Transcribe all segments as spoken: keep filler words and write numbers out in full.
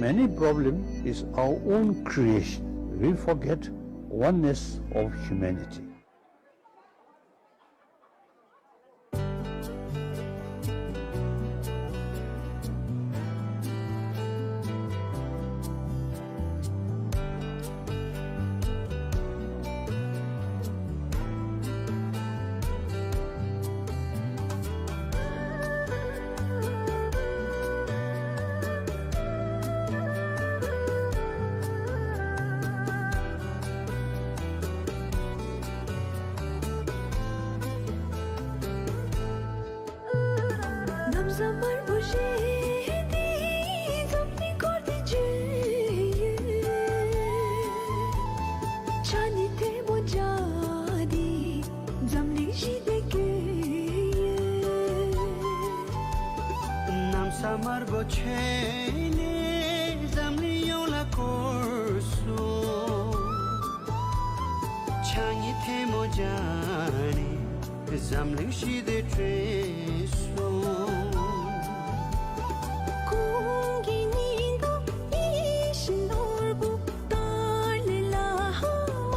Any problem is our own creation. We forget oneness of humanity. གནམ་ས་དམར་པོ་ཞེས་དེ་འཛམ་གླིང་བསྐོར་ཏེ་བྱོན་ཡོད། ཕྱག་ནི་ཐལ་མོ་སྦྱར་ཏེ་འཛམ་གླིང་ཞི་བདེ་བསྐྱོད་ཡོད། གནམ་ས་དམར་པོ་ཁྱོན་ནས་འཛམ་གླིང་ཡོངས་ལ་བསྐོར་སོང་། ཕྱག་ནི་ཐལ་མོ་སྦྱར་ནས་འཛམ་གླིང་ཞི་བདེ་སྤྲད་སོང་། གོང་གི་ཉི་ཟླ་ཡིད་བཞིན་ནོར་བུ་ཏཱ་ལའི་བླ་མ།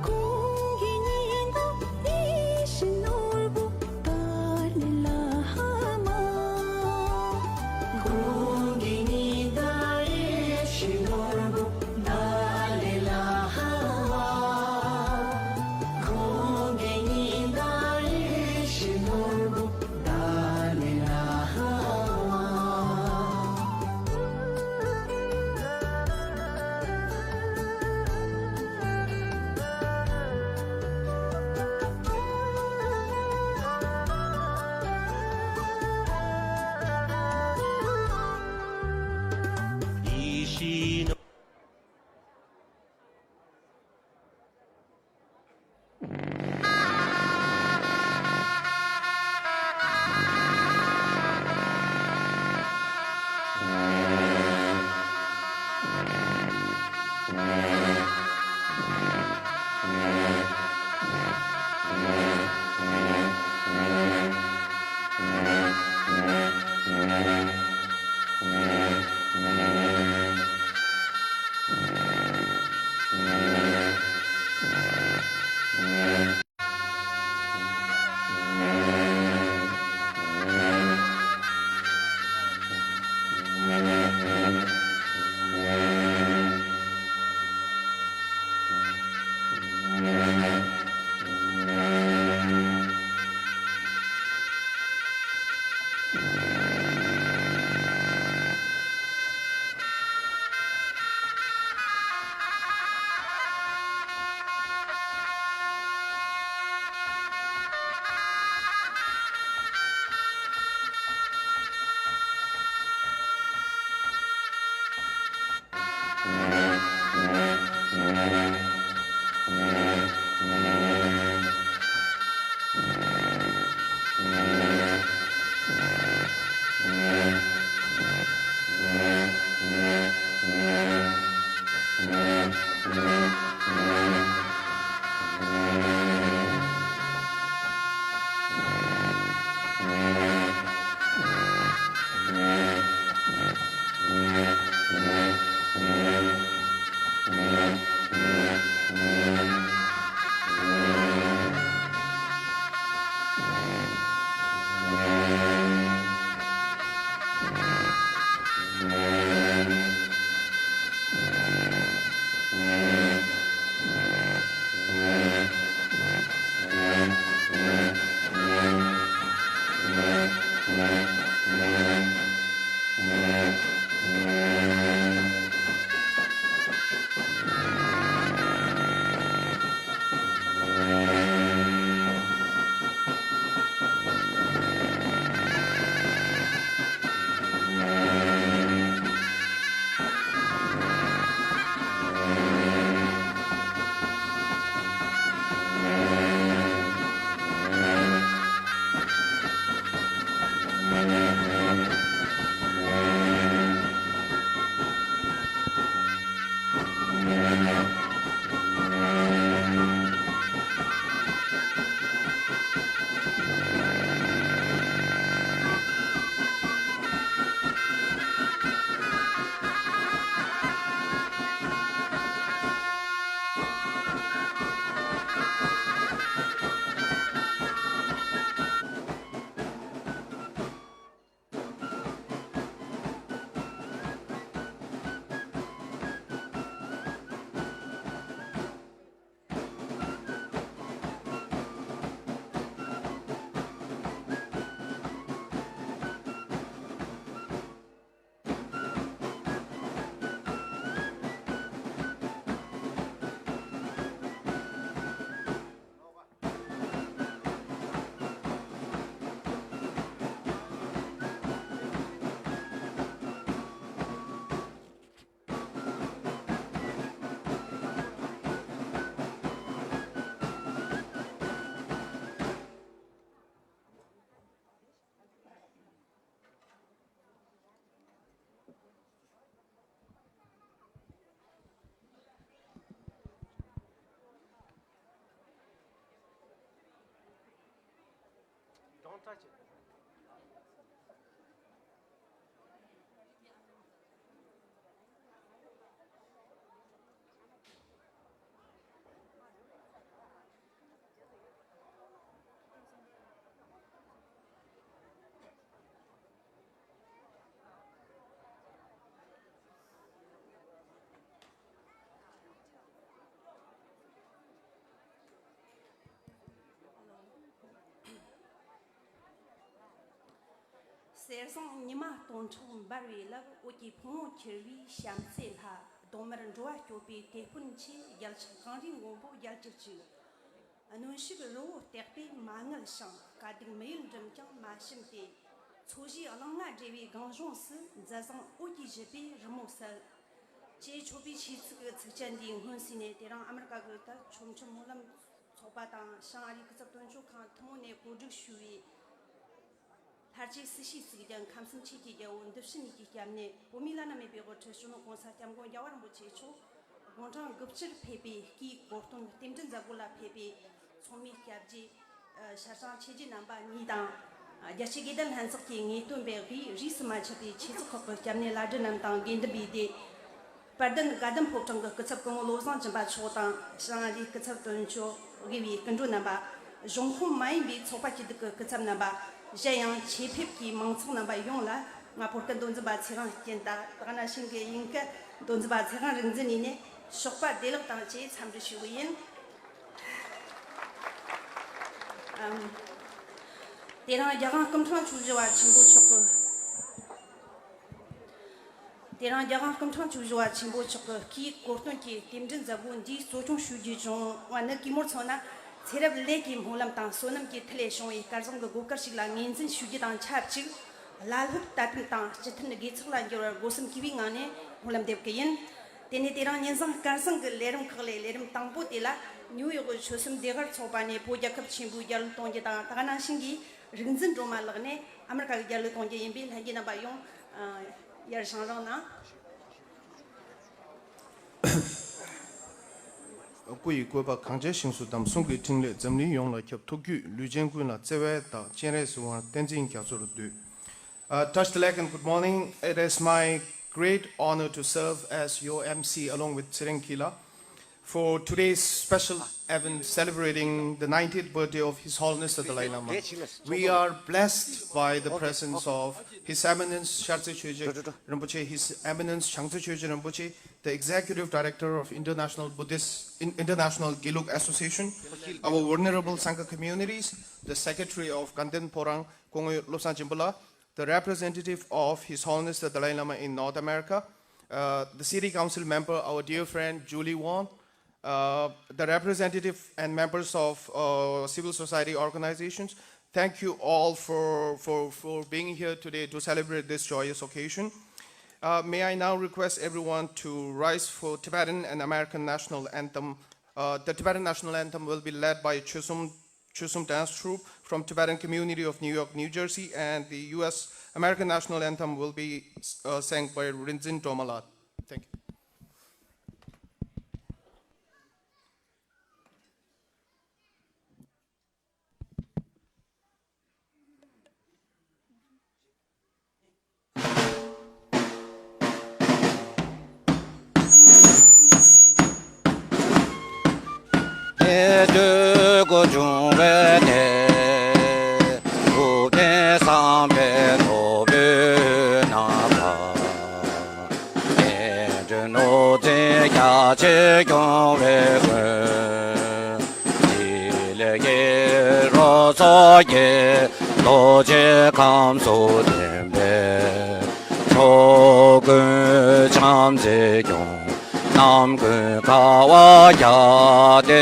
གོང་གི་ཉི་ཟླ་ཡིད་བཞིན་ནོར་བུ་ཏཱ་ལའི་བླ་མ། གོང་གི་ཉི་ཟླ་ཡིད་བཞིན་ནོར་བུ་ཏཱ་ལའི་བླ་མ། གོང་གི་ཉི་ཟླ་ཡིད་ གསེར་ཟངས་ཉི་མ་སྟོང་ཕྲག་འབར་བའི་རླབས། འོད་ཀྱི་ཕུང་བོ་འཁྱིལ་བའི་བྱམས་བརྩེའི་ལྷ། གདོང་དམར་འགྲོ་བ་སྐྱོབ་པའི་དེད་དཔོན་ཆེ། རྒྱལ་ཕྱག་གངས་རིའི་མགོན་པོ་རྒྱལ་གྱུར་ཅིག། གནོན་ཤུགས་རི་བོ་བརྟག་པས་མ་ངལ་ཞིང་། དཀའ་སྡུག་མི་ཡུལ་འགྲིམས་ཀྱང་མ་ཞུམ་སྟེ། འཚོ་བྱེད་གླང་ང་བསྒྲལ་བའི་གངས་ལྗོངས་སུ། མཛད་བཟང་འོད་ཀྱིས་བཞུད་པའི་རི་མོ་གསལ། ཅེས་མཆོད་པའི་ཆོས་ཚིག་གི་ཚིགས་བཅད་འདིའི་སྔོན་ཟིན་ནས། དེ་རིང་ཨ་མི་རི་ཀ་གི་ད་ཆོ་འཕྲུལ་སྨོན་ལམ་ཚོགས་པ་དང་བྱང་ཨ་རིའི་སྐུ་ཚབ་དོན་གཅོད་ཁང་ཐུན་མོང་ནས་གོ་སྒྲིག་ཞུས་པའི་ལྷར་བཅས་སྲིད་ཞིའི་གཙུག་རྒྱན་ཁམས་གསུམ་ཆོས་ཀྱི་རྒྱལ་པོ་འདི་ཕྱི་གཉིས་ཀྱི་སྐྱབས་གནས། བོད་མིའི་བླ་ན་མེད་པའི་དབུ་ཁྲིད་སྤྱི་ནོར་༸གོང་ས་༸སྐྱབས་མགོན་རྒྱལ་བ་རིན་པོ་ཆེ་མཆོག་དགུང་གྲངས་དགུ་བཅུར་ཕེབས་པའི་སྐུའི་གོ་སྟོན་རྟེན་འབྲེལ་མཛད་སྒོ་ལ་ཕེབས་པའི་ཚོགས་མི་སྐྱབས་རྗེ། ཨ། ཤར་བྱང་ཆོས་བརྒྱུད་རྣམ་པ་གཉིས་དང་། རྒྱལ་སྤྱིའི་དགེ་ལྡན་ལྷན་ཚོགས་ཀྱི་ངེས་སྟོན་པའི་དབུས་རིས་སུ་མ་ཆད་པའི་ཆོས་ཚོགས་ཁག་གི་སྐྱབས་གནས་བླ་སྒྲུབ་རྣམས་དང་། དགེ་འདུན་པའི་སྡེ། དཔལ་ལྡན་དགའ་ལྡན་ཕོ་བྲང་གི་སྐུ་ཚབ་སྐུ་ངོ་བློ་བཟང་སྦྱིན་པ་མཆོག་དང་། བྱང་ཨ་རིའི་སྐུ་ཚབ་དོན་གཅོད་དབུས་པའི་སྐུ་མགྲོན་རྣམ་པ། གཞུང་ཁོངས་མ་ཡིན་པའི་ཚོགས་པ་སྐྱིད་སྡུག་གི་སྐུ་ཚབ་རྣམ་པ། གཞན་ཡང་ཆེད་ཕེབས་ཀྱི་མང་ཚོགས་རྣམ་པ་ཡོངས་ལ་ང་བོད་སྐད་མདོ་འཛིན་པ་ཚེ་རིང་སྐྱིད་དང་། དེ་ནང་བཞིན་གྱི་དབྱིན་སྐད་མདོ་འཛིན་པ་ཚེ་དབང་རིག་འཛིན་གཉིས་ནས་ཞོགས་པ་བདེ་ལེགས་དང་བཅས་འཚམས་འདྲི་ཞུ་གི་ཡིན། ཨམ། དེ་རིང་རྒྱལ་དབང་སྐུ་ཕྲེང་བཅུ་བཞི་པ་ཆེན་པོ་མཆོག་གི། དེ་རིང་རྒྱལ་དབང་སྐུ་ཕྲེང་བཅུ་བཞི་པ་ཆེན་པོ་མཆོག་གི་སྐུའི་གོ་སྟོན་གྱི་རྟེན་འབྲེལ་མཛད་སྒོ་འདིའི་གཙོ་སྐྱོང་ཞུ་རྒྱུའི་བྱུང་བ་ནི། གུས་མོར་མཚོན་ན་ཚེ་རབས་ལས་ཀྱི་སྨོན་ལམ་དང་བསོད་ནམས་ཀྱི་མཐུ་ལས་བྱུང་བའི་སྐལ་བཟང་གི་བགོ་སྐལ་ཞིག་ལ་ངོས་འཛིན་ཞུ་རྒྱུ་དང་ཆབས་ཅིག་བླ་སློབ་དད་ལྡན་དང་སྤྱི་མཐུན་དགེ་ཚོགས་ལ་འགྱུར་བར་སྒོ་སེམས་བསྐྱེད་པའི་ངང་ནས་སྨོན་ལམ་འདེབས་ཀྱི་ཡིན། དེ་ནས་དེ་རིང་ཉིན་བཟང་སྐལ་བཟང་གི་ལས་རིམ་ཁག་ལས་ལས་རིམ་དང་པོ་དེ་ལ་ནིའུ་ཡོག་གི་ཆོལ་གསུམ་སྡེ་དགར་ཚོགས་པ་ནས་བོད་རྒྱལ་ཁབ་ཆེན་པོའི་རྒྱལ་གླུ་གཏོང་རྒྱུ་དང་། དེ་ནང་བཞིན་གྱི་རིག་འཛིན་སྒྲོལ་མ་ལགས་ནས་ཨ་མི་རི་ཀ་གི་རྒྱལ་གླུ་གཏོང་རྒྱུ་ཡིན་པས། ལྷན་རྒྱས་རྣམ་པ་ཡོངས་ཡར་བཞེངས་རོགས་གནང་། སྐུ་ཡི་བཀོད་པ་གངས་ཅན་ཞིང་སུ་བསྡམས། གསུང་གི་ཕྲིན་ལས་འཛམ་གླིང་ཡོངས་ལ་ཁྱབ། ཐུགས་རྒྱུད་ལུས་ཅན་ཀུན་ལ་བརྩེ་བའི་བདག་སྤྱན་རས་གཟིགས་དབང་བསྟན་འཛིན་རྒྱ་མཚོར་འདུད། Uh, Tashi Delek and good morning. It is my great honor to serve as your M C along with Tshering Khila for today's special event celebrating the ninetieth birthday of His Holiness the Dalai Lama. We are blessed by the presence of His Eminence Shartse Choje Rinpoche, His Eminence Changtse Choje Rinpoche, the Executive Director of International Buddhist, In-, International Gelug Association, our vulnerable Sangha communities, the Secretary of Ganden Phorang, Kongwe Lobsang Jinpola, the representative of His Holiness the Dalai Lama in North America, uh, the city council member, our dear friend Julie Wong, uh, the representative and members of, uh, civil society organizations. Thank you all for, for, for being here today to celebrate this joyous occasion. Uh, may I now request everyone to rise for Tibetan and American national anthem. Uh, the Tibetan national anthem will be led by Chosum Chosum Dance Troupe from Tibetan Community of New York, New Jersey, and the U S American National Anthem will be, uh, sang by Rinzin Dromala. Thank you. དེ་དུས་སྒོ་བྱུང་བའི་དེ། ཐུབ་བསྟན་བསམ་པའི་ནོར་བུའི་ནམ་མཁའ། བསྟན་འགྲོའི་ནོར་འཛིན་རྒྱ་ཆེར་སྐྱོང་བའི་མགོན། ཐིག་ལེ་ཡི་རོ་ཚོགས་ཀྱི་རྡོ་རྗེ་ཁམས་སུ་ལྡན་པའི། ཕྱོགས་ཀུན་བྱམས་བརྩེས་སྐྱོང་། རྣམ་ཀུན་དགའ་བ་རྒྱལ་བསྟན་འོད་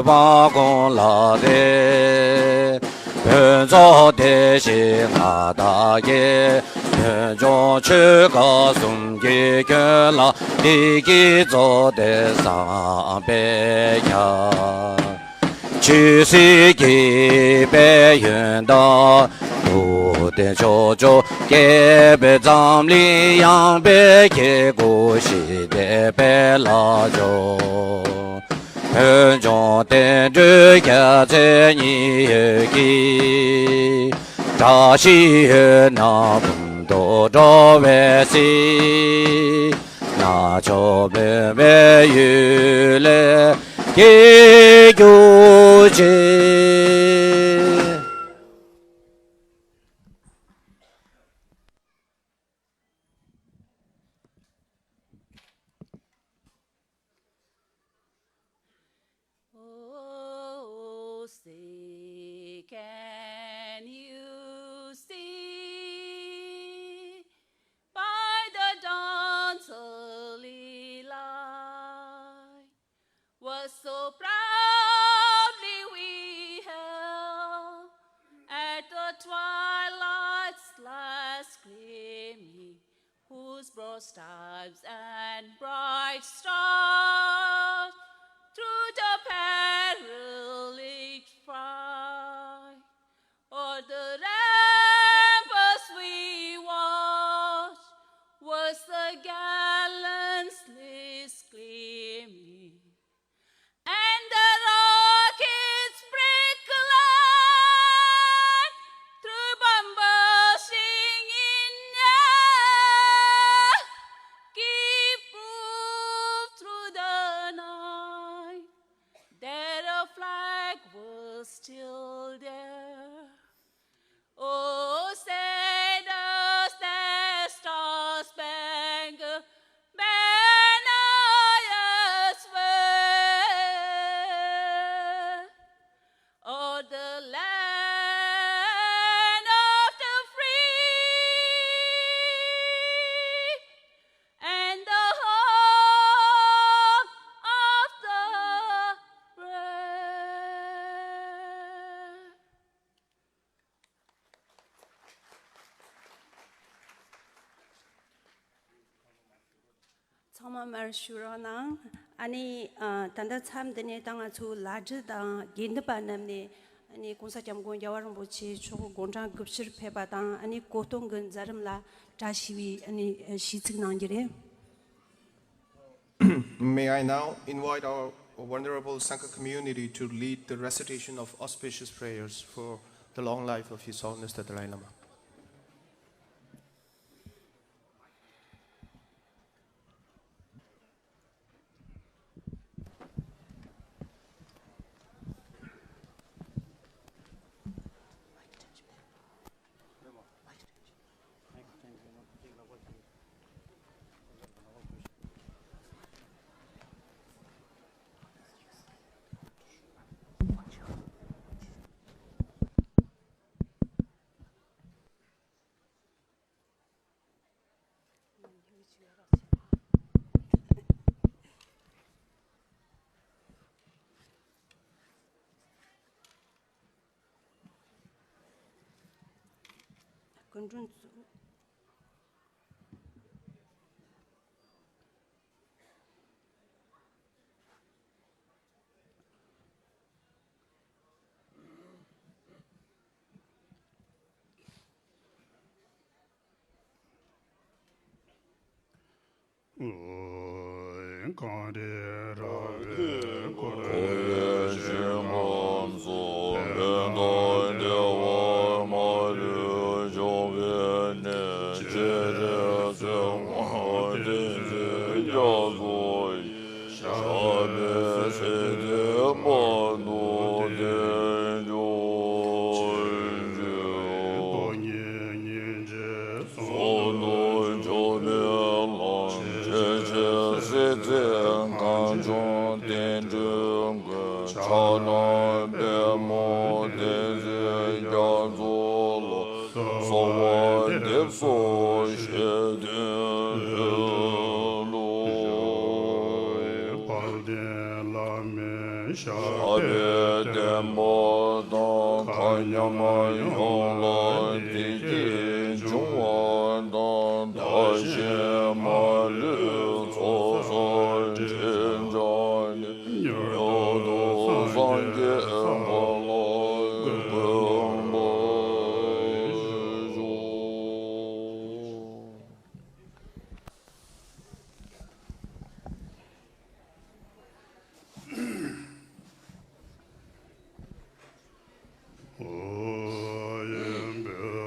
དཔག་ཀུན་ལ་རེག། ཕུན་ཚོགས་བདེ་གཤེགས་མངའ་བདག་གིས། ཕུན་ཚོགས་ཆོས་འཁོར་གསུམ་གྱི་ཁྱོན་ལ། བདེ་སྐྱིད་རྫོགས་ཏེ་བསམ་པའི་རྒྱལ། ཆོས་སྲིད་སྐྱིད་པའི་ཡོན་བདག་ཐུབ་བསྟན་ཕྱོགས་བཅུར་རྒྱས་པའི་འཛམ་གླིང་ཡངས་པའི་སྐྱེ་དགུ་ཞི་བདེ་དཔལ་ལ་འབྱོར། བོད་ལྗོངས་བསྟན་འགྲོའི་རྒྱལ་མཚན་ཉི་འོད་ཀྱིས། བཀྲ་ཤིས་ཡོད་ན་ཀུན་ཏུ་འགྲོ་བའི་སྲིད། ན་ཆོ་མེད་པའི་ཡུལ་ལས་སྐྱེ་གྱུར་ཅིག Oh, say, can you see by the dawn's early light, what so proudly we hailed at the twilight's last gleaming, whose broad stripes and bright stars through the periled fight o'er the ramparts we watched, was the gallant list gleaming, and the rocket's bright glare through bombs ringing air gave proof through the night that our flag was still there. Oh, say does that star-spangled banner yet wave o'er the land of the free and the home of the brave? ཚང་མ་མར་བཞུགས་རོགས་གནང་། ཨ་ནི་ཨ་ད་ལྟ་མཚམས་འདི་ནས་ད་ང་ཚོའི་བླ་སྤྲུལ་དང་དགེ་འདུན་པ་རྣམས་ནས་ཨ་ནི་༸གོང་ས་༸སྐྱབས་མགོན་རྒྱལ་བ་རིན་པོ་ཆེ་མཆོག་དགུང་གྲངས་དགུ་བཅུར་ཕེབས་པ་དང་ཨ་ནི་གོ་སྟོན་གྱི་མཛད་རིམ་ལ་བཀྲ་ཤིས་པའི་ཨ་ནི་ཞུ་ཚིག་གནང་རྒྱུ་རེད། May I now invite our venerable Sangha community to lead the recitation of auspicious prayers for the long life of His Holiness the Dalai Lama. སྐུ་མགྲོན་ཚོ། གངས་རི་ར་བས་བསྐོར་བའི་ཞིང་ཁམས་སུ། ཕན་དང་བདེ་བ་མ་ལུས་འབྱུང་བའི་གནས། སྤྱན་རས་གཟིགས་དབང་བསྟན་འཛིན་རྒྱ་མཚོ་ཡི། ཞབས་པད་སྲིད་མཐའི་བར་དུ་བརྟན་གྱུར་ཅིག་སྟོང་ཉིད་སྙིང་རྗེ་ཟུང་དུ་འཇུག་པའི་ལམ། ཆེས་ཆེར་གཟིགས་མཛད་གངས་ལྗོངས་བསྟན་འགྲོའི་མགོན། ཕྱག་ན་པདྨོ་བསྟན་འཛིན་རྒྱ་མཚོ་ལ། གསོལ་བ་འདེབས་སོ་ཞལ་བསྟན་འོས་ལུགས། དཔལ་ལྡན་བླ་མའི་ཞབས་པད་བརྟན་པ་དང་། མཁའ་མཉམ་ཡོངས་ལ་བདེ་སྐྱིད་འབྱུང་བ་དང་། བདག་གཞན་མ་ལུས་ཚོགས་བསགས་དྲིན་བསྐྱངས་ནས། མྱུར་དུ་སངས་རྒྱས་འཁོར་ལོ་བཀོད་པར་ཤོག་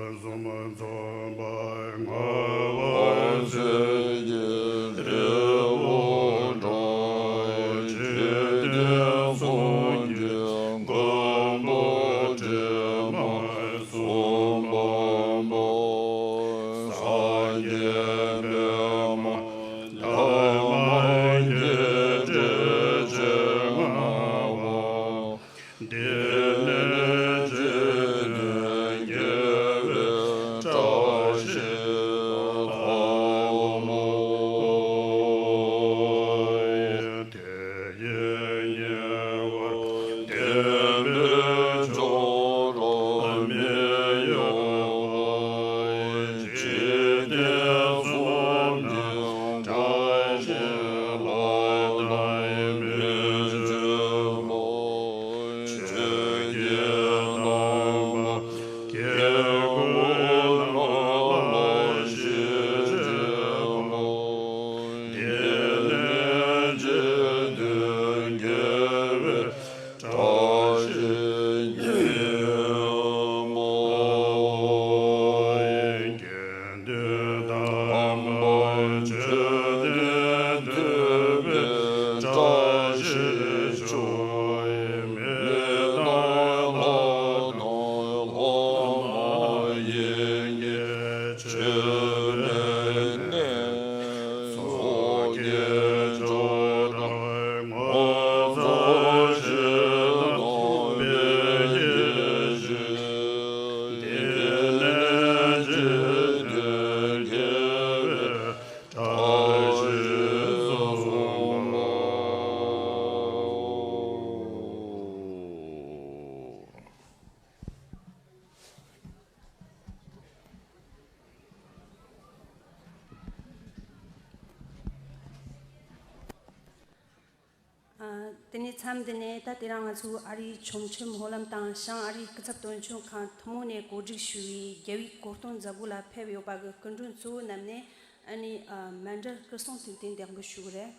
དེ་ནས་མཚམས་འདི་ནས་ད་དེ་རིང་ང་ཚོའི་ཨ་རིའི་ཆོམ་ཆོམ་སྨོན་ལམ་དང་བྱང་ཨ་རིའི་སྐུ་ཚབ་དོན་གཅོད་ཁང་ཐུན་མོང་ནས་གོ་སྒྲིག་ཞུས་པའི་རྒྱལ་བའི་གོ་སྟོན་མཛད་སྒོ་ལ་ཕེབས་ཡོད་པ་གི་སྐུ་མགྲོན་གཙོ་བོ་རྣམས་ནས་ཨ་ནི་ཨ་མཎྜལ་སྐུ་གསུང་ཐུགས་རྟེན་འདེགས་འབུལ་ཞུ་གི་རེད།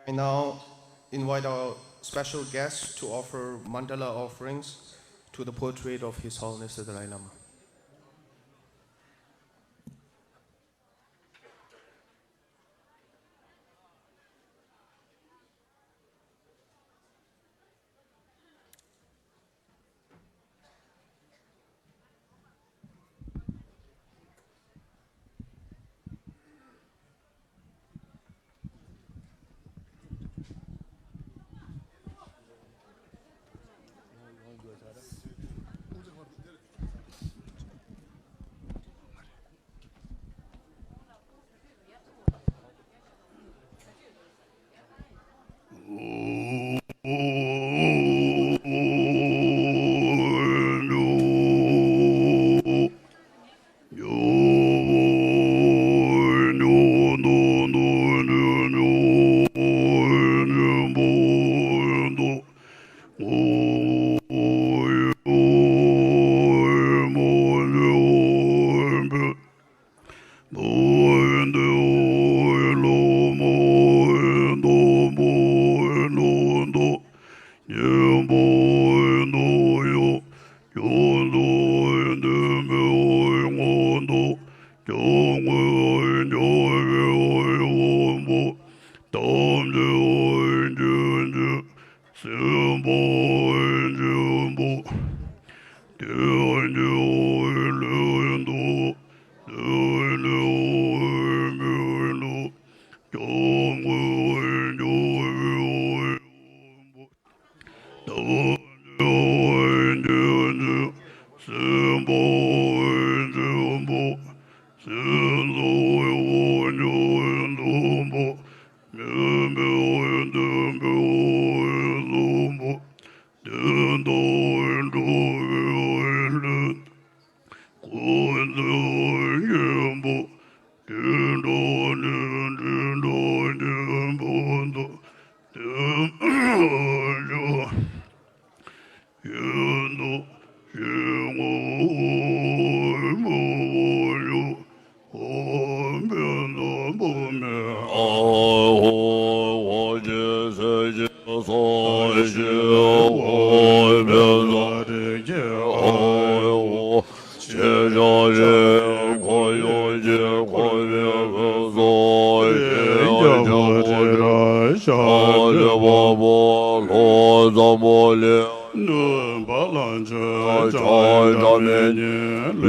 I now invite our special guests to offer mandala offerings to the portrait of His Holiness the Dalai Lama.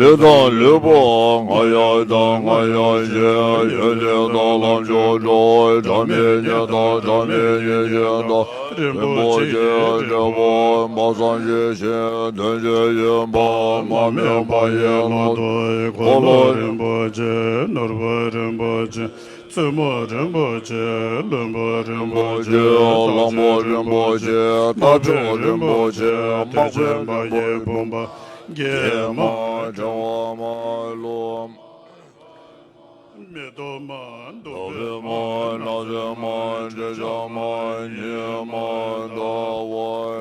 ལུས་དང་ལུས་པོ་ང་ཡི་དང་ང་ཡི་ཞེས། ཡོན་ཏན་དང་ལམ་མཆོག་འགྲོ། བྲལ་མེད་ཉིད་དང་བྲལ་མེད་ཉིད་ཅན་དང་། རིན་པོ་ཆེའི་འབྲས་བུ་མ་ཚང་ཞིང་གཞན་དོན་ཆེན་ཡིན་པ་མ་དམིགས་པ་ཡི་ལམ་དུ། འཁོར་ལོ་རིན་པོ་ཆེ། ནོར་བུ་རིན་པོ་ཆེ། བཙུན་མོ་རིན་པོ་ཆེ། བློན་པོ་རིན་པོ་ཆེ། གླང་པོ་རིན་པོ་ཆེ། རྟ་མཆོག་རིན་པོ་ཆེ། དམག་དཔོན་རིན་པོ་ཆེ། བུམ་པ་སྐྱེས་མ། ཕྲེང་བ་མ། ལོ། མེ་ཏོག་མ། འདོད་པའི་མ། སྣང་སྲིད་མ། འདྲེན་བྱེད་མ། ཉི་མ། ཟླ་བ།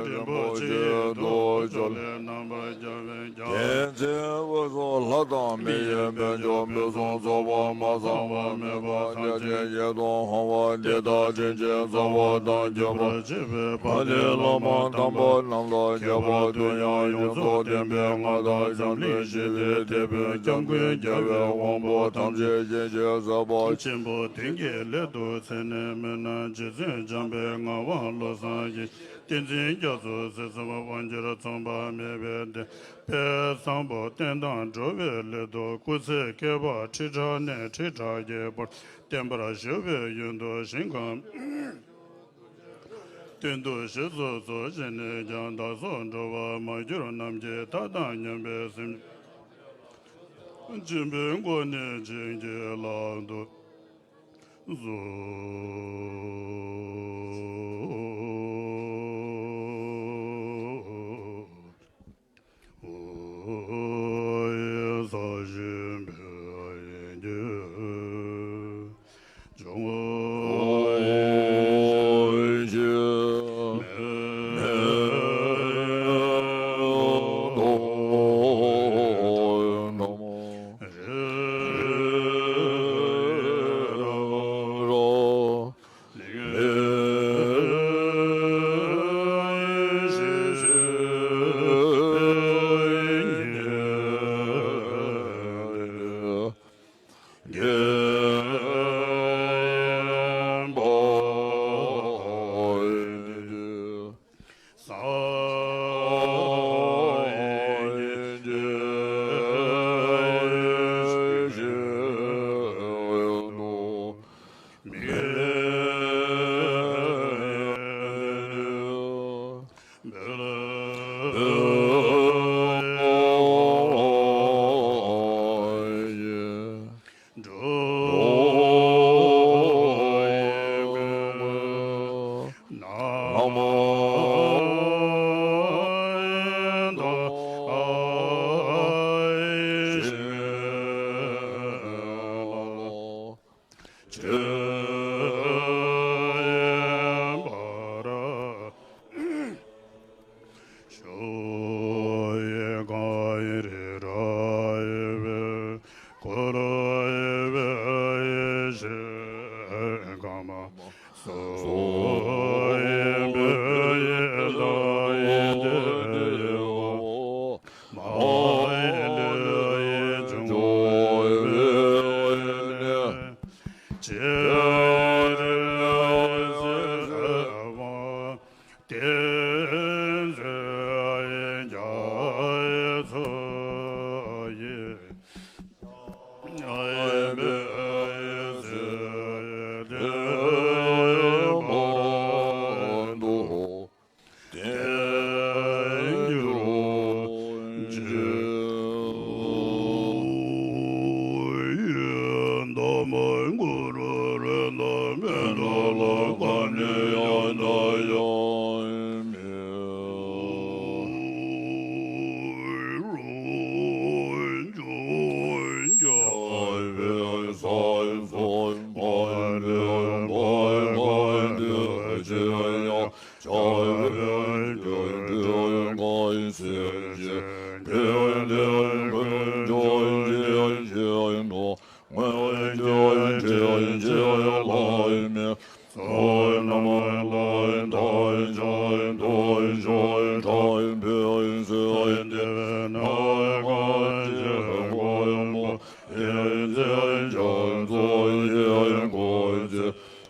རིན་པོ་ཆེའི་ཐུགས། ཇོ་ལེ་ནང་པ་རྒྱལ་བའི་ཀྱང་། དེང་ཕྱིན་དབུས་སུ་ལྷ་དང་མི་ཡི་དཔལ་འབྱོར་ཕུན་སུམ་ཚོགས་པ་མ་ཚང་བ་མེད་པ་ཐམས་ཅད་ཡིད་དུ་འོང་བ་འདི་དག་དྲིན་ཅན་རྩ་བ་དང་རྒྱུད་པ་ཆེ་བའི་ཕ་དེ་བླ་མ་དམ་པ་རྣམས་དང་ཁྱད་པར་དུ་ཡང་ཡོངས་སུ་ལྡན་པའི་མངའ་བདག་བྱམས་ལྡན་ཞི་བའི་དེད་དཔོན་སྐྱབས་མགོན་རྒྱལ་བའི་དབང་པོ་ཐམས་ཅད་ཞི་བྱེད་ཟབ་པ་ཆེན་པོ་དེང་གི་སླད་དུ་མཚན་ནས་སྨོས་ན་རྗེ་བཙུན་འཇམ་དཔལ་ངག་དབང་བློ་བཟང་གིས། བསྟན་འཛིན་རྒྱ་མཚོ་ཟེར་ཚུལ་དབང་བསྒྱུར་མཚུངས་པ་མེད་པའི་བསྟན་པའི་བཟང་པོ་བསྟན་དང་འགྲོ་བའི་སླད་དུ་སྐུ་ཚེ་བསྐལ་པ་ཁྲི་ཕྲག་ནས་ཁྲི་ཕྲག་གི་བར་བརྟན་པར་བཞུགས་པའི་ཡུལ་དུ་ཞིང་ཁམས་སྟོན་དུ་གཞི་སོ་སོར་བཞེངས་ནས་ཀྱང་བདག་སོགས་འགྲོ་བ་མར་གྱུར་རྣམས་ཀྱི་མཐའ་དང་མཉམ་པའི་སེམས་སྦྱིན་པའི་སྒོ་ནས་བྱིན་གྱིས་བརླབ་ཏུ། གསོལ། ས་གཞི་འབེབས་ཡིན་གྱི། འབྱུང་བ།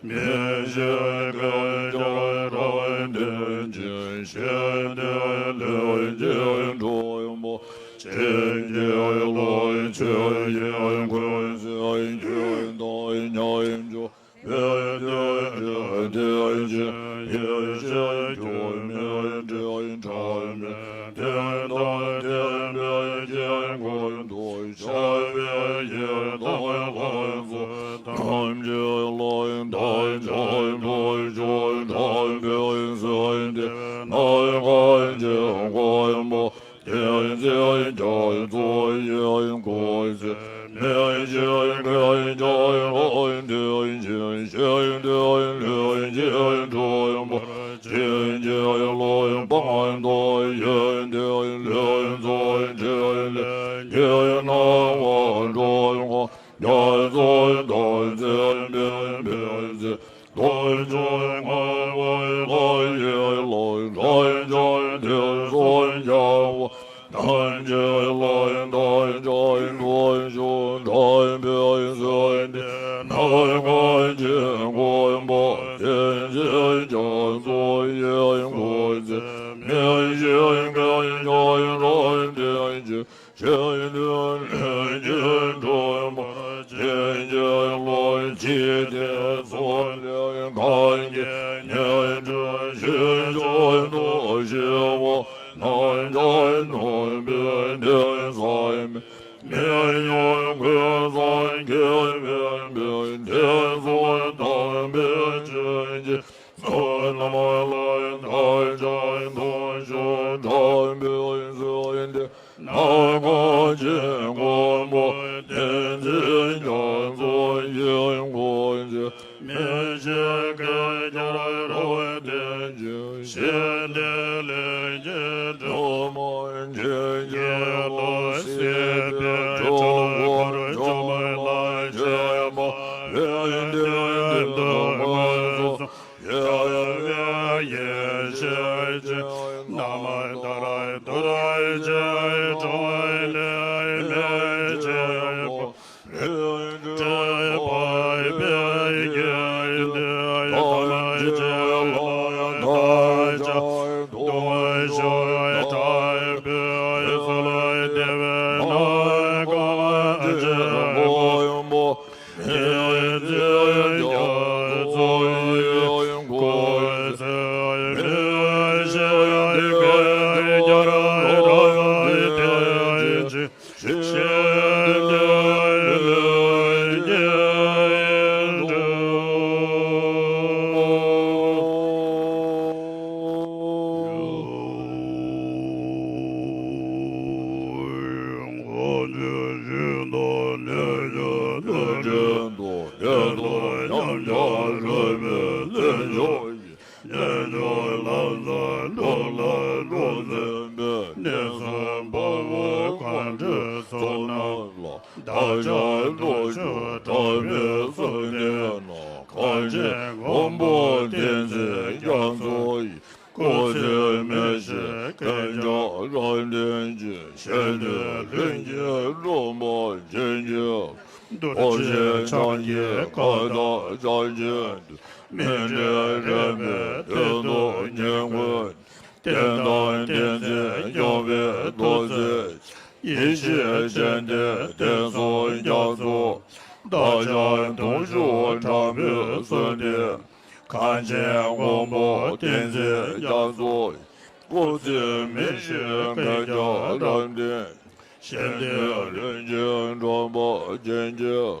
མི་ཤེས་ཀྱི་ཆོས་རང་བདེན་ཅིང་། ཤེས་འདོད་ལས་ཀྱི་གྲོགས་པོ། བྱིན་གྱིས་བརླབས་ཆོས་ཀྱི་ཁུ་ཚུར་གྱིས། དོན་དམ་ཉམས་སུ་ལེན་པའི་དེ་བཞིན་ཡེ་ཤེས་འགྱུར་མེད་དྲིན་ཕྲ་མོས། དོན་དམ་བདེན་པའི་དཀྱིལ་འཁོར་དུ། ཤར་བའི་ཡི་དམ་ལྷ་ཚོགས་ཐམས་ཅད་ལ། བདག་ཀྱང་ཐུགས་ཆུད་དྲན་པའི་སེམས་བསྐྱེད། ནམ་མཁའ་དཀྱིལ་འཁོར་མ། བདེན་བཞིའི་རྒྱ་མཚོ་ཡི་སྐུ་ཚེ། མི་ཤིགས་ཀུན་ཀྱང་རབ་བརྟན་ཅིང་། ཤེས་འདོད་ལས་ཀྱི་གྲོགས་པོ། བྱིན་གྱིས་བརླབས་པ་དང་ཡོན་ཏན་ལྷུན་རྫོགས་འཕྲིན་ལས་ཀྱི་སྣང་བ་སྒྲོན་མ། རྒྱ་མཚོ་དང་མཚུངས་པའི་འཕེལ་ཚད། རྡོ་རྗེ་ངང་པ་ལྷ་ཡི་ལྷ། སངས་རྒྱས་དེ་སོགས་རྒྱལ་བ་ཐམས་ཅད་ལ། བདག་ཀྱང་ཐུགས་ཆུད་དྲན་པའི་སེམས་བསྐྱེད། ནམ་མཁའ་དཀྱིལ་འཁོར་མ། བདེན་བཞིའི་རྒྱ་མཚོ་ཡི་སྐུ་ཚེ། མི་ཤིགས་ཀུན་ཀྱང་རབ་བརྟན་ཅིང་། ཤེས་འདོད་ལས་ཀྱི་གྲོགས་པོ། བྱིན་གྱིས་བརླབས་འཇིག་རྟེན་མཚོ་ལས་གང་སྐྱེས་ཉི་ཁྲི་བཞི་བཅུ་ནུ་ཞིག་པ། ནམ་མཁའ་ནུབ་པའི་གཏིང་ཟག་མེད། མི་ཡི་ཀུན་བཟང་སྐྱེ་བའི་མི། དེ་སོགས་དམ་པའི་ཆོས་ཀྱི། བསོད་ནམས་ལ་བདག་ཀྱང་ཐུགས་ཆུད་དྲན་པའི་སེམས་བསྐྱེད། ནམ་མཁའ་དཀྱིལ་འཁོར་མ། བདེན་བཞིའི་རྒྱ་མཚོ་ཡི་སྐུ་ཚེ། མི་ཤིགས་ཀུན་ཀྱང་རབ་བརྟན་ཅིང་། ཤེས་འདོད་ལས་ཀྱི་གྲོགས་པོ། བྱིན་གྱིས་བརླབས་སྲིད་པའི་ཆོས་འཁོར་བཅོམ་ལ་མཁས་པ། ཡོན་ཏན་ལྡན་དུ་མ་སོགས། རྒྱལ་བའི་ཡེ་ཤེས་ཀྱིས། རྣམ་ཐར་ཐུགས་རྗེའི་ཕྲིན་ལས་མི་ཕྱེད་པ། ལུས་ཀྱི་པགས་པའི་དཀྱིལ་འདི། ཐམས་ཅད་ལ་བདག་ཀྱང་ཐུགས་ཆུད་དྲན་པའི་སེམས་བསྐྱེད། ནམ་མཁའ་དཀྱིལ་འཁོར་མ། བདེན་བཞིའི་རྒྱ་མཚོ་ཡི་སྐུ་ཚེ། མི་ཤིགས་ཀུན་ཀྱང་རབ་བརྟན་ཅིང་། ཤེས་འདོད་ལས་ཀྱི་གྲོགས་པོ། གནས་གསུམ་འཕགས་པའི་མཁའ་འགྲོའི་ཚོགས་རྣམས་ལ། བདག་ཀྱང་ཐུགས་ཆུད་དྲན་པའི་སེམས་བསྐྱེད་ནས། གངས་ཅན་མགོན་པོ་བསྟན་འཛིན་རྒྱ་མཚོ་ཡི། སྐུ་ཚེ་མི་ཤིགས་ཀུན་ཀྱང་རབ་བརྟན་ཅིང་། ཤེས་འདོད་ལྷུན་གྱིས་གྲུབ་པར་བྱིན་གྱིས། རྡོ་རྗེ་འཆང་གི་བཀའ་དང་སྦྱར་བྱོན་དུ། མི་འབྲལ་རིམ་པས་དོན་དུ་ཉེར་མཁོ། བསྟན་དང་བསྟན་འཛིན་སྐྱོང་བའི་ཐུགས་བརྩེ་ཆེ། ཡེ་ཤེས་སྤྱན་ལྡན་བསྟན་སྲུང་རྒྱ་མཚོ། བདག་ཀྱང་ཐུགས་ཆུད་དྲན་པའི་སེམས་བསྐྱེད། གངས་ཅན་མགོན་པོ་བསྟན་འཛིན་རྒྱ་མཚོ། སྐུ་ཚེ་མི་ཤིགས་ཀུན་ཀྱང་རབ་བརྟན། ཤེས་འདོད་ལྷུན་གྱིས་གྲུབ་པར་བྱིན་གྱིས།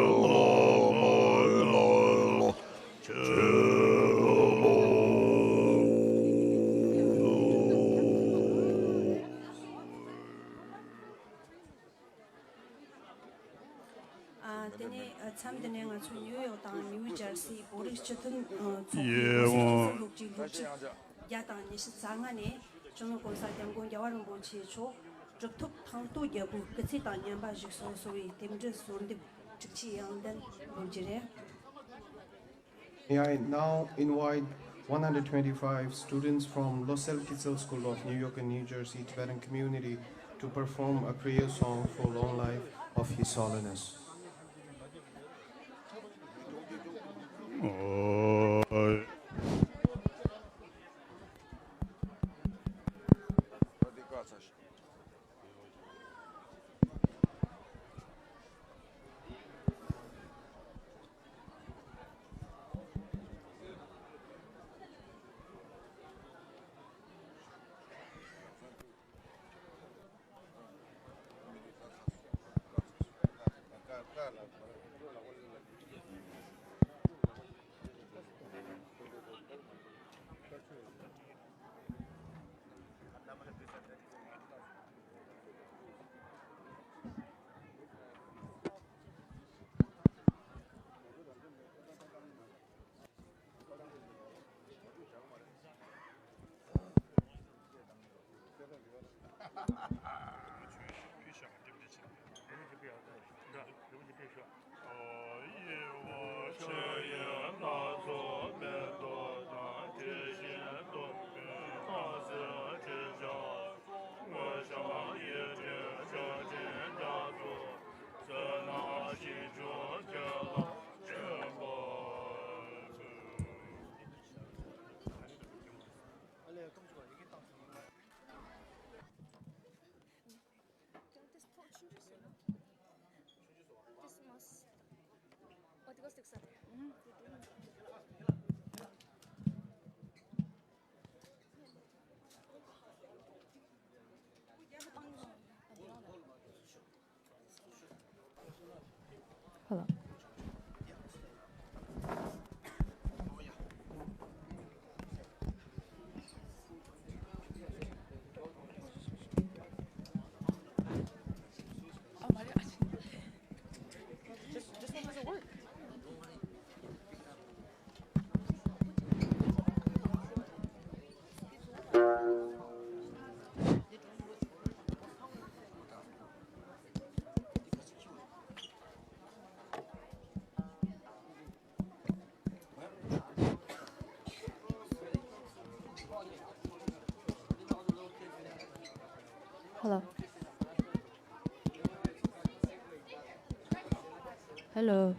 ཨ། དེ་ནས་ཨ་མཚམས་འདི་ནས་ང་ཚོ་ནིའུ་ཡོག་དང་ནིའུ་ཇར་སི་བོད་རིགས་སྤྱི་མཐུན་ཨ་ཚོགས་པའི་སློབ་ཕྲུག་ཚོའི་སློབ་གྲྭའི་སློབ་ཕྲུག་བརྒྱ་དང་ཉི་ཤུ་རྩ་ལྔ་ནས་སྤྱི་ནོར་༸གོང་ས་༸སྐྱབས་མགོན་རྒྱལ་བ་རིན་པོ་ཆེ་མཆོག་གྲུབ་ཐོབ་ཐང་སྟོང་རྒྱལ་པོའི་སྐུ་ཚེ་དང་བསྙེན་པ་བཞུགས་སོ་ཟེར་བའི་རྟེན་འབྲེལ་གསོལ་འདེབས་འཁྲུག་ཆོས་ཡང་ལྡན་འབུལ་རྒྱུ་རེད། May I now invite one hundred twenty-five students from Losel Kitzel School of New York and New Jersey Tibetan Community to perform a prayer song for long life of His Holiness. Hello. Hello.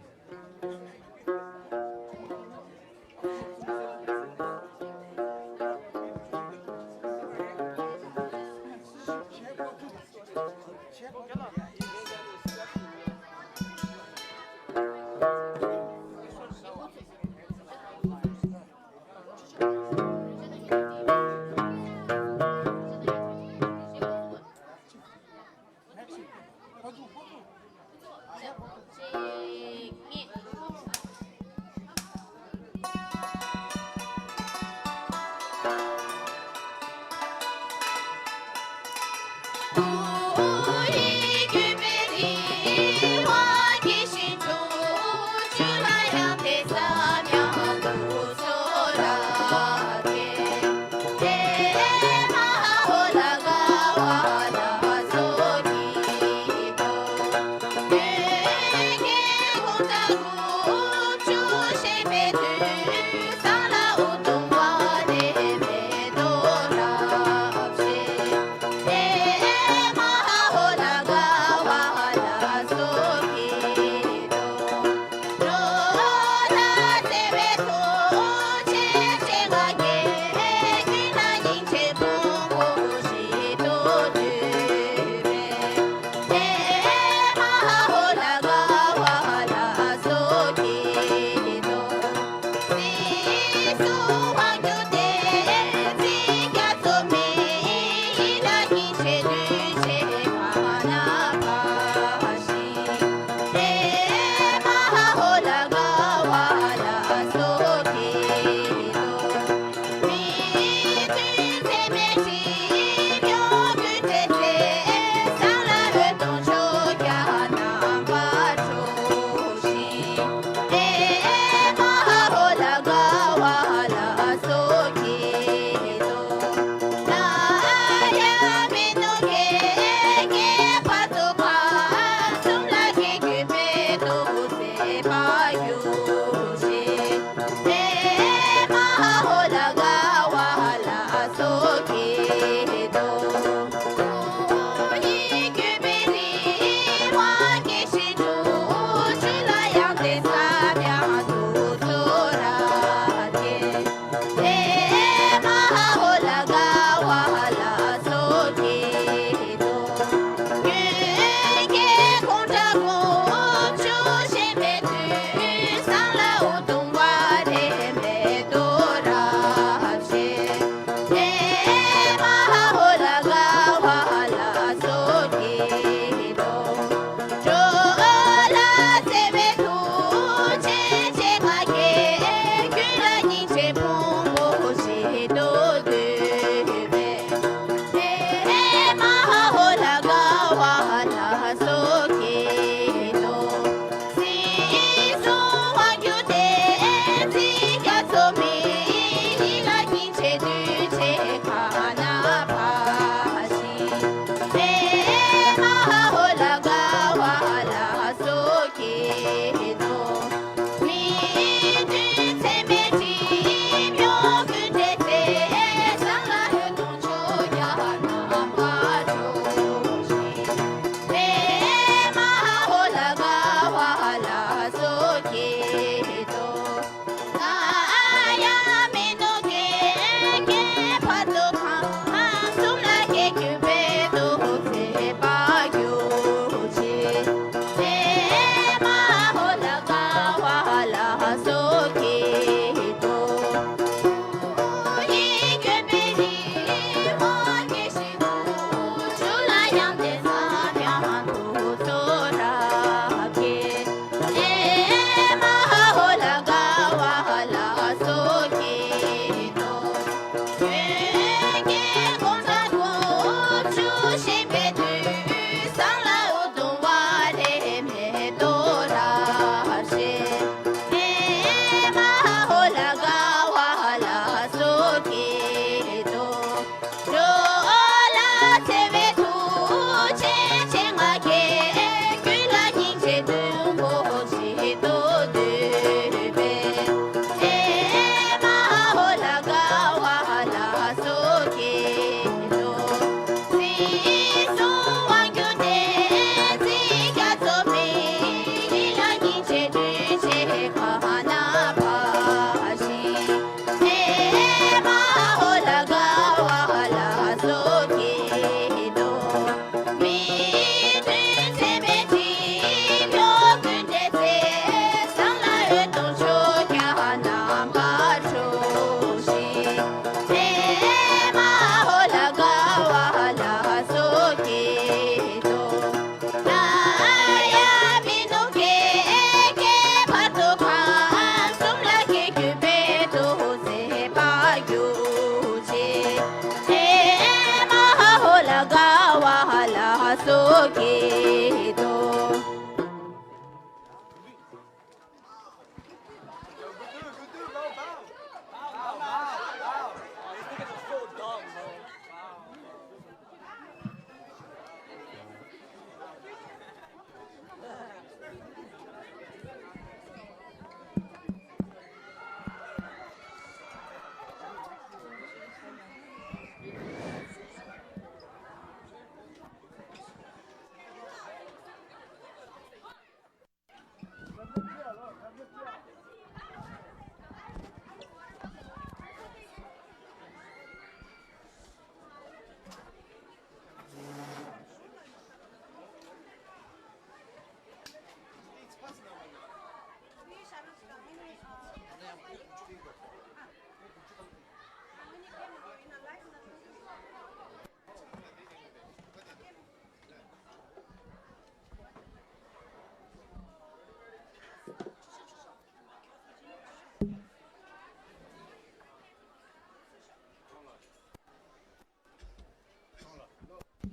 ཨ།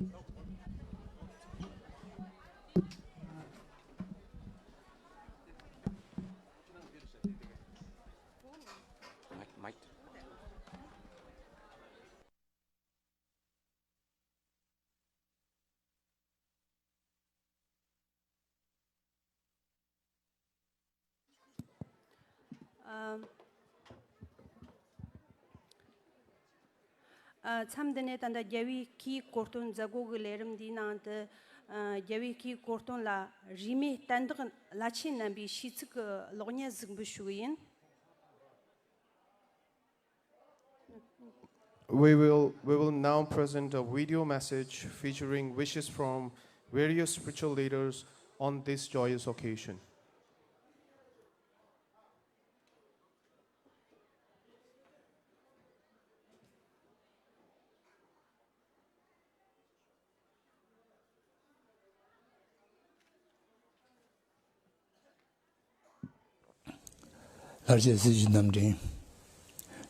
ཨ། མཚམས་འདི་ནས་ད་ལྟ་རྒྱལ་བའི་སྐུའི་གོ་སྟོན་མཛད་སྒོ་གི་ལས་རིམ་འདིའི་ནང་དུ། ཨ། རྒྱལ་བའི་སྐུའི་གོ་སྟོན་ལ་རིས་མེད་བསྟན་བདག་བླ་ཆེན་རྣམ་པའི་ཤིས་ཚིག་གི་གློག་བརྙན་གཟིགས་འབུལ་ཞུ་གི་ཡིན། We will, we will now present a video message featuring wishes from various spiritual leaders on this joyous occasion. ལྷར་བཅས་སྲིད་ཞིའི་རྣམ་འདྲེན།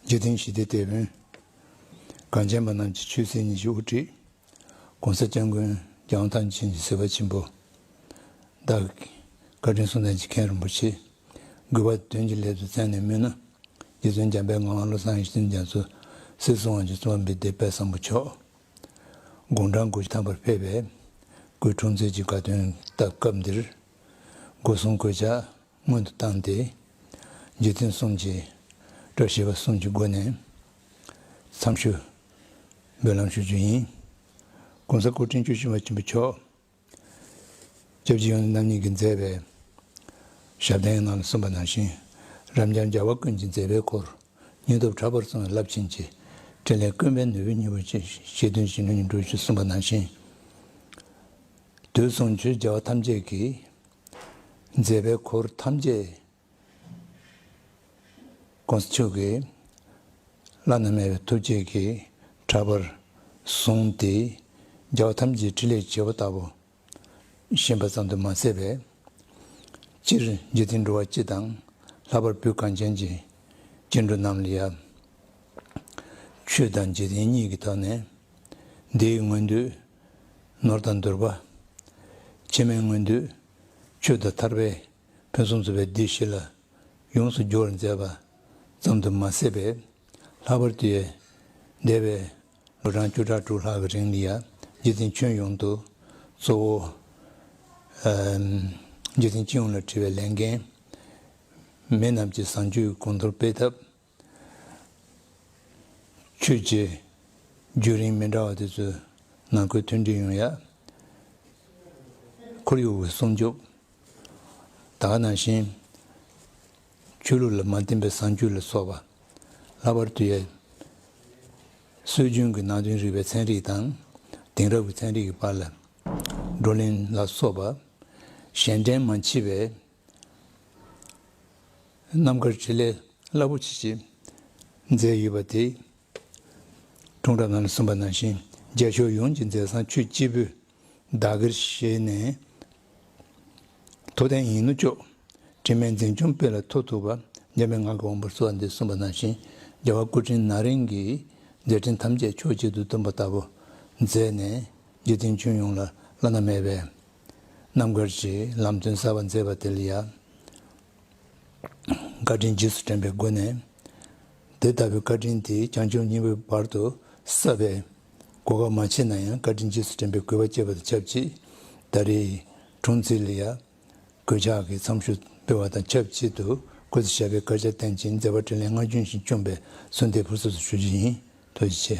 འཇིག་རྟེན་ཞི་བདེའི་དེད་དཔོན། གངས་ཅན་པ་རྣམས་ཀྱི་ཆོས་སྲིད་གཉིས་ཀྱི་དབུ་ཁྲིད། ༸གོང་ས་༸སྐྱབས་མགོན་རྒྱལ་དབང་ཐམས་ཅད་མཁྱེན་ཅིང་གཟིགས་པ་ཆེན་པོ། བདག་གིས་བཀའ་དྲིན་གསུང་ཐུགས་རྗེ་མཁན་རིན་པོ་ཆེ། གུས་པ་དོན་གྱི་སླད་དུ་བཙན་ནས་སྨོན་ན། རྗེ་བཙུན་འཇམ་དཔལ་ངག་དབང་བློ་བཟང་ཡེ་ཤེས་མཚན་རྒྱ་མཚོ། སྲིད་གསུམ་དབང་ཕྱུག་གཙུག་ལག་སྲིད་པའི་སྡེ་དཔལ་བཟང་པོ་མཆོག། དགུང་གྲངས་དགུ་བཅུ་ཐམ་པར་ཕེབས་པའི་སྐུའི་འཁྲུངས་ཚེས་ཀྱི་དགའ་སྟོན་སྟབས་སྐབས་འདིར། སྒོ་གསུམ་གོད་ཆག་སྔོན་དུ་བཏང་སྟེ། འཇིག་རྟེན་གསུམ་གྱི་བཀྲ་ཤིས་པ་གསུམ་གྱི་སྒོ་ནས་འཚམས་ཞུ་འབུལ་ལམ་ཞུ་རྒྱུ་ཡིན། ༸གོང་ས་སྐུ་ཕྲེང་བཅུ་བཞི་པ་ཆེན་པོ་མཆོག། སྐྱབས་རྗེ་ཡོངས་འཛིན་རྣམ་གཉིས་ཀྱིས་མཛད་པའི་ཞབས་བརྟན་ནང་ལ་གསུངས་པ་ནང་བཞིན། རབ་འབྱམས་རྒྱལ་བ་ཀུན་གྱི་མཛད་པའི་འཁོར། སྙིང་སྟོབས་དྲག་པོར་གསུངས་པའི་རླབས་ཆེན་གྱི། ཕྲིན་ལས་བསྐུལ་མའི་ནུས་པའི་སྙིང་པོ་ཆེ། ཞེ་འདུན་ཞི་ལྷུན་གྱི་འགྲོས་ཤིག་གསུངས་པ་ནང་བཞིན། དུས་གསུམ་ཆོས་རྒྱལ་བ་ཐམས་ཅད་ཀྱིས་མཛད་པའི་འཁོར་ཐམས་ཅད། ༸གོང་ས་མཆོག་གིས་བླ་ན་མེད་པའི་ཐུགས་བསྐྱེད་ཀྱིས་དྲག་པར་བཟུང་སྟེ། རྒྱལ་བ་ཐམས་ཅད་ཀྱི་ཕྲིན་ལས་བྱེད་པ་ལྟ་བུ་བཞེངས་པ་ཙམ་དུ་མ་ཟད་པར། སྤྱིར་འཇིག་རྟེན་འགྲོ་བ་སྤྱི་དང་། ལྷག་པར་བོད་གངས་ཅན་གྱི་སྐྱེ་འགྲོ་རྣམས་ལ་ཡང་། ཆོས་དང་འཇིག་རྟེན་གཉིས་ཀྱི་ཐོག་ནས། འདིའི་མངོན་འདོད་ནོར་དང་འདོད་པ། ཕྱི་མའི་མངོན་འདོད་ཆོས་དང་ཐར་པའི་ཕུན་སུམ་ཚོགས་པའི་སྡེ་བཞི་ལ་ཡོངས་སུ་སྦྱོར་མཛད་པ་ཙམ་དུ་མ་ཟད་པར། ལྷག་པར་དུ་ཡང་འདས་པའི་ལོ་གྲངས་བཅུ་ཕྲག་དྲུག་ལྷག་གི་རིང་ལ་ཡང་འཇིག་རྟེན་ཁྱོན་ཡོངས་སུ་གཙོ་བོ། ཨམ། འཇིག་རྟེན་སྤྱི་ཡོངས་ལ་དྲི་བའི་ལས་འགན། མི་རྣམས་ཀྱི་བཟང་སྤྱོད་གོང་མཐོར་སྤེལ་ཐབས། ཆོས་ཀྱི་བརྒྱུད་རིམ་མི་འདྲ་བ་དེ་ཚོའི་ནང་ཁུལ་མཐུན་སྒྲིལ་ཡོང་ཡ། ཁོར་ཡུག་གི་སྲུང་སྐྱོབ། ད་ག་ནང་བཞིན་ཆོས་ལུགས་ལ་མ་བརྟེན་པའི་བཟང་སྤྱོད་ལ་སོགས་པ། ལྷག་པར་དུ་ཡང་སྲོལ་རྒྱུན་གྱི་ནང་དོན་རིག་པའི་ཚན་རིག་དང་། དེང་རབས་ཀྱི་ཚན་རིག་གི་བར་ལ་བགྲོ་གླེང་ལ་སོགས་པ། གཞན་དྲིང་མ་མཆིས་པའི་རྣམ་དཀར་འཕྲིན་ལས་རླབས་པོ་ཆེ་ཞིག་མཛད་ཡོད་པ་དེ། འཁྲུངས་རབས་ནང་ལ་གསུངས་པ་ནང་བཞིན། རྒྱལ་ཤོག་ཡོངས་ཀྱི་མཛད་བཟང་ཆོས་སྐྱེས་བུ་བདག་གིར་བཞེས་ནས། ཐུབ་བསྟན་ཡིད་བཞིན་ནོར་བུ། དྲི་མེད་འཛིན་སྐྱོང་དཔལ་ལ་ཐུག་ཐུབ་པ། འཇམ་པའི་ངག་གི་དབང་པོར་གསོལ་བ་འདེབས་གསུངས་པ་ནང་བཞིན། རྒྱལ་བ་སྐུ་ཕྲེང་ན་རིམ་གྱི་མཛད་འཕྲིན་ཐམས་ཅད་ཕྱོགས་གཅིག་ཏུ་བསྡོམས་པ་ལྟ་བུ་མཛད་ནས། འཇིག་རྟེན་ཁྱོན་ཡོངས་ལ་བླ་ན་མེད་པའི་རྣམ་དཀར་གྱི་ལམ་སྟོན་གསར་པ་མཛད་པ་དེ་ལ་ཡང་། བཀའ་དྲིན་རྗེས་སུ་དྲན་པའི་སྒོ་ནས། དེ་ལྟ་བུའི་བཀའ་དྲིན་དེ་བྱང་ཆུབ་སྙིང་པོའི་བར་དུ་བསགས་པའི་གོ་སྐབས་མ་མཆིས་ན་ཡང་། བཀའ་དྲིན་རྗེས་སུ་དྲན་པའི་གུས་པ་བསྐྱེད་པ་དང་ཆབས་ཅིག་ད་རེས་འཁྲུངས་ཚེས་ལ་ཡང་གུས་ཕྱག་གི་འཚམས་ཞུ་སྤེལ་བ་དང་ཆབས་ཅིག་ཏུ། སྐུ་ཚེ་ཞབས་པད་བསྐལ་བརྒྱར་བརྟན་ཅིང་། མཛད་པ་འཕྲིན་ལས་ལྔ་རྒྱུན་བཞིན་འཁྱོངས་པའི་གསོལ་འདེབས་ཕུར་ཚུགས་སུ་ཞུ་རྒྱུ་ཡིན། ཐུགས་རྗེ་ཆེ།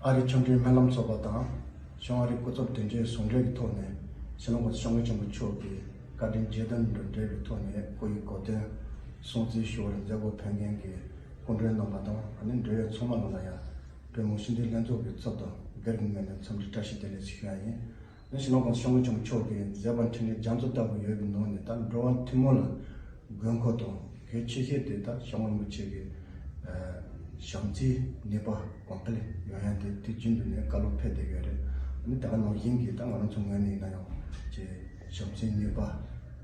ཨ་རིའི་ཆོ་འཕྲུལ་སྨོན་ལམ་ཚོགས་པ་དང་། ཤོང་ཨ་རིའི་སྐུ་ཚབ་དོན་གཅོད་ཟུང་འབྲེལ་གྱི་ཐོག་ནས། སྤྱི་ནོར་༸གོང་ས་༸སྐྱབས་མགོན་ཆེན་པོ་མཆོག་གི་བཀའ་དྲིན་རྗེས་དྲན་དང་འབྲེལ་བའི་ཐོག་ནས། སྐུ་ཡི་གོ་སྟོན་སྲུང་བརྩི་ཞུ་བར་མཛད་སྒོ་ཕེབས་མཁན་གྱི་སྐུ་མགྲོན་རྣམ་པ་དང་། ཨ་ནི་འབྲེལ་ཡོད་ཚང་མ་ལ་ཡང་། བོད་མི་སྤྱི་འཐུས་ལྷན་ཚོགས་ཀྱི་ཚབ་དང་། སྒེར་གྱི་ངོས་ནས་འཚམས་འདྲི་བཀྲ་ཤིས་བདེ་ལེགས་ཞུ་ཡ་ཡིན། ནི་སྤྱི་ནོར་༸གོང་ས་༸སྐྱབས་མགོན་ཆེན་པོ་མཆོག་གིས་མཛད་པ་འཕྲིན་ལས་རྒྱ་མཚོ་ལྟ་བུ་ཡོད་པའི་ནང་ནས། ད་འགྲོ་བ་ཐུན་མོང་ལ་དགོས་མཁོ་དང་གལ་ཆེ་ཤོས་དེ། ད་ཞང་བློན་པོ་ཆེ་གི་ཨ་བྱམས་བརྩེའི་ནུས་པ་གོང་འཕེལ་ཡོང་ཡ་དེ། དུས་རྒྱུན་དུ་ནས་བཀའ་སློབ་ཕེབས་བསྡད་ཡོད་རེད། ནི་ད་ག་ནང་བཞིན་གྱི་ད་ང་རང་ཚོ་ངོས་ནས་ཡིན་ན་ཡང་། ཅེས་བྱམས་བརྩེའི་ནུས་པ།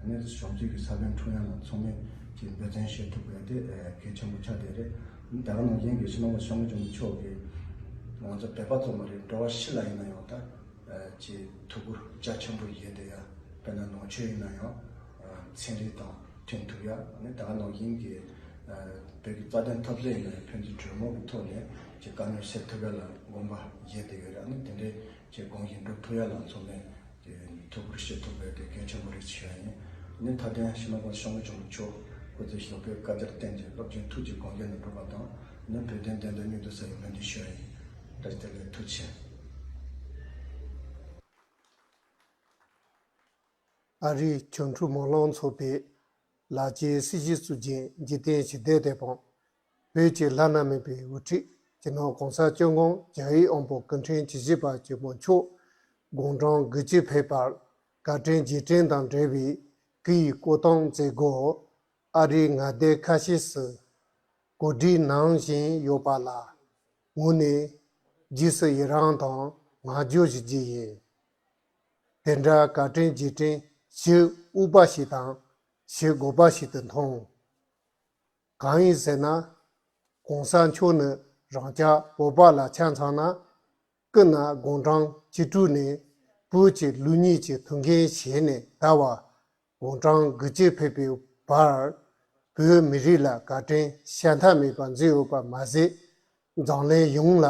ནི་བྱམས་བརྩེ་གི་ས་བོན་འཁྲུངས་ཡ་ལ་ཚང་མས་ཀྱི་འབད་བརྩོན་བྱེད་ཐུབ་དགོས་ཡ་དེ་གལ་ཆེན་པོ་ཆགས་བསྡད་རེད། ནི་ད་ག་ནང་བཞིན་གྱི་སྤྱི་ནོར་༸གོང་ས་༸སྐྱབས་མགོན་ཆེན་པོ་མཆོག་གིས། ང་ཚོ་བོད་པ་ཙམ་མ་རེད། འགྲོ་བ་སྤྱི་ལ་ཡིན་ན་ཡང་ད་ཅིག་ཐུགས་ཁུར་རྒྱ་ཆེན་པོ་ཡོད་དེ་ཡ། དཔེར་ན་ནང་ཆོས་ཡིན་ན་ཡང་ཚན་རིག་དང་མཐུན་ཐུབ་ཡ། ནི་ད་ག་ནང་བཞིན་གྱི་བོད་ཀྱི་རྩ་དོན་འཐབ་རྩོད་ཡིན་ན་ཡང་ཕན་ཚུན་གྲོས་མོལ་གྱི་ཐོག་ནས་ཅིག་དཀའ་གནད་སེལ་ཐུབ་ཡ་ལ་དགོངས་པ་བཞེས་བསྡད་ཡོད་རེད། ནི་དེ་འདྲའི་ཅིག་གོང་བཞིན་འགྲུབ་ཐུབ་ཡ་ལ་ཚང་མས་ཐུགས་ཁུར་བཞེས་ཐུབ་པའི་དེ་གལ་ཆེན་པོ་རེད་ཞུ་ཡ་ཡིན། ནི་མཐའ་དོན་ཤིང་ནགས་ཀུན་བཟང་སྐྱབས་མགོན་ཆེན་པོ་མཆོག་སྐུ་ཚེ་ཞབས་པད་བསྐལ་བརྒྱར་བརྟན་ཅིང་རླབས་ཆེན་ཐུགས་ཀྱི་དགོངས་རྒྱན་དུ་འགྲུབ་པ་དང་། ནི་བོད་དོན་བདེན་མཐའ་མྱུར་དུ་གསལ་བའི་སྨོན་འདུན་ཞུ་ཡ་ཡིན། བཀྲ་ཤིས་བདེ་ལེགས། ཐུགས་རྗེ་ཆེ། ཨ་རིའི་ཆོ་འཕྲུལ་སྨོན་ལམ་ཚོགས་པའི་ལག་ཁྱེར་སྲིད་ཞུ་ཚུགས་ཀྱི་འཇིག་རྟེན་ཞི་བདེའི་དེད་དཔོན། བོད་ཀྱི་བླ་ན་མེད་པའི་དབུ་ཁྲིད་སྤྱི་ནོར་༸གོང་ས་༸སྐྱབས་མགོན་རྒྱལ་བའི་དབང་པོ་སྐུ་ཕྲེང་བཅུ་བཞི་པ་ཆེན་པོ་མཆོག་དགུང་གྲངས་དགུ་བཅུ་ཕེབས་པར་བཀའ་དྲིན་རྗེས་དྲན་དང་འབྲེལ་བའི་གུས་ཡི་སྐུ་གཏམ་མཛད་སྒོ་ཨ་རིའི་མངའ་སྡེ་ཁ་ཤས་སུ་གོ་སྒྲིག་གནང་བཞིན་ཡོད་པ་ལ་ངོས་ནས་རྗེས་སུ་ཡི་རང་དང་བསྔགས་བརྗོད་ཞུ་རྒྱུ་ཡིན། དེ་འདྲ་བཀའ་དྲིན་རྗེས་དྲན་ཞུ་འོས་པ་ཞིག་དང་ཞུ་དགོས་པ་ཞིག་ཏུ་མཐོང་། གང་ཡིན་ཟེར་ན། ༸གོང་ས་མཆོག་ནི་རང་ཅག་བོད་པ་ལ་ཆ་མཚོན་ན། སྐུ་ན་དགུང་གྲངས་བཅུ་དྲུག་ནས་བོད་ཀྱི་ལུགས་གཉིས་ཀྱི་ཐུགས་འགན་བཞེས་ནས་ད་བར་དགུང་གྲངས་དགུ་བཅུ་ཕེབས་པའི་བར། བོད་མི་རིགས་ལ་བཀའ་དྲིན་བཤད་མཐའ་མེད་པ་མཛད་ཡོད་པ་མ་ཟད། འཛམ་གླིང་ཡོངས་ལ་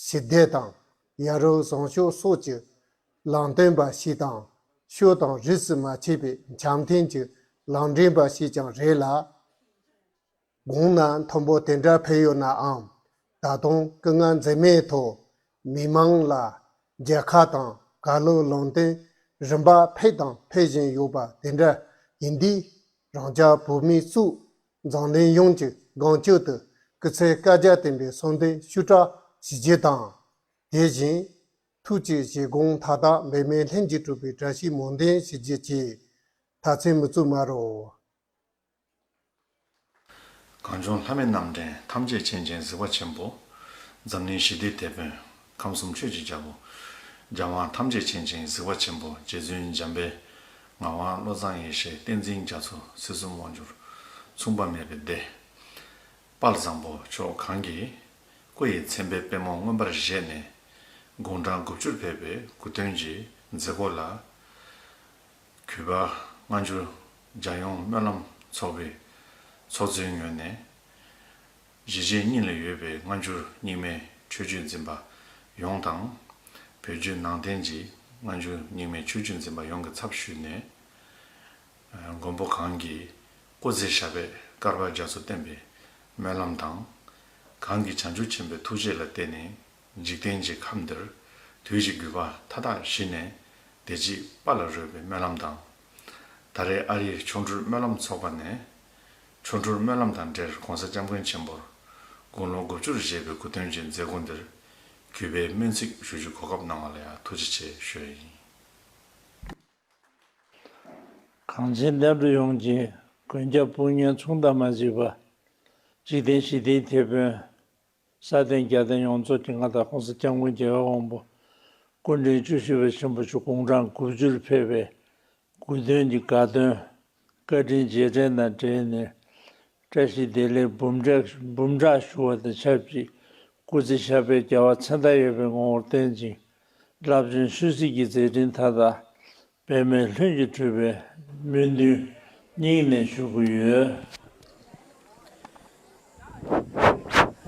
ཞི་བདེ་དང་ཡ་རབས་བཟང་ཕྱོགས་སོགས་ཀྱི་ལམ་སྟོན་པ་ཞིག་དང་། ཕྱོགས་དང་རིས་སུ་མ་ཆད་པའི་འཆམ་མཐུན་གྱི་ལམ་འདྲེན་པ་ཞིག་ཀྱང་རེད་ལ། གོང་ན་མཐོན་པོ་དེ་འདྲ་ཕེབས་ཡོད་ནའང་། ད་དུང་སྐུ་ངལ་འཛེམས་མེད་ཐོག་མི་མང་ལ་རྒྱལ་ཁ་དང་བཀའ་སློབ་ལམ་སྟོན་རིམ་པ་ཕེབས་དང་ཕེབས་བཞིན་ཡོད་པ་དེ་འདྲ་ཡིན་དུས། རང་ཅག་བོད་མི་སོགས་འཛམ་གླིང་ཡོངས་ཀྱི་སྒང་སྐྱོད་དུ་སྐུ་ཚེ་བསྐལ་བརྒྱར་བརྟན་པའི་གསོལ་འདེབས་ཤུགས་དྲག་ཞུ་རྒྱུ་དང་། དེ་བཞིན་ཐུགས་ཀྱི་བཞེད་དགོངས་མཐའ་དག་འབད་མེད་ལྷུན་གྱིས་གྲུབ་པའི་བཀྲ་ཤིས་སྨོན་འདུན་ཞུ་རྒྱུ་བཅས་མཐའ་མཚམས་མི་བཙུགས་མ་རོ། གངས་ལྗོངས་ལྷ་མིའི་རྣམ་འདྲེན་ཐམས་ཅད་མཁྱེན་ཅིང་གཟིགས་པ་ཆེན་པོ། འཛམ་གླིང་ཞི་བདེའི་དེད་དཔོན་ཁམས་གསུམ་ཆོས་ཀྱི་རྒྱལ་པོ། རྒྱལ་དབང་ཐམས་ཅད་མཁྱེན་ཅིང་གཟིགས་པ་ཆེན་པོ་རྗེ་བཙུན་འཇམ་དཔལ་ངག་དབང་བློ་བཟང་ཡེ་ཤེས་བསྟན་འཛིན་རྒྱ་མཚོ་སྲིད་གསུམ་དབང་སྒྱུར་མཚུངས་པ་མེད་པའི་སྡེ། དཔལ་བཟང་པོ་མཆོག་གང་གི་སྐུ་ཡི་མཚན་དཔེའི་པད་མོ་མངོན་པར་བཞད་ནས་དགུང་གྲངས་དགུ་བཅུར་ཕེབས་པའི་སྐུ་སྟོན་གྱི་མཛད་སྒོ་ལ། གུས་པ་སྔ་འགྱུར་རྒྱལ་ཡོངས་སྨོན་ལམ་ཚོགས་པའི་ཚོགས་གཙོའི་ངོས་ནས། གཞིས་བྱེས་གཉིས་ལ་ཡོད་པའི་སྔ་འགྱུར་རྙིང་མའི་ཆོས་བརྒྱུད་འཛིན་པ་ཡོངས་དང་། བོད་བརྒྱུད་ནང་བསྟན་གྱི་སྔ་འགྱུར་རྙིང་མའི་ཆོས་བརྒྱུད་འཛིན་པ་ཡོངས་ཀྱི་ཚབ་ཞུས་ནས། མགོན་པོ་གང་གི་སྐུ་ཚེ་ཞབས་པད་བསྐལ་པ་རྒྱ་མཚོ་བརྟན་པའི་སྨོན་ལམ་དང་། གང་གི་བྱང་ཆུབ་ཆེན་པོའི་ཐུགས་རྗེ་ལ་བརྟེན་ནས་འཇིག་རྟེན་གྱི་ཁམས་འདིར་དུས་ཀྱི་དགོས་པ་མཐའ་དག་ཞི་ནས་བདེ་སྐྱིད་དཔལ་ལ་རོལ་བའི་སྨོན་ལམ་དང་། ད་རེས་ཨ་རིའི་ཆོ་འཕྲུལ་སྨོན་ལམ་ཚོགས་པ་ནས་ཆོ་འཕྲུལ་སྨོན་ལམ་དང་འབྲེལ་༸གོང་ས་༸སྐྱབས་མགོན་ཆེན་པོར་དགུང་ལོ་དགུ་བཅུར་བཞེས་པའི་སྐུ་སྟོན་གྱི་མཛད་སྒོ་འདིར་གུས་པས་སྨོན་ཚིག་ཞུ་རྒྱུའི་གོ་སྐབས་གནང་བ་ལ་ཡང་ཐུགས་རྗེ་ཆེ་ཞུ་ཡ་ཡིན། གངས་ཅན་བསྟན་འགྲོ་ཡོངས་ཀྱི་མགོན་སྐྱབས་དཔུང་གཉེན་མཚུངས་ཟླ་མ་མཆིས་པ། འཇིག་རྟེན་ཞི་བདེའི་དེད་དཔོན། སྲ་བརྟན་རྒྱལ་བསྟན་ཡོངས་རྫོགས་ཀྱི་མངའ་བདག་༸གོང་ས་༸སྐྱབས་མགོན་རྒྱལ་བའི་དབང་པོ་སྐུ་ཕྲེང་བཅུ་བཞི་པ་ཆེན་པོ་མཆོག་དགུང་གྲངས་དགུ་བཅུར་ཕེབས་པའི་སྐུ་སྟོན་གྱི་དགའ་སྟོན་བཀའ་དྲིན་རྗེས་དྲན་དང་འབྲེལ་ནས། བཀྲ་ཤིས་བདེ་ལེགས་འབུམ་ཕྲག་འབུམ་ཕྲག་ཞུ་བ་དང་ཆབས་ཅིག་སྐུ་ཚེ་ཞབས་པད་བརྒྱ་པ་མཚན་རྟགས་ཡོད་པའི་ངོ་བོར་བརྟན་ཅིང་། རླབས་ཆེན་ཆོས་སྲིད་ཀྱི་མཛད་འཕྲིན་མཐའ་དག་འབད་མེད་ལྷུན་གྱིས་གྲུབ་པའི་སྨོན་འདུན་སྙིང་ནས་ཞུ་གི་ཡོད།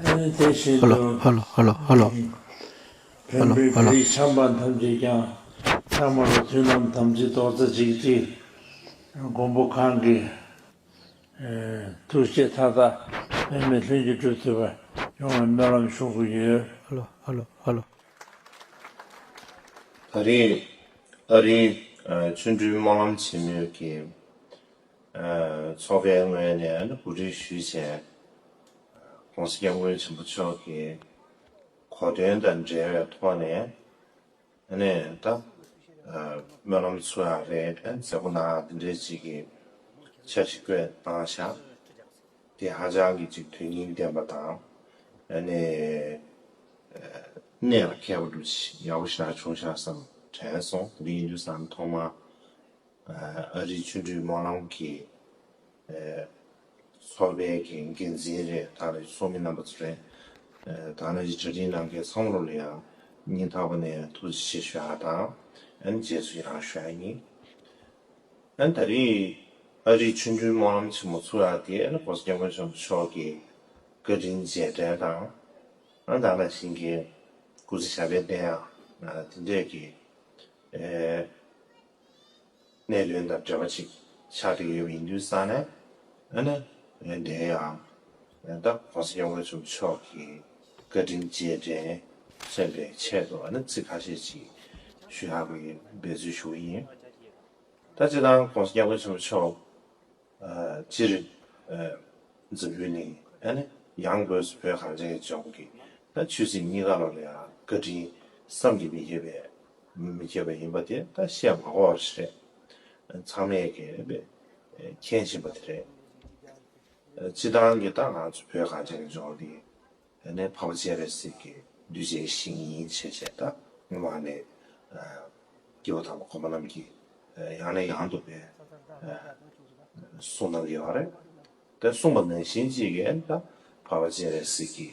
ཨ་ནི་དེ་བཞིན་ཧ་ལོ། དུ་ཧ་ལོ། ཧ་ལོ། ཧ་ལོ། བོད་མིའི་བོད་རིགས་ཆབ་འབངས་ཐམས་ཅད་ཀྱང་ཚང་མ་ལ་མཐུན་ལམ་དམ་ཚིག་རྡོག་རྩ་གཅིག་སྒྲིལ། མགོན་པོ་གང་གི་ཐུགས་བསྐྱེད་མཐའ་དག་འབད་མེད་ལྷུན་གྱིས་གྲུབ་ཐུབ་པ་ཡོང་བའི་སྨོན་ལམ་ཞུ་གི་ཡོད། ཧ་ལོ། ཧ་ལོ། ཧ་ལོ། ད་རེས་ཨ་རིའི་ཨ་ཆོ་འཕྲུལ་སྨོན་ལམ་ཆེན་མོའི་གི་ཨ་ཚོགས་པའི་ངོས་ནས་ཨ་ནི་གོ་སྒྲིག་ཞུས་བྱས། ༸གོང་ས་༸སྐྱབས་མགོན་ཆེན་པོ་མཆོག་གི་གོ་སྟོན་དང་འབྲེལ་བའི་ཐོག་ནས། ཨ་ནི་ད་ཨ་སྨོན་ལམ་ཚུགས་ཡག་རེད། ཨ་མཛད་སྒོ་གནང་ཡག་དེ་འདྲའི་ཅིག་གི་འཆར་གཞི་བཀོད་གནང་ཤག་དེ་ཧ་ཅང་གི་ཅིག་དོན་སྙིང་ལྡན་པ་དང་། ཨ་ནི་ཨ་གནད་ལ་འཁེལ་བ་འདྲ་ཅིག་ཡག་པོ་ཞེ་དྲག་བྱུང་ཤག་བསམ་དྲན་སོང་། དེ་འདྲ་ཡིན་དུས་ཙང་ཐོག་མར་ཨ་ཨ་རིའི་ཆོ་འཕྲུལ་སྨོན་ལམ་གྱི་ཨ་ཚོགས་པའི་གི་འགན་འཛིན་རེད། ད་རེས་ཚོགས་མི་རྣམ་པ་ཚོ་རེད། ད་ནི་གྲ་སྒྲིག་གནང་མཁན་ཚང་མ་ལ་ཡང་སྙིང་ཐག་པ་ནས་ཐུགས་རྗེ་ཆེ་ཞུ་ཡག་དང་། ཨ་ནི་རྗེས་སུ་ཡི་རང་ཞུ་ཡག་ཡིན། ཨ་ནི་ད་རེས་ཨ་རིའི་ཆོ་འཕྲུལ་སྨོན་ལམ་ཆེན་མོ་ཚུགས་ཡག་དེ་ཨ་ནི་༸གོང་ས་༸སྐྱབས་མགོན་ཆེན་པོ་མཆོག་གི་བཀའ་དྲིན་རྗེས་དྲན་དང་། ཨ་ནི་ད་ནང་བཞིན་གྱི་སྐུ་ཚེ་ཞབས་པད་བརྟན་ཡག་དེ་འདྲས་ཀྱི་ཨེ། གནད་དོན་དང་འབྲེལ་བ་ཅིག་ཆགས་ཀྱི་ཡོད་པ་ཡིན་དུས་ཙང་ནས། ཨ་ནི་འདིར་ཡང་ད་༸གོང་ས་༸སྐྱབས་མགོན་ཆེན་པོ་མཆོག་གི་བཀའ་དྲིན་རྗེས་དྲན་མཚོན་པའི་ཆེད་དུ་ཨ་ནི་ཚིག་ཁ་ཤས་ཅིག་ཞུ་ཡག་གི་འབད་བརྩོན་ཞུ་གི་ཡིན། ད་སྤྱིར་བཏང་༸གོང་ས་༸སྐྱབས་མགོན་ཆེན་པོ་མཆོག་སྤྱིར་འཛམ་བུའི་གླིང་ཨ་ནི་ཡང་སྒོས་སུ་བོད་གངས་ཅན་གྱི་ལྗོངས་ཀྱི་ད་ཆོས་སྲིད་གཉིས་ཀ་ལ་ཡང་བཀའ་དྲིན་བསམ་གྱིས་མི་ཁྱབ་པའི་མི་ཁྱབ་པ་ཡིན་པ་དེ་ད་བཤད་མ་དགོས་པ་རེད། ཚང་མས་ཀྱིས་མཁྱེན་བཞིན་པ་དེ་རེད། སྤྱིར་བཏང་གི་ད་ང་ཚོ་བོད་གངས་ཅན་གྱི་ལྗོངས་འདི་ཨ་ནི་འཕགས་པ་སྤྱན་རས་གཟིགས་ཀྱི་གདུལ་བྱའི་ཞིང་ཡིན་ཞེས་བྱས་ད་སྔོན་མ་ནས་སྐྱེས་བུ་དམ་པ་གོང་མ་རྣམས་ཀྱིས་ཡང་ནས་ཡང་དུ་བས་གསུངས་གནང་གི་ཡོད་རེད། དེ་གསུངས་པ་ནང་བཞིན་གཅིག་གིས་ད་འཕགས་པ་སྤྱན་རས་གཟིགས་ཀྱི་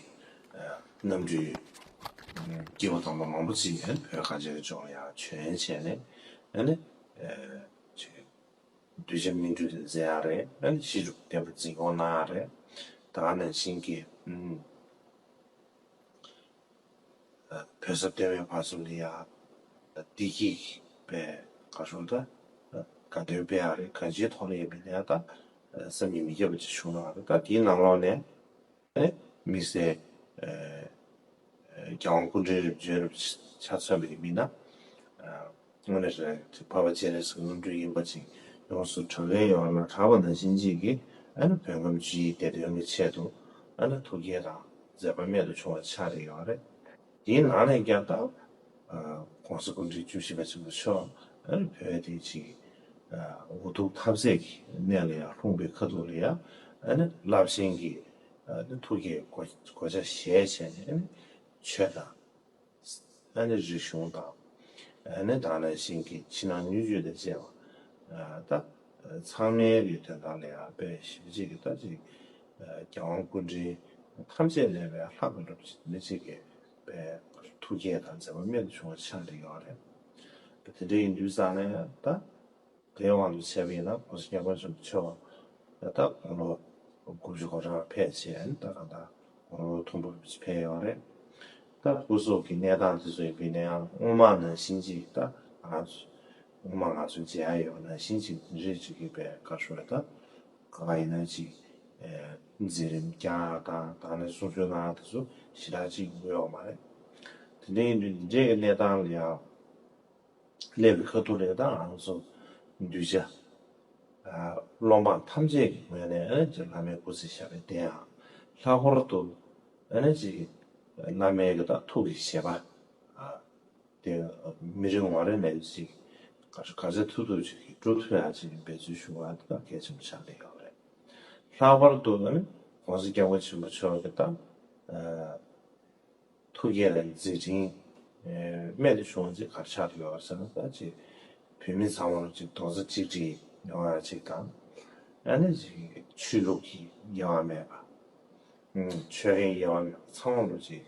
རྣམ་སྤྲུལ་སྐྱེས་བུ་དམ་པ་མང་པོ་ཅིག་ཡང་བོད་གངས་ཅན་གྱི་ལྗོངས་ལ་ཡང་བྱོན་བྱས་ནས་ཨ་ནི་ཅིག་གདུལ་བྱ་སྨིན་གྲོལ་མཛད་ཡག་རེད། ཨ་ནི་ཤེས་རབ་བརྟན་པོ་འཛིན་སྐྱོང་གནང་ཡག་རེད། ད་ག་ནང་བཞིན་གྱི་བོད་ས་སྟོད་སྨད་བར་གསུམ་ལ་ཡང་བདེ་སྐྱིད་པའི་ག་ཤོར་ད་དགའ་སྟོན་སྤེལ་ཡག་རེད། གང་ཅིའི་ཐོག་ལ་ཡིན་མིན་ཡང་ད་བསམ་གྱིས་མི་ཁྱབ་པ་ཅིག་བྱུང་གནང་རེད། ད་དེའི་ནང་ལོགས་ནས་དམིགས་བསལ་རྒྱལ་དབང་སྐུ་ཕྲེང་རིམ་བྱོན་རིན་པོ་ཆེ་ཆ་མཚོན་པ་ཡིན་མིན་ན། དངོས་གནས་རེད། འཕགས་པ་སྤྱན་རས་གཟིགས་རྣམ་སྤྲུལ་ཡིན་པ་ཅིག་ཡོངས་སུ་གྲགས་མཁན་ཡོངས་ལ་གྲགས་པ་ནང་བཞིན་ཅིག་གིས་ཨ་ནི་བོད་ཁམས་སྤྱི་ཡི་བདེ་དོན་གྱི་ཆེད་དུ་ཨ་ནི་ཐུགས་བསྐྱེད་དང་མཛད་པ་རྨད་དུ་བྱུང་བ་ཆགས་བསྡད་ཡོད་རེད། དེའི་ནང་ནས་ཀྱང་ད་༸གོང་ས་སྐུ་ཕྲེང་བཅུ་བཞི་པ་ཆེན་པོ་མཆོག་ཨ་ནི་བོད་དེ་ཅིག་འུ་ཐུག་འཐབ་རྩོད་ཀྱི་གནས་ལ་ཡང་ལྷུང་པའི་ཁ་ཐུག་ལ་ཡང་ཨ་ནི་རླབས་ཆེན་གྱི་ཨ་ནི་ཐུགས་བསྐྱེད་གོ་གོ་ཆ་བཞེས་བྱས་ནས་ཨ་ནི་ཆོས་དང་། ཨ་ནི་རིག་གཞུང་དང་། ཨ་ནི་ད་ག་ནང་བཞིན་གྱི་ཕྱི་ནང་སྙིང་རྗེ་དང་བཅས་པ། ད་ཚང་མའི་གི་དོན་དག་ལ་ཡང་དཔེ་ཞིབ་ཅིག་གི་ད་ཅིག་རྒྱལ་དབང་སྐུ་ཕྲེང་ཐམས་ཅད་ལས་པའི་ལྷ་དང་འདྲ་བ་ཅིག་འདི་ཅིག་གི་དཔེ་ཐུགས་བསྐྱེད་དང་མཛད་པ་རྨད་དུ་བྱུང་བ་ཆགས་བསྡད་ཡོད་རེད། དེ་འདྲ་ཡིན་དུས་ཙང་ནས་ད། དེའི་དབང་དུ་བྱས་པ་ཡིན་ན་༸གོང་ས་༸སྐྱབས་མགོན་ཆེན་པོ་མཆོག་ད་དགུང་ལོ་དགུ་བཅུ་གོ་གྲངས་ཕེབས་བྱས་ད་གང་ལྟར་དགུང་ལོ་མཐོན་པོ་ཕེབས་ཡོད་རེད། ད་སྐུ་སྲོག་གི་གནས་སྟངས་དེ་ཚོ་ཡིན་པ་ཡིན་ན་ཡང་སྔོན་མ་ནང་བཞིན་ཅིག་ད་ང་ཚོ་སྔོན་མ་ང་ཚོས་མཇལ་ཡག་ཡོད་པ་ནང་བཞིན་ཅིག་རེད་ཅིག་གི་བས་དགའ་ཤོས་ད་ག་ག་ཡིན་ན་ཅིག་མཛད་རིམ་བསྐྱངས་ཡག་དང་ད་ནི་གསུང་ཆོས་གནང་ཡག་དེ་ཚོ་ཞེ་དྲག་ཅིག་ཡོད་མ་རེད། དེ་འདྲ་ཡིན་དུས་འདི་འདྲའི་གནས་སྟངས་ལ་ཡང་། སླེབས་པའི་ཁ་ཐུག་ལ་ད་ང་ཚོ་གདུལ་བྱ་སློབ་མ་ཐམས་ཅད་ཀྱི་ངོས་ནས་ཨ་ནི་ཅིག་བླ་མའི་སྐུ་ཚེ་ཞབས་པད་བརྟན་ཡག་ལྷག་པར་དུ་ཨ་ནི་ཅིག་བླ་མའི་གི་ད་ཐུགས་ཀྱི་བཞེད་པ་དེ་མི་རིང་བ་རེ་ནས་ཅིག་ག་ཚོད་ག་ཚོད་ཐུབ་ཐུབ་ཅིག་གི་སྒྲུབ་ཐུབ་ཡག་ཅིག་འབད་བརྩོན་ཞུ་བ་དེ་ད་གལ་ཆེན་པོ་ཆགས་བསྡད་ཡོད་རེད། ལྷག་པར་དུ་ཨ་ནི་༸གོང་ས་༸སྐྱབས་མགོན་ཆེན་པོ་མཆོག་གི་ད། ཐུགས་བསྐྱེད་ལ་མཛད་འཕྲིན་རྨད་དུ་བྱུང་བ་ཅིག་ག་རེ་ཆགས་ཡོད་ཟེར་ན་ད་ཅིག་བོད་མི་ཚང་མར་ཅིག་རྡོག་རྩ་གཅིག་སྒྲིལ་ཡོང་ཡ་ཅིག་དང་། ཨ་ནི་ཅིག་ཆོས་ལུགས་ཀྱི་དབྱེ་བ་མེད་པ། ཆོས་ཀྱི་དབྱེ་བ་མེད་པ་ཚང་མ་ལ་ཅིག་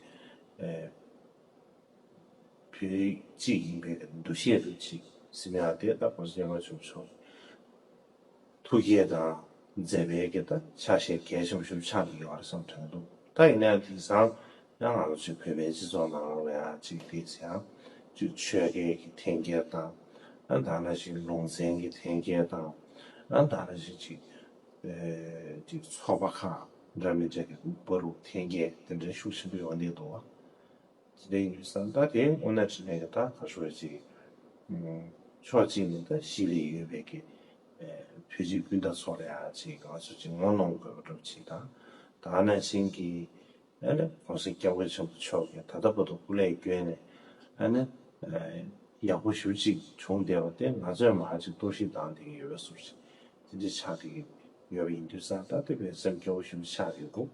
བོད་རིགས་གཅིག་ཡིན་པའི་འདུ་ཤེས་དུ་ཅིག་ཟིན་ཡ་དེ་ད་༸གོང་ས་༸སྐྱབས་མགོན་ཆེན་པོ་མཆོག་ཐུགས་བསྐྱེད་དང་མཛད་པའི་གི་ད་ཆ་ཤས་གལ་ཆེན་པོ་ཞིག་ཆགས་ཀྱི་ཡོད་རེད་བསམ་དྲན་འདུག་ད་ཡིན་ན་དེང་སང་ཡང་ང་ཚོ་ཅིག་བོད་པའི་སྤྱི་ཚོགས་ནང་ལོགས་ལ་ཡང་ཅིག་དེ་ཚེ་ཡང་ཅིག་ཆོལ་ཁའི་གི་འཐེན་འཁྱེར་དང་། ཨ་ད་ནང་བཞིན་ལུང་ཚན་གྱི་འཐེན་འཁྱེར་དང་། ཨ་ད་ནང་བཞིན་ཅིག་ཨེ་ཅིག་ཚོགས་པ་ཁག་འདྲ་མི་འདྲ་གི་བར་དུ་འཐེན་འཁྱེར་དེ་འདྲའི་ཤུགས་ཆེན་པོ་ཡོང་གི་འདུག་བ། དེ་འདྲ་ཡིན་དུས་ཙང་ད་དེ་དངོས་གནས་དྲང་གནས་ཀྱི་ད་ག་ཚོད་ཅིག་ཕྱོགས་གཅིག་ནས་ད་གཞི་ལ་ཡོད་པའི་གི་བོད་རིགས་སྤུན་ཟླ་ཚོ་ལ་ཡང་ཅིག་ང་ཚོ་ཅིག་ངོ་གནོང་དགོས་པ་འདྲ་པོ་ཅིག་དང་། ད་ག་ནང་བཞིན་གྱི་ཨ་ནི་༸གོང་ས་༸སྐྱབས་མགོན་ཆེན་པོ་མཆོག་གིས་ད་ལྟ་བར་དུ་སྐུ་ལས་བསྐྱོན་ནས་ཨ་ནི་ཡག་པོ་ཞེ་པོ་ཅིག་བྱུང་བསྡད་པ་དེ་ང་ཚོས་མར་ཅིག་གཏོར་བཤིག་བཏང་བསྡད་ཀྱི་ཡོད་པའི་བཟོ་ཅིག་དེ་འདྲ་ཆགས་བསྡད་ཀྱི་ཡོད་པ་ཡིན་དུས་ཙང་ད་དེ་བས་སེམས་སྐྱོ་བོ་ཞེ་པོ་ཆགས་བསྡད་འདུག་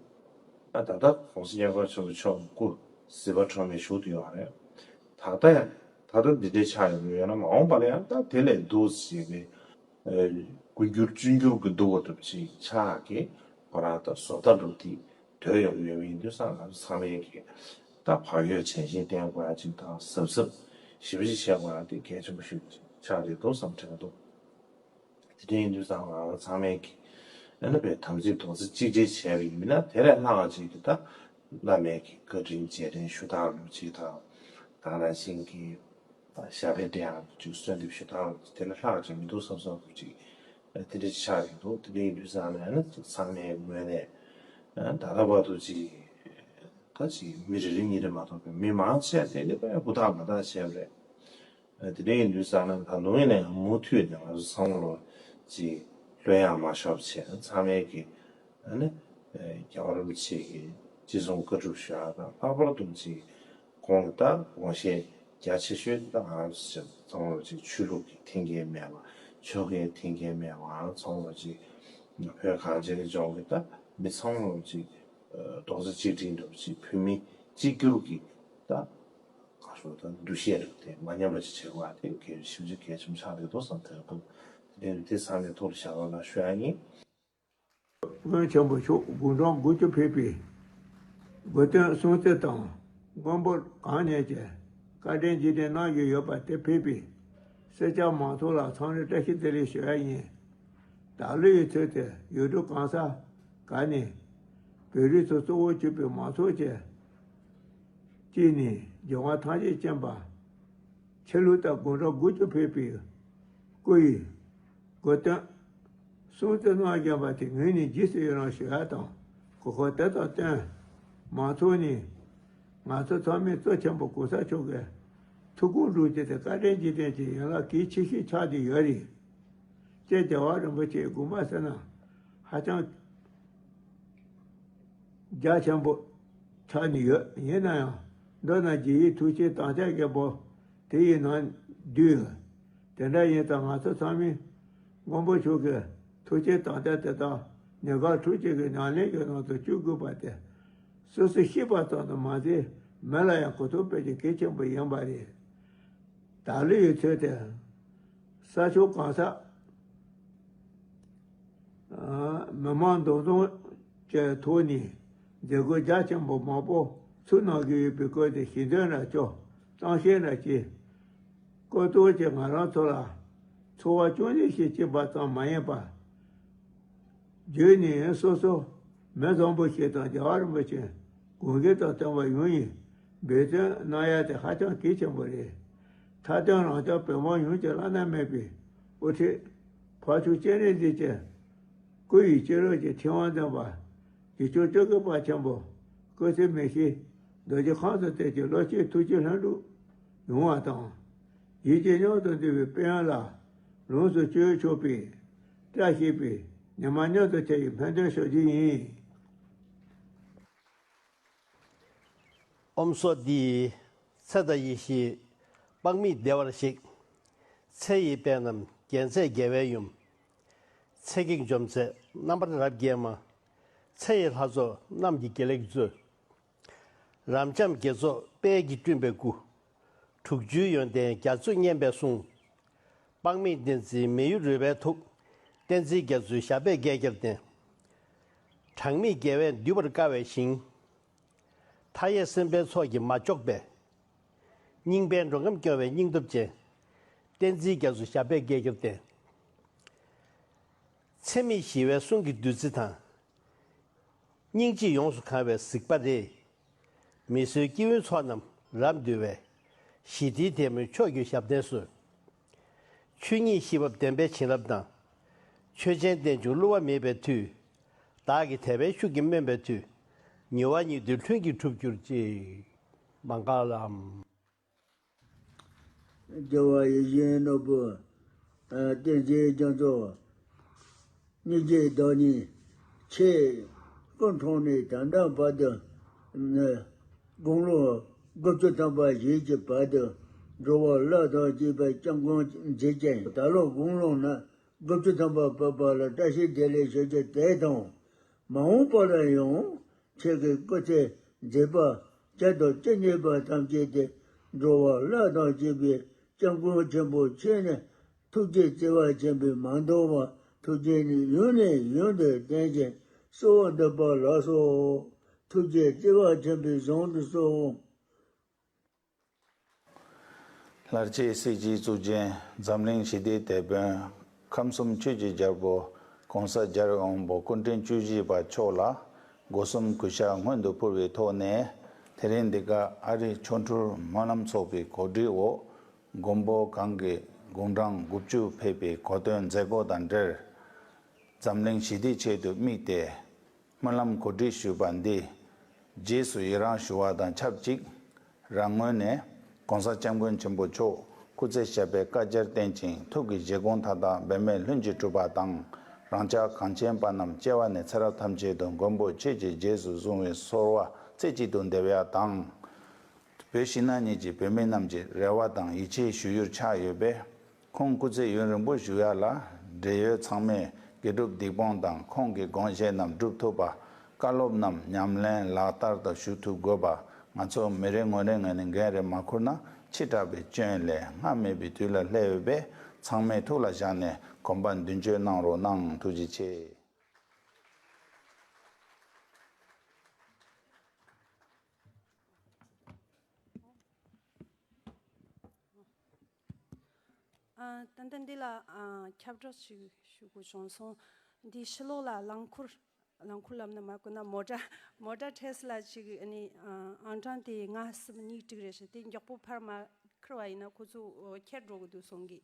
ཨ་ད་ལྟ་༸གོང་ས་༸སྐྱབས་མགོན་ཆེན་པོ་མཆོག་སྐུ་གཟི་འབར་ཁྲོམ་ནས་བཞུགས་བསྡད་ཡོད་རེད། ད་ལྟ་ཡང་ད་ལྟ་འདི་འདྲའི་ཆགས་ཡོང་གི་ཡོད་ན་མ་འོངས་པ་ལ་ཡང་ད་དེ་ལས་སྡུག་ཅིག་གི་དགུ་འགྱུར་བཅུ་འགྱུར་གྱི་སྡུག་པ་འདྲ་པོ་ཅིག་ཆགས་ཀྱི་ཁོ་རང་ད་བཟོ་ལྟ་འདྲ་པོ་དེ་ དོད་ཡོང་གི་ཡོད་པ་ཡིན་དུས་ཙང་ང་ཚོ་ཚང་མས་ཀྱི་ད་བག་ཡོད་དྲན་ཤེས་བསྟེན་དགོས་ཡ་ཅིག་དང་གཟབ་གཟབ་ཞེ་པོ་ཅིག་བྱེད་དགོས་ཡ་དེ་གལ་ཆེན་པོ་ཞིག་ཆགས་བསྡད་འདུག་བསམ་དྲན་འདུག་དེ་འདྲ་ཡིན་དུས་ཙང་ང་ཚང་མས་ཀྱི་ཨ་ནི་བས་དམ་ཚིག་རྡོག་རྩ་གཅིག་སྒྲིལ་བྱས་པ་ཡིན་ན་དེ་ལས་ལྷག་ཅིག་གི་ད་བླ་མས་ཀྱི་བཀའ་དྲིན་རྗེས་དྲན་ཞུ་སྟངས་རུ་ཅིག་དང་ད་ནང་བཞིན་གྱི་ཞབས་པད་བརྟན་ཡག་ཅིག་གསོལ་འདེབས་ཞུ་སྟངས་རུ་དེ་ལས་ལྷག་ཅིག་མི་འདུག་བསམ་བསམ་རུ་ཅིག་དེ་འདྲ་ཅིག་ཆགས་ཡོད་འདུག་དེ་འདྲ་ཡིན་དུས་ཙང་ནས་ཨ་ནི་ཚང་མའི་ངོས་ནས་ད་ལྟ་བར་དུ་ཅིག་ད་ཅིག་མི་རེ་རེ་གཉིས་རེ་མ་གཏོགས་པའི་མི་མང་ཆེ་དེ་འདྲ་པའི་ཧུར་ཐག་མ་ཐག་བྱས་པ་རེད། དེ་འདྲ་ཡིན་དུས་ཙང་ནས་ད་ལོ་ཡིན་ནས་མུ་མཐུད་ནས་ང་ཚོ་ཚང་མ་ལོ་ཅིག་ལྷོད་ཡངས་མ་ཤོར་བྱས་ཚང་མས་ཀྱི་ཨ་ནི་རྒྱལ་བ་རིན་པོ་ཆེ་གི་ཅི་གསུང་བཀའ་སྒྲུབ་ཞུ་ཡག་དང་ལྷག་པར་དུ་ཅིག་ཁོང་གི་ད་དགོངས་བཞེད་རྒྱ་ཆེ་ཤོས་ད་ང་ཚོ་ཚང་མ་ལོ་ཅིག་ཆོས་ལུགས་ཀྱི་འཐེན་འཁྱེར་མེད་པ་ཆོལ་ཁའི་འཐེན་འཁྱེར་མེད་པ་ང་ཚང་མ་ལོ་ཅིག་བོད་གངས་ཅན་གྱི་ལྗོངས་ཀྱི་ད་མི་ཚང་མ་ལོ་ཅིག་རྡོག་རྩ་གཅིག་སྒྲིལ་འདྲ་བོ་ཅིག་བོད་མི་གཅིག་གྱུར་གྱི་ད། ཁ་ཤོ་དང་འདུ་ཤེས་རིགས་དེ་མ་ཉམས་པ་ཅིག་བྱེད་དགོས་པ་དེ་གལ་ཞིབ་ཅིག་གལ་ཆེན་པོ་ཆགས་འདུག་བསམ་དེ་རེད་འདུག་དེ་དེ་ས་ནས་ཐུགས་ལ་བཞག་རོགས་གནང་ཞུ་ཡ་ཡིན། སྔོན་ཆེན་པོ་མཆོག་དགུང་གྲངས་དགུ་བཅུ་ཕེབས་པའི་དགུང་སྟོན་སྲུང་བརྩི་དང་མགོན་པོ་གང་ཉིད་ཀྱི་བཀའ་དྲིན་རྗེས་དྲན་གནང་བཞིན་ཡོད་པ་དེ་ཕེབས་པའི་སེར་སྐྱ་མང་ཚོགས་ལ་འཚམས་འདྲི་བཀྲ་ཤིས་བདེ་ལེགས་ཞུ་ཡ་ཡིན། ད་ལོ་ཡི་ཚུལ་དེ་ཡུལ་གྲུ་གང་ས་ག་ནས་བོད་རིགས་ཚོ་གཙོ་བོ་གྱུར་པའི་མང་ཚོགས་ཀྱིས་སྐྱིད་ནས་འབྱུང་བ་ཐམས་ཅད་མཁྱེན་པ། ཆོས་ལུགས་དང་དགུང་གྲངས་དགུ་བཅུ་ཕེབས་པའི་སྐུ་ཡི་དགུང་སྟོན་སྲུང་བརྩི་གནང་བཞིན་པ་དེ་ངོས་ནས་རྗེས་སུ་ཡི་རང་ཞུ་ཡ་དང་གོ་སྐབས་དེ་དང་བསྟུན། མང་ཚོགས་ནས་ང་ཚོ་ཚང་མའི་གཙོ་ཆེན་པོ་གོང་ས་མཆོག་གི་ཐུགས་དགོངས་སྒྲུབ་རྒྱུ་དེ་བཀའ་དྲིན་རྗེས་དྲན་གྱི་ཡན་ལག་གལ་ཆེ་ཤོས་ཆགས་བསྡད་ཡོད་རེད། ཅེས་རྒྱལ་བ་རིན་པོ་ཆེའི་དགོངས་པ་ཟེར་ན་ཧ་ཅང་རྒྱ་ཆེན་པོ་ཆགས་ནས་ཡོད། ཡིན་ན་ཡང་མདོར་ན་རྗེ་ཡི་ཐུགས་བསྐྱེད་དམ་བཅའ་རྒྱ་པོ་དེ་ཡི་ནང་འདུས་ཡོད། དེ་འདྲ་ཡིན་ཙང་ང་ཚོ་ཚང་མས་མགོན་པོ་མཆོག་གི་ཐུགས་བསྐྱེད་དམ་བཅའ་དེ་དག་ཉིན་དཀར་ཕྲུགས་གཅིག་གི་ཉམས་ལེན་གྱི་ནང་དུ་བཅུག་དགོས་པ་དེ་སོ་སོས་ཤེས་པ་ཙམ་དུ་མ་ཟད་མི་ལ་ཡང་གོ་རྟོགས་སྤེལ་རྒྱུ་གལ་ཆེན་པོ་ཡིན་པ་རེད། ད་ལོ་ཡི་ཚུལ་དེ་ས་ཕྱོགས་གང་ས་མི་མང་འདུ་འཛོམས་ཀྱི་ཐོག་ནས་མཛད་སྒོ་རྒྱ་ཆེན་པོ་མང་པོ་ཚུགས་གནང་གི་ཡོད་པའི་སྐོར་དེ་ཞལ་འདོན་ར་ཅོ་གཙང་བཤད་ར་བྱས། སྐུ་ཐོག་གི་ང་རང་ཚོ་ལ་ཚོར་བ་ཅུང་ཟད་ཞིག་སྐྱེས་པ་ཙམ་མ་ཡིན་པར། བརྒྱུད་ནས་སོ་སོ་མི་བཟང་པོ་ཞིག་དང་རྒྱལ་བ་རིན་པོ་ཆེ་དགོངས་འགལ་དང་བསྟུན་པ་ཡོང་ཡིན་འབད་བརྩོན་གནང་ཡ་དེ་ཧ་ཅང་གལ་ཆེན་པོ་རེད། མཐའ་དོན་རང་ཅག་བོད་འབངས་ཡོངས་ཀྱི་བླ་ན་མེད་པའི་དབུ་ཁྲིད་འཕགས་མཆོག་སྤྱན་རས་གཟིགས་ཀྱི་སྐུ་ཡི་སྤྱི་རོལ་གྱི་ཆོས་དབང་ལྡན་པ་རྗེ་བཙུན་ཇོ་བོ་དཔལ་ཆེན་པོ་སྐུ་ཚེ་མི་ཤིགས་རྡོ་རྗེ་འཁོར་དང་བཅས་ཀྱི་བློ་སྐྱེད་ཐུགས་རྗེ་ལྷུན་གྲུབ་ཡོང་བ་དང་། ཡིད་ཀྱི་མཉམ་དུ་འདུས་པའི་དཔལ་ཡོན་ལ་ལོངས་སུ་སྤྱོད་ཆོག་པའི་བཀྲ་ཤིས་པའི་ཉི་མ་མཉམ་དུ་ཁྱེད་ཀྱི་ཕན་དོན་ཞུ་རྒྱུ་ཡིན། ཨོམ་སོགས་འདི་ཚེ་དང་ཡེ་ཤེས་དཔག་མེད་བདེ་བར་གཤེགས། ཚེ་ཡི་དཔལ་རྣམས་རྒྱལ་མཚན་རྒྱལ་བའི་ཡུམ། ཚེ་གེགས་འཇོམས་མཛད་རྣམ་པར་རབ་རྒྱལ་མ། ཚེ་ཡི་ལྷ་ཚོགས་རྣམས་ཀྱིས་དགེ་ལེགས་སྩོལ། རབ་འབྱམས་དགེ་ཚོགས་དཔལ་གྱིས་བསྐྲུན་པའི་སྐུ། དྲུག་ཅུའི་ཡོན་ཏན་རྒྱ་མཚོས་བསྙེན་པའི་གསུང་། དཔག་མེད་བསྟན་འཛིན་མི་གཡོ་རོལ་པའི་ཐུགས། བསྟན་འཛིན་རྒྱ་མཚོའི་ཞབས་པད་བསྐལ་བརྒྱར་བརྟན། གྲངས་མེད་རྒྱལ་བས་འདུལ་བར་དཀའ་བའི་ཞིང་། མཐའ་ཡས་སེམས་དཔའི་ཚོགས་ཀྱིས་མ་ལྕོགས་པའི། སྙིང་པའི་འགྲོ་ཁམས་སྐྱོང་བའི་སྙིང་སྟོབས་ཅན། བསྟན་འཛིན་རྒྱ་མཚོའི་ཞབས་པད་བསྐལ་བརྒྱར་བརྟན། འཚེ་མེད་ཞི་བའི་གསུང་གི་བདུད་རྩི་དང་། སྙིང་རྗེས་ཡོངས་སུ་གང་བའི་གཟིགས་པ་རེ། མི་བཟོད་སྐྱེ་བོའི་ཚོགས་རྣམས་རབ་འདུལ་བའི། ཞི་བདེའི་དེད་དཔོན་མཆོག་གྱུར་ཞབས་བརྟན་གསོལ། ཆོས་ཉིད་ཤེས་རབ་བདེན་པའི་བྱིན་རླབས་དང་། ཆོས་ཅན་རྟེན་འབྱུང་བསླུ་བ་མེད་པའི་མཐུས། བདག་གི་དད་པའི་ཤུགས་ཀྱིས་སྨོན་པའི་མཐུས། ཉེ་བ་ཉེ་དུ་ལྷུན་གྱིས་གྲུབ་གྱུར་ཅིག། མ་འགག་ལམ། རྒྱལ་བ་ཡིད་བཞིན་ནོར་བུ་བསྟན་འཛིན་རྒྱ་མཚོ་སྙིང་རྗེའི་བདག་ཉིད་ཆེ། སྐུ་འཁྲུངས་ནས་ད་ལྟ་བར་དུ་དགུང་ལོ་དགུ་བཅུ་ཐམ་པ་བཞེས་ཀྱི་བར་དུ་འགྲོ་བ་བླ་དང་བཅས་པའི་སྐྱབས་མགོན་མཛད་ཅིང་། ད་ལོ་དགུང་ལོ་ན་དགུ་བཅུ་ཐམ་པ་བབས་པ་ལ་བཀྲ་ཤིས་བདེ་ལེགས་ཞུ་རྒྱུ་དེ་དང་། མ་འོངས་པ་ལ་ཡང་ཁྱེད་ཀྱི་སྐུ་ཚེ་མཛད་པ་བསྐལ་དང་བཅུ་གཉིས་པ་ཐམས་ཅད་དེ་འགྲོ་བ་བླ་དང་བཅས་པའི་སྐྱབས་མགོན་ཆེན་པོ་ཁྱེད་ནི་ཐུགས་རྗེ་བརྩེ་བ་ཆེན་པོས་མ་འདང་བར་ཐུགས་རྗེ་ནི་ཡུན་ནས་ཡུན་དུ་བརྟན་ཅིང་གསོལ་བ་འདེབས་པ་ལགས་སོ། ཐུགས་རྗེ་ཆེ། བ་ཆེན་པོའི་གཞུང་དུ་སོང་། ལྷར་བཅས་སྲིད་སྤྱིའི་གཙུག་རྒྱན། འཛམ་གླིང་ཞི་བདེའི་དེད་དཔོན། ཁམས་གསུམ་ཆོས་ཀྱི་རྒྱལ་པོ། ༸གོང་ས་རྒྱལ་བའི་དབང་པོ་སྐུ་ཕྲེང་བཅུ་བཞི་པ་མཆོག་ལ་སྒོ་གསུམ་གུས་ཕྱག་སྔོན་དུ་ཕུལ་བའི་ཐོག་ནས། དེ་རིང་འདི་ག་ཨ་རིའི་ཆོ་འཕྲུལ་སྨོན་ལམ་ཚོགས་པའི་གོ་སྒྲིག་འོག་མགོན་པོ་གང་གི་དགུང་གྲངས་དགུ་བཅུ་ཕེབས་པའི་གོ་སྟོན་མཛད་སྒོ་དང་འབྲེལ། འཛམ་གླིང་ཞི་བདེའི་ཆེད་དུ་དམིགས་ཏེ། སྨོན་ལམ་གོ་སྒྲིག་ཞུས་པ་འདི་རྗེས་སུ་ཡི་རང་ཞུ་བ་དང་ཆབས་ཅིག་རང་ངོས་ནས་༸གོང་ས་༸སྐྱབས་མགོན་ཆེན་པོ་མཆོག་སྐུ་ཚེ་ཞབས་པད་བསྐལ་བརྒྱར་བརྟན་ཅིང་ཐུགས་ཀྱི་བཞེད་དགོངས་མཐའ་དག་འབད་མེད་ལྷུན་གྱིས་གྲུབ་པ་དང་། རང་ཅག་གངས་ཅན་པ་རྣམས་སྐྱེ་བ་ནས་ཚེ་རབས་ཐམས་ཅད་དུ་མགོན་པོ་ཁྱེད་ཀྱི་རྗེས་སུ་བཟུང་བའི་གསོལ་བ་རྩེ་གཅིག་ཏུ་འདེབས་ཡ་དང་། བོད་ཕྱི་ནང་གཉིས་ཀྱི་བོད་མི་རྣམས་ཀྱི་རེ་བ་དང་ཡིད་ཆེས་ཞུ་ཡུལ་ཆགས་ཡོད་པས། ཁོང་སྐུ་ཚེ་ཡུན་རིང་པོ་བཞུགས་ཡ་ལ། འབྲེལ་ཡོད་ཚང་མས་དགེ་སྒྲུབ་སྡིག་སྤོང་དང་ཁོང་གི་དགོངས་བཞེད་རྣམས་སྒྲུབ་ཐུབ་པ། བཀའ་སློབ་རྣམས་ཉམས་ལེན་ལག་བསྟར་དུ་ཞུགས་ཐུབ་དགོས་པ། ང་ཚོ་མི་རེ་ངོ་རེ་ངོས་ནས་འགན་རེ་མ་འཁུར་ན། འཆི་དྲགས་པའི་སྐྱོན་ལས་སྔ་མེད་པའི་དུས་ལ་སླེབས་ཡོད་པས། ཚང་མས་ཐུགས་ལ་བཞག་ནས་གོམ་པ་མདུན་སྐྱོད་གནང་རོགས་གནང་། ཐུགས་རྗེ་ཆེ། ཨ། ཏན་ཏན་འདི་ལ་ཨ་ཁྱབ་བསྒྲགས་ཤིག་ཞུ་དགོས་བྱུང་སོང་། འདི་ཕྱི་ལོགས་ལ་རླངས་འཁོར། རླངས་འཁོར་ལབ་ན་མ་གོ་ན་མོ་ཊ། མོ་ཊ་ཁྲེས་ལ་ཅིག་ཨ་ནི་ཨ་ཨང་གྲངས་དེ་ལྔ་གསུམ་གཉིས་དྲུག་རེད་ཤག་དེ་མགྱོགས་པོ་ཕར་མ་འཁུར་བ་ཡིན་ན་ཁོ་ཚོ་ཁྱེར་འགྲོ་གི་འདུག་གསུང་གི།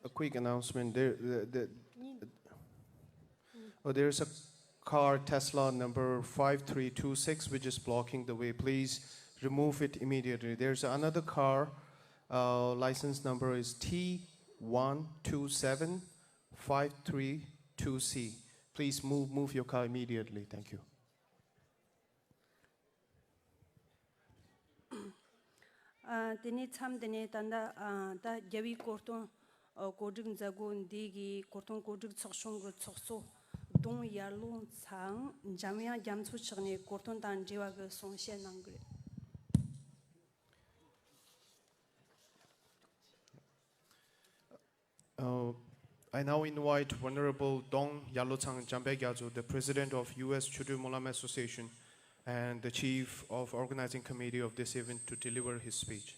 A quick announcement. There, the, the, oh, there's a car, Tesla number five three two six, which is blocking the way. Please remove it immediately. There's another car, uh, license number is T one two seven five three two C. Please move, move your car immediately. Thank you. ཨ། དེ་ནས་མཚམས་འདི་ནས་ད་ལྟ་ཨ་ད་རྒྱལ་བའི་གོ་སྟོན་ཨ་གོ་སྒྲིག་མཛད་སྒོ་འདི་གི་གོ་སྟོན་གོ་སྒྲིག་ཚོགས་ཆུང་གི་ཚོགས་གཙོ་ལྡོང་ཡར་ལུང་ཚང་འཇམ་དབྱངས་རྒྱ་མཚོ་མཆོག་ནས་གོ་སྟོན་དང་འབྲེལ་བ་གི་གསུང་བཤད་གནང་གི་རེད། Uh, I now invite Venerable Dong Yarlotsang Jampe Gyatso, the President of U S Chotu Molam Association and the Chief of Organizing Committee of this event, to deliver his speech.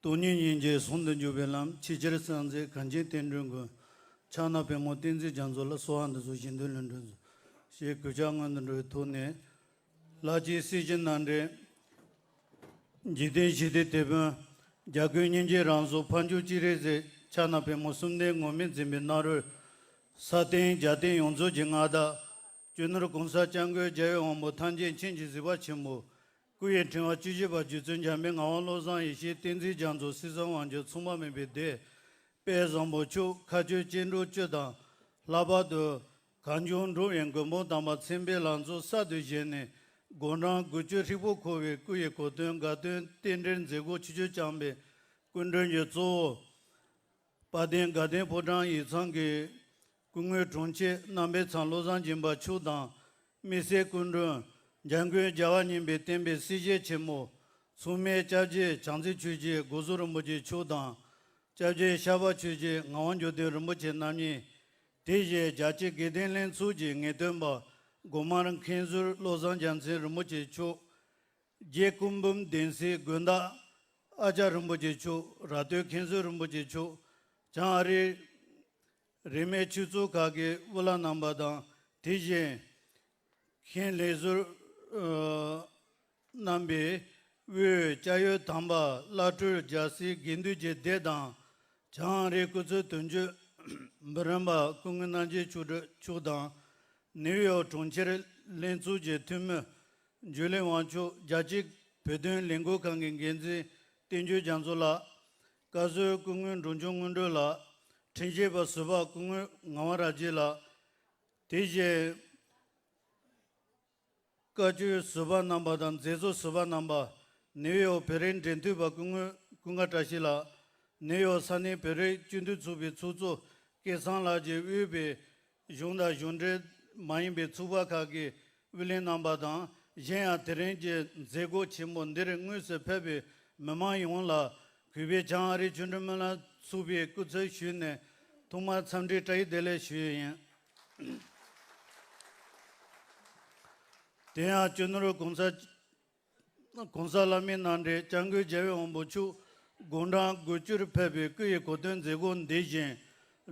སྟོང་ཉིད་སྙིང་རྗེ་ཟུང་དུ་འཇུག་པའི་ལམ། ཆེས་ཆེར་གསལ་མཛད་གངས་ཅན་བསྟན་འགྲོའི་མགོན། ཕྱག་ན་པདྨོ་བསྟན་འཛིན་རྒྱ་མཚོ་ལ། གསོལ་བ་འདེབས་སོ་ཞིང་དུ་ལྷུན་གྲུབ་མཛོད། ཞེས་གུས་ཕྱག་སྔོན་དུ་འགྲོ་བའི་ཐོག་ནས། ལྷར་བཅས་སྲིད་ཞིའི་ནང་འདྲེན། འཇིག་རྟེན་ཞི་བདེའི་དེད་དཔོན། རྒྱལ་ཀུན་སྙིང་རྗེའི་རང་གཟུགས་ཕ་མཆོག་སྤྱན་རས་གཟིགས། ཕྱག་ན་པདྨོ་གསུམ་ལྡན་ངུར་སྨྲིག་འཛིན་པའི་སྣ་རོལ། ས་སྟེང་རྒྱལ་བསྟན་ཡོངས་རྫོགས་ཀྱི་མངའ་བདག། སྤྱི་ནོར་༸གོང་ས་༸སྐྱབས་མགོན་རྒྱལ་བའི་དབང་པོ་ཐམས་ཅད་མཁྱེན་ཅིང་གཟིགས་པ་ཆེན་པོ། སྐུ་ཡི་ཕྲེང་བ་བཅུ་བཞི་པ་རྗེ་བཙུན་འཇམ་དཔལ་ངག་དབང་བློ་བཟང་ཡེ་ཤེས་བསྟན་འཛིན་རྒྱ་མཚོ་སྲིད་གསུམ་དབང་ཕྱུག་མཚུངས་པ་མེད་པའི་སྡེ། དཔལ་བཟང་པོ་མཆོག་མཁའ་སྤྱོད་སྐྱེ་འགྲོ་བཅུ་དང་། ལྷག་པར་དུ་གངས་ལྗོངས་འགྲོ་བའི་མགོན་པོ་དམ་པ་མཚན་དཔལ་ལྷ་མཚོ་གསར་དུ་བཞེངས་ནས་དགུང་གྲངས་དགུ་བཅུ་ཧྲིལ་པོ་འཁོར་བའི་སྐུ་ཡི་གོ་སྟོན་དགའ་སྟོན་རྟེན་འབྲེལ་མཛད་སྒོ་ཆེ་ཆུང་བསྐྱངས་པའི་སྐུ་མགྲོན་གྱི་གཙོ་བོ། དཔལ་ལྡན་དགའ་ལྡན་ཕོ་བྲང་ཡིག་ཚང་གི་སྐུ་ངོ་དྲུང་ཆེ་རྣམ་པའི་ཚང་བློ་བཟང་སྦྱིན་པ་མཆོག་དང་། དམིགས་བསལ་སྐུ་མགྲོན་འཇམ་མགོན་རྒྱལ་བ་བསྙེན་པའི་བསྟན་པའི་སྲིད་ཞིའི་ཆེན་མོ། མཚུངས་མེད་སྐྱབས་རྗེ་བྱང་རྩེ་ཆོས་རྗེ་སྒོ་ཟུར་རིན་པོ་ཆེ་མཆོག་དང་། སྐྱབས་རྗེ་ཤར་པ་ཆོས་རྗེ་ངག་དབང་འབྱོར་ལྡན་རིན་པོ་ཆེ་རྣམ་གཉིས། དེ་བཞིན་རྒྱལ་སྤྱིའི་དགེ་ལྡན་ལྷན་ཚོགས་ཀྱི་ངེས་སྟོན་པ་སྒོ་དམར་མཁན་ཟུར་བློ་བཟང་རྒྱལ་མཚན་རིན་པོ་ཆེ་མཆོག་རྗེ་སྐུ་འབུམ་གདན་སའི་དགོན་བདག་ཨ་ཙརྱ་རིན་པོ་ཆེ་མཆོག་ར་སྟོད་མཁན་ཟུར་རིན་པོ་ཆེ་མཆོག་བྱང་ཨ་རིའི་རིས་མེད་ཆོས་ཚོགས་ཁག་གི་དབུ་བླ་རྣམ་པ་དང་། དེ་བཞིན་མཁན་ལས་ཟུར་ཨ་རྣམ་པས་དབུས་སྐྱབས་ཡུལ་དམ་པ་བླ་སྤྲུལ་རྒྱལ་སྲས་དགེ་འདུན་གྱི་སྡེ་དང་། བྱང་ཨ་རིའི་སྐུ་ཚབ་དོན་གཅོད་འབུམ་རམས་པ་སྐུ་ངོ་རྣམ་རྒྱལ་མཆོག་མཆོག་དང་། ནིའུ་ཡོག་གྲོང་ཁྱེར་ ལྷན་ཚོགས་ཀྱི་འཐུས་མི་འཇུ་ལི་དབང་ཕྱུག། རྒྱལ་སྤྱིའི་བོད་དོན་ལས་འགུལ་ཁང་གི་འགན་འཛིན་བསྟན་ཆོས་རྒྱ་མཚོ་ལགས། བཀའ་ཟུར་སྐུ་ངོ་འབྲོང་ཆུང་སྔོན་འགྲོ་ལགས། ཁྲིམས་ཞིབ་པ་ཟུར་པ་སྐུ་ངོ་ངག་དབང་རབ་རྒྱས་ལགས། དེ་བཞིན་བཀའ་ཆོས་ཟུར་པ་རྣམ་པ་དང་མཛད་གཙོ་ཟུར་པ་རྣམ་པ། ནིའུ་ཡོག་བོད་རིགས་འབྲེལ་མཐུད་པ་སྐུ་ངོ་ཀུན་དགའ་བཀྲ་ཤིས་ལགས། ནིའུ་ཡོག་ས་གནས་བོད་རིགས་སྤྱི་འཐུས་ཚོགས་པའི་ཚོགས་གཙོ་སྐལ་བཟང་ལགས་ཀྱིས་དབུས་པའི་གཞུང་དང་གཞུང་འབྲེལ་མ་ཡིན་པའི་ཚོགས་པ་ཁག་གི་དབུ་ལས་རྣམ་པ་དང་། གཞན་ཡང་དེ་རིང་གི་མཛད་སྒོ་ཆེན་པོ་འདིར་དངོས་སུ་ཕེབས་པའི་མི་མང་ཡོངས་ལ་གུས་པས་བྱང་ཨ་རིའི་ཆོ་འཕྲུལ་སྨོན་ལམ་ཚོགས་པའི་སྐུ་ཚབ་ཞུས་ནས་ཐོག་མར་འཚམས་འདྲིའི་བཀྲ་ཤིས་བདེ་ལེགས་ཞུ་ཡི་ཡིན། དེ་ཡང་སྤྱི་ནོར་༸གོང་ས་༸གོང་ས་བླ་མའི་རྣམ་འདྲེན་སྐྱབས་མགོན་རྒྱལ་བའི་དབང་པོ་མཆོག་དགུང་གྲངས་དགུ་བཅུར་ཕེབས་པའི་སྐུ་ཡི་གོ་སྟོན་མཛད་སྒོ་འདི་བཞིན།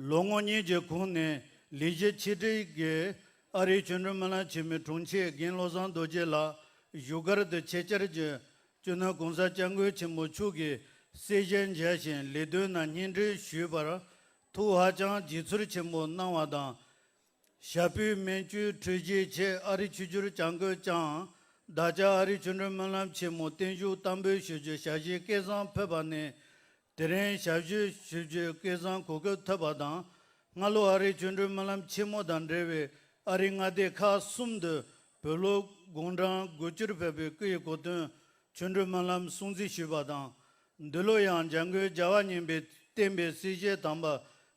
ལོ་ངོ་གཉིས་ཀྱི་གོང་ནས་ལས་གཞི་ཆེ་གྲས་ཀྱི་ཨ་རིའི་ཆོ་འཕྲུལ་སྨོན་ལམ་ཆེན་མོའི་དྲུང་ཆེ་རྒན་བློ་བཟང་རྡོ་རྗེ་ལགས་བཞུགས་སྒར་དུ་ཆེད་བཅར་གྱིས་སྤྱི་ནོར་༸གོང་ས་༸སྐྱབས་མགོན་ཆེན་པོ་མཆོག་གི་གསལ་བཤད་མཇལ་ཞིང་ལས་དོན་ནང་སྙན་སྒྲོན་ཞུས་པར་ཐུགས་ཧ་ཅང་དགྱེས་ཚོར་ཆེན་པོ་གནང་བ་དང་། ཞབས་པུས་སྨན་བཅོས་འཕྲུལ་ཆས་ཆེད་ཨ་རི་ཆིབས་བསྒྱུར་བྱ་འགུལ་བསྐྱངས། བདག་ཅག་ཨ་རི་ཆོ་འཕྲུལ་སྨོན་ལམ་ཆེན་མོ་བརྟན་བཞུགས་བསྟར་འབུལ་ཞུ་རྒྱུའི་ཞལ་བཞེས་སྐལ་བཟང་ཕུལ་བ་ནས། དེ་རིང་ཞབས་ཞུ་ཞུ་རྒྱུའི་སྐལ་བཟང་གོ་སྐབས་ཐོབ་པ་དང་། སྔ་ལོ་ཨ་རི་ཆོ་འཕྲུལ་སྨོན་ལམ་ཆེན་མོ་དང་འབྲེལ་བའི་ཨ་རིའི་མངའ་སྡེ་ཁག་གསུམ་དུ་བོད་ལོ་དགུང་གྲངས་དགུ་བཅུར་ཕེབས་པའི་སྐུ་ཡི་གོ་སྟོན་ཆོ་འཕྲུལ་སྨོན་ལམ་སྲུང་བརྩི་ཞུས་པ་དང་། འདི་ལོ་ཡང་འཇམ་མགོན་རྒྱལ་བ་བསྙེན་པའི་བསྟན་པའི་སྲིད་ཞིའི་དམ་པ་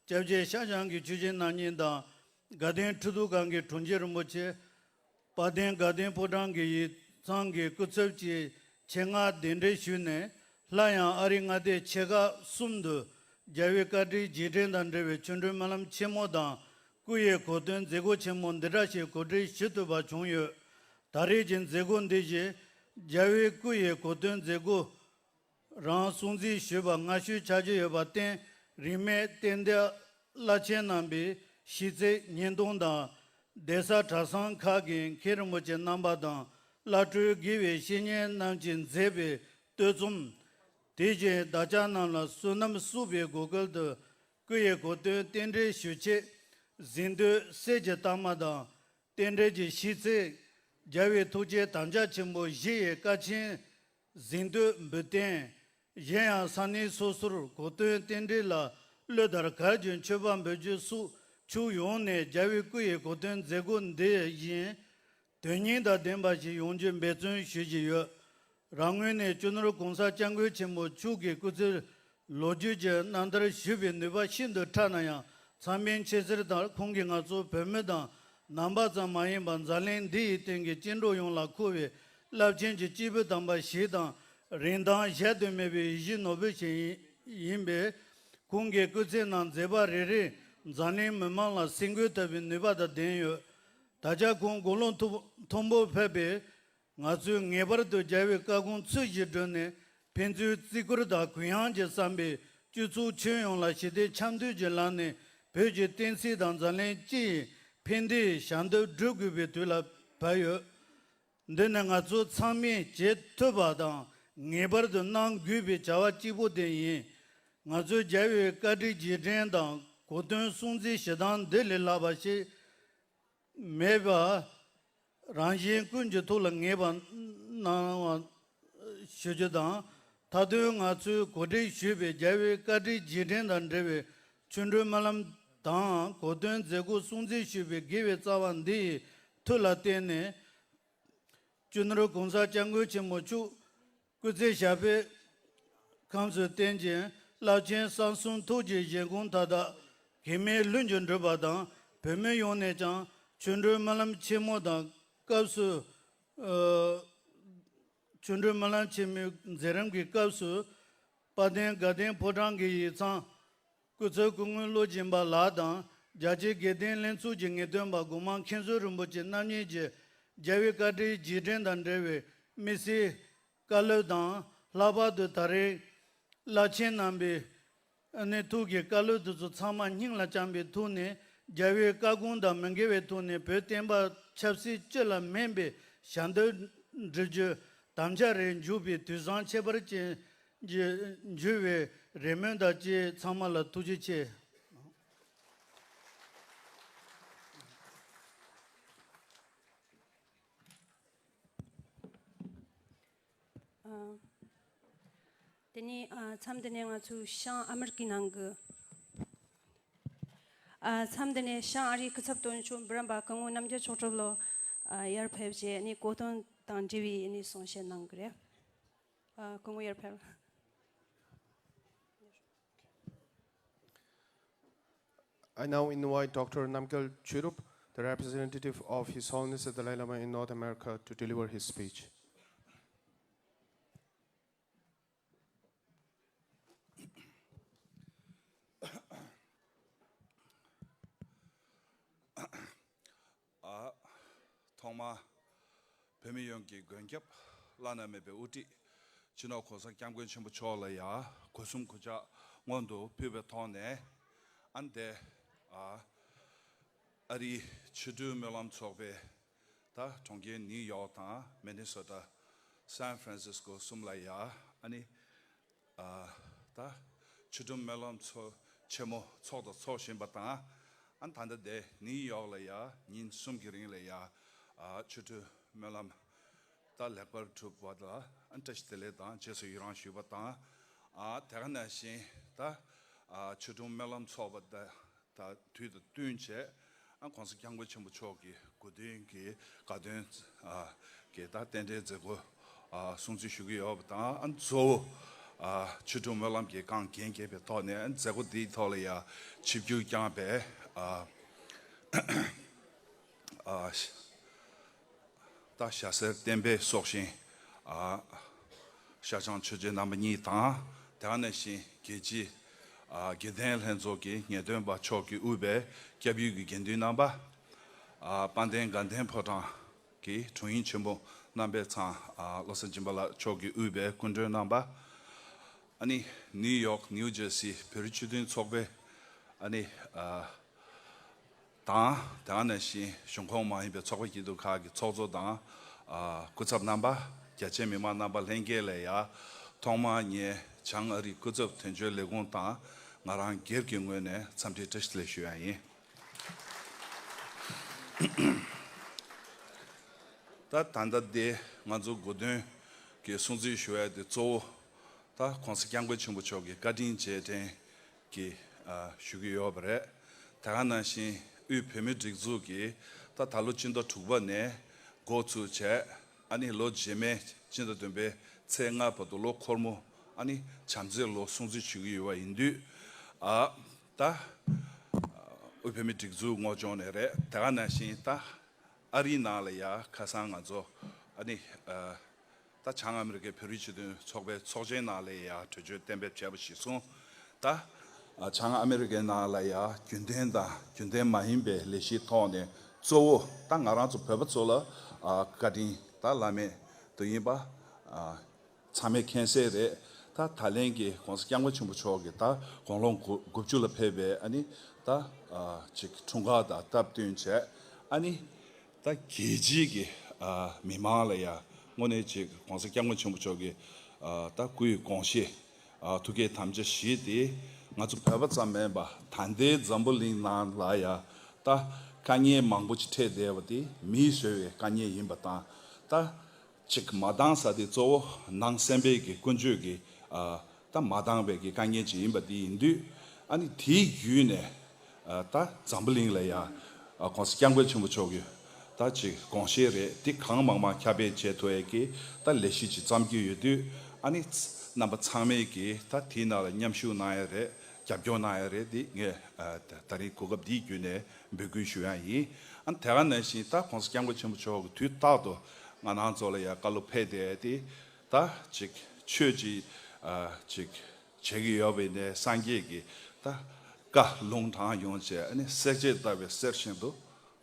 སྐྱབས་རྗེ་ཤཱཀྱ་ཐུབ་ཀྱི་ཆོས་རྗེ་རྣམ་གཉིས་དང་། དགའ་ལྡན་ཁྲི་ཐོག་ཁང་གི་དྲུང་ཆེ་རིན་པོ་ཆེ། དཔལ་ལྡན་དགའ་ལྡན་ཕོ་བྲང་གི་ཡིག་ཚང་གི་སྐུ་ཚབ་ཀྱིས་ཆེད་མངགས་གདན་འདྲེན་ཞུས་ནས། སླར་ཡང་ཨ་རིའི་མངའ་སྡེ་ཆེ་ཁག་གསུམ་དུ་རྒྱལ་བའི་བཀའ་དྲིན་རྗེས་དྲན་དང་འབྲེལ་བའི་ཆོ་འཕྲུལ་སྨོན་ལམ་ཆེན་མོ་དང་སྐུ་ཡི་གོ་སྟོན་མཛད་སྒོ་ཆེན་མོ་འདི་འདྲ་ཞིག་གོ་སྒྲིག་ཞུ་ཐུབ་པ་བྱུང་ཡོད། ད་རེས་ཀྱི་མཛད་སྒོ་འདི་བཞིན་རྒྱལ་བའི་སྐུ་ཡི་གོ་སྟོན་མཛད་སྒོ་རང་སྲུང་བརྩི་ཞུས་པ་སྔ་ཤོས་ཆགས་ཀྱི་ཡོད་པར་བརྟེན། རིས་མེད་རྟེན་འབྲེལ་བླ་ཆེན་རྣམ་པའི་ཤིས་ཚིག་བརྙན་ཐུང་དང་། གདན་ས་གྲྭ་ཚང་ཁག་གི་མཁན་རིན་པོ་ཆེ་རྣམ་པ་དང་བླ་སྤྲུལ་དགེ་བའི་བཤེས་གཉེན་རྣམས་ཀྱིས་མཛད་པའི་བསྟོད་རྩོམ། དེ་བཞིན་བདག་ཅག་རྣམས་ལ་བསོད་ནམས་གསོག་པའི་གོ་སྐབས་སུ་སྐུ་ཡི་གོ་སྟོན་རྟེན་འབྲེལ་ཞུ་ཆེད་གཟེངས་བསྟོད་གསེར་གྱི་རྟགས་མ་དང་། རྟེན་འབྲེལ་གྱི་ཤིས་ཚིག། རྒྱལ་བའི་ཐུགས་རྗེ་དམ་བཅའ་ཆེན་པོ་བཞི་ཡི་ཀ་ཆེན་གཟེངས་བསྟོད་འབུལ་རྟེན། གཞན་ཡང་ས་གནས་སོ་སོར་གོ་སྟོན་རྟེན་འབྲེལ་ལ་བློས་བདར་གར་གྱི་མཆོད་པ་འབུལ་རྒྱུ་སོགས་ཕྱོགས་ཡོངས་ནས་རྒྱལ་བའི་སྐུ་ཡི་གོ་སྟོན་མཛད་སྒོ་འདི་བཞིན་དོན་སྙིང་དང་ལྡན་པ་ཞིག་ཡོང་རྒྱུ་འབད་བརྩོན་ཞུ་བཞིན་ཡོད། རང་ངོས་ནས་སྤྱི་ནོར་༸གོང་ས་༸སྐྱབས་མགོན་ཆེན་པོ་མཆོག་གི་སྐུ་ཚེ་ལོ་རྒྱུས་ཀྱི་རྣམ་ཐར་ཞུ་བའི་ནུས་པ་ཤིན་ཏུ་ཕྲ་ན་ཡང་། ཚང་མས་མཁྱེན་གསལ་ལྟར་ཁོང་གིས་ང་ཚོ་བོད་མི་དང་ནང་པ་ཙམ་མ་ཡིན་པར་འཛམ་གླིང་འདི་ཡི་སྟེང་གི་སྐྱེ་འགྲོ་ཡོངས་ལ་མཁོ་བའི་རླབས་ཆེན་གྱི་སྐྱེས་བུ་དམ་པ་ཞིག་དང་། རིན་ཐང་གཞལ་དུ་མེད་པའི་ཡིད་བཞིན་ནོར་བུ་ཞིག་ཡིན་པས། ཁོང་གི་སྐུ་ཚེ་ནང་མཛད་པ་རེ་རེས་འཛམ་གླིང་མི་མང་ལ་སེམས་འགུལ་ཐེབས་པའི་ནུས་པ་དང་ལྡན་ཡོད། ད་ཆ་ཁོང་དགུང་ལོ་མཐོ་མཐོན་པོར་ཕེབས་པས། ང་ཚོས་ངེས་པར་དུ་རྒྱལ་བའི་བཀའ་དགོངས་ཚུལ་བཞིན་བསྒྲུབས་ནས། ཕན་ཚུན་བརྩི་བཀུར་དང་གུ་ཡངས་ཀྱི་བསམ་པས་སྤྱི་ཚོགས་ཁྱོན་ཡོངས་ལ་ཞི་བདེ་འཆམ་མཐུན་གྱི་ལམ་ནས་བོད་ཀྱི་བསྟན་སྲིད་དང་འཛམ་གླིང་སྤྱི་ཡི་ཕན་བདེའི་ཞབས་འདེགས་སྒྲུབ་དགོས་པའི་དུས་ལ་བབས་ཡོད། འདི་ནི་ང་ཚོ་ཚང་མས་བྱེད་ཐུབ་པ་དང་ངེས་པར་དུ་གནང་དགོས་པའི་བྱ་བ་གཅིག་པུ་དེ་ཡིན། ང་ཚོས་རྒྱལ་བའི་བཀའ་དྲིན་རྗེས་དྲན་དང་གོ་སྟོན་སྲུང་བརྩི་ཞུ་སྟངས་འདི་ལས་ལྷག་པ་ཞིག་མེད་པ། རང་གཞན་ཀུན་གྱི་ཐུགས་ལ་ངེས་པ་གནང་བ་ཞུ་རྒྱུ་དང་། མཐའ་དོན་ང་ཚོས་གོ་སྒྲིག་ཞུས་པའི་རྒྱལ་བའི་བཀའ་དྲིན་རྗེས་དྲན་དང་འབྲེལ་བའི་ཆོ་འཕྲུལ་སྨོན་ལམ་དང་གོ་སྟོན་མཛད་སྒོ་སྲུང་བརྩི་ཞུས་པའི་དགེ་བའི་རྩ་བ་འདི་ཡི་མཐུ་ལ་བརྟེན་ནས། སྤྱི་ནོར་༸གོང་ས་༸སྐྱབས་མགོན་ཆེན་པོ་མཆོག་སྐུ་ཚེ་ཞབས་པད་ཁམས་སུ་བརྟན་ཅིང་རླབས་ཆེན་གསང་གསུམ་ཐུགས་ཀྱི་བཞེད་དགོངས་མཐའ་དག་གེགས་མེད་ལྷུན་གྱིས་འགྲུབ་པ་དང་། བོད་མི་ཡོངས་ནས་ཀྱང་ཆོ་འཕྲུལ་སྨོན་ལམ་ཆེན་མོ་དང་སྐབས་སུ། ཨ། ཆོ་འཕྲུལ་སྨོན་ལམ་ཆེན་མོའི་མཛད་རིམ་གྱི་སྐབས་སུ། དཔལ་ལྡན་དགའ་ལྡན་ཕོ་བྲང་གི་ཡིག་ཚང་སྐུ་ཚབ་སྐུ་ངོ་བློ་སྦྱིན་པ་ལགས་དང་། རྒྱལ་སྤྱིའི་དགེ་ལྡན་ལྷན་ཚོགས་ཀྱི་ངེས་སྟོན་པ་སྒོ་མང་མཁན་ཟུར་རིན་པོ་ཆེ་རྣམ་གཉིས་ཀྱིས་རྒྱལ་བའི་བཀའ་དྲིན་རྗེས་དྲན་དང་འབྲེལ་བའི་དམིགས་བསལ་བཀའ་སློབ་དང་། ལྷག་པར་དུ་ད་རེས་བླ་ཆེན་རྣམ་པའི་ཨ་ནི་ཐུགས་ཀྱི་བཀའ་སློབ་དེ་ཚོ་ཚང་མ་སྙིང་ལ་བཅངས་པའི་ཐོག་ནས། རྒྱལ་བའི་བཀའ་དགོངས་དང་མི་འགལ་བའི་ཐོག་ནས་བོད་བསྟན་པ་ཆབ་སྲིད་སྤྱི་ལ་སྨན་པའི་ཞབས་འདེགས་སྒྲུབ་རྒྱུ་དམ་བཅའ་རེ་འཇོག་པའི་དུས་བཟང་ཁྱད་པར་ཅན་གྱི་འབྱུང་བའི་རེ་སྨོན་དང་བཅས་ཚང་མ་ལ་ཐུགས་རྗེ་ཆེ། ཨ། དེ་ནས་ཨ་མཚམས་འདི་ནས་ང་ཚོའི་བྱང་ཨ་མི་རི་ཀའི་ནང་གི། ཨ་མཚམས་འདི་ནས་བྱང་ཨ་རིའི་སྐུ་ཚབ་དོན་གཅོད་འབུམ་རམས་པ་སྐུ་ངོ་རྣམ་རྒྱལ་མཆོག་གྲུབ་ལགས་ཨ་ཡར་ཕེབས་བྱས་ནས་གོ་སྟོན་དང་འབྲེལ་བའི་ནས་གསུང་བཤད་གནང་གི་རེད། ཨ་སྐུ་ངོ་ཡར་ཕེབས། I now invite Doctor Namgyal Chödrop, the representative of His Holiness the Dalai Lama in North America, to deliver his speech. ཨ། ཐོག་མར་བོད་མི་ཡོངས་ཀྱི་མགོན་སྐྱབས་བླ་ན་མེད་པའི་དབུ་ཁྲིད་སྤྱི་ནོར་༸གོང་ས་༸སྐྱབས་མགོན་ཆེན་པོ་མཆོག་ལ་ཡང་སྒོ་གསུམ་གུས་ཕྱག་སྔོན་དུ་ཕུལ་བའི་ཐོག་ནས། ཨ་ནི་དེ་ཨ་ཨ་རིའི་ཆོ་འཕྲུལ་སྨོན་ལམ་ཚོགས་པའི་ད་གྲོང་ཁྱེར་ནིའུ་ཡོག་དང་མི་ནི་སོ་ཊ། སན་ཧྥ་རན་སིས་ཀོ་གསུམ་ལ་ཡང་ཨ་ནི། ཨ་ད་ཆོ་འཕྲུལ་སྨོན་ལམ་ཚོགས་ཆེན་མོ་ཚོགས་དང་ཚོགས་བཞིན་པ་དང་། ཨ་ད་ལྟ་དེ་ནིའུ་ཡོག་ལ་ཡང་ཉིན་གསུམ་གྱི་རིང་ལ་ཡང་ཨ་ཆོ་འཕྲུལ་སྨོན་ལམ་ད་ལེགས་པར་གྲུབ་པ་ལ་ཨ་བཀྲ་ཤིས་བདེ་ལེགས་དང་རྗེས་སུ་ཡི་རང་ཞུས་པ་དང་། ཨ་དེ་ག་ནང་བཞིན་ད་ཨ་ཆོ་འཕྲུལ་སྨོན་ལམ་ཚོགས་པ་ད། ད་དུས་དང་བསྟུན་བྱས་ཨ་༸གོང་ས་༸སྐྱབས་མགོན་ཆེན་པོ་མཆོག་གི་དགུང་སྟོན་གྱི་དགའ་སྟོན་ཨ་གྱི་ད་རྟེན་འབྲེལ་མཛད་སྒོ་ཨ་སྲུང་བརྩི་ཞུ་གི་ཡོད་པ་དང་། ཨ་གཙོ་བོ་ཨ་ཆོ་འཕྲུལ་སྨོན་ལམ་གྱི་རྐང་འགན་འཁྱེར་བའི་ཐོག་ནས་ཨ་མཛད་སྒོ་འདིའི་ཐོག་ལ་ཡང་ཆིབས་བསྒྱུར་བསྐྱངས་པའི་ཨ་ཨ་ད་ཞྭ་སེར་བསྟན་འཕེལ་སོགས་ཤིང་ཨ་ཤར་བྱང་ཆོས་རྗེ་རྣམ་པ་གཉིས་དང་། དེ་ག་ནང་བཞིན་རྒྱལ་སྤྱིའི་ཨ་དགེ་ལྡན་ལྷན་ཚོགས་ཀྱི་ངེས་སྟོན་པ་མཆོག་གིས་དབུས་པའི་སྐྱབས་ཡུལ་གྱི་དགེ་འདུན་རྣམ་པ། ཨ་དཔལ་ལྡན་དགའ་ལྡན་ཕོ་བྲང་གི་དྲུང་ཡིག་ཆེན་པོ་རྣམ་པའི་ཚང་ཨ་བློ་བཟང་སྦྱིན་པ་ལགས་མཆོག་གིས་དབུས་པའི་སྐུ་མགྲོན་རྣམ་པ། ཨ་ནི་ནིའུ་ཡོག་ནིའུ་ཇར་སི་བོད་རིགས་སྤྱི་མཐུན་ཚོགས་པའི་ཨ་ནི་ཨ། དང་། དེ་ག་ནང་བཞིན་གཞུང་ཁོངས་མ་ཡིན་པའི་ཚོགས་པ་སྐྱིད་སྡུག་ཁག་གི་ཚོགས་གཙོ་དང་། ཨ་སྐུ་ཚབ་རྣམ་པ། རྒྱ་ཆེའི་མི་མང་རྣམ་པ་ལྷན་རྒྱས་ལ་ཡང་ཐོག་མར་ངས་བྱང་ཨ་རིའི་སྐུ་ཚབ་དོན་གཅོད་ལས་ཁུངས་དང་ང་རང་སྒེར་གྱི་ངོས་ནས་འཚམས་འདྲི་བཀྲ་ཤིས་བདེ་ལེགས་ཞུ་ཡ་ཡིན། ད་ད་ལྟ་འདི་ང་ཚོ་དགུང་སྟོན་གྱི་སྲུང་བརྩི་ཞུ་ཡ་དེ་གཙོ་བོ་ད་༸གོང་ས་༸སྐྱབས་མགོན་ཆེན་པོ་མཆོག་གི་བཀའ་དྲིན་རྗེས་དྲན་གྱི་ཨ་ཞུ་གི་ཡོད་པ་རེད། དེ་ག་ནང་བཞིན་དབུས་བོད་མིའི་སྒྲིག་འཛུགས་ཀྱིས་ད་ད་ལོ་སྤྱི་ཟླ་དྲུག་པ་ནས་འགོ་ཚུགས་བྱས། ཨ་ནི་ལོ་རྗེས་མའི་སྤྱི་ཟླ་བདུན་པའི་ཚེས་ལྔ་བར་དུ་ལོ་འཁོར་མོ་ཨ་ནི་བྱམས་བརྩེའི་ལོ་སྲུང་བརྩི་ཞུ་གི་ཡོད་པ་ཡིན་དུས། ཨ་ད་དབུས་བོད་མིའི་སྒྲིག་འཛུགས་ངོས་ཕྱོགས་ནས་རེད། དེ་ག་ནང་བཞིན་ད་ཨ་རིའི་ནང་ལ་ཡ་ཁ་སང་ང་ཚོ་ཨ་ནི་ཨ། ད་བྱང་ཨ་མི་རི་ཀའི་བོད་རིགས་སྤྱི་མཐུན་ཚོགས་པའི་ཚོགས་ཆེན་ནང་ལ་ཡང་གྲོས་ཆོད་གཏན་འབེབས་བྱས་པ་གཞིར་བཟུང་། ད་བྱང་ཨ་མི་རི་ཀའི་ནང་ལ་ཡང་རྒྱུན་ལྡན་དང་རྒྱུན་ལྡན་མ་ཡིན་པའི་ལས་གཞིའི་ཐོག་ནས་གཙོ་བོ་ད་ང་རང་ཚོ་བོད་པ་ཚོ་ལ་བཀའ་དྲིན་ད་བླ་མེད་དུ་ཡིན་པ་ཚང་མས་མཁྱེན་གསལ་རེད། ད་ད་ལན་གྱི་༸གོང་ས་༸སྐྱབས་མགོན་ཆེན་པོ་མཆོག་གི་ད་དགུང་ལོ་དགུ་དགུ་བཅུ་ལ་ཕེབས་པའི་ཨ་ནི་ད་ཅིག་འཁྲུངས་སྐར་དང་སྟབས་བསྟུན་བྱས། ཨ་ནི། ད་རྒྱལ་སྤྱིའི་གི་ཨ་མི་མང་ལ་ཡ་དངོས་གནས་ཅིག་༸གོང་ས་༸སྐྱབས་མགོན་ཆེན་པོ་མཆོག་གི་ཨ་ད་སྐུའི་དགོངས་བཞེད་ཨ་ཐུགས་བསྐྱེད་དམ་བཅའ་བཞི་དེ་ང་ཚོ་བོད་པ་ཙམ་མིན་པ་ད་ལྟའི་འཛམ་བུ་གླིང་ནང་ལ་ཡ་ད་དཀའ་ངལ་མང་པོ་ཅིག་འཕྲད་བསྡད་པ་དེ་མིས་བཟོས་པའི་དཀའ་ངལ་ཡིན་པ་དང་། ད་ཅིག་མ་འདང་ས་དེ་གཙོ་བོ་ནང་སེམས་པའི་གི་ཀུན་སྤྱོད་ཀྱི་ཨ་ད་མ་འདང་བའི་གི་དཀའ་ངལ་ཅིག་ཡིན་པ་དེ་ཡིན་དུས། ཨ་ནི་དེའི་བརྒྱུད་ནས་ཨ་ད་འཛམ་བུ་གླིང་ལ་ཡ་ཨ་༸གོང་ས་༸སྐྱབས་མགོན་ཆེན་པོ་མཆོག་གི་ད་ཅིག་དགོངས་བཞེད་རེད། དེ་གང་མང་མང་ཁྱབ་སྤེལ་བྱེད་ཐུབ་ཡས་ཀྱི་ད་ལས་གཞི་ཅིག་བརྩམས་ཀྱི་ཡོད་དུས། ཨ་ནི་རྣམ་པ་ཚང་མས་ཀྱི་ད་དེའི་ནང་ལ་མཉམ་ཞུགས་གནང་ཡས་རེད། རྒྱབ་སྐྱོར་གནང་ཡས་རེད། དེ་ངས་ཨ་ད་རིང་གོ་སྐབས་འདིའི་བརྒྱུད་ནས་འབོད་སྐུལ་ཞུ་ཡ་ཡིན། ཨ་ནི་དེ་ག་ནང་བཞིན་ད་༸གོང་ས་༸སྐྱབས་མགོན་ཆེན་པོ་མཆོག་གིས་དུས་རྟག་ཏུ་ང་རང་ཚོ་ལ་ཡ་བཀའ་སློབ་ཕེབས་བསྡད་དེ། ད་ཅིག་ཆོས་ཅིག་ཨ་ཅིག་བྱེད་ཀྱི་ཡོད་པ་ཡིན་ནའི་སངས་རྒྱས་ཀྱི་ད་བཀའ་ལུང་དྲངས་ཡོང་བྱས། ཨ་ནི་སྲེག་བཅད་ལྟ་བུའི་གསེར་བཞིན་དུ།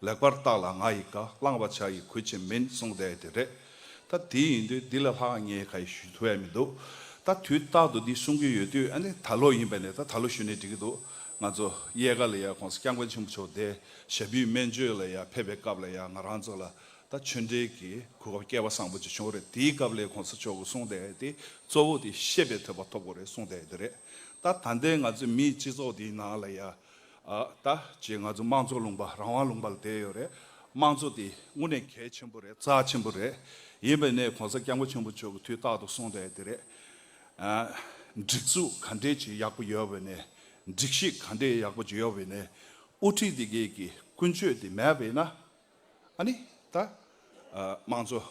ལེགས་པར་བརྟགས་ལ་ང་ཡི་བཀའ། བླང་བར་བྱ་ཡི་གུས་ཕྱིར་མིན། གསུངས་བསྡད་དེ་རེད། ད་དེ་ཡིན་དུས་འདི་ལས་ལྷག་ངས་ག་ཡེ་ཞུ་ཐུབ་ཡ་མི་འདུག་ད་དུས་རྟག་ཏུ་འདི་གསུང་གི་ཡོད་དུས། ཨ་ནི་ད་ལོ་ཡིན་པ་ནས་ད་ད་ལོ་ཞུས་ནས་འགྲིག་གི་འདུག་ང་ཚོ་དབྱར་ཁ་ལ་ཡ་༸གོང་ས་༸སྐྱབས་མགོན་ཆེན་པོ་མཆོག་དེ་ཞབས་པུས་སྨན་བཅོས་ལ་ཡ་ཕེབས་པའི་སྐབས་ལ་ཡ་ང་རང་ཚོ་ལ་ད་ཆོས་འབྲེལ་གྱི་གོ་སྐབས་སྐལ་བ་བཟང་པོ་ཅིག་བྱུང་རེད། དེའི་སྐབས་ལ་༸གོང་ས་མཆོག་གིས་གསུངས་བསྡད་དེ་གཙོ་བོ་དེ་བཤད་པའི་ཐོས་པ་ཐོབ་དགོས་རེད་གསུངས་བསྡད་དེ་རེད། ད་ད་ལྟའི་ང་ཚོའི་མིའི་སྤྱི་ཚོགས་འདིའི་ནང་ལ་ཡ་ཨ་ད་ཅིག་ང་ཚོ་དམངས་གཙོ་ལུང་པ་རང་དབང་ལུང་པ་ལ་བསྡད་ཡོད་རེད། དམངས་གཙོ་དེ་དངོས་གནས་གལ་ཆེན་པོ་རེད། རྩ་ཆེན་པོ་རེད། ཡིན་པ་ནས་གོང་ས་སྐྱབས་མགོན་ཆེན་པོ་མཆོག་གིས་དུས་རྟག་ཏུ་གསུངས་བསྡད་དེ་རེད། ཨ། སྒྲིག་འཛུགས་ག་འདྲས་ཅིག་ཡག་པོ་ཡོད་པ་ནས། སྒྲིག་གཞི་ག་འདྲས་ཡག་པོ་ཅིག་ཡོད་པ་ནས། དབུ་ཁྲིད་དེ་གས་ཀྱི་ཀུན་སྤྱོད་དེ་མེད་པ་ཡིན་ན། ཨ་ནི་ད་ཨ་དམངས་གཙོ་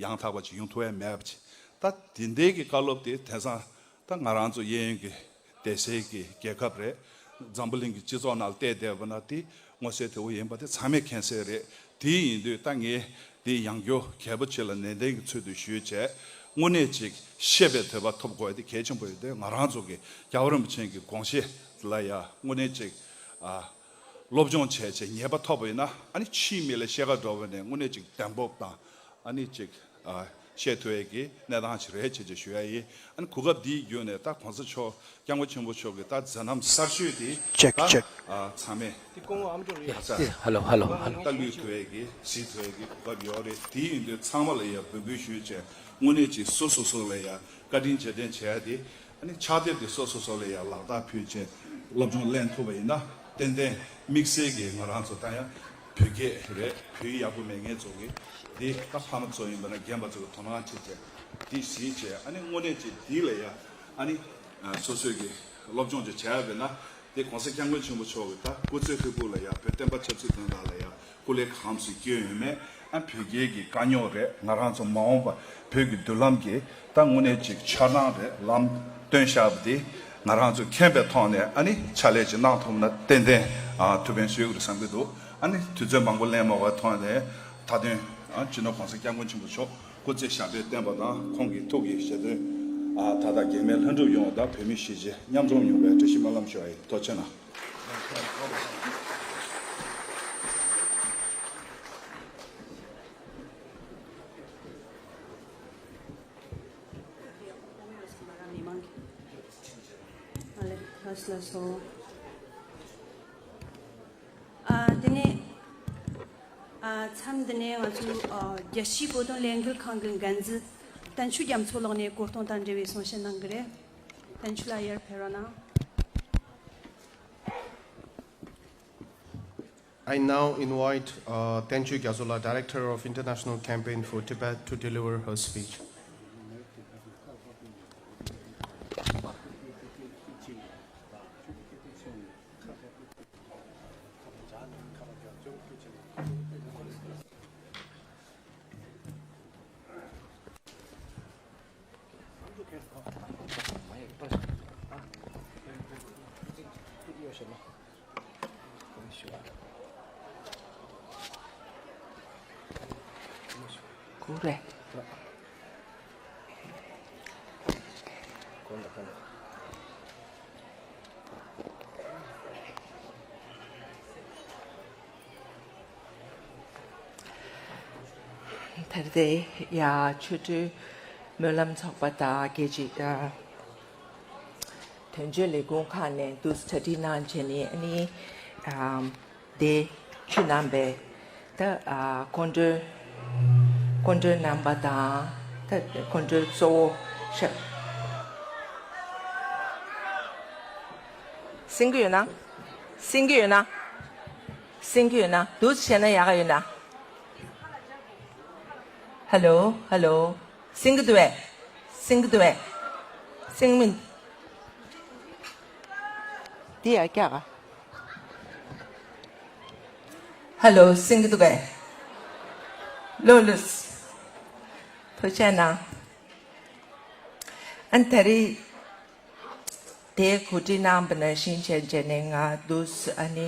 ཡང་དག་པ་ཅིག་ཡོང་ཐུབ་ཡ་མེད་པ་ཅིག་ད་དེ་འདྲའི་གི་བཀའ་སློབ་དེ་དེང་སང་ད་ང་རང་ཚོ་གཡས་གཡོན་གྱི་སྡེ་སྲིད་ཀྱི་རྒྱལ་ཁབ་རེད། འཛམ་བུ་གླིང་གི་སྤྱི་ཚོགས་ནང་བལྟས་བསྡད་པ་ན་དེ་མངོན་གསལ་དོད་པོ་ཡིན་པ་དེ་ཚང་མས་མཁྱེན་གསལ་རེད། དེ་ཡིན་དུས་ད་ངས་དེ་ཡང་བསྐྱར་གལ་པོ་ཆེ་ལ་ནན་ཏན་གྱི་ཚུལ་དུ་ཞུས་བྱས། དངོས་གནས་ཅིག་ཤེས་པའི་དད་པ་ཐོབ་དགོས་དེ་གལ་ཆེན་པོ་ཡོད་དེ། ང་རང་ཚོ་གི་རྒྱལ་བ་རིན་པོ་ཆེ་གི་དགོངས་གཞི་ལ་ཡ་དངོས་གནས་ཅིག་ཨ། སློབ་སྦྱོང་བྱས་བྱས་ཉེས་པ་ཐོབ་པ་ཡིན་ན། ཨ་ནི་ཕྱིའི་མི་ལ་བཤད་ག་འགྲོ་བ་ནས་དངོས་གནས་ཅིག་གདེང་སྤོབས་དང་། ཨ་ནི་ཅིག་ཨ་བཤད་ཐུབ་ཡས་ཀྱི་གནས་སྟངས་ཤིག་རེད་ཅེས་ཅིག་ཞུ་ཡ་ཡིན། ཨ་ནི་གོ་སྐབས་འདིའི་བརྒྱུད་ནས་ད་གོང་ས་མཆོག་སྐྱབས་མགོན་ཆེན་པོ་མཆོག་གི་ད་མཛད་རྣམ་གསར་ཤོས་དེ་ཅེག་ད་ཅེག་ཨ་ཚང་མས་དེ་ཧ་ལོ་ཧ་ལོ་ཧ་ལོ། ད་བློས་ཐུབ་ཡས་ཀྱི་གཟིགས་ཐུབ་ཡས་ཀྱི་གོ་སྐབས་ཡོད་རེད། དེ་ཡིན་དུས་ཚང་མ་ལ་ཡ་འབོད་སྐུལ་ཞུས་བྱས། དངོས་གནས་ཅིག་སོ་སོ་སོ་ལ་ཡ་བཀའ་དྲིན་རྗེས་དྲན་བྱས་ཏེ། ཨ་ནི་ཕྱག་དེབ་དེ་སོ་སོ་སོ་ལ་ཡང་ལག་རྟགས་ཕུལ་བྱས་སློབ་སྦྱོང་ལེན་ཐུབ་པ་ཡིན་ན། ཏན་ཏན་དམིགས་བསལ་གྱིས་ང་རང་ཚོ་ད་ཡང་བོད་སྐད་རེད། བོད་ཡིག་ཡག་པོ་མེད་མཁན་ཚོ་གིས་དེ་ད་ཕ་མ་ཚོ་ཡིན་པ་ན་རྒན་པ་ཚོ་གིས་དོ་སྣང་བྱེད་བྱས་དེ་གཟིགས་བྱས། ཨ་ནི་དངོས་གནས་ཅིག་དེ་ལ་ཡང་ཨ་ནི་སོ་སོས་ཀྱི་སློབ་སྦྱོང་ཅིག་བྱས་པ་ཡིན་ན། དེ་གོང་ས་སྐྱབས་མགོན་ཆེན་པོ་མཆོག་གིས་ད་སྐུ་ཚེ་ཧྲིལ་པོ་ལ་ཡང་བོད་བསྟན་པ་ཆབ་སྲིད་དོན་དག་ལ་ཡང་སྐུ་ལས་གང་ཟིག་བསྐྱོན་ཡོད་མེད། ཨ་བོད་རྒྱའི་གི་དཀའ་རྙོག་རེད། ང་རང་ཚོ་མ་འོངས་པ་བོད་ཀྱི་མདུན་ལམ་གྱི་ད་དངོས་གནས་ཅིག་འཆར་སྣང་རེད། ལམ་སྟོན་བཞག་པ་དེ་ང་རང་ཚོ་མཁྱེན་པའི་ཐོག་ནས་ཨ་ནི་ཕྱག་ལས་ཅིག་གནང་ཐུབ་ན་ཏན་ཏན་ཨ་ཐུགས་ཕན་གསོས་ཀྱི་རེད་བསམ་གྱི་འདུག་ཨ་ནི་དུས་ཚོད་མང་པོ་ལེན་མ་དགོས་ཐོག་ནས་མཐའ་དོན་ཨ་སྤྱི་ནོར་གོང་ས་སྐྱབས་མགོན་ཆེན་པོ་མཆོག་སྐུ་ཚེ་ཞབས་པད་བརྟན་པ་དང་། ཁོང་གི་ཐུགས་ཀྱི་བཞེད་དོན་ཨ་མཐའ་དག་གེགས་མེད་ལྷུན་གྲུབ་ཡོང་བ་དང་། བོད་མི་གཞིས་བྱེས་མཉམ་འཛོམས་ཡོང་བའི་བཀྲ་ཤིས་སྨོན་ལམ་ཞུ་བ་ཡིན། ཐུགས་རྗེ་གནང་། ཨ་དེ་ནས་ཨ་མཚམས་འདི་ནས་ང་ཚོའི་ཨ་རྒྱལ་སྤྱིའི་བོད་དོན་ལས་འགུལ་ཁང་གི་འགན་འཛིན་བསྟན་ཆོས་རྒྱ་མཚོ་ལགས་ནས་གོ་སྟོན་དང་འབྲེལ་བའི་གསུང་བཤད་གནང་གི་རེད། བསྟན་ཆོས་ལགས་ཡར་ཕེབས་རོགས་གནང་། I now invite uh, Tenchu Gyazula, Director of International Campaign for Tibet, to deliver her speech. ད་རེས་ཡ་ཆོ་འཕྲུལ་སྨོན་ལམ་ཚོགས་པ་དང་རྒྱལ་སྤྱི་ཨ་དོན་གཅོད་ལས་ཁུངས་ཁག་ནས་འདུག་གྲ་སྒྲིག་གནང་བྱས་ནས་ཨ་ནི་ཨ་དེ་ཆུ་ནང་པའི་ད་ཨ་སྐུ་མགྲོན་སྐུ་མགྲོན་རྣམ་པ་དང་། ད་སྐུ་མགྲོན་གཙོ་བོ་ཤ་གསན་གྱི་ཡོད་ན། གསན་གྱི་ཡོད་ན། གསན་གྱི་ཡོད་ན། འདུག་བྱས་ན་ཡག་ག་ཡོད་ན། ཧ་ལོ། ཧ་ལོ། གསན་གྱི་འདུག་བས། གསན་གྱི་འདུག་བས། གསན་མིན། འདི་ཡར་བཀྱག་ག་ཧ་ལོ། གསན་གྱི་འདུག་བས། ལོ་ལོ། ཐུགས་རྗེ་གནང་། ཨ་ནི་ད་རེས་དེ་གོ་སྒྲིག་གནང་བ་ནང་བཞིན་བྱས་བྱས་ནས། ང་འདུག་ཨ་ནི་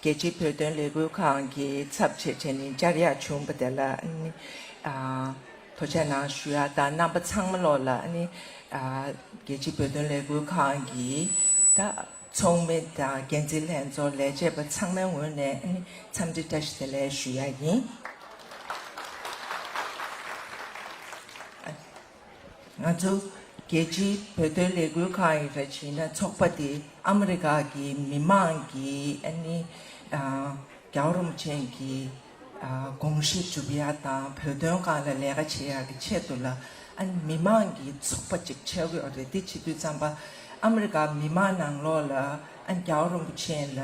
རྒྱལ་སྤྱིའི་བོད་དོན་ལས་འགུལ་ཁང་གི་ཚབ་བྱས་བྱས་ནས་བཅར་ཡག་བྱུང་བ་དེ་ལ་ཨ་ནི་ཨ་ཐུགས་རྗེ་གནང་ཞུ་ཡག་དང་། རྣམ་པ་ཚང་མ་ལོག་ལ་ཨ་ནི་ཨ་རྒྱལ་སྤྱིའི་བོད་དོན་ལས་འགུལ་ཁང་གི་ད་ཚོགས་མི་དང་འགན་འཛིན་ལྷན་ཚོགས་ལས་བྱེད་པ་ཚང་མའི་ངོས་ནས་ཨ་ནི་འཚམས་འདྲི་བཀྲ་ཤིས་བདེ་ལེགས་ཞུ་ཡག་ཡིན། ང་ཚོ་རྒྱལ་སྤྱིའི་བོད་དོན་ལས་འགུལ་ཁང་ཡིན་ར་བྱས་ན། ཚོགས་པ་དེ་ཨ་མི་རི་ཀ་གི་མི་མང་གི་ཨ་ནི་ཨ་རྒྱལ་བ་རིན་པོ་ཆེ་གི་ཨ་དགོངས་གཞི་སྒྲུབ་ཡག་དང་། བོད་དོན་སྒང་ལ་ལས་ཀ་བྱེད་ཡག་གི་ཆེད་དུ་ལ་ཨ་ནི་མི་མང་གི་ཚོགས་པ་ཅིག་ཆགས་ཀྱི་ཡོད་རེད། དེ་བྱེད་དུས་ཙམ་པ་ཨ་མི་རི་ཀ་མི་མང་ནང་ལོགས་ལ་ཨ་ནི་རྒྱལ་བ་རིན་པོ་ཆེ་ལ་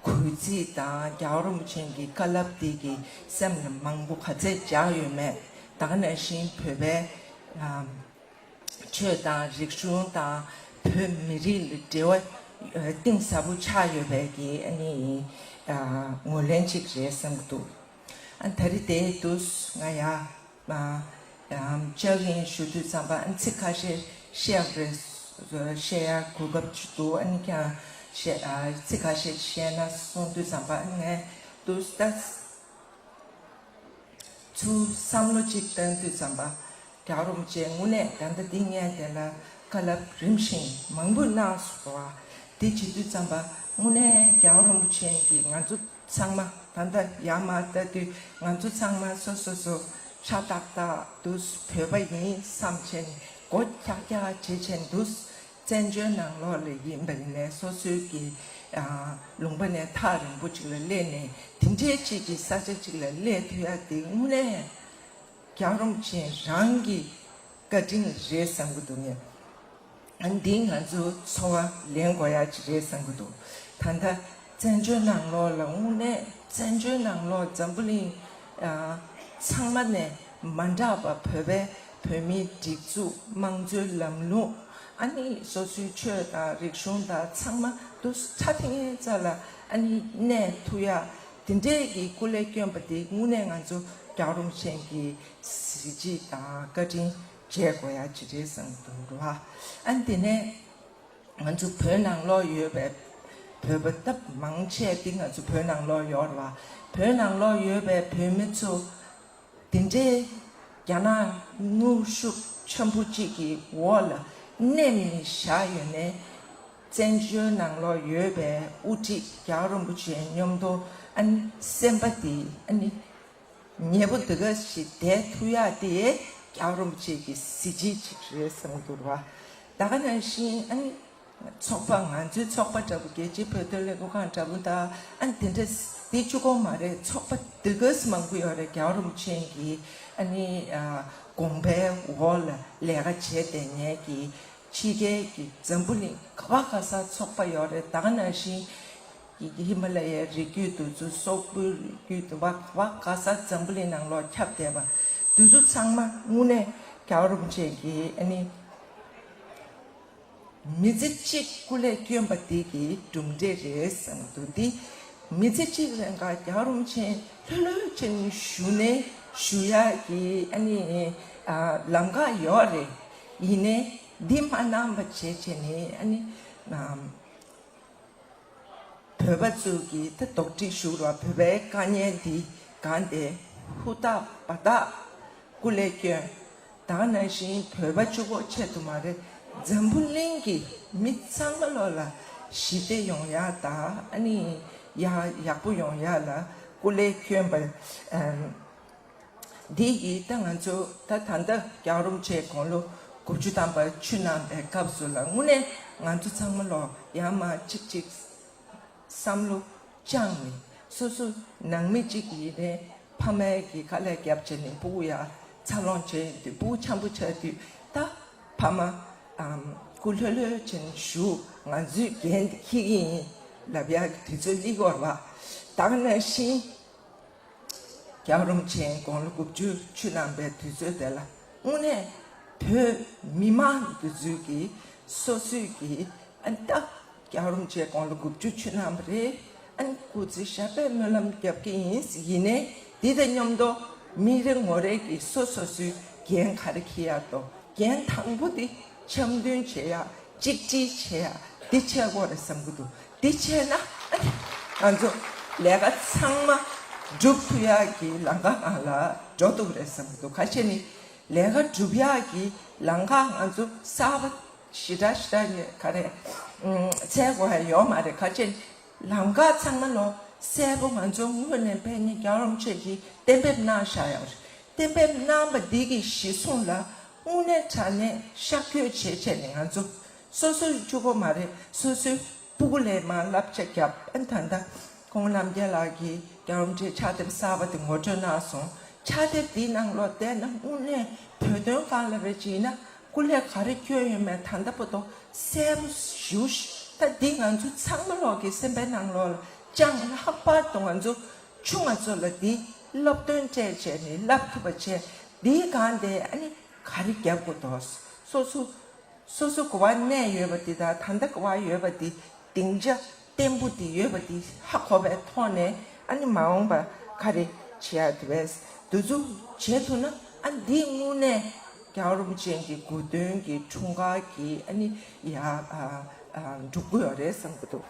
གུས་བརྩི་དང་། རྒྱལ་བ་རིན་པོ་ཆེ་གི་བཀའ་སློབ་དེ་གི་སེམས་ལ་མང་པོ་ག་ཚད་འཇགས་ཡོད་མེད། ད་ག་ནང་བཞིན་བོད་པའི་ཨ་ཆོས་དང་རིག་གཞུང་དང་བོད་མི་རིགས་ལ་འབྲེལ་བ་ཨ་གཏིང་ཟབ་པོ་ཆགས་ཡོད་པའི་གི་ཨ་ནི་ཨ་ངོས་ལེན་ཅིག་རེད་བསམ་གྱི་འདུག་ཨ་ད་རེས་དེ་དུས་ང་ཡ་ཨ་ཨ་ལྕགས་རིང་ཞུ་དུས་ཙམ་པ་ཨ་ཚིག་ཁ་ཤས་བཤད་ཡག་རེད། བཤད་ཡག་གོ་སྐབས་ཅིག་འདུག་ཨ་ནི་ཀྱང་བཤད་ཨ་ཚིག་ཁ་ཤས་བཤད་ན་གསུངས་དུས་ཙམ་པ་ཨ་ངས་དུས་ད། ཚུར་བསམ་བློ་གཅིག་བཏང་དུས་ཙམ་པ། རྒྱལ་བ་རིན་པོ་ཆེ་དངོས་གནས་ད་ལྟ་འདི་ངས་དེ་ལ་བཀའ་སློབ་རིམ་བཞིན་མང་པོ་གནང་སོང་བ། དེ་བྱེད་དུས་ཙམ་པ་དངོས་གནས་རྒྱལ་བ་རིན་པོ་ཆེ་གིས་ང་ཚོ་ཚང་མ་ད་ལྟ་ཡར་མར་ལྟ་དུས་ང་ཚོ་ཚང་མ་སོ་སོ་སོ་ཤ་སྟག་སྟག་འདུག་བོད་པ་ཡིན་བསམ་བྱས་ནས་མགོ་འཁྱག་འཁྱག་བྱེད་བྱས་འདུག་བཙན་བྱོལ་ནང་ལོགས་ལ་ཡིན་པ་ཡིན་ནའི་སོ་སོའི་གི་ཨ་ལུང་པ་ནས་ཐག་རིང་པོ་ཅིག་ལ་སླེབས་ནས་དེ་འདྲའི་ཅིག་གི་ས་ཆ་ཅིག་ལ་སླེབས་ཐུབ་ཡ་དེ་དངོས་གནས་རྒྱལ་བ་རིན་པོ་ཆེ་རང་གི་བཀའ་དྲིན་རེད་བསམ་གི་འདུག་ངས། ཨ་འདི་ང་ཚོ་འཚོ་བ་ལེན་དགོས་ཡ་ཅིག་རེད་བསམ་གི་འདུག་ད་ལྟ་བཙན་བྱོལ་ནང་ལོགས་ལ་དངོས་གནས་བཙན་བྱོལ་ནང་ལོགས་འཛམ་བུ་གླིང་ཨ་ཚང་མ་ནས་མ་འདྲ་བ་བོད་པའི་བོད་མིའི་སྒྲིག་འཛུགས་དམངས་གཙོའི་ལམ་ལུགས། ཨ་ནི་སོ་སོའི་ཆོས་དང་རིག་གཞུང་དང་ཚང་མ་དུ་ཆ་ཐིང་ངེ་རྩ་ལ་ཨ་ནི་གནས་ཐུབ་ཡ་དེ་འདྲའི་གི་སྐུ་ལས་བསྐྱོན་པ་དེ་དངོས་གནས་ང་ཚོ་རྒྱལ་བ་རིན་པོ་ཆེ་གི་གཟི་བརྗིད་དང་བཀའ་དྲིན་འཇལ་དགོས་ཡ་ཅིག་རེད་བསམ་གྱི་འདུག་ར། ཨ་ནི་དེ་ནས་ང་ཚོ་བོད་ནང་ལོགས་ཡོད་པའི་བོད་པ་སྟབས་མང་ཆེ་དེ་ང་ཚོ་བོད་ནང་ལོགས་ཡོད་ར། བོད་ནང་ལོགས་ཡོད་པའི་བོད་མི་ཚོ། དེ་འདྲའི་རྒྱ་ནག་དངོས་ཤུགས་ཆེན་པོ་གཅིག་གི་འོག་ལ་མནན་ནས་བཞག་ཡོད་ནའི། བཙན་བྱོལ་ནང་ལོགས་ཡོད་པའི་དབུ་ཁྲིད་རྒྱལ་བ་རིན་པོ་ཆེ་མཉམ་དུ་ཨ་ནི་སེམས་པ་དེ་ཨ་ནི་ཉེ་པོ་འདི་ག་ཞིག་བསྡད་ཐུབ་ཡག་དེ་རྒྱལ་བ་རིན་པོ་ཆེ་གི་གཟི་བརྗིད་ཅིག་རེད་བསམ་གྱི་འདུག་ར། ད་ག་ནང་བཞིན་ཨ་ནི། ཚོགས་པ་ང་ཚོའི་ཚོགས་པ་འདྲ་པོ་རྒྱལ་སྤྱིའི་བོད་དོན་ལས་འགུལ་ཁང་འདྲ་པོ་དང་ཨ་འདི་འདྲ་འདི་གཅིག་པོ་མ་རེད། ཚོགས་པ་འདི་ག་མང་པོ་ཡོད་རེད། རྒྱལ་བ་རིན་པོ་ཆེ་གིས་ཨ་ནི་ཨ་དགོངས་པའི་འོག་ལ་ལས་ཀ་བྱས་བསྡད་མཁན་གྱི་ཕྱི་རྒྱལ་གྱི་འཛམ་བུ་གླིང་ག་བ་ག་ས་ཚོགས་པ་ཡོད་རེད། ད་ག་ནང་བཞིན་ཧི་མ་ལ་ཡའི་རི་རྒྱུད་དུ་ཚུར་སོག་པོའི་རི་རྒྱུད་དུ་བ་ག་བ་ག་ས་འཛམ་བུ་གླིང་ནང་ལོགས་ཁྱབ་བསྡད་པ་འདི་ཚོ་ཚང་མ་དངོས་གནས་རྒྱལ་བ་རིན་པོ་ཆེ་གིས་ཨ་ནི། མི་ཚེ་གཅིག་སྐུ་ལས་བསྐྱོན་པ་དེ་གི་གྲུབ་འབྲས་རེད་བསམ་འདུག་དེ་མི་ཚེ་གཅིག་རིང་ག་རྒྱལ་བ་རིན་པོ་ཆེ་ལྷོད་ལྷོད་བྱས་ནས་བཞུགས་ནས་བཞུགས་ཡག་གི་ཨ་ནི་ཨ་ལམ་ཁ་ཡོད་རེད། ཡིན་ནའི་འདི་མ་གནང་བ་བྱས་བྱས་ནས་ཨ་ནི་ཨ། བོད་པ་ཚོ་གི་ད་དོགས་འདྲི་ཞུ་རོགས། བོད་པའི་དཀའ་ངལ་འདི་གང་དེ་ཧུར་ཐག་འབད་ཐག་སྐུ་ལས་བསྐྱོན། ད་ག་ནང་བཞིན་བོད་པ་གཅིག་པོ་ཆེད་དུ་མ་རེད། འཛམ་བུ་གླིང་གི་མི་ཚང་མ་ལོག་ལ་ཞི་བདེ་ཡོང་ཡག་དང་ཨ་ནི་ཡག་ཡག་པོ་ཡོང་ཡག་ལ་སྐུ་ལས་བསྐྱོན་པ། ཨམ། འདི་ཡིས་ད་ང་ཚོ་ད་ད་ལྟ་རྒྱལ་བ་རིན་པོ་ཆེ་དགུང་ལོ་དགུ་བཅུ་ཐམ་པ་ཆུ་གནང་པའི་སྐབས་སུ་ལ་དངོས་གནས་ང་ཚོ་ཚང་མ་ལོ་ཡར་མར་གཅིག་གཅིག་བསམ་བློ་བཅངས་ནས་སོ་སོ་ནང་མི་གཅིག་ཡིན་ནའི་ཕ་མའི་གི་དཀའ་ལས་བརྒྱབ་བྱས་ནས་སྤུ་གུ་ཡར་འཚར་ལོངས་བྱས་དུས་སྤུ་གུ་འཆམ་པོ་ཆགས་དུས་ད་ཕ་མ་ཨམ་སྐུ་ལྷོད་ལྷོད་བྱས་ནས་བཞུགས། ང་ཚོས་འགན་འཁྱེར་གྱི་ཡིན་ལབ་ཡག་གི་དུས་ཚོད་སླེབས་ཀྱི་ཡོད་རེད་པ། ད་ག་ནང་བཞིན། རྒྱལ་བ་རིན་པོ་ཆེ་དགུང་ལོ་དགུ་བཅུ་ཆུ་གནང་པའི་དུས་ཚོད་དེ་ལ་དངོས་གནས་བོད་མི་མང་འདི་ཚོས་ཀྱིས་སོ་སོས་ཀྱིས་ཨ་ནི་ད་རྒྱལ་བ་རིན་པོ་ཆེ་དགུང་ལོ་དགུ་བཅུ་ཆུ་གནང་བ་རེད། ཨ་ནི་སྐུ་ཚེ་ཞབས་པད་སྨོན་ལམ་རྒྱབ་ཀྱི་ཡིན། ཡིན་ནའི་འདི་དང་མཉམ་དུ་མི་རེ་ངོ་རེ་གིས་སོ་སོ་སོའི་འགན་ག་རེ་འཁྱེར་ཡག་འདུག་འགན་དང་པོ་དེ་འཆམ་མཐུན་བྱེད་ཡག་གཅིག་སྒྲིལ་བྱེད་ཡག་འདི་བྱེད་དགོས་རེད་བསམ་གྱི་འདུག་འདི་བྱས་ན་ང་ཚོ་ལས་ཀ་ཚང་མ་སྒྲུབ་ཐུབ་ཡག་གི་ལམ་ཁ་སྒང་ལ་འགྲོ་ཐུབ་རེད་བསམ་གྱི་འདུག་ག་ཅི་ནི་ལས་ཀ་སྒྲུབ་ཡག་གི་ལམ་ཁ་ང་ཚོ་གསར་པ་ཞེ་དྲག་ཞེ་དྲག་ནི་ག་རེ་འཚོལ་དགོས་ཡག་ཡོད་མ་རེད། ག་ཅི་ནི་ལམ་ཁ་ཚང་མ་ལོ་གསལ་པོ་ང་ཚོ་སྔོན་ནས་ཕན་ནི་རྒྱལ་བ་རིན་པོ་ཆེ་གིས་གཏན་འབེབས་གནང་བཞག་ཡོད་རེད། གཏན་འབེབས་གནང་བ་འདི་གི་གཞི་བཟུང་ལ་དངོས་གནས་དྲང་གནས་ཤར་བསྐྱོད་བྱས་བྱས་ནས་ང་ཚོ་སོ་སོའི་གཅིག་པོ་མ་རེད། སོ་སོའི་སྤུ་གུ་ལ་མར་བསླབ་བྱ་བརྒྱབ། ཨ་ནི་ད་ལྟ་ཁོང་རྣམ་རྒྱལ་ལགས་ཀྱིས་རྒྱལ་བ་རིན་པོ་ཆེའི་ཕྱག་དེབ་གསར་པ་དེ་ངོ་སྤྲོད་གནང་སོང་། ཕྱག་དེབ་དེའི་ནང་ལོགས་བལྟས་ན་དངོས་གནས་བོད་དོན་སྒང་ལ་རེད་ཅེ་ན་སྐུ་ལས་ག་རེ་བསྐྱོན་ཡོད་མེད་ད་ལྟ་བར་དུ་གསལ་པོ་ཞེ་པོ་ཞིག་ད་འདི་ང་ཚོ་ཚང་མ་ལོག་གི་སེམས་པའི་ནང་ལོགས་ལ་བཅངས། ལྷག་པར་དུ་ང་ཚོ་ཆུང་ང་ཚོ་ལ་འདི་སློབ་སྟོན་སྤྲད་བྱས་ནས་བསླབ་ཐུབ་པ་བྱས། འདིའི་སྒང་དེ་ཨ་ནི་ག་རེ་རྒྱབ་དགོས་འདུག་སོ་སོ་སོ་སོ་ག་པར་གནས་ཡོད་པ་འདི་དང་ད་ལྟ་ག་པར་ཡོད་པ་འདི་སྡིངས་ཆ་བརྟན་པོ་འདི་ཡོད་པ་འདི་ཧ་གོ་བའི་ཐོག་ནས་ཨ་ནི་མ་འོངས་པ་ག་རེ་བྱེད་ཡ་དེ་བས་འདུ་འཛོམས་བྱེད་ཐུབ་ན་ཨ་ནི་འདི་དངོས་གནས་རྒྱལ་བ་རིན་པོ་ཆེ་གི་དགུང་སྟོན་གྱི་འཁྲུངས་སྐར་གྱི་ཨ་ནི་ཡ་ཨ་ཨ་འགྲུབ་ཀྱི་ཡོད་རེད་བསམ་གྱི་འདུག་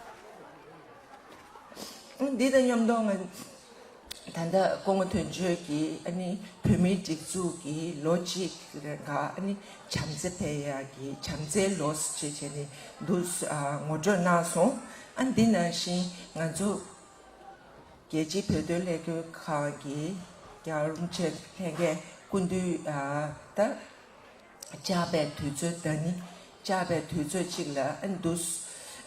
འདི་དང་མཉམ་དུ་ང་ད་ལྟ་སྐུ་ངོ་དོན་གཅོད་ཀྱིས་ཨ་ནི་བོད་མིའི་སྒྲིག་འཛུགས་ཀྱི་ལོ་གཅིག་རིང་ག་ཨ་ནི་བྱམས་བརྩེ་སྤེལ་ཡག་གི་བྱམས་བརྩེའི་ལོ་ཞེས་བྱས་ནས་འདུག་ཨ་ངོ་སྤྲོད་གནང་སོང་། ཨ་འདི་ནང་བཞིན་ང་ཚོ་རྒྱལ་སྤྱིའི་བོད་དོན་ལས་འགུལ་ཁང་གི་རྒྱལ་བ་རིན་པོ་ཆེ་ལྷན་རྒྱས་སྐུ་མདུན་ཨ་ད། བཅར་བའི་དུས་ཚོད་ད་ནི་བཅར་བའི་དུས་ཚོད་ཅིག་ལ་ཨ་ནི་འདུག་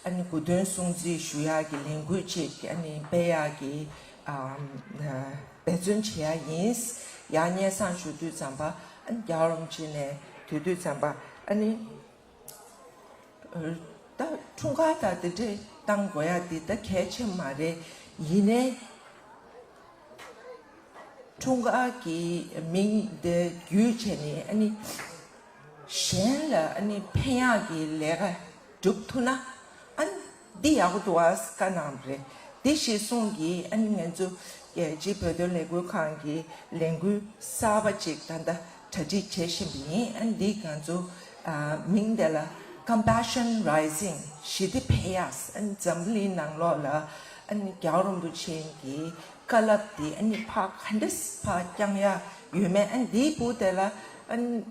ཨ་ནི་དགུང་སྟོན་སྲུང་བརྩི་ཞུ་ཡག་གི་ལས་འགུལ་ཅིག་ཨ་ནི་སྤེལ་ཡག་གི་ཨམ་འབད་བརྩོན་བྱེད་ཡག་ཡིན། ཡང་སྙན་སེང་ཞུ་དུས་ཙམ་པ་ཨ་ནི་རྒྱལ་བ་རིན་པོ་ཆེ་ནས་དུས་དུས་ཙམ་པ་ཨ་ནི་ད་འཁྲུངས་སྐར་དང་དེ་འདྲས་བཏང་དགོས་ཡག་འདི་ད་གལ་ཆེན་མ་རེད། ཡིན་ནའི། འཁྲུངས་སྐར་གྱི་མིང་དེ་བརྒྱུད་བྱས་ནས་ཨ་ནི་གཞན་ལ་ཨ་ནི་ཕན་ཡག་གི་ལས་ཀ་སྒྲུབ་ཐུབ་ན་ཨ་ནི་འདི་ཡག་པོ་འདུག་ཨ་བཀའ་གནང་བ་རེད། འདི་ཞེས་གསུངས་ཀྱིས་ཨ་ནི་ང་ཚོ་རྒྱལ་སྤྱིའི་བོད་དོན་ལས་འགུལ་ཁང་གི་ལས་འགུལ་གསར་པ་ཅིག་ད་ལྟ་གྲ་སྒྲིག་བྱེད་བཞིན་པ་ཡིན། ཨ་ནི་འདི་ང་ཚོ་ཨ་མིང་དེ་ལ་Compassion Rising ཞི་བདེ་འཕེལ་ཡག་ཨ་ནི་འཛམ་བུ་གླིང་ནང་ལོགས་ལ་ཨ་ནི་རྒྱལ་བ་རིན་པོ་ཆེ་གི་བཀའ་སློབ་འདི་ཨ་ནི་ཕར་ག་འདྲས་ཕར་བསྐྱང་ཡག་ཡོད་མེད། ཨ་ནི་འདིའི་སྦུག་དེ་ལ་ཨ་ནི་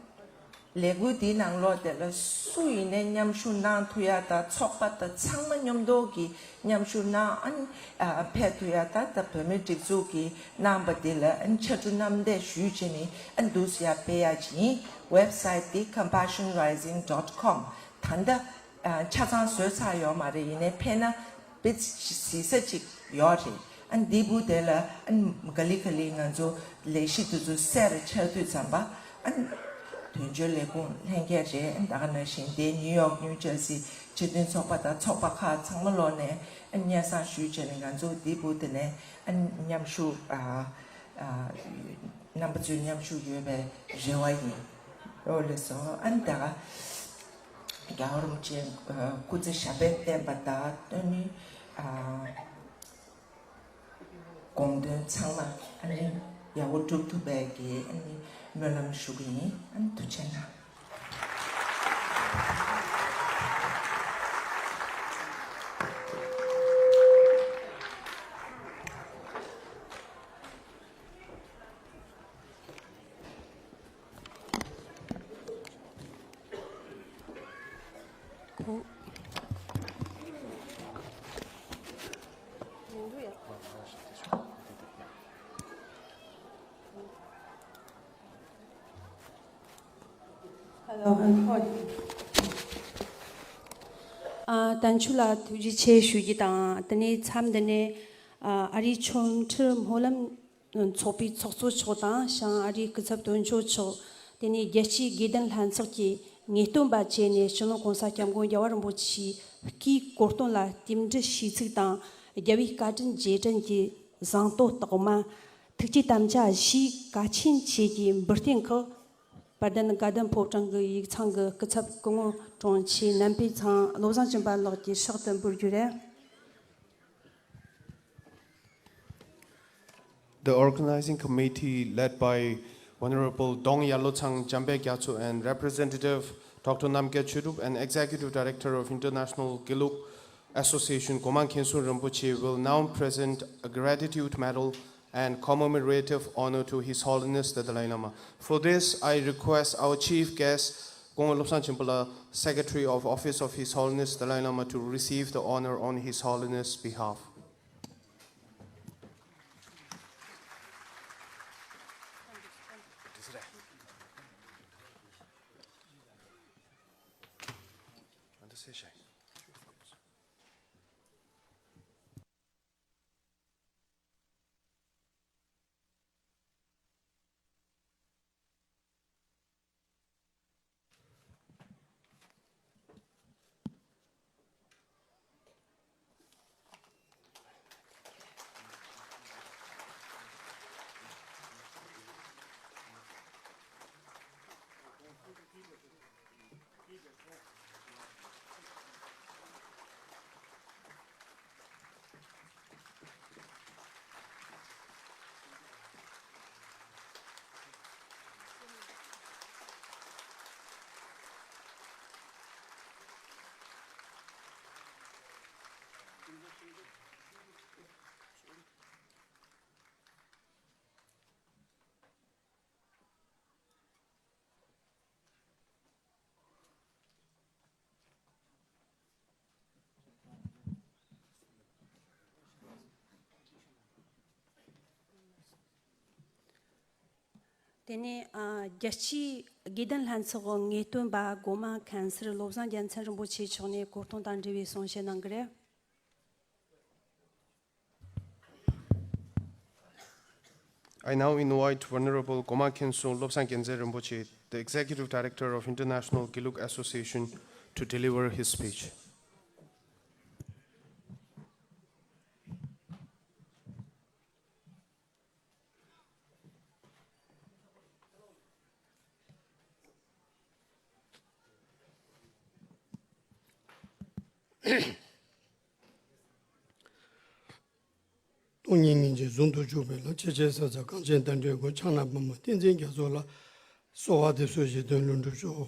ལས་འགུལ་འདིའི་ནང་ལོགས་དེ་ལ་སུ་ཡིན་ནའི་མཉམ་ཞུགས་གནང་ཐུབ་ཡག་དང་ཚོགས་པ་དང་ཚང་མ་མཉམ་དུ་གི་མཉམ་ཞུགས་གནང་ཨ་ནི་ཨ་ཕེབས་ཐུབ་ཡག་ད་ལྟ་བོད་མིའི་སྒྲིག་འཛུགས་ཀྱི་གནང་བ་འདི་ལ་ཨ་ནི་ཕྱར་གྲུ་བསྣམས་འདེགས་ཞུས་བྱས་ནས་ཨ་ནི་འདུག་སེ་ཡར་སྤེལ་ཡག་ཅིག་ཡིན། ཝེབ་སའིཊ་འདི་compassion rising dot com ད་ལྟ་ཨ་ཆ་ཚང་བཟོས་ཚར་ཡོད་མ་རེད། ཡིན་ནའི་ཕེབས་ན་དཔེ་གཟིགས་ས་ཅིག་ཡོད་རེད། ཨ་ནི་འདི་སྦུག་དེ་ལ་ཨ་ནི་ག་ལེ་ག་ལེ་ང་ཚོ་ལས་གཞི་དེ་ཚོ་གསལ་རུ་ཆགས་དུས་ཙམ་པ་ཨ་ནི་དོན་གཅོད་ལས་ཁུངས་ལྷན་རྒྱས་རེད། ཨ་ནི་ད་ག་ནང་བཞིན་དེ་ནིའུ་ཡོག་ནིའུ་ཇར་སི་སྤྱི་མཐུན་ཚོགས་པ་དང་ཚོགས་པ་ཁག་ཚང་མ་ལོག་ནས་ཨ་ནི་སྙན་སེང་ཞུས་བྱས་ནས་ང་ཚོ་འདི་སྦུག་དེ་ནས་ཨ་ནི་མཉམ་ཞུགས་ཨ་ཨ་རྣམ་པ་ཚོས་མཉམ་ཞུགས་ཡོད་པའི་རེ་བ་ཡིན། ཨོ་ལགས་སོ། ཨ་ནི་ད་ག་རྒྱལ་བ་རིན་པོ་ཆེ་ཨ་སྐུ་ཚེ་ཞབས་པད་བརྟན་པ་དང་དོན་ནི་ཨ། དགོངས་དོན་ཚང་མ་ཨ་ནི་ཡག་པོ་སྒྲུབ་ཐུབ་པའི་གི་ཨ་ནི་སྨོན་ལམ་ཞུ་གི་ཡིན། ཨ་ནི་ཐུགས་རྗེ་གནང་། Hello, I'm recording. ཨ། བསྟན་ཆོས་ལགས་ཐུགས་རྗེ་ཆེ་ཞུ་རྒྱུ་དང་། དེ་ནས་མཚམས་འདི་ནས་ཨ་རིའི་ཆོས་ཁྲིད་སྨོན་ལམ་ཚོགས་པའི་ཚོགས་གཙོ་མཆོག་དང་། བྱང་ཨ་རིའི་སྐུ་ཚབ་དོན་གཅོད་མཆོག་དེ་ནས་རྒྱལ་སྤྱིའི་དགེ་ལྡན་ལྷན་ཚོགས་ཀྱི་ངེས་སྟོན་པ་བཅས་ནས་སྤྱི་ནོར་༸གོང་ས་༸སྐྱབས་མགོན་རྒྱལ་བ་རིན་པོ་ཆེའི་སྐུའི་གོ་སྟོན་ལ་རྟེན་འབྲེལ་ཞུས་ཚིག་དང་། རྒྱལ་བའི་བཀའ་དྲིན་རྗེས་དྲན་གྱི་བཟང་བསྟོད་རྟགས་མ། ཐུགས་ཀྱི་དམ་བཅའ་བཞེས་གལ་ཆེན་བཅས་ཀྱི་འབུལ་རྟེན་ཁག་དཔལ་ལྡན་དགའ་ལྡན་ཕོ་བྲང་གི་ཡིག་ཚང་གི་སྐུ་ཚབ་སྐུ་ངོ་དྲུང་ཆེ་རྣམ་པའི་ཚང་བློ་བཟང་སྦྱིན་པ་ལགས་ཀྱི་ཕྱག་ཏུ་འབུལ་རྒྱུ་རེད། The organizing committee, led by Venerable Dong Yalo Tsang Jampe Gyatso and Representative Doctor Namgyal Chödrop and Executive Director of International Gelug Association, Goma Khenso Rinpoche, will now present a gratitude medal and commemorative honor to His Holiness the Dalai Lama. For this, I request our chief guest, Kongwa Lobsang Chimpola, Secretary of Office of His Holiness Dalai Lama, to receive the honor on His Holiness' behalf. དེ་ནས་ཨ་རྒྱལ་སྤྱིའི་དགེ་ལྡན་ལྷན་ཚོགས་ཀྱི་ངེས་སྟོན་པ་སྒོ་མང་ཁན་སར་བློ་བཟང་རྒྱལ་མཚན་རིན་པོ་ཆེ་མཆོག་ནས་གོ་སྟོན་དང་འབྲེལ་བའི་གསུང་བཤད་གནང་གི་རེད། I now invite Venerable Goma Khenso Lobsang Gyaltsen Rinpoche, the Executive Director of International Gelug Association, to deliver his speech. སྟོང་ཉིད་ཉིད་ཀྱིས་ཟུང་དུ་འཇུག་པའི་ལམ། ཆེ་ཆེན་ས་ཚ་གངས་ཅན་མཐའ་འདྲེན་མགོན། ཕྱག་ན་པདྨོ་བསྟན་འཛིན་རྒྱ་མཚོ་ལ། གསོལ་བ་འདེབས་སོ་བཞེད་དོན་ལྷུན་གྲུབ་ཤོག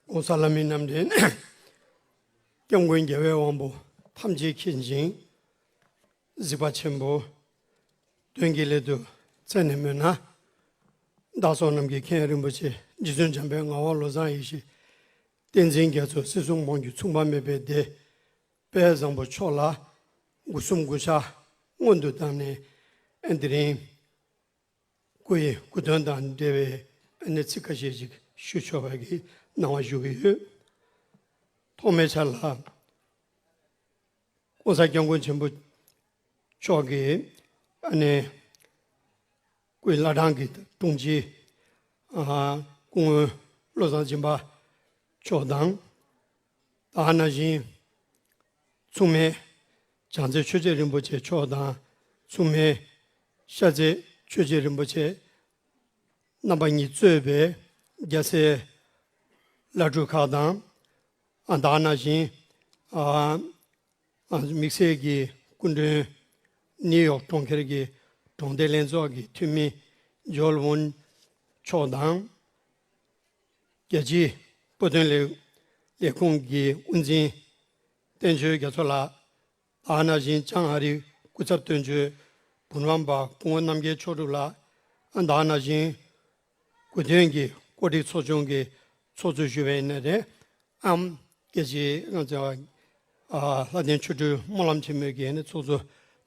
༸གོང་ས་ལྷ་མིའི་རྣམ་འདྲེན་སྐྱབས་མགོན་རྒྱལ་བའི་དབང་པོ་ཐམས་ཅད་མཁྱེན་ཅིང་གཟིགས་པ་ཆེན་པོ། དོན་གྱི་སླད་དུ་བཙལ་ནས་སྨོས་ན། བདག་སོགས་ནམ་མཁའི་མཁྱེན་རིན་པོ་ཆེ། རྗེ་བཙུན་འཇམ་དཔལ་ངག་དབང་བློ་བཟང་ཡེ་ཤེས། བསྟན་འཛིན་རྒྱ་མཚོ། སྲིད་གསུམ་དབང་སྒྱུར་མཚུངས་པ་མེད་པའི་སྡེ། དཔལ་བཟང་པོ་མཆོག་ལ་སྒོ་གསུམ་གུས་ཕྱག་སྔོན་དུ་བཏང་ནས། ཨ་དེ་རིང་སྐུ་ཡི་སྐུ་གདུང་དང་འབྲེལ་བའི་ཨ་ནི་ཚིག་ཁ་ཤས་ཤིག་ཞུ་ཆོག་པ་གི་གནང་བ་ཞུ་གི་ཡོད། ཐོག་མའི་ཆར་ལ་༸གོང་ས་སྐྱབས་མགོན་ཆེན་པོ་མཆོག་གི་ཨ་ནི་སྐུའི་བླ་བྲང་གི་དྲུང་ཆེ་ཨ་སྐུ་ངོ་བློ་བཟང་སྦྱིན་པ་མཆོག་དང་། ད་ག་ནང་བཞིན་མཚུངས་མེད་བྱང་རྩེ་ཆོས་རྗེ་རིན་པོ་ཆེ་མཆོག་དང་། མཚུངས་མེད་ཤར་རྩེ་ཆོས་རྗེ་རིན་པོ་ཆེ་རྣམ་པ་གཉིས་གཙོས་པའི་རྒྱལ་སྲས་བླ་སྤྲུལ་ཁག་དང་། ཨ་ད་ག་ནང་བཞིན་ཨ་ཨ་དམིགས་བསལ་གྱི་སྐུ་མགྲོན་ནིའུ་ཡོག་གྲོང་ཁྱེར་གྱི་གྲོང་སྡེ་ལྷན་ཚོགས་ཀྱི་འཐུས་མི་ཇོལ་ཝུན་མཆོག་དང་། རྒྱལ་སྤྱིའི་བོད་དོན་ལས་ལས་ཁུངས་ཀྱི་དབུ་འཛིན་བསྟན་ཆོས་རྒྱ་མཚོ་ལགས། ད་ག་ནང་བཞིན་ལྕང་ཨ་རིའི་སྐུ་ཚབ་དོན་གཅོད་འབུམ་རམས་པ་སྐུ་ངོ་རྣམ་རྒྱལ་མཆོག་གྲུབ་ལགས། ད་ག་ནང་བཞིན་གོ་སྟོན་གྱི་བཀོད་སྒྲིག་ཚོགས་ཆུང་གི་ཚོགས་གཙོ་ཞུ་བ་ཡིན་ན་རེད། ཨམ་རྒྱལ་སྤྱིའི་ང་ཚོ་ཨ་ལྷ་ལྡན་ཆོ་འཕྲུལ་སྨོན་ལམ་ཆེན་མོའི་གི་ནི་ཚོགས་གཙོ་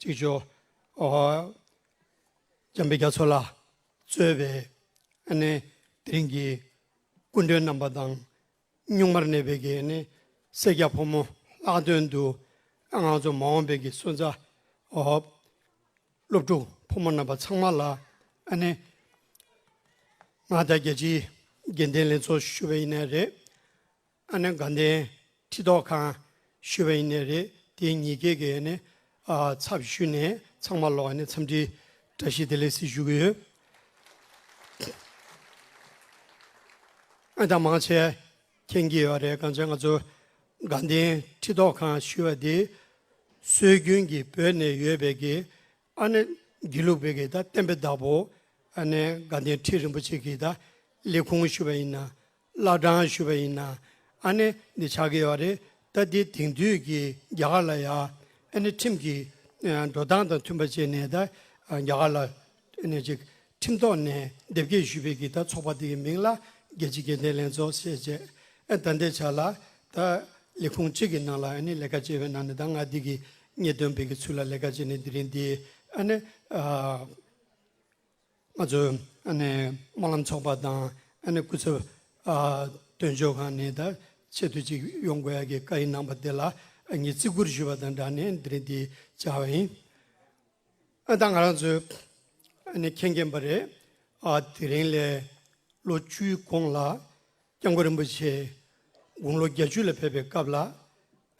གཅིག་ལྕོགས་ཨ་འཇམ་དཔལ་རྒྱ་མཚོ་ལགས་གཙོས་པའི་ཨ་ནི་དེ་རིང་གི་སྐུ་མགྲོན་རྣམ་པ་དང་། གཉུག་མར་གནས་པའི་གི་ནི་སེར་སྐྱ་ཕོ་མོ་ལྷག་དོན་དུ་ང་ཚོ་མ་འོངས་པའི་གི་སོན་རྩ་འོ་སློབ་ཕྲུག་ཕོ་མོ་རྣམ་པ་ཚང་མ་ལ་ཨ་ནི་ང་དང་རྒྱལ་སྤྱིའི་དགེ་ལྡན་ལྷན་ཚོགས་ཞུ་བ་ཡིན་ནའི་རེད། ཨ་ནི་དགའ་ལྡན་ཁྲི་ཐོག་ཁང་ཞུ་བ་ཡིན་ནའི་རེད། དེ་གཉིས་ཀའི་གི་ནི་ཨ་ཚབ་ཞུས་ནས་ཚང་མ་ལོག་ནས་འཚམས་འདྲི་བཀྲ་ཤིས་བདེ་ལེགས་ཟེར་ཞུ་གི་ཡོད། ཨ་ད་མང་ཆེ་མཁྱེན་གྱི་ཡོད་རེད། གང་ཅི་ང་ཚོ་དགའ་ལྡན་ཁྲི་ཐོག་ཁང་ཞུ་བ་དེ་སྲོལ་རྒྱུན་གྱི་བོད་ནས་ཡོད་པའི་གི་ཨ་ནི་དགེ་ལུགས་པའི་གི་ད་བསྟན་པའི་བདག་པོ་ཨ་ནི་དགའ་ལྡན་ཁྲི་རིན་པོ་ཆེ་གི་ད་ལས་ཁུངས་ཞུ་བ་ཡིན་ན། བླ་བྲང་ཞུ་བ་ཡིན་ན་ཨ་ནི་འདི་ཆགས་ཀྱི་ཡོད་རེད། ད་འདི་དེང་དུས་ཀྱི་རྒྱ་གར་ལ་ཡ་ཨ་ནི་ཁྲིམས་ཀྱི་ཨ་འགྲོ་སྟངས་དང་མཐུན་པ་བྱས་ནས་ད་རྒྱ་གར་ལ་ཨ་ནི་ཅིག་ཁྲིམས་ཐོག་ནས་དེབ་སྐྱེལ་ཞུས་པའི་གི་ད་ཚོགས་པ་འདི་གི་མིང་ལ་རྒྱལ་སྤྱིའི་དགེ་ལྡན་ལྷན་ཚོགས་ཟེར་བྱས། ཨ་ད་འདི་ཆ་ལ་ད་ལས་ཁུངས་གཅིག་གི་ནང་ལ་ཨ་ནི་ལས་ཀ་བྱེད་པའི་ནང་ནས་ད་ང་འདི་གི་ངེས་སྟོན་པའི་གི་ཚུལ་ལ་ལས་ཀ་བྱས་ནས་དེ་རིང་འདི་ཨ་ནི་ཨ། ང་ཚོའི་ཨ་ནི་སྨོན་ལམ་ཚོགས་པ་དང་ཨ་ནི་སྐུ་ཚབ་ཨ་དོན་གཅོད་ཁང་ནས་ད་ཆེད་དུ་ཅིག་ཡོང་དགོས་ཡ་གི་བཀའ་ཡིག་གནང་པ་དེ་ལ་ཨ་ངས་བརྩི་བཀུར་ཞུ་བ་དང་སྦྲགས་ནས་འདི་རིང་འདི་བཅར་བ་ཡིན། ཨ་ད་ང་རང་ཚོའི་ཨ་ནི་མཁྱེན་མཁྱེན་པ་རེད། ཨ་དེ་རིང་ལས་ལོ་བཅུའི་གོང་ལ་སྐྱབས་མགོན་རིན་པོ་ཆེ་དགུང་ལོ་བརྒྱད་ཅུ་ལ་ཕེབས་པའི་སྐབས་ལ་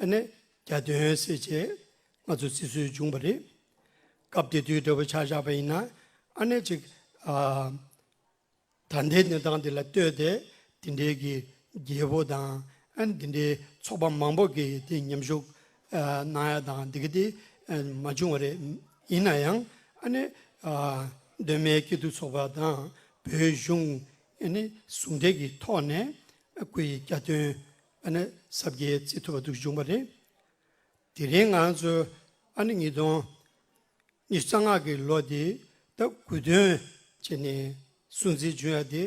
ཨ་ནི་གྱ་སྟོན་ཟེར་བྱས་ང་ཚོ་བརྩི་སྲོལ་བྱུང་བ་རེད། སྐབས་དེ་དུས་འདྲ་པོ་ཆ་བཞག་པ་ཡིན་ན་ཨ་ནི་ཅིག་ཨ་ད་ལྟའི་གནས་སྟངས་འདི་ལ་ལྟོས་ཏེ་དེ་འདྲའི་གི་རྒྱལ་པོ་དང་ཨ་ནི་དེ་འདྲའི་ཚོགས་པ་མང་པོ་གིས་དེ་མཉམ་ཞུགས་ཨ་གནང་ཡ་དང་འདི་ག་དེ་ཨ་མ་བྱུང་བ་རེད། ཡིན་ན་ཡང་ཨ་ནི་ཨ་གདོད་མའི་སྐྱིད་སྡུག་ཚོགས་པ་དང་བོད་གཞུང་ཨ་ནི་ཟུང་འབྲེལ་གྱི་ཐོག་ནས་སྐུ་ཡི་གྱ་སྟོན་ཨ་ནི་གཟབ་རྒྱས་བརྩི་ཐུབ་པ་འདུག་བྱུང་བ་རེད། དེ་རིང་ང་ཚོ་ཨ་ནི་ཉིས་སྟོང་ཉི་ཤུ་རྩ་ལྔ་གི་ལོ་འདི་ད་དགུ་སྟོན་བྱས་ནས་སྲུང་བརྩི་བྱུང་ཡ་དེ་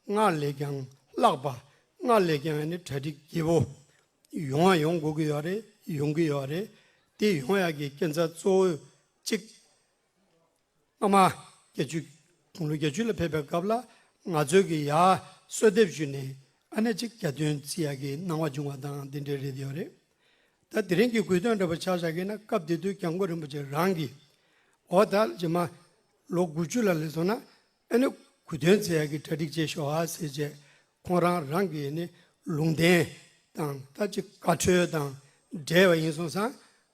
སྔར་ལས་ཀྱང་ལྷག་པ། སྔར་ལས་ཀྱང་ཨ་ནི་གྲ་སྒྲིག་རྒྱས་པོ་ཡོང་བ་ཡོང་དགོས་ཀྱི་ཡོད་རེད། ཡོང་གི་ཡོད་རེད། དེ་ཡོང་ཡ་གི་རྐྱེན་རྩ་གཙོ་བོ་གཅིག་སྔ་མ་བརྒྱད་ཅུ་ དགུང་ལོ་བརྒྱད་ཅུ་ལ་ཕེབས་པའི་སྐབས་ལ་ང་ཚོའི་གི་ཡར་གསོལ་འདེབས་ཞུས་ནས་ཨ་ནེ་ཅིག་གྱ་སྟོན་བརྩི་ཡག་གི་གནང་བ་བྱུང་བ་དང་དེ་འདྲ་རེད་ཡོད་རེད། ད་དེ་རིང་གི་དགུ་སྟོན་འདྲ་པོ་ཆ་བཞག་གི་ན་སྐབས་དེ་དུས་སྐྱབས་མགོན་རིན་པོ་ཆེ་རང་གིས་འོ་ད་རྗེས་མ་ལོ་དགུ་བཅུ་ལ་སླེབས་སོང་ན་ཨ་ནེ་དགུ་སྟོན་བརྩི་ཡག་གི་གྲ་སྒྲིག་བྱེད་ཤོག་ཨ་ཟེར་བྱས་ཁོང་རང་རང་གི་ཨ་ནེ་ལུང་བསྟན་དང་ད་ཅིག་བཀའ་འཁྲོལ་དང་འབྲེལ་བ་ཡིན་སོང་ཙང་།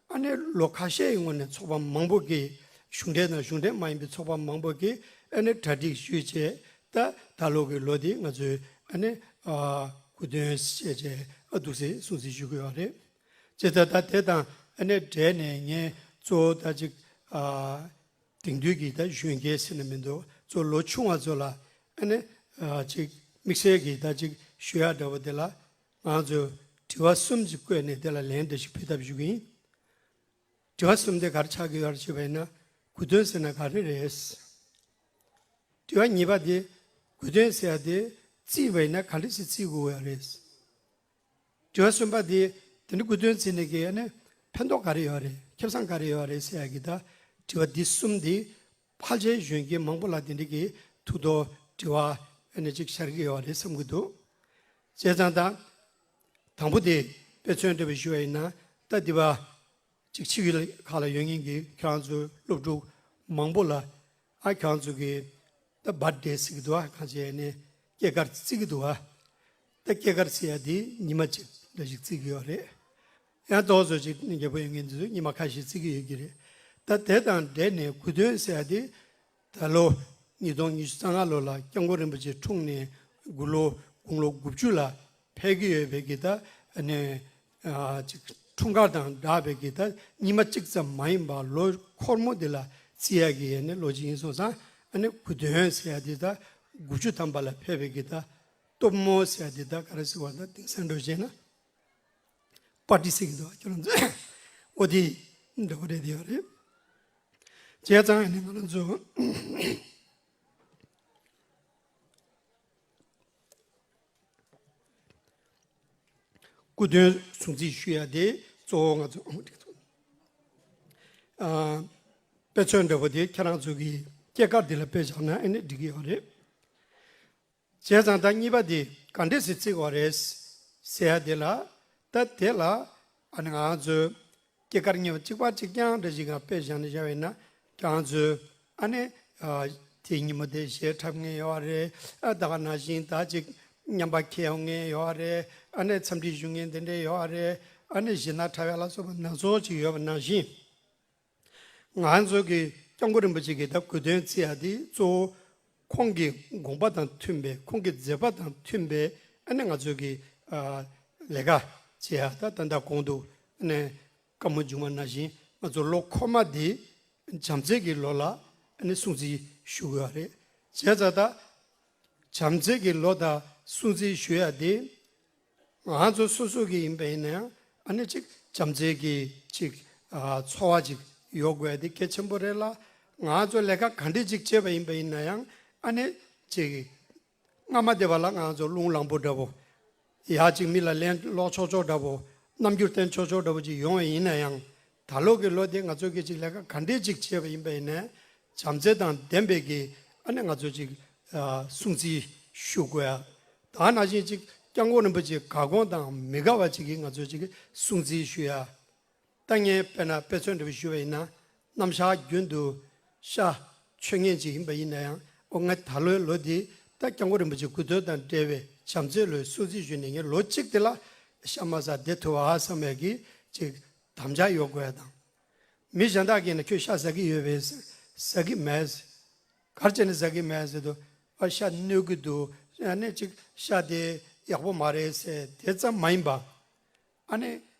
ཨ་ནེ་ལོ་ཁ་ཤས་ཀྱི་སྔོན་ནས་ཚོགས་པ་མང་པོ་གིས་གཞུང་འབྲེལ་དང་གཞུང་འབྲེལ་མ་ཡིན་པའི་ཚོགས་པ་མང་པོ་གིས་ཨ་ནེ་གྲ་སྒྲིག་ཞུས་བྱས་ད་ད་ལོ་གི་ལོ་འདི་ང་ཚོས་ཨ་ནེ་ཨ་དགུ་སྟོན་བྱས་བྱས་ཨ་འདུག་སེ་སྲུང་བརྩི་ཞུ་གི་ཡོད་རེད། བྱས་ཙང་ད་དེ་དང་ཨ་ནེ་འབྲེལ་ནས་ངས་གཙོ་བོ་ད་ཅིག་ཨ་དེང་དུས་ཀྱི་ད་གཞོན་སྐྱེས་ཟེར་ན་མི་འདུག་གཙོ་བོ་ལོ་ཆུང་བ་ཚོ་ལ་ཨ་ནེ་ཨ་ཅིག་དམིགས་བསལ་གྱི་ད་ཅིག་ཞུ་ཡག་འདྲ་བོ་དེ་ལ། ང་ཚོས་དྲི་བ་གསུམ་ཅིག་བཀོད་ནས་དེ་ལ་ལན་འདྲ་ཞིག་ཕུལ་ཐབས་ཞུ་གི་ཡིན། དྲི་བ་གསུམ་དེ་ག་རེ་ཆགས་ཀྱི་ཡོད་རེད་ཞུས་པ་ཡིན་ན། དགུ་སྟོན་ཟེར་ན་ག་རེ་རེད། དྲི་བ་གཉིས་པ་དེ། དགུ་སྟོན་ཟེར་ཡ་དེ་བརྩིས་པ་ཡིན་ན་ག་འདྲ་ཞིག་བརྩི་དགོས་ཡོད་རེད། དྲི་བ་གསུམ་པ་དེ། དེ་འདྲ་དགུ་སྟོན་བརྩིས་ནས་ཀྱི་ཨ་ནི་ཕན་ཐོགས་ག་རེ་ཡོད་རེད། ཁེ་བཟང་ག་རེ་ཡོད་རེད་ཟེར་ཡ་གི་ད་དྲི་བ་འདི་གསུམ་འདི། ཕལ་ཆེར་གཞོན་སྐྱེས་མང་པོ་ལ་དེ་འདྲ་གི་ཐུགས་དོགས་དྲི་བ་ཨ་ནི་ཅིག་ཤར་གྱི་ཡོད་རེད་བསམ་གྱི་འདུག་བྱས་ཙང་ད་དང་པོ་དེ་དཔེ་མཚོན་འདྲ་བོ་ཞུ་བ་ཡིན་ན་ད་འདི་བ་ཅིག་ཕྱི་ཡུལ་ཁག་ལ་ཡོད་མཁན་གྱི་ཁྱེད་རང་ཚོའི་སློབ་ཕྲུག་མང་པོ་ལ་ཨ་ཁྱེད་རང་ཚོ་གི་ད་བར་ཐ་ཌེ་ཟེར་གྱི་འདུག་ཨ། གང་བྱས་ནས་སྐྱེས་སྐར་བརྩི་གི་འདུག་ཨ། ད་སྐྱེས་སྐར་ཟེར་ཡ་དེ་ཉི་མ་གཅིག་འདྲ་ཞིག་བརྩི་གི་ཡོད་རེད། ཡང་ཏོག་ཙམ་ཅིག་རྒྱལ་པོ་ཡོད་མཁན་དེ་ཚོས་ཉི་མ་ཁ་ཤས་བརྩི་གི་ཡོད་ཀྱི་རེད། ད་དེ་དང་འབྲེལ་ནས་དགུ་སྟོན་ཟེར་ཡ་དེ་ད་ལོ་ཉིས་སྟོང་ཉི་ཤུ་རྩ་ལྔ་ལོ་ལ་སྐྱབས་མགོན་རིན་པོ་ཆེ་འཁྲུངས་ནས་དགུང་ལོ་དགུང་ལོ་དགུ་བཅུ་ལ་ཕེབས་ཀྱི་ཡོད་པའི་གི་ད་ཨ་ནི་ཨ་ཅིག་འཁྲུངས་སྐར་དང་འདྲ་བའི་གི་ད་ཉི་མ་གཅིག་ཙམ་མ་ཡིན་པར་ལོ་འཁོར་མོ་དེ་ལ་བརྩི་ཡ་གི་ཨ་ནི་ལོ་གཅིག་ཡིན་སོང་ཙང་ཨ་ནི་དགུ་སྟོན་ཟེར་ཡ་དེ་ད་དགུ་བཅུ་ཐམ་པ་ལ་ཕེབས་པའི་གི་ད། སྟོན་མོ་ཟེར་ཡ་དེ་ད་ག་རེ་ཟེར་བ་ད་དེང་སང་འགྲོ་བྱས་ན། པར་ཊི་ཟེར་གྱི་འདུག་ཁྱོད་རང་ཚོ། འོ་དེ་འདྲ་པོ་རེད་ཡོད་རེད། བྱས་ཙང་ཨ་ནི་ང་རང་ཚོ་སྐུ་མདུན་སྲུང་བརྩི་ཞུ་ཡ་དེ་གཙོ་བོ་ང་ཚོ་ཨ་དཔེ་མཚོན་འདྲ་པོ་དེ་ཁྱེད་རང་ཚོ་གི་སྐྱེས་སྐར་འདི་ལ་དཔེ་བཞག་ན་ཨ་ནི་འགྲིག་གི་ཡོད་རེད། བྱས་ཙང་ད་གཉིས་པ་དེ་ག་འདྲས་སེ་བརྩི་དགོས་རེད་ཟེར་ཡ་དེ་ལ། ད་དེ་ལ་ཨ་ནི་ང་ཚོའི་སྐྱེས་སྐར་ཉེར་གཅིག་པ་གཅིག་རྐྱང་འདྲ་ཞིག་ག་དཔེ་བཞག་ནས་བཞག་པ་ཡིན་ན་ཁྱེད་ཚོས་ཨ་ནི་ཨ་དེའི་ཉིན་མོ་དེ་གཞས་འཁྲབ་མཁན་ཡོད་རེད། ཨ་ད་ག་ནང་བཞིན་ད་ཅིག་རྔན་པ་འཁྱེར་ཡོང་མཁན་ཡོད་རེད། ཨ་ནི་འཚམས་འདྲི་ཞུ་མཁན་དེ་འདྲས་ཡོད་རེད། ཨ་ནི་གཞས་སྣ་འཁྲབ་ཡ་ལ་སོགས་པ་སྣ་ཚོགས་ཅིག་ཡོད་པ་ནང་བཞིན། ང་ཚོ་གི་སྐྱབས་མགོན་རིན་པོ་ཆེ་གི་ད་དགུ་སྟོན་བརྩི་ཡ་དེ་གཙོ་བོ་ཁོང་གི་དགོངས་པ་དང་མཐུན་པའི་ཁོང་གི་མཛད་པ་དང་མཐུན་པའི་ཨ་ནི་ང་ཚོ་གི་ཨ་ལས་ཀ་བྱེད་ཡ་ད་ད་ལྟ་གོང་དུ་ཨ་ནི་བཀའ་མོལ་བྱུང་བ་ནང་བཞིན་ང་ཚོ་ལོ་འཁོར་མ་དེ་བྱམས་བརྩེ་གི་ལོ་ལ་ཨ་ནི་སྲུང་བརྩི་ཞུ་དགོས་པ་རེད། བྱས་ཙང་ད་བྱམས་བརྩེ་གི་ལོ་དང་སྲུང་བརྩི་ཞུ་ཡ་དེ། ང་ཚོ་སོ་སོ་གི་ཡིན་པ་ཡིན་ན་ཡང་ཨ་ནི་ཅིག་བྱམས་བརྩེ་གི་ཅིག་ཨ་ཚོར་བ་ཅིག་ཡོད་དགོས་ཡ་དེ་གལ་ཆེན་པོ་རེད་ལ། ང་ཚོ་ལས་ཀ་ག་འདྲས་ཅིག་བྱས་པ་ཡིན་པ་ཡིན་ན་ཡང་ཨ་ནི་ཅིག་སྔ་མ་དེ་བ་ལ་ང་ཚོ་རླུང་ལངས་པོ་འདྲ་པོ། ཡ་ཅིག་མི་ལ་ལན་སློག་ཆོག་ཆོག་འདྲ་པོ། རྣམ་འགྱུར་བསྟན་ཆོག་ཆོག་འདྲ་པོ་ཅིག་ཡོང་བ་ཡིན་ན་ཡང་། ད་ལོ་གི་ལོ་དེ་ང་ཚོ་གི་ཅིག་ལས་ཀ་ག་འདྲས་ཅིག་བྱས་པ་ཡིན་པ་ཡིན་ན་བྱམས་བརྩེ་དང་ལྡན་པའི་གི་ཨ་ནི་ང་ཚོ་ཅིག་ཨ་སྲུང་བརྩི་ཞུ་དགོས་ཡ། ད་ནང་བཞིན་ཅིག་སྐྱབས་མགོན་རིན་པོ་ཆེ་དགའ་དགོངས་དང་མི་དགའ་བ་ཅིག་གིས་ང་ཚོ་ཅིག་སྲུང་བརྩི་ཞུ་ཡ། ད་ངས་དཔེར་ན་དཔེ་མཚོན་འདྲ་པོ་ཞུ་བ་ཡིན་ན། ནམ་ཞག་རྒྱུན་དུ་ཤ་མཆོད་མཁན་ཅིག་ཡིན་པ་ཡིན་ན་ཡང་། ཨོ་ང་ད་ལོའི་ལོ་འདི་ད་སྐྱབས་མགོན་རིན་པོ་ཆེ་སྐུ་ཚེ་དང་འབྲེལ་བའི་བྱམས་བརྩེའི་ལོའི་སྲུང་བརྩི་ཞུས་ནས་ངས་ལོ་གཅིག་དེ་ལ་ཤ་མ་ཟ་བསྡད་ཐུབ་ཨ་བསམ་ཡ་གི་ཅིག་དམ་བཅའ་ཡོད་དགོས་ཡ་དང་། མི་གཞན་དག་གིས་ན་ཁྱོད་ཤ་ཟ་གི་ཡོད་པས་ཟེར། ཟ་གི་མེད་ཟེར། ག་རེ་བྱས་ནས་ཟ་གི་མེད་ཟེར་དུས། ཨ་ཤ་གནོད་གི་འདུག་ཨ་ནི་ཅིག་ཤ་དེ་ཡག་པོ་མ་རེད་ཟེར་དེ་ཙམ་མ་ཡིན་པ། ཨ་ནི་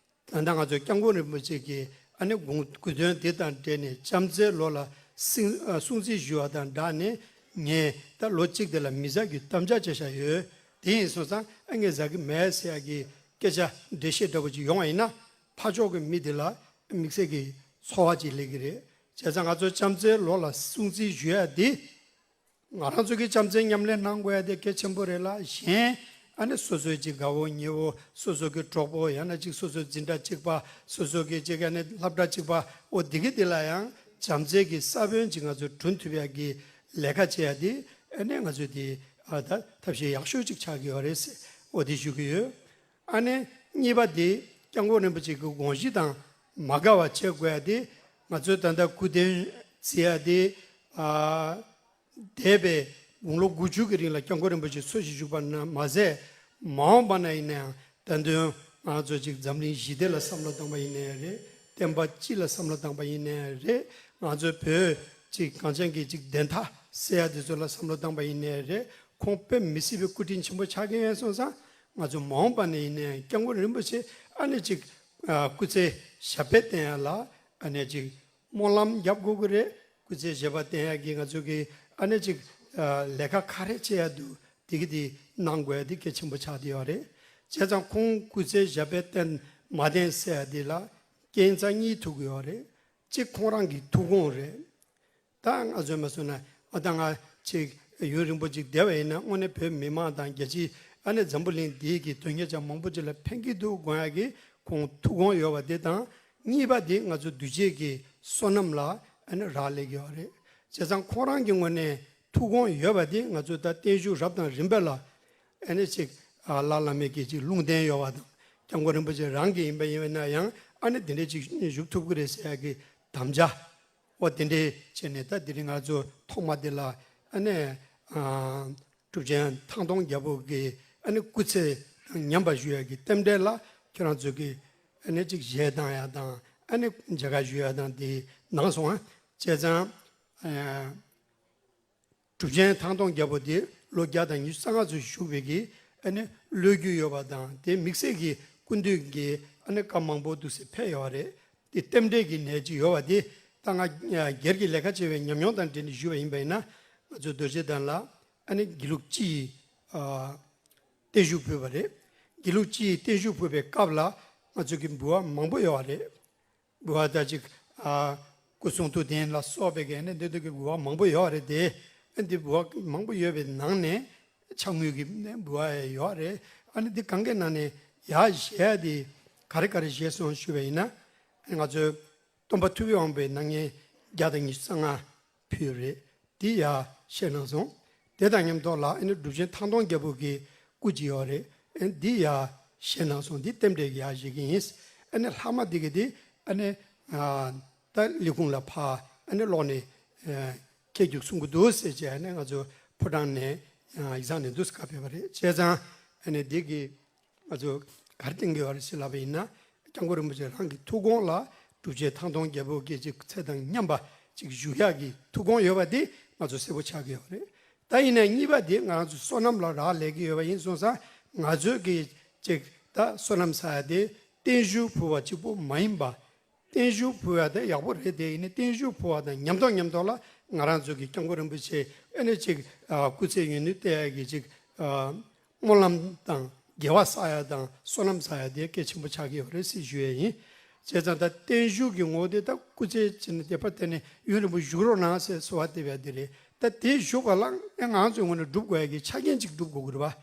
ད་ལྟ་ང་ཚོའི་སྐྱབས་མགོན་རིན་པོ་ཆེ་གིས་ཨ་ནི་དགུང་དགུང་སྟོན་འདི་དང་འབྲེལ་ནས་བྱམས་བརྩེའི་ལོ་ལ་སྲིང་ཨ་སྲུང་བརྩི་ཞུ་བ་དང་སྦྲགས་ནས་ངས་ད་ལོ་གཅིག་དེ་ལ་མི་ཟ་རྒྱུའི་དམ་བཅའ་བྱས་བཞག་ཡོད། དེ་ཡིན་སོང་ཙང་ཨ་ངས་ཟ་གི་མེད་ཟེར་ཡ་གི་སྐད་ཆ་འགྲེལ་བཤད་འདྲ་པོ་ཅིག་ཡོང་བ་ཡིན་ན། ཕར་ཕྱོགས་ཀྱི་མི་དེ་ལ་དམིགས་བསལ་གྱི་ཚོར་བ་ཅིག་སླེབས་ཀྱི་རེད། བྱས་ཙང་ང་ཚོ་བྱམས་བརྩེའི་ལོ་ལ་སྲུང་བརྩི་ཞུ་ཡ་དེ། ང་རང་ཚོ་གིས་བྱམས་བརྩེ་ཉམས་ལེན་གནང་དགོས་ཡ་དེ་གལ་ཆེན་པོ་རེད་ལ། གཞན་ཨ་ནི་སོ་སོའི་ཅིག་དགའ་བོ་ཉེ་བོ། སོ་སོ་གི་གྲོགས་པོ། ཡང་ན་ཅིག་སོ་སོའི་འཛིན་གྲྭ་གཅིག་པ། སོ་སོ་གི་ཅིག་ཨ་ནི་སློབ་གྲྭ་གཅིག་པ། འོ་འདི་གི་དེ་ལ་ཡང་བྱམས་བརྩེ་གི་ས་བོན་ཅིག་ང་ཚོས་བསྐྲུན་ཐུབ་ཡ་གི་ ལས་ཀ་བྱེད་ཡ་དེ་ཨ་ནི་ང་ཚོས་དེ་ཨ་ད་ཐབས་ཤེས་ཡག་ཤོས་ཅིག་ཆགས་ཀྱི་ཡོད་རེད་ཟེར། འོ་དེ་ཞུ་གི་ཡོད། ཨ་ནི་གཉིས་པ་དེ་སྐྱབས་མགོན་རིན་པོ་ཆེ་གི་དགོངས་གཞི་དང་མ་འགལ་བ་བྱེད་དགོས་ཡ་དེ། ང་ཚོས་ད་ལྟ་སྐུ་རྟེན་བརྩི་ཡ་དེ་ཨ་འདས་པའི་དགུང་ལོ་དགུ་བཅུ་གི་རིང་ལ་སྐྱབས་མགོན་རིན་པོ་ཆེ་འཚོ་ཞིང་བཞུགས་པ་ན་མ་ཟད། མ་འོངས་པ་ན་ཡིན་ན་ཡང་ད་དུང་ང་ཚོ་ཅིག་འཛམ་གླིང་ཞི་བདེ་ལ་བསམ་བློ་བཏང་པ་ཡིན་ནའི་རེད། བསྟན་པ་སྤྱི་ལ་བསམ་བློ་བཏང་པ་ཡིན་ནའི་རེད། ང་ཚོའི་བོད་ཅིག་གངས་ཅན་གྱི་ཅིག་བདེན་མཐའ་གསལ་ཡ་དེ་ཚོ་ལ་བསམ་བློ་བཏང་པ་ཡིན་ནའི་རེད། ཁོང་དཔེ་མི་སྲིད་པའི་སྐུ་དྲིན་ཆེན་པོ་ཆགས་ཀྱི་ཡོད་སོང་ཙང་། ང་ཚོ་མ་འོངས་པ་ན་ཡིན་ནའི་སྐྱབས་མགོན་རིན་པོ་ཆེ་ཨ་ནི་ཅིག་ཨ་སྐུ་ཚེ་ཞབས་པད་བརྟན་ཡ་ལ་ཨ་ནི་ཅིག་སྨོན་ལམ་རྒྱབ་དགོས་ཀྱི་རེད། སྐུ་ཚེ་ཞབས་པད་བརྟན་ཡ་གི་ང་ཚོ་གི་ཨ་ནི་ཅིག་ཨ་ལས་ཀ་ག་རེ་བྱེད་ཡ་འདུག་དེ་གི་དེ་གནང་དགོས་ཡ་དེ་གལ་ཆེན་པོ་ཆགས་བསྡད་ཡོད་རེད། བྱས་ཙང་ཁོང་སྐུ་ཚེ་ཞབས་པད་བརྟན་མ་བརྟན་ཟེར་ཡ་དེ་ལ་རྐྱེན་རྩ་གཉིས་ཐུག་གི་ཡོད་རེད། གཅིག་ཁོང་རང་གི་ཐུགས་དགོངས་རེད། ད་ང་ཚོས་མ་སོང་ན་ཨ་ད་ང་ཅིག་ཡུན་རིང་པོ་ཅིག་བསྡད་པ་ཡིན་ན་དངོས་གནས་བོད་མི་མང་དང་རྒྱལ་སྤྱི་ཨ་ནི་འཛམ་བུ་གླིང་འདིའི་གི་དོན་གཉེར་ཅན་མང་པོ་ཅིག་ལ་ཕན་གྱི་འདུག་དགོངས་ཡ་གི་ཁོང་ཐུགས་དགོངས་ཡོད་པ་དེ་དང་། གཉིས་པ་དེ་ང་ཚོ་གདུལ་བྱའི་གི་བསོད་ནམས་ལ་ཨ་ནི་རག་ལས་ཀྱི་ཡོད་རེད། བྱས་ཙང་ཁོང་རང་གི་ངོས་ནས་ཐུགས་དགོངས་ཡོད་པ་དེ་ང་ཚོ་ད་བརྟན་བཞུགས་རབ་དང་རིམ་པ་ལ་ཨ་ནི་ཅིག་ཨ་བླ་བླ་མེད་ཀྱི་ཅིག་ལུང་བསྟན་ཡོད་པ་དང་། སྐྱབས་མགོན་རིན་པོ་ཆེ་རང་གི་ཡིན་པ་ཡིན་ན་ཡང་ཨ་ནི་དེ་འདྲའི་ཅིག་བཞུགས་ཐུབ་ཀྱི་རེད་ཟེར་ཡ་གི་དམ་བཅའ། འོ་དེ་འདྲའི་བྱས་ནས་ད་དེ་རིང་ང་ཚོ་ཐོག་མ་དེ་ལ་ཨ་ནི་ཨ་གྲུབ་ཆེན་ཐང་སྟོང་རྒྱལ་པོ་གི་ཨ་ནི་སྐུ་ཚེ་དང་མཉམ་པར་བཞུགས་ཡ་གི་རྟེན་འབྲེལ་ལ་ཁྱེད་རང་ཚོ་གི་ཨ་ནི་ཅིག་གཞས་བཏང་ཡ་དང་ཨ་ནི་མཇལ་ཁ་ཞུ་ཡ་དང་དེ་གནང་སོང་ཨ། བྱས་ཙང་ཨ། གྲུབ་ཆེན་ཐང་སྟོང་རྒྱལ་པོ་དེ་ལོ་བརྒྱ་དང་ཉི་ཤུ་རྩ་ལྔ་ཙམ་བཞུགས་པའི་གི་ཨ་ནི་ལོ་རྒྱུས་ཡོད་པ་དང་དེ་དམིགས་བསལ་གྱི་སྐུ་མདུན་གྱི་ཨ་ནི་བཀའ་མང་པོ་འདུག་སེ་ཕེབས་ཡོད་པ་རེད། དེ་རྟེན་འབྲེལ་གྱི་ནས་ཅིག་ཡོད་པ་དེ་ད་ང་སྒེར་གྱི་ལས་ཀ་བྱེད་པའི་ཉམས་མྱོང་དང་འབྲེལ་ནས་ཞུས་པ་ཡིན་པ་ཡིན་ན། ང་ཚོ་རྡོ་རྗེ་གདན་ལ་ཨ་ནི་དགེ་ལུགས་སྤྱི་ཡི་ཨ་བརྟན་བཞུགས་ཕུལ་བ་རེད། དགེ་ལུགས་སྤྱི་ཡི་བརྟན་བཞུགས་ཕུལ་བའི་སྐབས་ལ་ང་ཚོ་གི་འབུལ་བ་མང་པོ་ཡོད་པ་རེད། འབུལ་བ་ད་ཅིག་ཨ་སྐུ་གསུང་ཐུགས་རྟེན་ལ་སོགས་པའི་གི་ནི་འདི་འདུག་གི་འབུལ་བ་མང་པོ་ཡོད་རེད་དེ། ཨ་འདི་འབུལ་བ་མང་པོ་ཡོད་པའི་ནང་ནས་ཕྱག་དངུལ་གྱི་ནི་འབུལ་བ་ཡོད་རེད། ཨ་ནི་འདི་གང་གའི་ནང་ནས་ཡར་བཞེས་ཡ་དེ་ག་རེ་ག་རེ་བཞེས་སོང་ཞུས་པ་ཡིན་ན། ཨ་ནི་ང་ཚོའི་སྟོན་པ་ཐུབ་པའི་དབང་པོའི་སྣང་བརྙན་བརྒྱ་དང་ཉི་ཤུ་རྩ་ལྔ་ཕུལ་རེད། འདི་ཡར་བཞེས་གནང་སོང་། དེ་དང་མཉམ་ཐོག་ལ་ཨ་ནི་གྲུབ་ཆེན་ཐང་སྟོང་རྒྱལ་པོ་གི་སྐུ་ཅིག་ཡོད་རེད། ཨ་ནི་འདི་ཡར་བཞེས་གནང་སོང་། འདི་རྟེན་འབྲེལ་གྱི་ཡར་བཞེས་ཀྱི་ཡིན། ཨ་ནི་ལྷག་མ་འདི་གི་འདི་ཨ་ནི་ཨ་ད་ལས་ཁུངས་ལ་ཕར་ཨ་ནི་ལོག་ནས་ཨ་ཁྱེད་ཀྱིས་གསུང་གི་འདུག་ཟེར་བྱས། ཨ་ནི་ང་ཚོ་ཕོ་བྲང་ནས་ཨ་ཡིག་ཚང་ནས་འདུག་སེ་བཀའ་ཕེབས་པ་རེད། བྱས་ཙང་ཨ་ནི་འདི་གི་ང་ཚོ་ག་རེ་བསྟན་གྱི་ཡོད་རེད་ཟེར་ལབ་པ་ཡིན་ན། སྐྱབས་མགོན་རིན་པོ་ཆེ་རང་གི་ཐུགས་དགོངས་ལ་གྲུབ་ཆེན་ཐང་སྟོང་རྒྱལ་པོ་སྐད་ཅིག་ཚེ་དང་མཉམ་པ་ཅིག་བཞུགས་ཡག་གི་ཐུགས་དགོངས་ཡོད་པ་དེ་ང་ཚོ་གསལ་པོ་ཆགས་ཀྱི་ཡོད་རེད། ད་ཡིན་ན་གཉིས་པ་དེ་ང་རང་ཚོ་བསོད་ནམས་ལ་རག་ལས་ཀྱི་ཡོད་པ་ཡིན་སོང་ཙང་། ང་ཚོས་ཀྱི་ཅིག་ད་བསོད་ནམས་བསགས་ཡ་དེ་བརྟན་བཞུགས་ཕུལ་བ་གཅིག་པུ་མ་ཡིན་པ། བརྟན་བཞུགས་ཕུལ་བ་དེ་ཡག་པོ་རེད་དེ། ཡིན་ནའི་བརྟན་བཞུགས་ཕུལ་བ་དང་མཉམ་དུ་མཉམ་དུ་ལ་ང་རང་ཚོ་གི་སྐྱབས་མགོན་རིན་པོ་ཆེ་ཨ་ནི་ཅིག་ཨ་སྐུ་ཚེ་ཡུན་གནས་བསྟན་ཡག་གི་ཅིག་ཨ་སྨོན་ལམ་དང་དགེ་བ་བསགས་ཡ་དང་བསོད་ནམས་བསགས་ཡ་དེ་གལ་ཆེན་པོ་ཆགས་ཀྱི་ཡོད་རེད་ཟེར་ཞུ་ཡ་ཡིན། བྱས་ཙང་ད་བརྟན་བཞུགས་ཀྱི་ངོ་བོ་དེ་ད་སྐུ་ཚེ་ཕྱི་ནས་དེ་བར་དེ་ནས་ཡུན་རིང་པོ་བཞུགས་རོགས་གནང་ཟེར་གསོལ་བ་འདེབས་ཡ་དེ་རེད། ད་དེ་བཞུགས་པ་ལ་ང་ཚོའི་ངོས་ནས་སྒྲུབ་དགོས་ཡ་གི་ཆ་རྐྱེན་ཅིག་སྒྲུབ་དགོས་ཀྱི་རེད་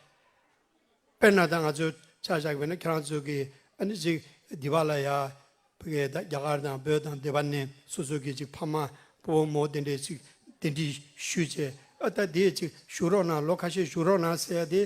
པ། དཔེར་ན་ད་ང་ཚོས་ཆ་བཞག་པ་ཡིན་ན། ཁྱེད་རང་ཚོ་གིས་ཨ་ནི་ཅིག་འདི་པ་ལ་ཡ་ཕ་གི་ད་རྒྱ་གར་དང་བོད་དང་དེ་པ་ནས་སོ་སོ་གི་ཅིག་ཕ་མ་སྤོ་བོ་མོ་དེ་འདྲས་ཅིག་གདན་འདྲེན་ཞུས་བྱས། ཨ་ད་དེ་ཅིག་བཞུགས་རོགས་གནང་། ལོ་ཁ་ཤས་བཞུགས་རོགས་གནང་ཟེར་ཡ་དེ་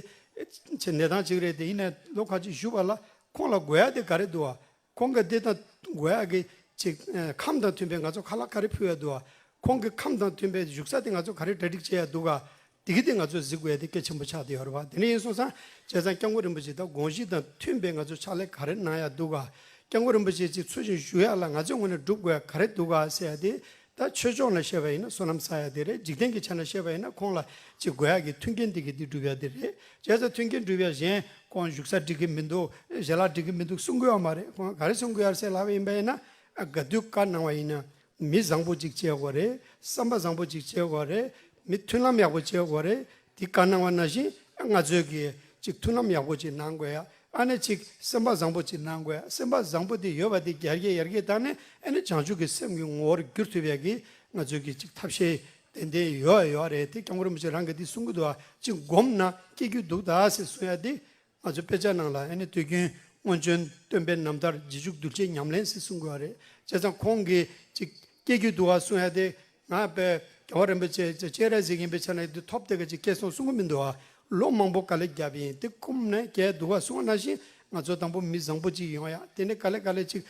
ཅིག་གནས་སྟངས་ཅིག་རེད་དེ། ཡིན་ནའི་ལོ་ཁ་ཅིག་བཞུགས་པ་ལ་ཁོང་ལ་དགོས་ཡ་དེ་ག་རེ་འདུག་བ། ཁོང་གི་འདི་དང་དགོས་ཡག་གི་ཅིག་ཨ་ཁམས་དང་མཐུན་པའི་ང་ཚོ་ཁ་ལག་ག་རེ་ཕུལ་ཡ་འདུག་བ། ཁོང་གི་ཁམས་དང་མཐུན་པའི་བཞུགས་ས་དེ་ང་ཚོ་ག་རེ་གྲ་སྒྲིག་བྱེད་ཡ་འདུག་ག། དེ་གི་དེ་ང་ཚོ་གཟིགས་དགོས་ཡ་དེ་གལ་ཆེན་པོ་ཆགས་བསྡད་ཡོད་རེད་བ། དེ་འདྲ་ཡིན་སོང་ཙང་། བྱས་ཙང་སྐྱབས་མགོན་རིན་པོ་ཆེ་དང་དགོངས་གཞི་དང་མཐུན་པའི་ང་ཚོ་ཕྱག་ལས་ག་རེ་གནང་ཡ་འདུག་ག། སྐྱབས་མགོན་རིན་པོ་ཆེ་ཅིག་འཚོ་ཞིང་བཞུགས་ཡ་ལ་ང་ཚོའི་ངོས་ནས་སྒྲུབ་དགོས་ཡ་ག་རེ་འདུག་ག་ཟེར་ཡ་དེ། ད་ཆོས་ཕྱོགས་ནས་བཤད་པ་ཡིན་ན་བསོད་ནམས་བསགས་ཡ་དེ་རེད། འཇིག་རྟེན་གྱི་ཆ་ནས་བཤད་པ་ཡིན་ན་ཁོང་ལ་ཅིག་དགོས་ཡ་གི་མཐུན་རྐྱེན་དེ་གི་དེ་སྒྲུབ་ཡ་དེ་རེད། བྱས་ཙང་མཐུན་རྐྱེན་སྒྲུབ་ཡ་གཞན་ཁོང་བཞུགས་ས་འགྲིག་གི་མི་འདུག། ཞལ་ལག་འགྲིག་གི་མི་འདུག་གསུང་གི་ཡོད་མ་རེད། ཁོང་ག་རེ་གསུང་གི་ཡོད་ཟེར་ལབ་པ་ཡིན་པ་ཡིན་ན། ཨ་ག་དུས་བཀའ་གནང་བ་ཡིན་ན། མི་བཟང་པོ་ཅིག་བྱེད་དགོས་རེད། བསམ་པ་བཟང་པོ་ཅིག་བྱེད་དགོས་རེད། མི་མཐུན་ལམ་ཡག་པོ་བྱེད་དགོས་རེད། དེ་བཀའ་གནང་བ་ནང་བཞིན་ང་ཚོས་ཀྱིས་ཅིག་མཐུན་ལམ་ཡག་པོ་ཅིག་གནང་དགོས་ཡ། ཨ་ནི་ཅིག་སེམས་པ་བཟང་པོ་ཅིག་གནང་དགོས་ཡ། སེམས་པ་བཟང་པོ་དེ་ཡོད་པ་དེ་རྒྱ་སྐྱེད་ཡར་རྒྱས་བཏང་ནས། ཨ་ནི་བྱང་ཆུབ་ཀྱི་སེམས་ཀྱི་ངོ་བོར་འགྱུར་ཐུབ་ཡ་གི་ང་ཚོས་ཀྱིས་ཅིག་ཐབས་ཤེས་ཏན་ཏན་ཡོད་ཡོད་རེད། དེ་སྐྱབས་མགོན་རིན་པོ་ཆེ་རང་གིས་དེ་གསུང་གི་འདུག་ཨ། ཅིག་སྒོམ་ན་སྐྱེ་རྒྱུ་འདུག་ད་ཟེར་གསུང་ཡ་དེ། ང་ཚོ་དཔེ་ཆ་ནང་ལ་ཨ་ནི་དུས་རྒྱུན་སྔོན་བྱོན་སྟོན་པའི་རྣམ་ཐར། རྗེས་འཇུག་གདུལ་བྱའི་ཉམས་ལེན་ཟེར་གསུང་གི་ཡོད་རེད། བྱས་ཙང་ཁོང་གིས་ཅིག་སྐྱེ་རྒྱུ་འདུག་ཨ་གསུང་ཡ་དེ། ང་དཔེ་ རྒྱལ་བ་རིན་པོ་ཆེ་སྤྱན་རས་གཟིགས་ཡིན་པའི་ཆ་ནས་འདི་ཐོབ་དེ་ག་ཅིག་སྐད་གསུང་གསུང་གི་མི་འདུག་ཨ། ལོ་མང་པོ་དཀའ་ལས་བརྒྱབ་ཡིན་དེ་ཁུམ་ནས་རྒྱལ་འདུག་ག་གསུང་བ་ནང་བཞིན་ང་ཚོ་དང་པོ་མི་བཟང་པོ་ཅིག་ཡོང་ཡ། དེ་ནས་ག་ལེ་ག་ལེ་ཅིག་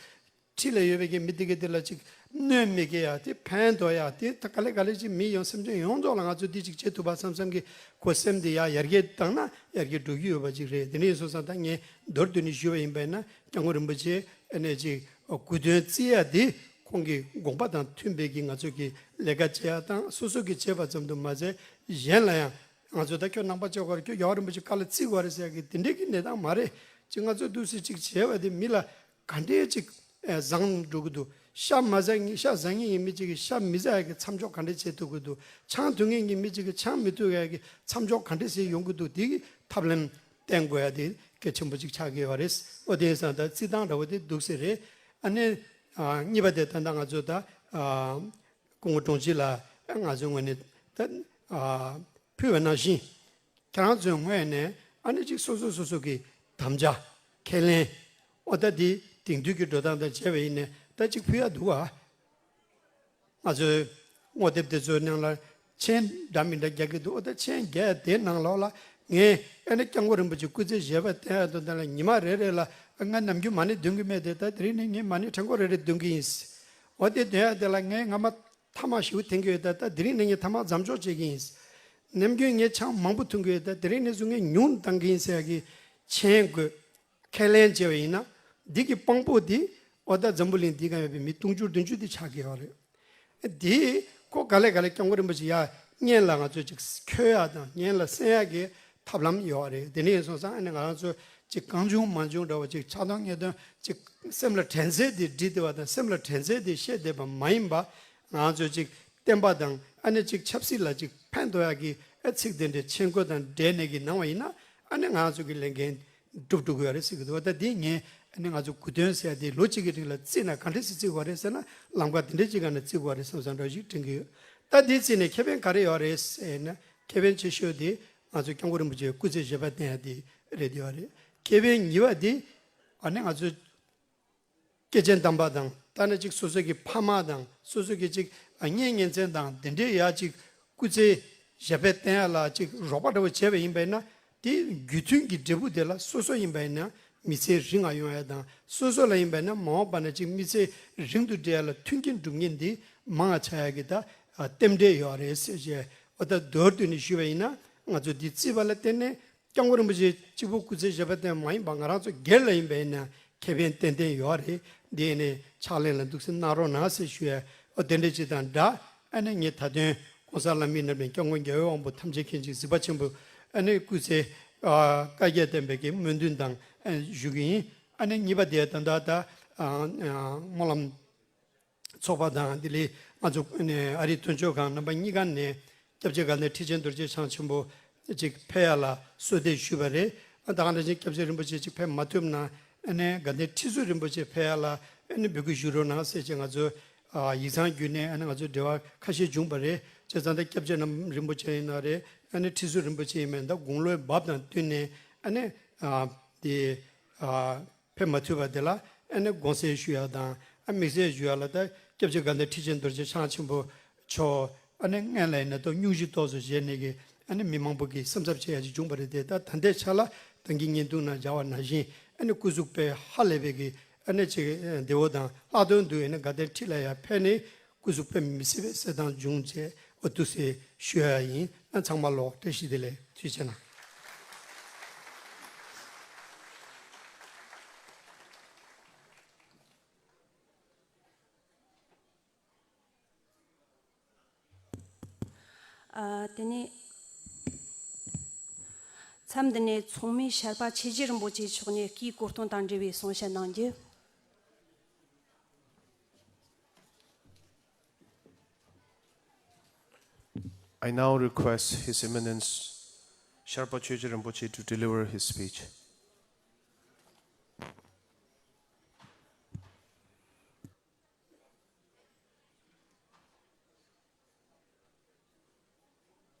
འཁྲིས་ལ་ཡོད་པའི་གི་མི་དེ་ག་དེ་ལ་ཅིག་གནོད་མི་དགོས་ཡ། དེ་ཕན་ཐོགས་ཡ། དེ་ད་ག་ལེ་ག་ལེ་ཅིག་མི་ཡོང་སེམས་ཅན་ཡོངས་རྫོགས་ལ་ང་ཚོ་འདི་ཅིག་བྱེད་ཐུབ་པ་བསམ་བསམ་གི་ཁོ་སེམས་དེ་ཡ་ཡར་རྒྱས་བཏང་ན་ཡར་རྒྱས་འགྲོ་གི་ཡོད་པ་ཅིག་རེད། དེ་འདྲ་ཡིན་སོང་ཙང་ད་ངས་མདོར་བསྡུས་ནས་ཞུས་པ་ཡིན་པས་ན་སྐྱབས་མགོན་རིན་པོ་ཆེ་ཨ་ནེ་ཅིག་གོ་དོན་བརྩི་ཡ་དེ་ཁོང་གི་དགོངས་པ་དང་མཐུན་པའི་གི་ང་ཚོ་གི་ལས་ཀ་བྱེད་ཡ་དང་སོ་སོ་གི་བྱེད་པ་ཙམ་དུ་མ་ཟད་གཞན་ལ་ཡང་ང་ཚོ་ད་ཁྱོད་ནང་པ་བྱེད་དགོས་རེད། ཁྱོད་རྒྱལ་བ་རིན་པོ་ཆེ་བཀའ་ལ་བརྩི་དགོས་རེད་ཟེར་ཡ་གི་དེ་འདྲའི་གི་གནས་སྟངས་མ་རེད། ཅིག་ང་ཚོ་འདུག་སེ་ཅིག་བྱས་པ་དེ་མི་ལ་ག་འདྲའི་ཅིག་ཨེ་བཟང་འགྲོ་གི་འདུག་ཤ་མ་ཟ་མཁན་ཤ་ཟ་མཁན་གྱི་མི་གཅིག་གིས་ཤ་མི་ཟ་ཡ་གི་མཚམས་འཇོག་ག་འདྲ་བྱེད་ཐུབ་ཀྱི་འདུག་ཆང་འཐུང་མཁན་གྱི་མི་གཅིག་གིས་ཆང་མི་འཐུང་ཡ་གི་མཚམས་འཇོག་ག་འདྲ་བྱེད་ཡོང་གི་འདུག་དེ་གི་ཐབས་ལམ་བསྟེན་དགོས་ཡ་དེ་གལ་ཆེན་པོ་ཅིག་ཆགས་ཀྱི་ཡོད་རེད། འོ་དེ་ཡིན་ཙང་ད་རྩིས་སྟངས་འདྲ་བོ་དེ་འདུག་སེ་རེད། ཨ་ནི་ཨ་གཉིས་པ་དེ་ད་ལྟ་ང་ཚོ་ད་ཨ་སྐུ་ངོ་དྲུང་ཆེ་ལ་ང་ཚོའི་ངོས་ནས་ད་ཨ་ཕུལ་བ་ནང་བཞིན། ཁྱེད་རང་ཚོའི་ངོས་ནས་ཨ་ནི་ཅིག་སོ་སོ་སོ་སོ་གི་དམ་བཅའ་ཁས་ལེན་འོ་ད་འདི་དེང་དུས་ཀྱི་འགྲོ་སྟངས་དང་བྱས་པ་ཡིན་ནའི་ད་ཅིག་ཕུལ་ཡ་འདུག་ཨ། ང་ཚོའི་སྔོ་དེབ་དེ་ཚོའི་ནང་ལ་མཆན་འདྲ་མི་འདྲ་རྒྱག་གི་འདུག་འོ་ད་མཆན་རྒྱག་ཡ་དེའི་ནང་ལོགས་ལ་ངས་ཨ་ནི་སྐྱབས་མགོན་རིན་པོ་ཆེ་སྐུ་ཚེ་ཞབས་པད་བརྟན་ཡ་དང་དེ་ལ་ཉི་མ་རེ་རེ་ལ་ང་ནམ་རྒྱུན་མ་ཎི་འདོན་གི་མེད་དེ་ད་དེ་རིང་ནི་ངས་མ་ཎི་ཕྲེང་སྐོར་རེ་རེ་འདོན་གི་ཡིན། འོ་དེ་འདོན་ཡ་དེ་ལ་ངས་སྔ་མ་ཐ་མག་ཞེ་པོ་འཐེན་གྱི་ཡོད། ད་ད་དེ་རིང་ནས་ངས་ཐ་མག་མཚམས་འཇོག་བྱེད་ཀྱི་ཡིན། ནམ་རྒྱུན་ངས་ཆང་མང་པོ་འཐུང་གི་ཡོད། ད་དེ་རིང་ནས་བཟུང་ངས་ཉུང་བཏང་གི་ཡིན་ཟེར་ཡ་གི་མཆན་འགོད་ཁས་ལེན་བྱས་པ་ཡིན་ན་འདི་གི་དཔང་པོ་འདི་འོ་ད་འཛམ་བུ་གླིང་འདི་ག་ཡོད་པའི་མི་དུང་ཕྱུར་བདུན་ཅུ་འདི་ཆགས་ཀྱི་ཡོད་རེད། འདི་ཁོ་ག་ལེ་ག་ལེ་སྐྱབས་མགོན་རིན་པོ་ཆེ་ཡ་སྔོན་ལ་ང་ཚོས་ཅིག་འཁྱོལ་ཡ་དང་སྔོན་ལ་གསན་ཡ་གི་ཐབས་ལམ་ཡོད་རེད། དེ་ནས་ཡིན་སོང་ཙང་ཨ་ནི་ང་རང་ཚོ་ཅིག་གང་བྱུང་མང་བྱུང་འདྲ་བོ་ཅིག་ཆགས་སྡང་ངན་སྡང་ཅིག་སེམས་ལ་དྲན་ཚད་དེ་འདྲི་བསྡད་པ་དང་སེམས་ལ་དྲན་ཚད་དེ་བཤད་བསྡད་པ་མ་ཡིན་པ། ང་ཚོ་ཅིག་བསྟན་པ་དང་ཨ་ནི་ཅིག་ཆབ་སྲིད་ལ་ཅིག་ཕན་ཐོགས་ཡག་གི་ཨ་ཚིག་དེ་འདྲའི་མཆན་འགོད་དང་འབྲེལ་ནས་ཀྱི་གནང་བ་ཡིན་ན་ཨ་ནི་ང་ཚོ་གི་ལས་འགན་འགྲུབ་འགྲོ་གི་ཡོད་རེད་ཟེར་གི་འདུག་ད་འདི་ངས་ཨ་ནི་ང་ཚོ་གོ་དོན་ཟེར་ཡ་དེ་ལོ་གཅིག་གི་རིང་ལ་བརྩིས་ན་ག་འདྲ་ཞིག་བརྩི་དགོས་རེད་ཟེར་ན་ལམ་ཁ་དེ་འདྲ་ཅིག་ག་ནས་བརྩི་དགོས་རེད་བསམ་བསམ་འདྲ་ཞིག་དྲན་གི་ཡོད། ད་འདི་བརྩིས་ནས་ཁེ་ཕན་ག་རེ་ཡོད་རེད་ཟེར་ན་ཁེ་ཕན་ཆེ་ཤོས་དེ་ང་ཚོ་སྐྱབས་མགོན་རིན་པོ་ཆེའི་སྐུ་ཚེ་ཞབས་པད་བརྟན་ཡ་དེ་རེད་ཡོད་རེད། ཁེ་ཕན་གཉིས་པ་དེ་ཨ་ནི་ང་ཚོ་སྐྱེས་ཆེན་དམ་པ་དང་ད་ནི་ཅིག་སོ་སོ་གི་ཕ་མ་དང་སོ་སོ་གི་ཅིག་གཉེན་ཉེ་ཚན་དང་དེ་འདྲའི་ཡ་ཅིག་སྐུ་ཚེ་ཞབས་པད་བརྟན་ཡ་ལ་ཅིག་རོགས་པ་འདྲ་བོ་བྱས་པ་ཡིན་པས་ན་དེ་རྒྱུ་མཐུན་གྱི་འབྲས་བུ་དེ་ལ་སོ་སོ་ཡིན་པས་ན་མི་ཚེ་རིང་ང་ཡོང་ཡ་དང་སོ་སོ་ལ་ཡིན་པས་ན་མ་འོངས་པ་ན་ཅིག་མི་ཚེ་རིང་དུ་བསྡད་ཡ་ལ་མཐུན་རྐྱེན་སྒྲུབ་མཁན་དེ་མང་ང་ཆགས་ཡ་གི་ད་རྟེན་འབྲེལ་ཡོད་རེད་ཟེར་བྱས་འོ་ད་མདོར་བསྡུས་ནས་ཞུས་པ་ཡིན་ན་ང་ཚོ་འདི་བརྩིས་པ་ལ་བརྟེན་ནས། སྐྱབས་མགོན་རིན་པོ་ཆེ་གཅིག་པུ་སྐུ་ཚེ་ཞབས་པད་བརྟན་མ་ཡིན་པ་ང་རང་ཚོ་སྒེར་ལ་ཡིན་པ་ཡིན་ན་ཁེ་ཕན་ཏན་ཏན་ཡོད་རེད། འདི་ཡིན་ནས་ཕྱག་ལེན་ལ་འདུག་སེ་གནང་རོགས་གནང་ཟེར་ཞུ་ཡ། ཨོ་དེ་འདྲ་ཅིག་དང་འདྲ་ཨ་ནི་ངས་ད་དོན་གོང་ས་ལྷ་མིའི་ནང་པའི་སྐྱབས་མགོན་རྒྱལ་བའི་དབང་པོ་ཐམས་ཅད་མཁྱེན་ཅིང་གཟིགས་པ་ཆེན་པོ་ཨ་ནི་སྐུ་ཚེ་བསྐལ་བརྒྱར་བརྟན་པའི་གི་སྨོན་འདུན་དང་ཨ་ནི་ཞུ་གི་ཡིན། ཨ་ནི་གཉིས་པ་དེ་ད་ལྟ་ད་སྨོན་ལམ། ཚོགས་པ་དང་དེ་ལས་ང་ཚོ་ཨ་རིའི་དོན་གཅོད་ཁང་རྣམ་པ་གཉིས་ཀ་ནས་སྐྱབས་རྗེ་དགའ་ལྡན་ཁྲི་ཆེན་རྡོ་རྗེ་འཆང་ཆེན་པོ་ཅིག་ཕེབས་ཡ་ལ་གསོལ་འདེབས་ཞུས་པ་རེད། ད་ག་ནང་བཞིན་སྐྱབས་རྗེ་རིན་པོ་ཆེ་ཅིག་ཕེབས་མ་ཐུབ་ན་ཨ་ནི་དགའ་ལྡན་ཁྲི་ཟུར་རིན་པོ་ཆེ་ཕེབས་ཡ་ལ་ཨ་ནི་འབོད་སྐུལ་ཞུ་རོགས་གནང་ཟེར་ཅིག་ང་ཚོ་ཡིག་ཚང་བརྒྱུད་ནས་ཨ་ནི་ང་ཚོ་འབྲེལ་བ་ཁ་ཤས་བྱུང་པ་རེད། བྱས་ཙང་ད་སྐྱབས་རྗེ་རྣམ་རིན་པོ་ཆེ་ཡིན་ན་རེད། ཨ་ནི་ཁྲི་ཟུར་རིན་པོ་ཆེ་ཡིན་མིན་ད་དགུང་ལོའི་བབ་དང་བསྟུན་ནས་ཨ་ནི་དེ། ཕེབས་མ་ཐུབ་པ་དེ་ལ་ཨ་ནི་དགོངས་སེལ་ཞུ་ཡ་དང་ཨ་དམིགས་བསལ་ཞུ་ཡ་ལ་ད་སྐྱབས་རྗེ་དགའ་ལྡན་ཁྲི་ཆེན་རྡོ་རྗེ་འཆང་ཆེན་པོ་མཆོག་ཨ་ནི་སྔོན་ལ་ཡིན་ན་ད་སྙུང་གཞི་ཏོག་ཙམ་བཞེས་ནས་ཀྱི་ཨ་ནི་མི་མང་པོ་གིས་སེམས་འཚབ་བྱེད་ཡ་ཅིག་བྱུང་བ་རེད་དེ། ད་ད་ལྟའི་ཆ་ལ་ད་གིན་བརྙན་ཐུང་ནང་མཇལ་བ་ནང་བཞིན་ཨ་ནི་སྐུ་གཟུགས་དཔེ་ཧ་ལས་པའི་གི་ཨ་ནི་ཅིག་བདེ་བོ་དང་ལྷག་དོན་དུ་ཨ་ནི་དགའ་ལྡན་ཁྲི་ལ་ཡར་ཕེབས་ནས་སྐུ་གཟུགས་དཔེ་མི་སྲིད་པའི་གསལ་ཐང་བྱུང་བྱས་འོ་འདུག་སེ་ཞུ་ཡ་ཡིན། ཨ་ཚང་མ་ལོག་བཀྲ་ཤིས་བདེ་ལེགས། ཐུགས་རྗེ་གནང་། ཨ། དེ་ནས་མཚམས་འདི་ནས་ཚོགས་མི་ཤར་པ་ཆོས་རྗེ་རིན་པོ་ཆེ་མཆོག་ནས་སྐུའི་གོ་སྟོན་དང་འབྲེལ་བའི་གསུང་བཤད་གནང་རྒྱུ། I now request His Eminence Sherpa Choeje Rinpoche to deliver his speech.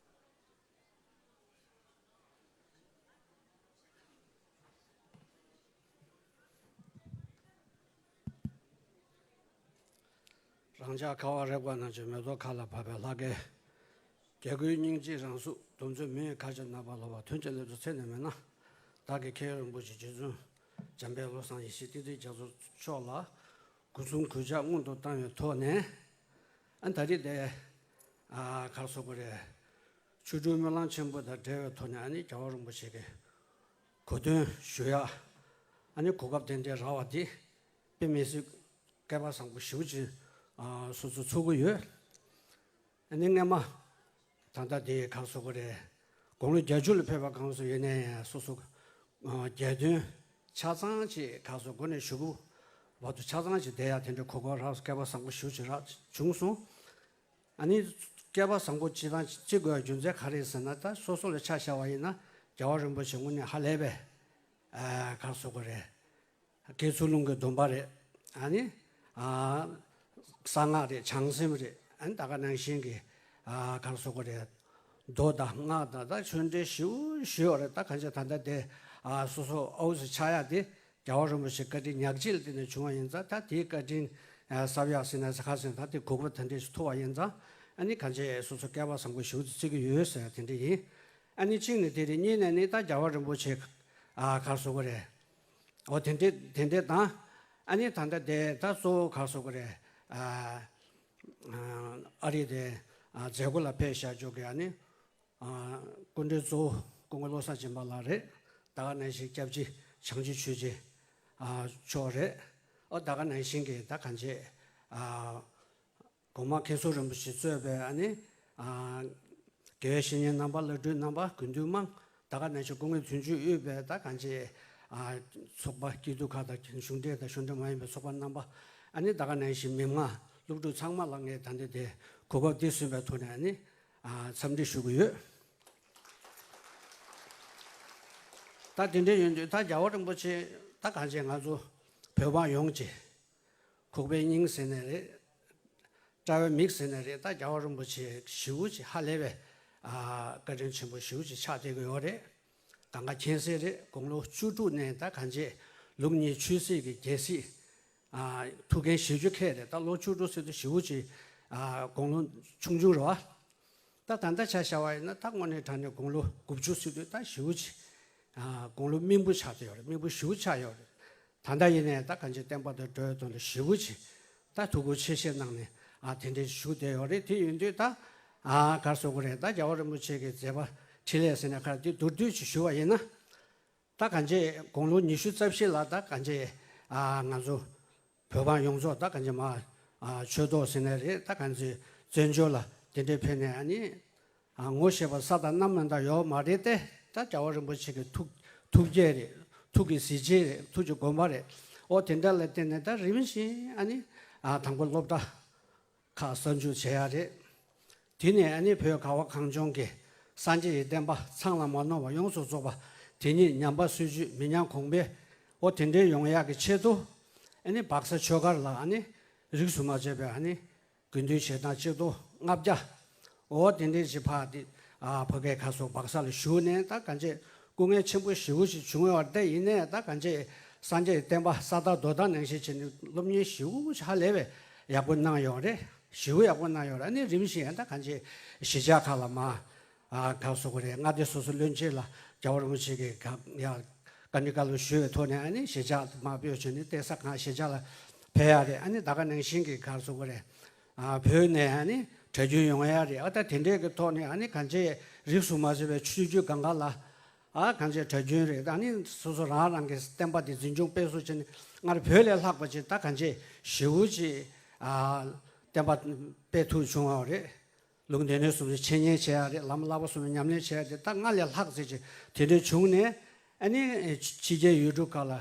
རང་ཅག་ཁ་བ་རེག་པ་ནང་བཞིན་མེ་ཏོག་མཁའ་ལ་བབས་པའི་ལྷ་སྐལ། རྒྱལ་ཀུན་སྙིང་རྗེ་རང་གཟུགས་སྡོམ་ཚོད་མི་ཡི་ཁ་ཆ་ན་བ་ལོ་བ་དོན་གྱི་ལས་ཚོ་ཚེ་ནས་མེད་ན། བདག་གི་ཁྱེད་རིན་པོ་ཆེ་རྗེ་བཙུན་འཇམ་དཔལ་བློ་བཟང་ཡེ་ཤེས་ཏིག་ཏིག་རྒྱ་མཚོ་མཆོག་ལ་སྒོ་གསུམ་གུས་ཕྱག་སྔོན་དུ་བཏང་བའི་ཐོག་ནས། ཨ་ད་རེས་དེ་ཨ་གར་སོ་གོ་རེ་ཆོ་འཕྲུལ་སྨོན་ལམ་ཆེན་པོ་དང་འབྲེལ་བའི་ཐོག་ནས་ཨ་ནི་རྒྱལ་བ་རིན་པོ་ཆེ་གི་གོ་སྟོན་ཞུ་ཡ། ཨ་ནི་གོ་སྐབས་དེ་འདྲའི་རག་པ་དེ་དཔེ་མི་སྲིད་སྐལ་པ་བཟང་པོ་ཞེ་པོ་ཅིག་ཨ་སོ་སོ་ཚོར་གི་ཡོད། ཨ་ནི་སྔས་མ་ད་ལྟ་དེ་གར་སོ་གོ་རེ་དགུང་ལོ་བརྒྱད་ཅུ་ལ་ཕེབས་པ་གང་སོ་ཡོད་ནས་སོ་སོ་ཨ་རྒྱལ་དོན་ཆ་ཚང་ཅིག་གར་སོ་གོ་ནས་ཞུ་གུ་བར་དུ་ཆ་ཚང་ཅིག་བསྡད་ཡ་དེ་འདྲའི་གོ་སྐབས་རག་སྐལ་པ་བཟང་པོ་ཞེ་པོ་ཅིག་རག་བྱུང་སོང་། ཨ་ནི་སྐལ་པ་བཟང་པོ་ཅི་དང་ཅི་དགོས་རྒྱུ་མཚན་ག་རེ་ཟེར་ན། ད་སོ་སོ་ལ་ཆ་བཞག་པ་ཡིན་ན་རྒྱལ་བ་རིན་པོ་ཆེ་དངོས་གནས་ཧ་ལས་པའི་ཨ་གར་སོ་གོ་རེད། དགེ་ཚུལ་སློང་གི་སྡོམ་པ་རེད། ཨ་ནི་ཨ་གསང་སྔགས་རེད། བྱང་སེམས་རེད། ཨ་ནི་ད་ག་ནང་བཞིན་གྱི་ཨ་གར་སོ་གོ་རེད། མདོ་དང་སྔགས་དང་ད་ཆོས་འབྲེལ་ཞེ་པོ་ཞུ་ཡོད་རེད། ད་གང་ཅི་ད་ལྟ་དེ་ཨ་སོ་སོ་ཨའུ་ཟི་ཆགས་ཡ་དེ་རྒྱལ་བ་རིན་པོ་ཆེ་བཀའ་དྲིན་ཉག་གཅིག་ལ་བརྟེན་ནས་བྱུང་བ་ཡིན་ཙང་། ད་དེའི་བཀའ་དྲིན་ཨ་གསབ་ཡག་ཟེར་ན་ཟེར་ཁ་ཟེར་ན་ད་དེ་གོ་སྐབས་དེ་འདྲས་ཞིག་ཐོབ་པ་ཡིན་ཙང་། ཨ་ནི་གང་ཅི་སོ་སོ་སྐལ་པ་བཟང་པོ་ཞེ་པོ་ཅིག་བརྩི་གི་ཡོད་ཟེར་དེ་འདྲ་ཡིན། ཨ་ནི་གཅིག་ནས་དེ་རེད། གཉིས་ནས་ནི་ད་རྒྱལ་བ་རིན་པོ་ཆེ་ཨ་གར་སོ་གོ་རེད། འོ་དེ་འདྲས་དེ་འདྲས་དང་། ཨ་ནི་ད་ལྟ་དེ་ད་གཙོ་བོ་གར་སོ་གོ་རེད། ཨ་ཨ་རི་དེ་ཨ་མཛད་སྒོ་ལ་ཕེབས་བཞག་ཅོག་གི་ཨ་ནི་ཨ་སྐུ་མགྲོན་གཙོ་བོ་སྐུ་ངོ་བློ་བཟང་སྦྱིན་པ་ལགས་རེད། ད་ག་ནང་བཞིན་སྐྱབས་རྗེ་བྱང་ཆུབ་ཆོས་རྗེ་ཨ་མཆོག་རེད། ཨོ་ད་ག་ནང་བཞིན་གྱི་ད་གང་ཅི་ཨ་གོང་མ་མཁན་ཟུར་རིན་པོ་ཆེ་གཙོས་པའི་ཨ་ནི་ཨ་དགེ་བའི་བཤེས་གཉེན་རྣམ་པ། བླ་སྤྲུལ་རྣམ་པ། དགེ་འདུན་དམངས། ད་ག་ནང་བཞིན་སྐུ་ངོ་དོན་གཅོད་དབུས་པའི་ད་གང་ཅི་ཨ་ཚོགས་པ་སྐྱིད་སྡུག་ཁག་དང་གཞུང་འབྲེལ་དང་གཞུང་འབྲེལ་མ་ཡིན་པའི་ཚོགས་པ་རྣམ་པ། ཨ་ནི་ད་ག་ནང་བཞིན་མི་མང་སློབ་ཕྲུག་ཚང་མ་ལ་ངས་ད་ལྟ་དེ་གོ་སྐབས་འདི་བཟུང་བའི་ཐོག་ནས་ཨ་ནི་ཨ་འཚམས་འདྲི་ཞུ་གི་ཡོད། ད་དེ་འདྲ་ཡིན་དུས་ད་རྒྱལ་བ་རིན་པོ་ཆེ་ད་གང་ཅི་ང་ཚོ་བོད་འབངས་ཡོངས་ཀྱི་ཁོག་པའི་སྙིང་ཟེར་ནའི་རེད། དཔྲལ་བའི་མིག་ཟེར་ནའི་རེད། ད་རྒྱལ་བ་རིན་པོ་ཆེ་ཞེ་པོ་ཅིག་ཧ་ལས་པའི་ཨ་བཀའ་དྲིན་ཆེན་པོ་ཞེ་པོ་ཅིག་ཆགས་བསྡད་ཀྱི་ཡོད་རེད། གང་ག་མཁྱེན་གསལ་རེད། དགུང་ལོ་བཅུ་དྲུག་ནས་ད་གང་ཅི་ལུགས་གཉིས་ཆོས་སྲིད་ཀྱི་རྒྱལ་སྲིད་ཨ་ཐུགས་འགན་བཞེས་རྒྱུ་ཁེལ་རེད། ད་ལོ་བཅུ་དྲུག་ཟེར་དུས་ཞེ་པོ་ཅིག་ཨ་དགུང་ལོ་ཆུང་ཆུང་རེད་བ། ད་ད་ལྟ་ཆ་བཞག་པ་ཡིན་ན་ད་དངོས་གནས་དྲང་གནས་དགུང་ལོ་དགུ་བཅུ་ཟེར་དུས་ད་ཞེ་པོ་ཅིག་ཨ་དགུང་ལོ་སྨིན་པོ་ཆགས་བསྡད་ཡོད་རེད། སྨིན་པོ་ཞེ་པོ་ཆགས་ཡོད་རེད། ད་ལྟ་ཡིན་ནའི་ད་གང་ཅི་བསྟན་པ་དང་འགྲོ་བའི་དོན་དུ་ཞེ་པོ་ཅིག་ད་ཐུགས་ཁུར་ཆེ་བཞེས་གནང་ནས་ཨ་དེ་འདྲའི་ཞུ་བསྡད་ཡོད་རེད། དེ་ཡིན་དུས་ད་ཨ་ག་རེ་ཟེར་དགོས་རེད། ད་རྒྱལ་བ་རིན་པོ་ཆེ་གི་མཛད་པ་འཕྲིན་ལས་ཟེར་ན་ག་རེ་དེ་མདོར་བསྡུས་ཅིག་ཞུ་བ་ཡིན་ན། ད་གང་ཅི་དགུང་ལོ་ཉི་ཤུ་རྩ་བཞི་ལ་ད་གང་ཅི་ཨ་ང་ཚོ་བོད་འབངས་ཡོངས་རྫོགས་ད་གང་ཅི་མ་ཨ་ཆོས་ཐོག་ཟེར་ནའི་རེད། ད་གང་ཅི་བཙན་བྱོལ་ལ་དེ་འདྲའི་ཕེབས་ནས་ཨ་ནི་ཨ་ངོ་ཤེས་པ་ས་དང་གནམ་མ་གཏོགས་ཡོད་མ་རེད་དེ། ད་རྒྱལ་བ་རིན་པོ་ཆེ་གི་ཐུགས་ཐུགས་བསྐྱེད་རེད། ཐུགས་ཀྱི་གཟི་བརྗིད་རེད། ཐུགས་ཀྱི་དགོངས་པ་རེད། ཨོ་དེ་འདྲ་ལ་བརྟེན་ནས་ད་རིམ་བཞིན་ཨ་ནི་ཨ་དང་པོ་སློབ་གྲྭ་ཁག་གསར་འཇུག་བྱེད་ཡ་རེད། དེ་ནས་ཨ་ནི་བོད་ག་བ་གངས་ལྗོངས་ཀྱི་སངས་རྒྱས་ཀྱི་བསྟན་པ་ཚང་ལ་མ་ནོར་བ་ཡོངས་སུ་རྫོགས་པ་དེ་ཉིད་ཉམས་པ་སོར་ཆུད་མི་ཉམས་གོང་འཕེལ། ཨོ་དེ་འདྲའི་ཡོང་ཡག་གི་ཆེད་དུ་ཨ་ནི་སྦག་ས་ཆོས་སྒར་ལ་ཨ་ནི་རིས་སུ་མ་ཆད་པའི་ཨ་ནི་དགེ་འདུན་བྱེ་བྲག་སྤྱི་ལོ་ལྔ་བརྒྱ། ཨོ་དེ་འདྲའི་ཅིག་ཕར་དེ་ཨ་ཕ་གིའི་ཁ་སོ་སྦག་ས་ལ་བཞུགས་ནས་ད་གང་ཅི་སྐུ་ངལ་ཆེན་པོ་ཞེ་པོ་ཞིག་བྱུང་ཡོད་རེད། ཡིན་ནའི་ད་གང་ཅི་སངས་རྒྱས་ཀྱི་བསྟན་པ་ས་དང་རྡོ་དང་ནང་བཞིན་བྱས་ནས་སློབ་གཉེར་ཞེ་པོ་ཞིག་ཧ་ལས་པའི་ཡག་པོ་གནང་ཡོད་རེད། ཞེ་པོ་ཡག་པོ་གནང་ཡོད་རེད། ཨ་ནི་རིམ་བཞིན་ད་གང་ཅི་གཞིས་ཆགས་ཁག་ལ་མར་ཨ་ག་རེ་ཟེར་དགོས་རེད། མངའ་སྡེ་སོ་སོ་བློན་ཆེན་ལ་རྒྱལ་བ་རིན་པོ་ཆེ་གི་ག་ཡ་ཀ་ནི་ཀ་ལ་ཞུས་པའི་ཐོག་ནས་ཨ་ནི་གཞིས་ཆགས་མར་སྤོས་བྱས་ནས་གཏད་ས་གང་གཞིས་ཆགས་ལ་ཕེབས་ཡ་རེད། ཨ་ནི་ད་ག་ནང་བཞིན་གྱི་ག་རེ་ཟེར་དགོས་རེད། ཨ་བོད་ནས་ཨ་ནི་གྲྭ་རྒྱུན་ཡོང་ཡ་རེད། ཨ་ད་དེ་འདྲའི་གི་ཐོག་ནས་ཨ་ནི་གང་ཅི་རིས་སུ་མ་ཆད་པའི་ཆོས་བརྒྱུད་གང་ག་ལ་ཨ་གང་ཅི་གྲྭ་རྒྱུན་རེད། ཨ་ནི་སོ་སོ་རང་རང་གི་བསྟན་པ་དེ་འཛིན་སྐྱོང་སྤེལ་གསུམ་བྱས་ནས་སྔར་བོད་ལས་ལྷག་པ་ཅིག་ད་གང་ཅི་ཞེ་པོ་ཅིག་ཨ་བསྟན་པ་སྤེལ་ཐུབ་བྱུང་བ་རེད། ལུང་སྡེ་སྣོད་གསུམ་གྱི་འཆད་ཉན་བྱེད་ཡ་རེད། བླ་མ་བསླབ་པ་གསུམ་གྱི་ཉམས་ལེན་བྱེད་ཡ་རེད། ད་སྔར་ལས་ལྷག་ཙམ་ཅིག་དེ་འདྲ་བྱུང་ནས་ཨ་ནི་ཕྱི་རྒྱལ་ཡུལ་གྲུ་ཁག་ལ་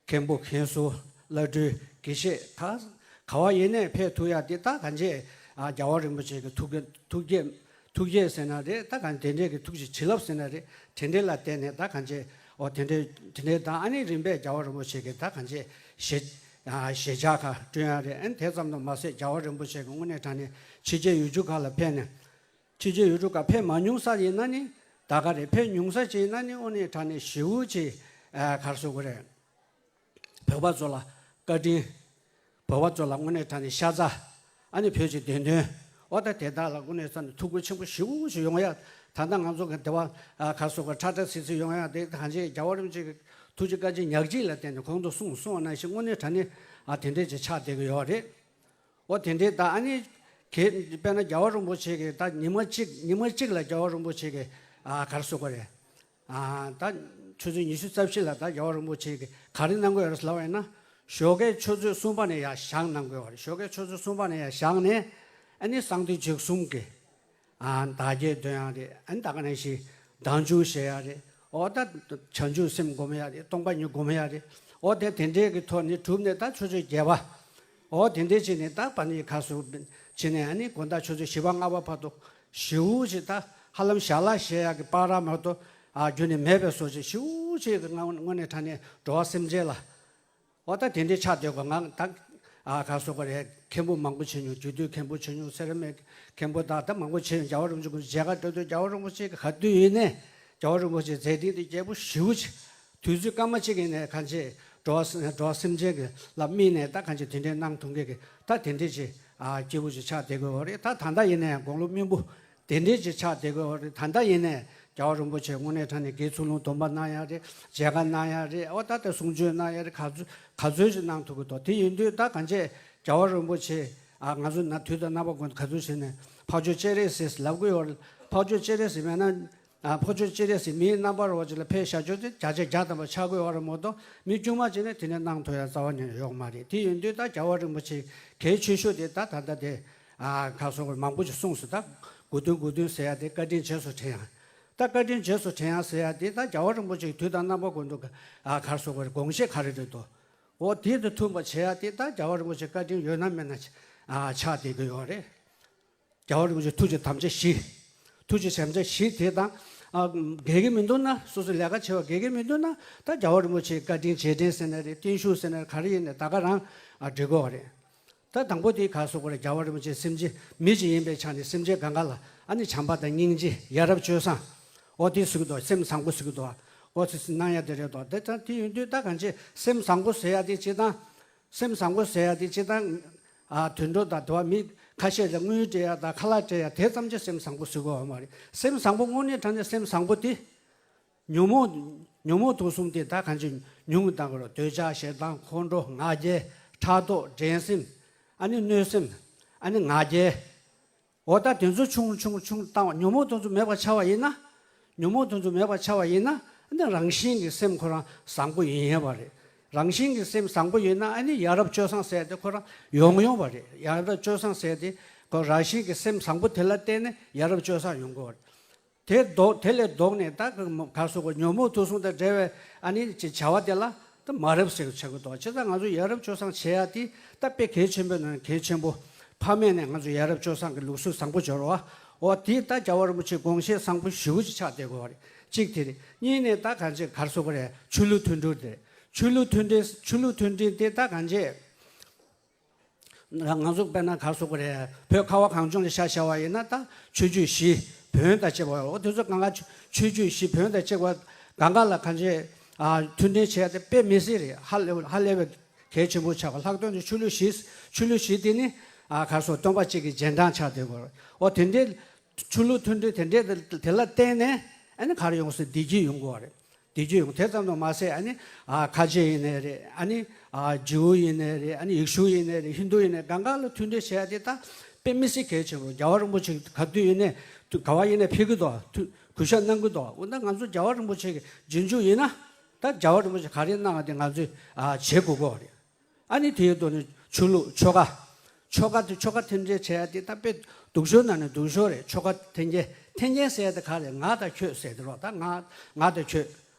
མཁན་པོ་མཁན་ཟུར་བླ་སྤྲུལ་དགེ་བཤེས་ག་ག་བ་ཡིན་ནའི་ཕེབས་ཐུབ་ཡ་དེ་ད་གང་ཅི་ཨ་རྒྱལ་བ་རིན་པོ་ཆེ་གི་ཐུགས་ཀྱི་ཐུགས་བསྐྱེད་ཐུགས་བསྐྱེད་ཟེར་ན་རེད། ད་གང་དེ་འདྲའི་གི་ཐུགས་ཀྱི་བྱིན་རླབས་ཟེར་ན་རེད། དེ་འདྲའི་ལ་བརྟེན་ནས་ད་གང་ཅི་ཨོ་དེ་འདྲའི་དེ་འདྲའི་དང་ཨ་ནི་རིམ་པས་རྒྱལ་བ་རིན་པོ་ཆེ་གི་ད་གང་ཅི་ཞལ་ཨ་ཞལ་ཕྱག་ཁ་སྐྱོན་ཡ་རེད། ཨ་ནི་དེ་ཙམ་དུ་མ་ཟད་རྒྱལ་བ་རིན་པོ་ཆེ་གི་དངོས་གནས་དྲང་གནས་ཕྱི་རྒྱལ་ཡུལ་གྲུ་ཁག་ལ་ཕེབས་ནས། ཕྱི་རྒྱལ་ཡུལ་གྲུ་ཁག་ཕེབས་མ་མྱོང་ས་ཡིན་ན་ནི་ད་ག་རེད། ཕེབས་མྱོང་ས་ཅིག་ཡིན་ན་ནི་དངོས་གནས་དྲང་གནས་ཞེ་པོ་ཅིག་ཨ་ག་རེ་ཟེར་དགོས་རེད། བོད་པ་ཚོ་ལ་བཀའ་དྲིན། བོད་པ་ཚོ་ལ་དངོས་གནས་དྲང་གནས་ཤ་ཚ། ཨ་ནི་བོད་ཀྱི་བདེན་དོན་ འོ་ད་དེ་དག་ལ་དངོས་གནས་ས་ནས་ཐུགས་ཁུར་ཆེན་པོ་ཞེ་པོ་ཞིག་ཡོང་ཡ། ད་ལྟ་ང་ཚོ་གི་སྡེ་བ་ཨ་ག་སོགས་པ་ཁྲ་ཁྲ་སིལ་སིལ་ཡོང་ཡ་དེ་གང་ཅི་རྒྱལ་བ་རིན་པོ་ཆེ་གི་ཐུགས་རྗེ་བཀའ་དྲིན་ཉག་གཅིག་ལ་བརྟེན་ནས་གོང་དུ་གསུངས་སོང་བ་ནང་བཞིན་དངོས་གནས་དྲང་གནས་ཨ་དེ་འདྲས་ཅིག་ཆགས་བསྡད་ཀྱི་ཡོད་རེད། འོ་དེ་འདྲས་ད་ཨ་ནི་གལ་དཔེར་ན་རྒྱལ་བ་རིན་པོ་ཆེ་གི་ད་ཉི་མ་གཅིག་ཉི་མ་གཅིག་ལ་རྒྱལ་བ་རིན་པོ་ཆེ་གི་ཨ་ག་རེ་ཟེར་དགོས་རེད། ཨ་ད་ཆུ་ཚོད་ཉི་ཤུ་རྩ་བཞི་ལ་ད་རྒྱལ་བ་རིན་པོ་ཆེ་གི་ག་རེ་གནང་གི་ཡོད་རེད་ལབ་པ་ཡིན་ན། ཞོགས་ཀའི་ཆུ་ཚོད་གསུམ་པ་ནས་ཡར་ཞང་གནང་གི་ཡོད་རེད། ཞོགས་ཀའི་ཆུ་ཚོད་གསུམ་པ་ནས་ཡར་ཞང་ནས་ཨ་ནི་གསང་འདུས་བརྗོད་གསུམ་གི་ཨ་བདག་བསྐྱེད་འདོན་ཡག་རེད། ཨ་ནི་ད་ག་ནང་བཞིན་བདག་འཇུག་བྱེད་ཡག་རེད། འོ་ད་བྱང་ཆུབ་སེམས་སྒོམ་ཡག་རེད། སྟོང་པ་ཉིད་སྒོམ་ཡག་རེད། འོ་དེ་དེ་འདྲའི་གི་ཐོག་ནས་གྲུབ་ནས་ད་ཆུ་ཚོད་བརྒྱད་པ། འོ་དེ་འདྲའི་བྱས་ནས་ད་པ་ནི་ཁ་སུ་བྱས་ནས་ཨ་ནི་དགོང་དག་ཆུ་ཚོད་བཞི་པ་ལྔ་པ་བར་དུ་ཞེ་པོ་ཅིག་ད་ཧ་ལམ་ཞལ་ལག་བཞེས་ཡག་གི་བར་མ་གཏོགས་ཨ་རྒྱུན་ནས་མེད་པའི་བཟོ་ཅིག་ཞེ་པོ་ཅིག་གི་ང་དངོས་གནས་དྲང་གནས་འགྲོ་བ་སེམས་ཅན་ལ། འོ་ད་དེ་འདྲའི་ཆགས་སྡོད་དགོས། ང་ད་ཨ་ག་སོགས་པ་རེད། མཁན་པོ་མང་པོ་བྱེད་མྱོང་། རྒྱུད་སྟོད་མཁན་པོ་བྱེད་མྱོང་། སེ་ར་སྨད་མཁན་པོ་དག་ད་མང་པོ་བྱེད་མྱོང་། རྒྱལ་བ་རིན་པོ་ཆེ་སྐུ་མཇལ་ཁ་འགྲོ་དུས་རྒྱལ་བ་རིན་པོ་ཆེ་གི་ག་དུས་ཡིན་ནས་རྒྱལ་བ་རིན་པོ་ཆེ་མཛད་འཕྲིན་དེ་རྒྱས་པོ་ཞེ་པོ་ཅིག་དུས་ཚོད་སྐར་མ་གཅིག་ཡིན་ནས་གང་ཅི་འགྲོ་བ་འགྲོ་བ་སེམས་ཅན་གྱི་ལ་དམིགས་ནས་ད་གང་ཅི་དེ་འདྲའི་གནང་ཐུབ་མཁན་གྱི་ད་དེ་འདྲའི་ཅིག་ཨ་སྐྱེས་བུ་ཅིག་ཆགས་བསྡད་དགོས་པ་རེད། ད་ད་ལྟ་ཡིན་ནའི་དགུང་ལོ་སྨིན་པོ་དེ་འདྲའི་ཅིག་ཆགས་བསྡད་དགོས་པ་རེད། ད་ལྟ་ཡིན་ནའི་རྒྱལ་བ་རིན་པོ་ཆེ་དངོས་གནས་དྲང་གནས་དགེ་ཚུལ་སློང་སྡོམ་པ་གནང་ཡག་རེད། མཇལ་ཁ་གནང་ཡག་རེད། འོ་ད་ལྟ་གསུང་ཆོས་གནང་ཡག་རེད། ག་ཚོད་ག་ཚོད་ཅིག་གནང་ཐུབ་ཀྱི་འདུག་དེ་ཡིན་དུས་ད་གང་ཅི་རྒྱལ་བ་རིན་པོ་ཆེ་ཨ་ང་ཚོ་ན་དུས་དང་རྣམ་པ་ཀུན་ཏུ་ག་ཚོད་བྱས་ནས་འཕགས་མཆོག་སྤྱན་རས་གཟིགས་ལབ་ཀྱི་ཡོད་རེད། འཕགས་མཆོག་སྤྱན་རས་གཟིགས་མེད་ན། ཨ་འཕགས་མཆོག་སྤྱན་རས་གཟིགས་མིའི་རྣམ་པར་རོལ་ཅིག་ལ་ཕེབས་བཞག་ཆོག་དེ་བརྒྱ་ཆ་བརྒྱ་ཐམ་པ་ཆགས་དགོས་པ་རེད་མ་གཏོགས། མི་དཀྱུས་མ་ཅིག་ནས་དེ་ནས་གནང་ཐུབ་ཡ་རྩ་བ་ཉིད་ནས་ཡོད་མ་རེད། དེ་ཡིན་དུས་ད་རྒྱལ་བ་རིན་པོ་ཆེ་གལ་ཆེ་ཤོས་དེ་ད་ད་ལྟ་དེ་ཨ་ག་སོགས་པ་མང་པོ་ཅིག་གསུངས་སོང་། ད་དགུ་སྟོན་དགུ་སྟོན་ཟེར་ཡ་དེ་བཀའ་དྲིན་རྗེས་སུ་དྲན་ཡ། ད་བཀའ་དྲིན་རྗེས་སུ་དྲན་ཡ་ཟེར་ཡ་དེ་ད་རྒྱལ་བ་རིན་པོ་ཆེ་གི་དུས་དང་རྣམ་པ་ཀུན་ཏུ་ཨ་ག་སོགས་པ་དགོངས་བཞེད་ག་རེ་རེད་དོ། འོ་དེ་དང་མཐུན་པ་བྱེད་ཡ་དེ་ད་རྒྱལ་བ་རིན་པོ་ཆེ་བཀའ་དྲིན་ཡོད་ན་མེད་ན་ཨ་ཆགས་བསྡད་ཀྱི་ཡོད་རེད། རྒྱལ་བ་རིན་པོ་ཆེ་ཐུགས་ཀྱི་དམ་བཅའ་བཞི། ཐུགས་ཀྱི་དམ་བཅའ་བཞི་དེ་དང་། ཨ་འགལ་གྱི་མི་འདུག་ན། སོ་སོ་ལས་ཀ་བྱེད་པ་འགལ་གྱི་མི་འདུག་ན། ད་རྒྱལ་བ་རིན་པོ་ཆེའི་བཀའ་དྲིན་རྗེས་དྲན་ཟེར་ན་རེད། བརྟན་བཞུགས་ཟེར་ན་ག་རེ་ཡིན་ནའི་ད་ག་རང་ཨ་འགྲིག་གི་ཡོད་རེད། ད་དང་པོ་དེ་ག་སོགས་པ་རེད། རྒྱལ་བ་རིན་པོ་ཆེ་སེམས་ཅན་མི་ཅིག་ཡིན་པའི་ཆ་ནས་སེམས་ཅན་གང་ག་ལ་ཨ་ནི་བྱམས་པ་དང་སྙིང་རྗེ། ཡ་རབས་སྤྱོད་བཟང་། འོ་དེ་གཟིགས་འདུག་སེམས་བཟང་པོ་གཟིགས་འདུག་འོ་ཚོད་གནང་ཡ་དེ་རེད་འདུག་དེ་ད་དེ་ཡིན་དུས་ད་གང་ཅི་སེམས་བཟང་པོ་ཟེར་ཡ་དེ་སྤྱིར་བཏང་། སེམས་བཟང་པོ་ཟེར་ཡ་དེ་སྤྱིར་བཏང་། ཨ་དུད་འགྲོ་དང་དུ་བ་མི་ཁ་ཤས་ལ་དངུལ་སྤྲད་ཡ་དང་ཁ་ལག་སྤྲད་ཡ་དེ་ཙམ་གྱིས་སེམས་བཟང་པོ་ཟེར་གི་ཡོད་མ་རེད། སེམས་བཟང་པོ་དངོས་གནས་དྲང་གནས་སེམས་བཟང་པོ་དེ། ཉོན་མོངས། ཉོན་མོངས་དུག་གསུམ་དེ་ད་གང་ཅི་ཉུང་ངུ་བཏང་གི་རེད། འདོད་ཆགས་ཞེ་སྡང་ཁོང་ཁྲོ་ང་རྒྱལ་ཕྲག་དོག་འགྲན་སེམས། ཨ་ནི་གནོད་སེམས། ཨ་ནི་ང་རྒྱལ། འོ་ད་དེ་ཚོ་ཆུང་ཆུང་ཆུང་བཏང་བ། ཉོན་མོངས་དེ་ཚོ་མེད་པ་ཆགས་པ་ཡིན་ན། ཉོན་མོངས་དེ་ཚོ་མེད་པ་ཆགས་པ་ཡིན་ན། ཨ་ནི་རང་བཞིན་གྱི་སེམས་ཁོ་རང་བཟང་པོ་ཡིན་ཡོད་པ་རེད། རང་བཞིན་གྱི་སེམས་བཟང་པོ་ཡིན་ན་ཨ་ནི་ཡ་རབས་སྤྱོད་བཟང་ཟེར་དེ་ཁོ་རང་ཡོང་ཡོང་བ་རེད། ཡ་རབས་སྤྱོད་བཟང་ཟེར་དེ་ཁོ་རང་བཞིན་གྱི་སེམས་བཟང་པོ་དེ་ལ་བརྟེན་ནས་ཡ་རབས་སྤྱོད་བཟང་ཡོང་གི་ཡོད་རེད། དེ་ལྡོག་དེ་ལས་ལྡོག་ནས་ད་ག་སོགས་ཉོན་མོངས་དུག་གསུམ་དང་འབྲེལ་བའི་ཨ་ནི་ཅིག་བྱ་བ་དེ་ལ་ད་མ་རབས་ཟེར་བྱ་དགོས་འདུག་བྱས་ཙང་ང་ཚོ་ཡ་རབས་སྤྱོད་བཟང་བྱེད་ཡ་དེ་ད་དཔེ་གལ་ཆེན་པོའི་ནང་གལ་ཆེན་པོ། ཕ་མེས་ནས་ང་ཚོ་ཡ་རབས་སྤྱོད་བཟང་གི་ལུགས་སྲོལ་བཟང་པོ་སྦྱོར་བ། འོ་དེ་ད་རྒྱལ་བ་རིན་པོ་ཆེའི་དགོངས་བཞེད་བཟང་པོ་ཞེ་པོ་ཅིག་ཆགས་བསྡད་དགོས་པ་རེད། གཅིག་དེ་རེད། གཉིས་ནས་ད་གང་ཅི་ག་སོགས་རེད། ཆོས་ལུགས་མཐུན་སྒྲིལ་དེ་རེད། ཆོས་ལུགས་མཐུན་སྒྲིལ་ཆོས་ལུགས་མཐུན་སྒྲིལ་དེ་ད་གང་ཅི། ང་ཚོ་དཔེར་ན་ག་སོགས་རེད། བོད་ཁ་བ་གངས་ལྗོངས་ལ་ཆ་བཞག་པ་ཡིན་ན་ད་ཆོས་བརྒྱུད་བཞི་བོན་དང་བཅས་པ། འོ་དེ་ཚོ་གང་ག་ཆོས་བརྒྱུད་བཞི་བོན་དང་བཅས་པ་གང་ག་ལ་གང་ཅི་ཨ་མཐུན་སྒྲིལ་བྱས་ཏེ་དཔེ་མི་སྲིད་རེད། ཧ་ལས་ཧ་ལས་པའི་གལ་ཆེན་པོ་ཆགས་པ། ལྷག་དོན་དུ་ཆོས་ལུགས་བཞི་ཆོས་ལུགས་བཞི་དེ་ནི་ཨ་ག་སོགས་སྟོན་པ་གཅིག་གི་རྗེས་འབྲང་ཆགས་བསྡད་དགོས། འོ་དེ་འདྲའི་ཆོས་ལུགས་མཐུན་སྒྲིལ་དེ་འདྲའི་དེ་ལ་བརྟེན་ནས་ཨ་ནི་ག་རེ་ཡོང་སྲིད། བདེ་སྐྱིད་ཡོང་དགོས་རེད། བདེ་སྐྱིད་ཡོང་། དེ་ཙམ་དུ་མ་ཟད་ཨ་ནི་ཨ་ཁ་ཆེ་ཡིན་ནའི་རེད། ཨ་ནི་ཨ་ཇིའུ་ཡིན་ནའི་རེད། ཨ་ནི་ཡེ་ཤུ་ཡིན་ནའི་རེད། ཧིན་དུ་ཡིན་ནའི་གང་ག་ལ་མཐུན་སྒྲིལ་བྱེད་ཡ་དེ་ད་དཔེ་མི་སྲིད་གལ་ཆེན་པོ། རྒྱལ་བ་རིན་པོ་ཆེ་ག་དུས་ཡིན་ནའི་ག་བ་ཡིན་ནའི་ཕེབས་ཀྱི་འདུག་གུས་ཞབས་གནང་གི་འདུག་འོ་ན་ང་ཚོ་རྒྱལ་བ་རིན་པོ་ཆེ་གི་རྗེས་འཇུག་ཡིན་ན་ད་རྒྱལ་བ་རིན་པོ་ཆེ་ག་རེ་གནང་བ་དེ་ང་ཚོས་ཨ་བྱེད་དགོས་ཀྱི་རེད། ཨ་ནི་དེའི་ཐོག་ནས་ཆོས་ལུགས་ཆོལ་ཁ། ཆོལ་ཁ་དེ་ཆོལ་ཁ་མཐུན་སྒྲིལ་བྱེད་ཡ་དེ་ད་དཔེ་སྡུག་ཤོས་ནང་ནས་སྡུག་ཤོས་རེད། ཆོལ་ཁ་འཐེན་འཁྱེར་འཐེན་འཁྱེར་ཟེར་ཡ་དེ་ག་རེད། ང་དང་ཁྱོད་ཟེར་དེ་རོ། ད་ང་ང་དང་ཁྱོད།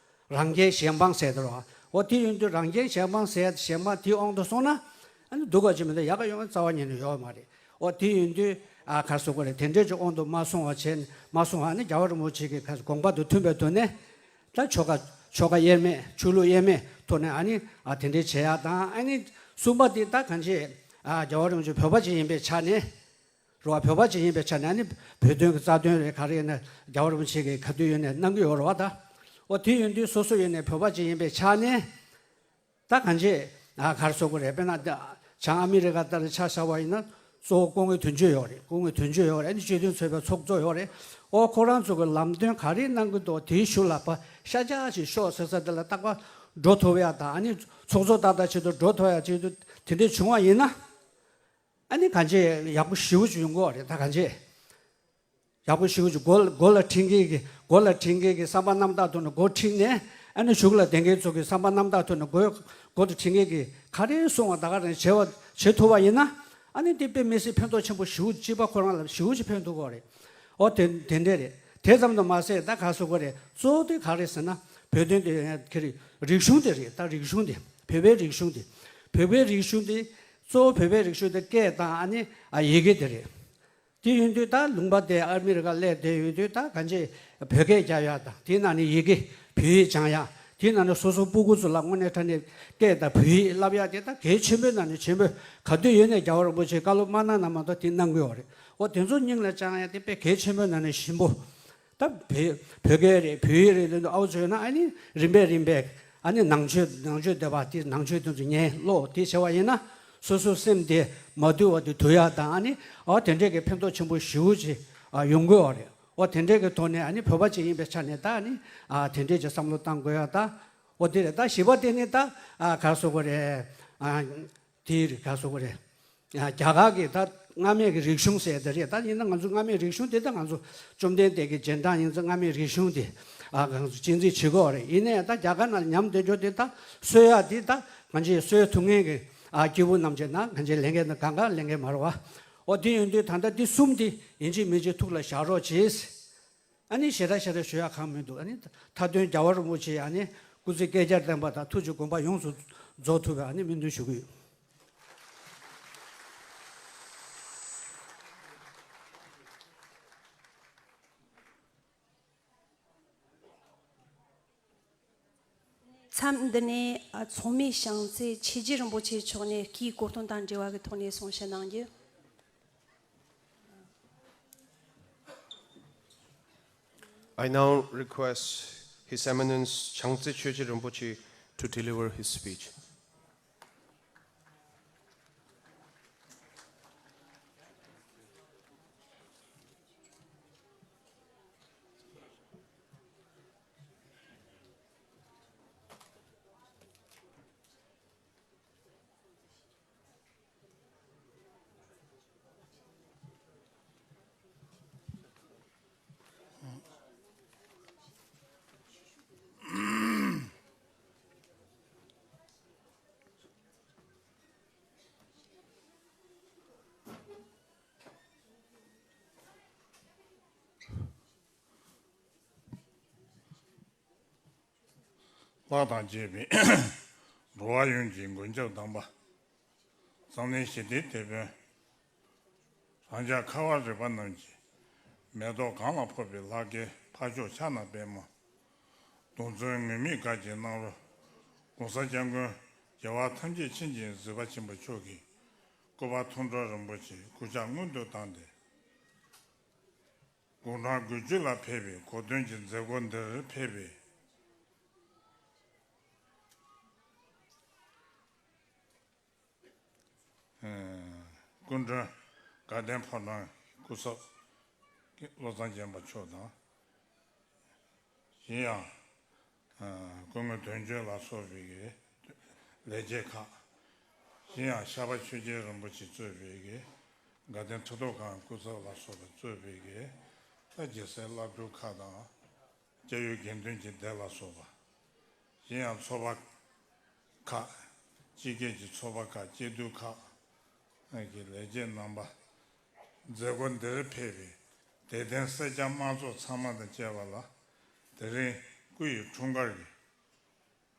རང་རྒྱལ་གཞན་དབང་ཟེར་དེ་རོ། འོ་དེ་ཡིན་དུས་རང་རྒྱལ་གཞན་དབང་ཟེར་ཡ་དེ་གཞན་དབང་དེའི་དབང་དུ་སོང་ན་ཨ་ནི་སྡུག་པ་ཅིག་མི་འདུག་ཡག་ག་ཡོང་བའི་རྩ་བ་ཉིད་ནས་ཡོད་མ་རེད། འོ་དེ་ཡིན་དུས་ཨ་ག་སོགས་པ་རེད། དེ་འདྲས་ཀྱི་དབང་དུ་མ་སོང་བ་བྱས་ནས་མ་སོང་བ་ཨ་ནི་རྒྱལ་བ་རིན་པོ་ཆེ་གི་ག་དགོངས་པ་དང་མཐུན་པའི་ཐོག་ནས། ད་ཆོལ་ཁ་ཆོལ་ཁ་དབྱེར་མེད་ཆོས་ལུགས་དབྱེར་མེད་ཐོག་ནས་ཨ་ནི་ཨ་དེ་འདྲའི་བྱེད་ཡག་དང་། ཨ་ནི་གསུམ་པ་དེ་ད་གང་ཅི་ཨ་རྒྱལ་བ་རིན་པོ་ཆེ་བོད་པ་ཅིག་ཡིན་པའི་ཆ་ནས་རེད་བ། བོད་པ་ཅིག་ཡིན་པའི་ཆ་ནས་ཨ་ནི་བོད་དོན་གྱི་རྩ་དོན་རེད། ག་རེ་ཡིན་ན་རྒྱལ་བ་རིན་པོ་ཆེ་གིས་ག་དུས་ཡིན་ནའི་གནང་གི་ཡོད་རེད་བ། ད་འོ་དེ་ཡིན་དུས་སོ་སོ་ཡིན་ནའི་བོད་པ་ཅིག་ཡིན་པའི་ཆ་ནས། ད་གང་ཅི་ཨ་ག་རེ་ཟེར་དགོས་རེད། དཔེར་ན་ད་བྱང་ཨ་མི་རི་ཀ་ལྟར་ཆ་བཞག་པ་ཡིན་ན། གཙོ་བོ་སྐུ་ངོའི་དོན་གཅོད་ཡོད་རེད། སྐུ་ངོའི་དོན་གཅོད་ཡོད་རེད། ཨ་ནི་སྤྱི་མཐུན་ཚོགས་པའི་ཚོགས་གཙོ་ཡོད་རེད། ཨོ་ཁོ་རང་ཚོ་གི་ལམ་སྟོན་ག་རེ་གནང་གི་འདུག་དེའི་གཞུག་ལ་ཕར་ཤ་ཆག་ཅིག་ཤོག་ཟེར་ས་དེ་ལ་རྟག་པར་འགྲོ་ཐུབ་ཡ་དང་། ཨ་ནི་ཚོགས་གཙོ་ཏག་ཏག་ཆེད་དུ་འགྲོ་ཐུབ་ཡ་ཆེད་དུ་དེ་འདྲས་བྱུང་བ་ཡིན་ན། ཨ་ནི་གང་ཅི་ཡག་པོ་ཞེ་པོ་ཅིག་ཡོང་གི་ཡོད་རེད། ད་གང་ཅི་ཡག་པོ་ཞེ་པོ་ཅིག་མགོ་མགོ་ལ་འཁྲིད་མཁན་གྱི་མགོ་ལ་འཁྲིད་མཁན་གྱི་བསམ་པ་རྣམ་དག་ཐོག་ནས་མགོ་འཁྲིད་ནས། ཨ་ནི་གཞུག་ལ་བསྡད་མཁན་ཚོ་གི་བསམ་པ་རྣམ་དག་ཐོག་ནས་མགོ་མགོ་དང་འཁྲིད་མཁན་གྱི་ག་རེ་གསུང་བ་ད་ག་རང་བྱེད་པ་བྱེད་ཐུབ་པ་ཡིན་ན། ཨ་ནི་དེ་དཔེ་མི་སྲིད་ཕན་ཐོགས་ཆེན་པོ་ཞེ་པོ་གཅིག་པ་ཁོ་རང་ལ་ཞེ་པོ་ཅིག་ཕན་ཐོགས་ཀྱི་ཡོད་རེད། ཨོ་དེ་དེ་འདྲས་རེད། དེ་ཙམ་དུ་མ་ཟད་ད་ག་ཟེར་དགོས་རེད། གཙོ་བོ་དེ་ག་རེད་ཟེར་ན། བོད་དོན་དེ་ཁྱེད་རིག་གཞུང་དེ་རེད། ད་རིག་གཞུང་དེ། བོད་པའི་རིག་གཞུང་དེ། བོད་པའི་རིག་གཞུང་དེ། གཙོ་བོ་བོད་པའི་རིག་གཞུང་དེ་སྐད་དང་ཨ་ནི་ཨ་ཡི་གེ་དེ་རེད། དེ་ཡིན་དུས་ད་ལུང་པ་དེ་ཨ་མི་རི་ཀ་སླེབས་བསྡད་ཡོད་དུས། ད་གང་ཅི་བོད་སྐད་རྒྱག་ཡ་དང་། དེའི་ནང་ནས་ཡི་གེ་བོད་ཡིག་སྦྱང་ཡ། དེའི་ནང་ནས་སོ་སོ་སྤུ་གུ་ཚོ་ལ་དངོས་གནས་དྲང་གནས་སྐད་དང་བོད་ཡིག་བསླབ་ཡ་དེ་ད་གལ་ཆེན་པོའི་ནང་ནས་ཆེན་པོ། ག་དུས་ཡོད་ནས་རྒྱལ་བ་རིན་པོ་ཆེས་བཀའ་སློབ་མ་གནང་ན་མ་གཏོགས་དེ་གནང་གི་ཡོད་རེད། འོ་དེ་ཚོ་སྙིང་ལ་བཅངས་ཡ་དེ་དཔེ་གལ་ཆེན་པོའི་ནང་ནས་ཆེན་པོ། ད་བོད་བོད་སྐད་རེད། བོད་ཡིག་རེད། དེ་ཚོ་ཨའུ་ཚོས་ན་ཨ་ནི་རིམ་པས་རིམ་པས་ཨ་ནི་ནང་ཆོས་ནང་ཆོས་འདོད་པ་དེ་ནང་ཆོས་དེ་ཚོ་ཉན་ཀློག་དེ་བྱས་པ་ཡིན་ན། སོ་སོའི་སེམས་དེ་མ་དུལ་བ་དེ་དུལ་ཡ་དང་། ཨ་ནི་ཨོ་དེ་འདྲས་ཀྱི་ཕན་ཐོགས་ཆེན་པོ་ཞེ་པོ་ཅིག་ཨ་ཡོང་གི་ཡོད་རེད། ཨོ་དེ་འདྲས་ཀྱི་ཐོག་ནས་ཨ་ནི་བོད་པ་ཅིག་ཡིན་པའི་ཆ་ནས་ད་ཨ་ནི་ཨ་དེ་འདྲས་ཀྱི་བསམ་བློ་བཏང་དགོས་ཡ་ད། ཨོ་དེ་རེད། ད་བཞི་པ་དེ་ནི་ད་ཨ་ག་རེ་ཟེར་དགོས་རེད། ཨ་དེ་རེད། ག་རེ་ཟེར་དགོས་རེད། ཨ་རྒྱ་གར་གྱི་ད་སྔ་མའི་གི་རིག་གཞུང་ཟེར་དེ་རེད། ད་ཡིན་ན་ང་ཚོ་སྔ་མའི་རིག་གཞུང་དེ་ད་ང་ཚོ་བཅོམ་ལྡན་འདས་ཀྱི་རྗེས་འབྲང་ཡིན་ཙང་སྔ་མའི་རིག་གཞུང་དེ་ཨ་ང་ཚོ་གཅེས་འཛིན་བྱེད་དགོས་རེད། ཡིན་ནའི་ད་རྒྱ་གར་ནང་ཉམས་བསྡད་རྒྱུ་དེ་ད་གསོ་ཡ་དེ་ད་གང་ཅི་གསོ་ཐུབ་མཁན་གྱི་ཨ་སྐྱེས་བུ་རྣམས་ཀྱིས་ན་གང་ཅི་ལས་འགན་ད་གང་ག་ལས་འགན་མ་རེད་བ། ཨོ་དེ་ཡིན་དུས་ད་ལྟ་འདི་གསུམ་དེ་ཡིན་གཅིག་མིན་གཅིག་ཐུགས་ལ་བཞག་རོགས་བྱེད། ཨ་ནི་ཞེ་དྲག་ཞེ་དྲག་ཞུ་ཡ་གང་མི་འདུག་ཨ་ནི་མཐའ་དོན་རྒྱལ་བ་རིན་པོ་ཆེ་ཨ་ནི་སྐུ་ཚེ་བསྐལ་བརྒྱར་བརྟན་པ་དང་ཐུགས་ཀྱི་དགོངས་པ་ཡོངས་སུ་རྫོགས་ཐུབ་པའི་ཨ་ནི་སྨོན་འདུན་ཞུ་གི་ཡོད། མཚམས་འདི་ནས་ཨ་ཚོགས་མི་བྱང་རྩེ་ཆོས་རྗེ་རིན་པོ་ཆེ་མཆོག་ནས་སྐུའི་གོ་སྟོན་དང་འབྲེལ་བ་གི་ཐོག་ནས་གསུང་བཤད་གནང་རྒྱུ། I now request His Eminence Changtse Choeje Rinpoche to deliver his speech. ལྷ་དང་བཅས་པའི་འགྲོ་བ་ཡོངས་ཀྱི་མགོན་སྐྱབས་དམ་པ། འཛམ་གླིང་ཞི་བདེའི་དེད་དཔོན། རང་ཅག་ཁ་བ་རི་པ་རྣམས་ཀྱི་མེ་ཏོག་གང་ལ་ཕོག་པའི་ལྷ་སྐལ་འཕགས་མཆོག་ཕྱག་ན་པདྨོ། གདུང་འཚོབ་ངུར་སྨྲིག་གར་གྱི་གནང་རོལ། གོང་ས་སྐྱབས་མགོན་རྒྱལ་བ་ཐམས་ཅད་མཁྱེན་ཅིང་གཟིགས་པ་ཆེན་པོ་མཆོག་གི་སྐུ་པར་ཐུགས་སྒྲུབ་རིན་པོ་ཆེ་གུས་ཕྱག་སྔོན་དུ་བཏང་སྟེ། དགུང་གྲངས་དགུ་བཅུ་ལ་ཕེབས་པའི་གོ་སྟོན་གྱི་མཛད་སྒོ་འདིར་ཕེབས་པའི་སྐུ་མགྲོན་དགའ་ལྡན་ཕོ་བྲང་སྐུ་ཚབ་བློ་བཟང་རྒྱན་པ་མཆོག་དང་། གཞན་ཡང་སྐུ་ངོ་དོན་གཅོད་ལ་སོགས་པའི་ལས་བྱེད་ཁག། གཞན་ཡང་ཤར་པ་ཆོས་རྒྱལ་རིན་པོ་ཆེ་གཙོས་པའི་དགའ་ལྡན་ཁྲི་ཐོག་ཁང་སྐུ་ཚབ་ལ་སོགས་པ་གཙོས་པའི་ད་རྒྱལ་སའི་བླ་སྤྲུལ་ཁག་དང་། སྐྱབས་ཡུལ་དགེ་འདུན་གྱི་སྡེ་ལ་སོགས་པ། གཞན་ཡང་ཚོགས་པ་ཁག། སྤྱི་སྒེར་གྱི་ཚོགས་པ་ཁག། སྐྱེས་སྡུག་ཁག་གི་ལས་བྱེད་རྣམ་པ། མཛད་སྒོ་འདིར་ཕེབས་པའི་དད་ལྡན་སེར་སྐྱ་དམངས་ཚོགས་ཚང་མ་དང་བཅས་པ་ལ། དེ་རིང་སྐུ་ཡི་འཁྲུངས་སྐར་གྱི་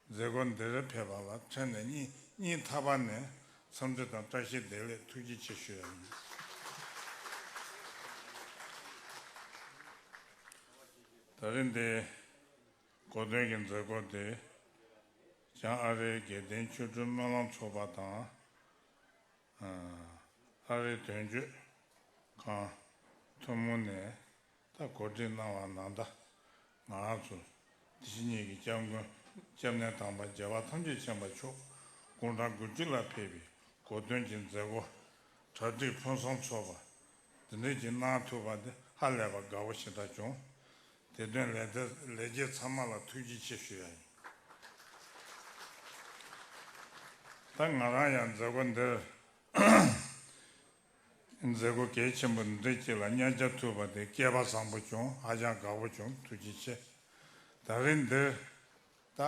མཛད་སྒོ་འདིར་ཕེབས་པ་ལ་ཕྲན་ནས་སྙིང་སྙིང་ཐག་པ་ནས་འཚམས་འདྲི་དང་བཀྲ་ཤིས་བདེ་ལེགས་ཐུགས་རྗེ་ཆེ་ཞུ་ཡ་ཡིན། ད་རིང་འདིའི་གོ་སྟོན་གྱི་མཛད་སྒོ་དེ་བྱང་ཨ་རིའི་དགེ་ལྡན་ཆོ་འཕྲུལ་སྨོན་ལམ་ཚོགས་པ་དང་། ཨ་རིའི་དོན་གཅོད་ཁང་ཐུན་མོང་ནས་ད་གོ་སྒྲིག་གནང་བ་ནང་ལྟར། ང་རང་ཚོ་དེ་བཞིན་གཉིས་ཀྱི་སྐྱབས་མགོན་སྐྱབས་གནས་དམ་པ་རྒྱལ་བ་ཐམས་ཅད་མཁྱེན་པ་མཆོག་དགུང་གྲངས་དགུ་བཅུ་ལ་ཕེབས་པའི་གོ་སྟོན་གྱི་མཛད་སྒོ་ གྲ་སྒྲིག་ཕུན་སུམ་ཚོགས་པ་དེ་འདྲ་ཅིག་གནང་ཐུབ་པ་དེ་ཧ་ལས་པ་དགའ་པོ་ཞེ་དྲག་བྱུང་། དེ་དོན་ལས་དེ་ལས་བྱེད་ཚང་མ་ལ་ཐུགས་རྗེ་ཆེ་ཞུ་ཡ་ཡིན། ད་ང་རང་ཡང་མཛད་སྒོ་འདིར་མཛད་སྒོ་གལ་ཆེན་པོ་འདི་འདྲ་ཅིག་ལ་མཉམ་ཞུགས་ཐུབ་པ་དེ་སྐལ་པ་བཟང་པོ་བྱུང་། ཧ་ཅང་དགའ་པོ་བྱུང་། ཐུགས་རྗེ་ཆེ། ད་རིང་འདིར་ད་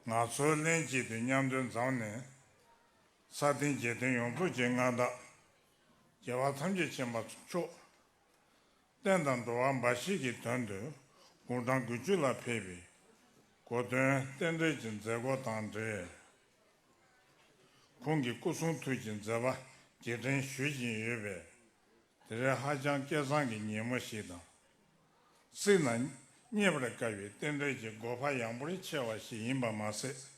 ང་ཚོ་ལྷན་ཅིག་ཏུ་མཉམ་འདུས་མཛོམས་ནས་ས་སྟེང་འཇིག་རྟེན་ཡོངས་རྫོགས་ཀྱི་མངའ་བདག་རྒྱལ་བ་ཐམས་ཅད་མཁྱེན་པ་མཆོག་བསྟན་དང་འགྲོ་བ་འབའ་ཞིག་གི་དོན་དུ་དགུང་གྲངས་དགུ་བཅུ་ལ་ཕེབས་པའི་གོ་སྟོན་རྟེན་འབྲེལ་གྱི་མཛད་སྒོ་དང་འབྲེལ། ཁོང་གི་སྐུ་གསུང་ཐུགས་ཀྱི་མཛད་པ་རྗེས་དྲན་ཞུ་བཞིན་ཡོད་པས། དེ་རིང་ཧ་ཅང་སྐལ་བཟང་གི་ཉིན་མོ་ཞིག་དང་། སྲིད་ན་རྙེད་པར་དཀའ་བའི་རྟེན་འབྲེལ་གྱི་གོ་འཕང་ཡངས་པོར་ཆེ་བ་ཞིག་ཡིན་པ་མ་ཟད།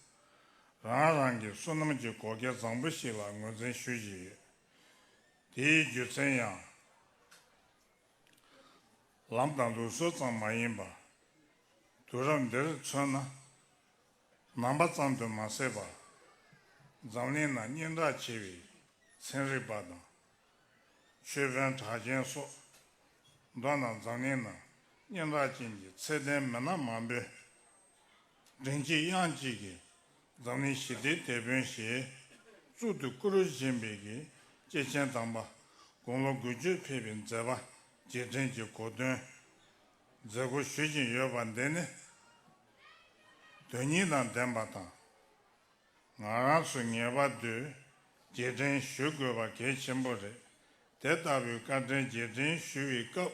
རང་རང་གི་བསོད་ནམས་ཀྱི་བགོ་སྐལ་བཟང་པོ་ཞིག་ལ་ངོས་འཛིན་ཞུ་བཞིན་ཡོད། དེའི་རྒྱུ་མཚན་ཡང་། ལམ་དང་ལུགས་སྲོལ་ཙམ་མ་ཡིན་པར། དུས་རབས་འདིར་མཚོན་ན། ནང་པ་ཙམ་དུ་མ་ཟད་པར། འཛམ་གླིང་ན་སྙན་གྲགས་ཆེ་བའི་ཚན་རིག་པ་དང་། ཆོས་དཔོན་གྲགས་ཅན་སོགས། མདོར་ན་འཛམ་གླིང་ན་སྙན་གྲགས་ཅན་གྱི་ཚད་ལྡན་མི་སྣ་མང་པོས། མགྲིན་གཅིག་དབྱངས་གཅིག་གིས་འཛམ་གླིང་ཞི་བདེའི་དེད་དཔོན་ཞེས་གཙུག་ཏུ་བཀུར་བཞིན་པའི་གི་སྐྱེས་ཆེན་དམ་པ་དགུང་ལོ་དགུ་བཅུར་ཕེབས་པའི་མཛད་པ་རྗེས་དྲན་གྱི་གོ་སྟོན་མཛད་སྒོ་ཞུ་བཞིན་ཡོད་པ་འདི་ནི། དོན་སྙིང་དང་ལྡན་པ་དང་། ང་རང་ཚོས་ངེས་པར་དུ་རྗེས་དྲན་ཞུ་དགོས་པ་གལ་ཆེན་པོ་རེད། དེ་ལྟ་བུའི་བཀའ་དྲིན་རྗེས་དྲན་ཞུ་བའི་སྐབས།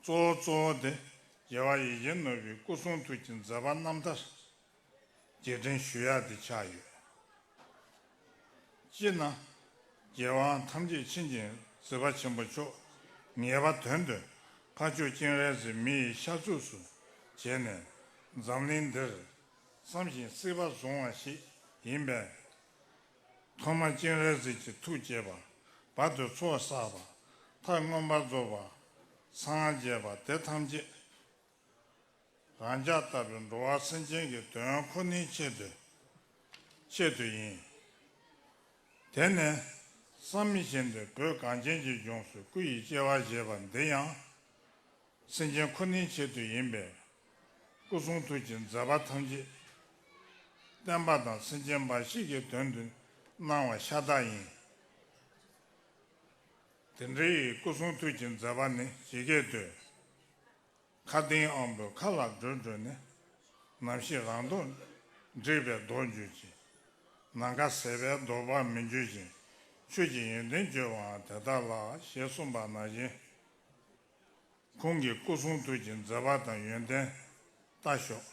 གཙོ་བོ་གཙོ་བོ་དེ་རྒྱལ་བ་ཡིད་བཞིན་ནོར་བུའི་སྐུ་གསུང་ཐུགས་ཀྱི་མཛད་པ་རྣམ་ཐར་རྗེས་དྲན་ཞུ་ཡག་དེ་ཆགས་ཡོད། སྤྱིར་ན། རྒྱལ་དབང་ཐམས་ཅད་མཁྱེན་ཅིང་གཟིགས་པ་ཆེན་པོ་མཆོག་ངེས་པ་དོན་དུ་ཕ་ཕྱོགས་སྤྱན་རས་གཟིགས་མི་ཡི་ཤར་ཕྱོགས་སུ་བྱས་ནས་འཛམ་གླིང་འདིར་བསམ་བཞིན་སྲིད་པ་བཟུང་བ་ཞིག་ཡིན་པས། ཐོག་མར་སྤྱན་རས་གཟིགས་ཀྱི་ཐུགས་བསྐྱེད་པ། བར་དུ་ཚོགས་བསགས་པ། མཐར་མངོན་པར་རྫོགས་པ། སངས་རྒྱས་པ་དེ་ཐམས་ཅད་རང་ཅག་ལྟ་བུའི་འགྲོ་བ་སེམས་ཅན་གྱི་དོན་ཁོ་ནའི་ཆེད་དུ་ཆེད་དུ་ཡིན། དེ་ནས་བསམ་བཞིན་དུ་བོད་གངས་ཅན་གྱི་ལྗོངས་སུ་སྐུ་ཡི་སྐྱེ་བ་བཞེས་པ་འདི་ཡང་། སེམས་ཅན་ཁོ་ནའི་ཆེད་དུ་ཡིན་པས། སྐུ་གསུང་ཐུགས་ཀྱི་མཛད་པ་ཐམས་ཅད་བསྟན་པ་དང་སེམས་ཅན་འབའ་ཞིག་གི་དོན་དུ་གནང་བ་ཤ་སྟག་ཡིན། དེ་འདྲའི་སྐུ་གསུང་ཐུགས་ཀྱི་མཛད་པ་ནི་ཇི་སྐད་དུ། མཁའ་ལྡིང་དབང་པོའི་མཁའ་ལ་སྒྲོལ་སྒྲོལ་ནས། ནམ་ཞིག་རང་སྟོང་འདྲེས་པའི་མདོག་འགྱུར་ཅིང་། ནམ་མཁའ་ཟད་པའི་ལྡོག་པར་མི་འགྱུར་ཞིང་། ཆོས་ཀྱི་ཡོན་ཏན་བརྗོད་པའང་དེ་ལྟར་ལགས། ཞེས་གསུངས་པ་ནང་བཞིན། ཁོང་གི་སྐུ་གསུང་ཐུགས་ཀྱི་མཛད་པ་དང་ཡོན་ཏན་ལྟ་ཞོག་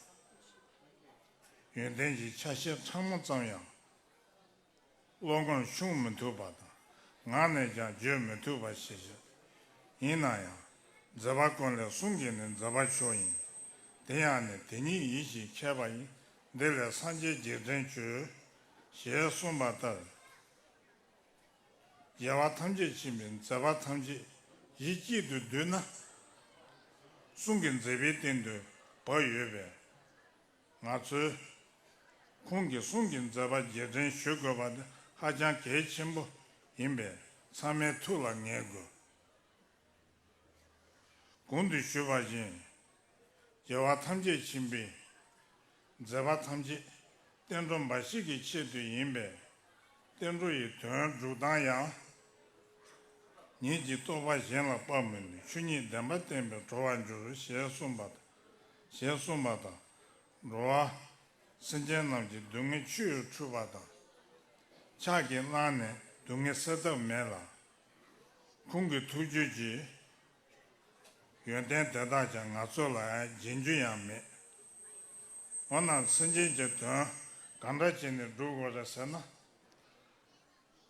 ཡོན་ཏན་གྱི་ཆ་ཤས་ཕྲ་མོ་ཙམ་ཡང་བློ་ངོར་ཤོང་མི་ཐུབ་པ་དང་། ངག་ནས་ཀྱང་བརྗོད་མི་ཐུབ་པ་ཞིག་རེད། ཡིན་ན་ཡང་། མཛད་པ་ཀུན་ལས་གསུང་གི་ནི་མཛད་པ་མཆོག་ཡིན། དེ་ཡང་ནི་དེ་ཉིད་ཡིད་བཞིན་ཁྱད་པར་ཡིན། འདི་ལས་སངས་རྒྱས་རྗེས་དྲན་བྱོས། ཞེས་གསུངས་པ་ལྟར། རྒྱལ་བ་ཐམས་ཅད་མཁྱེན་པའི་མཛད་པ་ཐམས་ཅད་གཞི་གཅིག་ཏུ་བསྡུས་ན། གསུང་གི་མཛད་པའི་སྟེང་དུ་བབས་ཡོད་པས། ང་ཚོས་ཁོང་གི་གསུང་གི་མཛད་པ་རྗེས་དྲན་ཞུ་དགོས་པ་ནི་ཧ་ཅང་གལ་ཆེན་པོ་ཡིན་པས་ཚང་མས་ཐུགས་ལ་ངེས་དགོས། གོང་དུ་ཞུས་པ་བཞིན། རྒྱལ་བ་ཐམས་ཅད་མཁྱེན་པའི་མཛད་པ་ཐམས་ཅད་བསྟན་འགྲོ་འབའ་ཞིག་གི་ཆེད་དུ་ཡིན་པས། བསྟན་འགྲོ་ཡི་དོན་སྒྲུབ་སྟངས་ཡང་། ཉིད་ཀྱི་རྟོགས་པ་གཞན་ལ་དཔག་མིན་ནས། ཆོས་ཉིད་བདེན་པ་བསྟན་པས་གྲོལ་བར་འགྱུར། ཞེས་གསུངས་པ་དང་། ཞེས་གསུངས་པ་དང་། འགྲོ་བ་སེམས་ཅན་རྣམས་ཀྱི་སྡུག་བསྔལ་ཆུ་ཡིས་འཁྲུད་པ་དང་། ཕྱག་གིས་བླངས་ནས་སྡུག་བསྔལ་སེལ་ཐབས་མེད་ལ། ཁོང་གི་ཐུགས་རྒྱུད་ཀྱི་ཡོན་ཏན་དེ་དག་ཀྱང་ང་ཚོ་ལ་བརྗེད་རྒྱུ་ཡང་མེད། འོ་ན་སེམས་ཅན་གྱི་དོན་གང་འདྲ་བྱས་ནས་སྒྲུབ་དགོས་རེད་ཟེར་ན།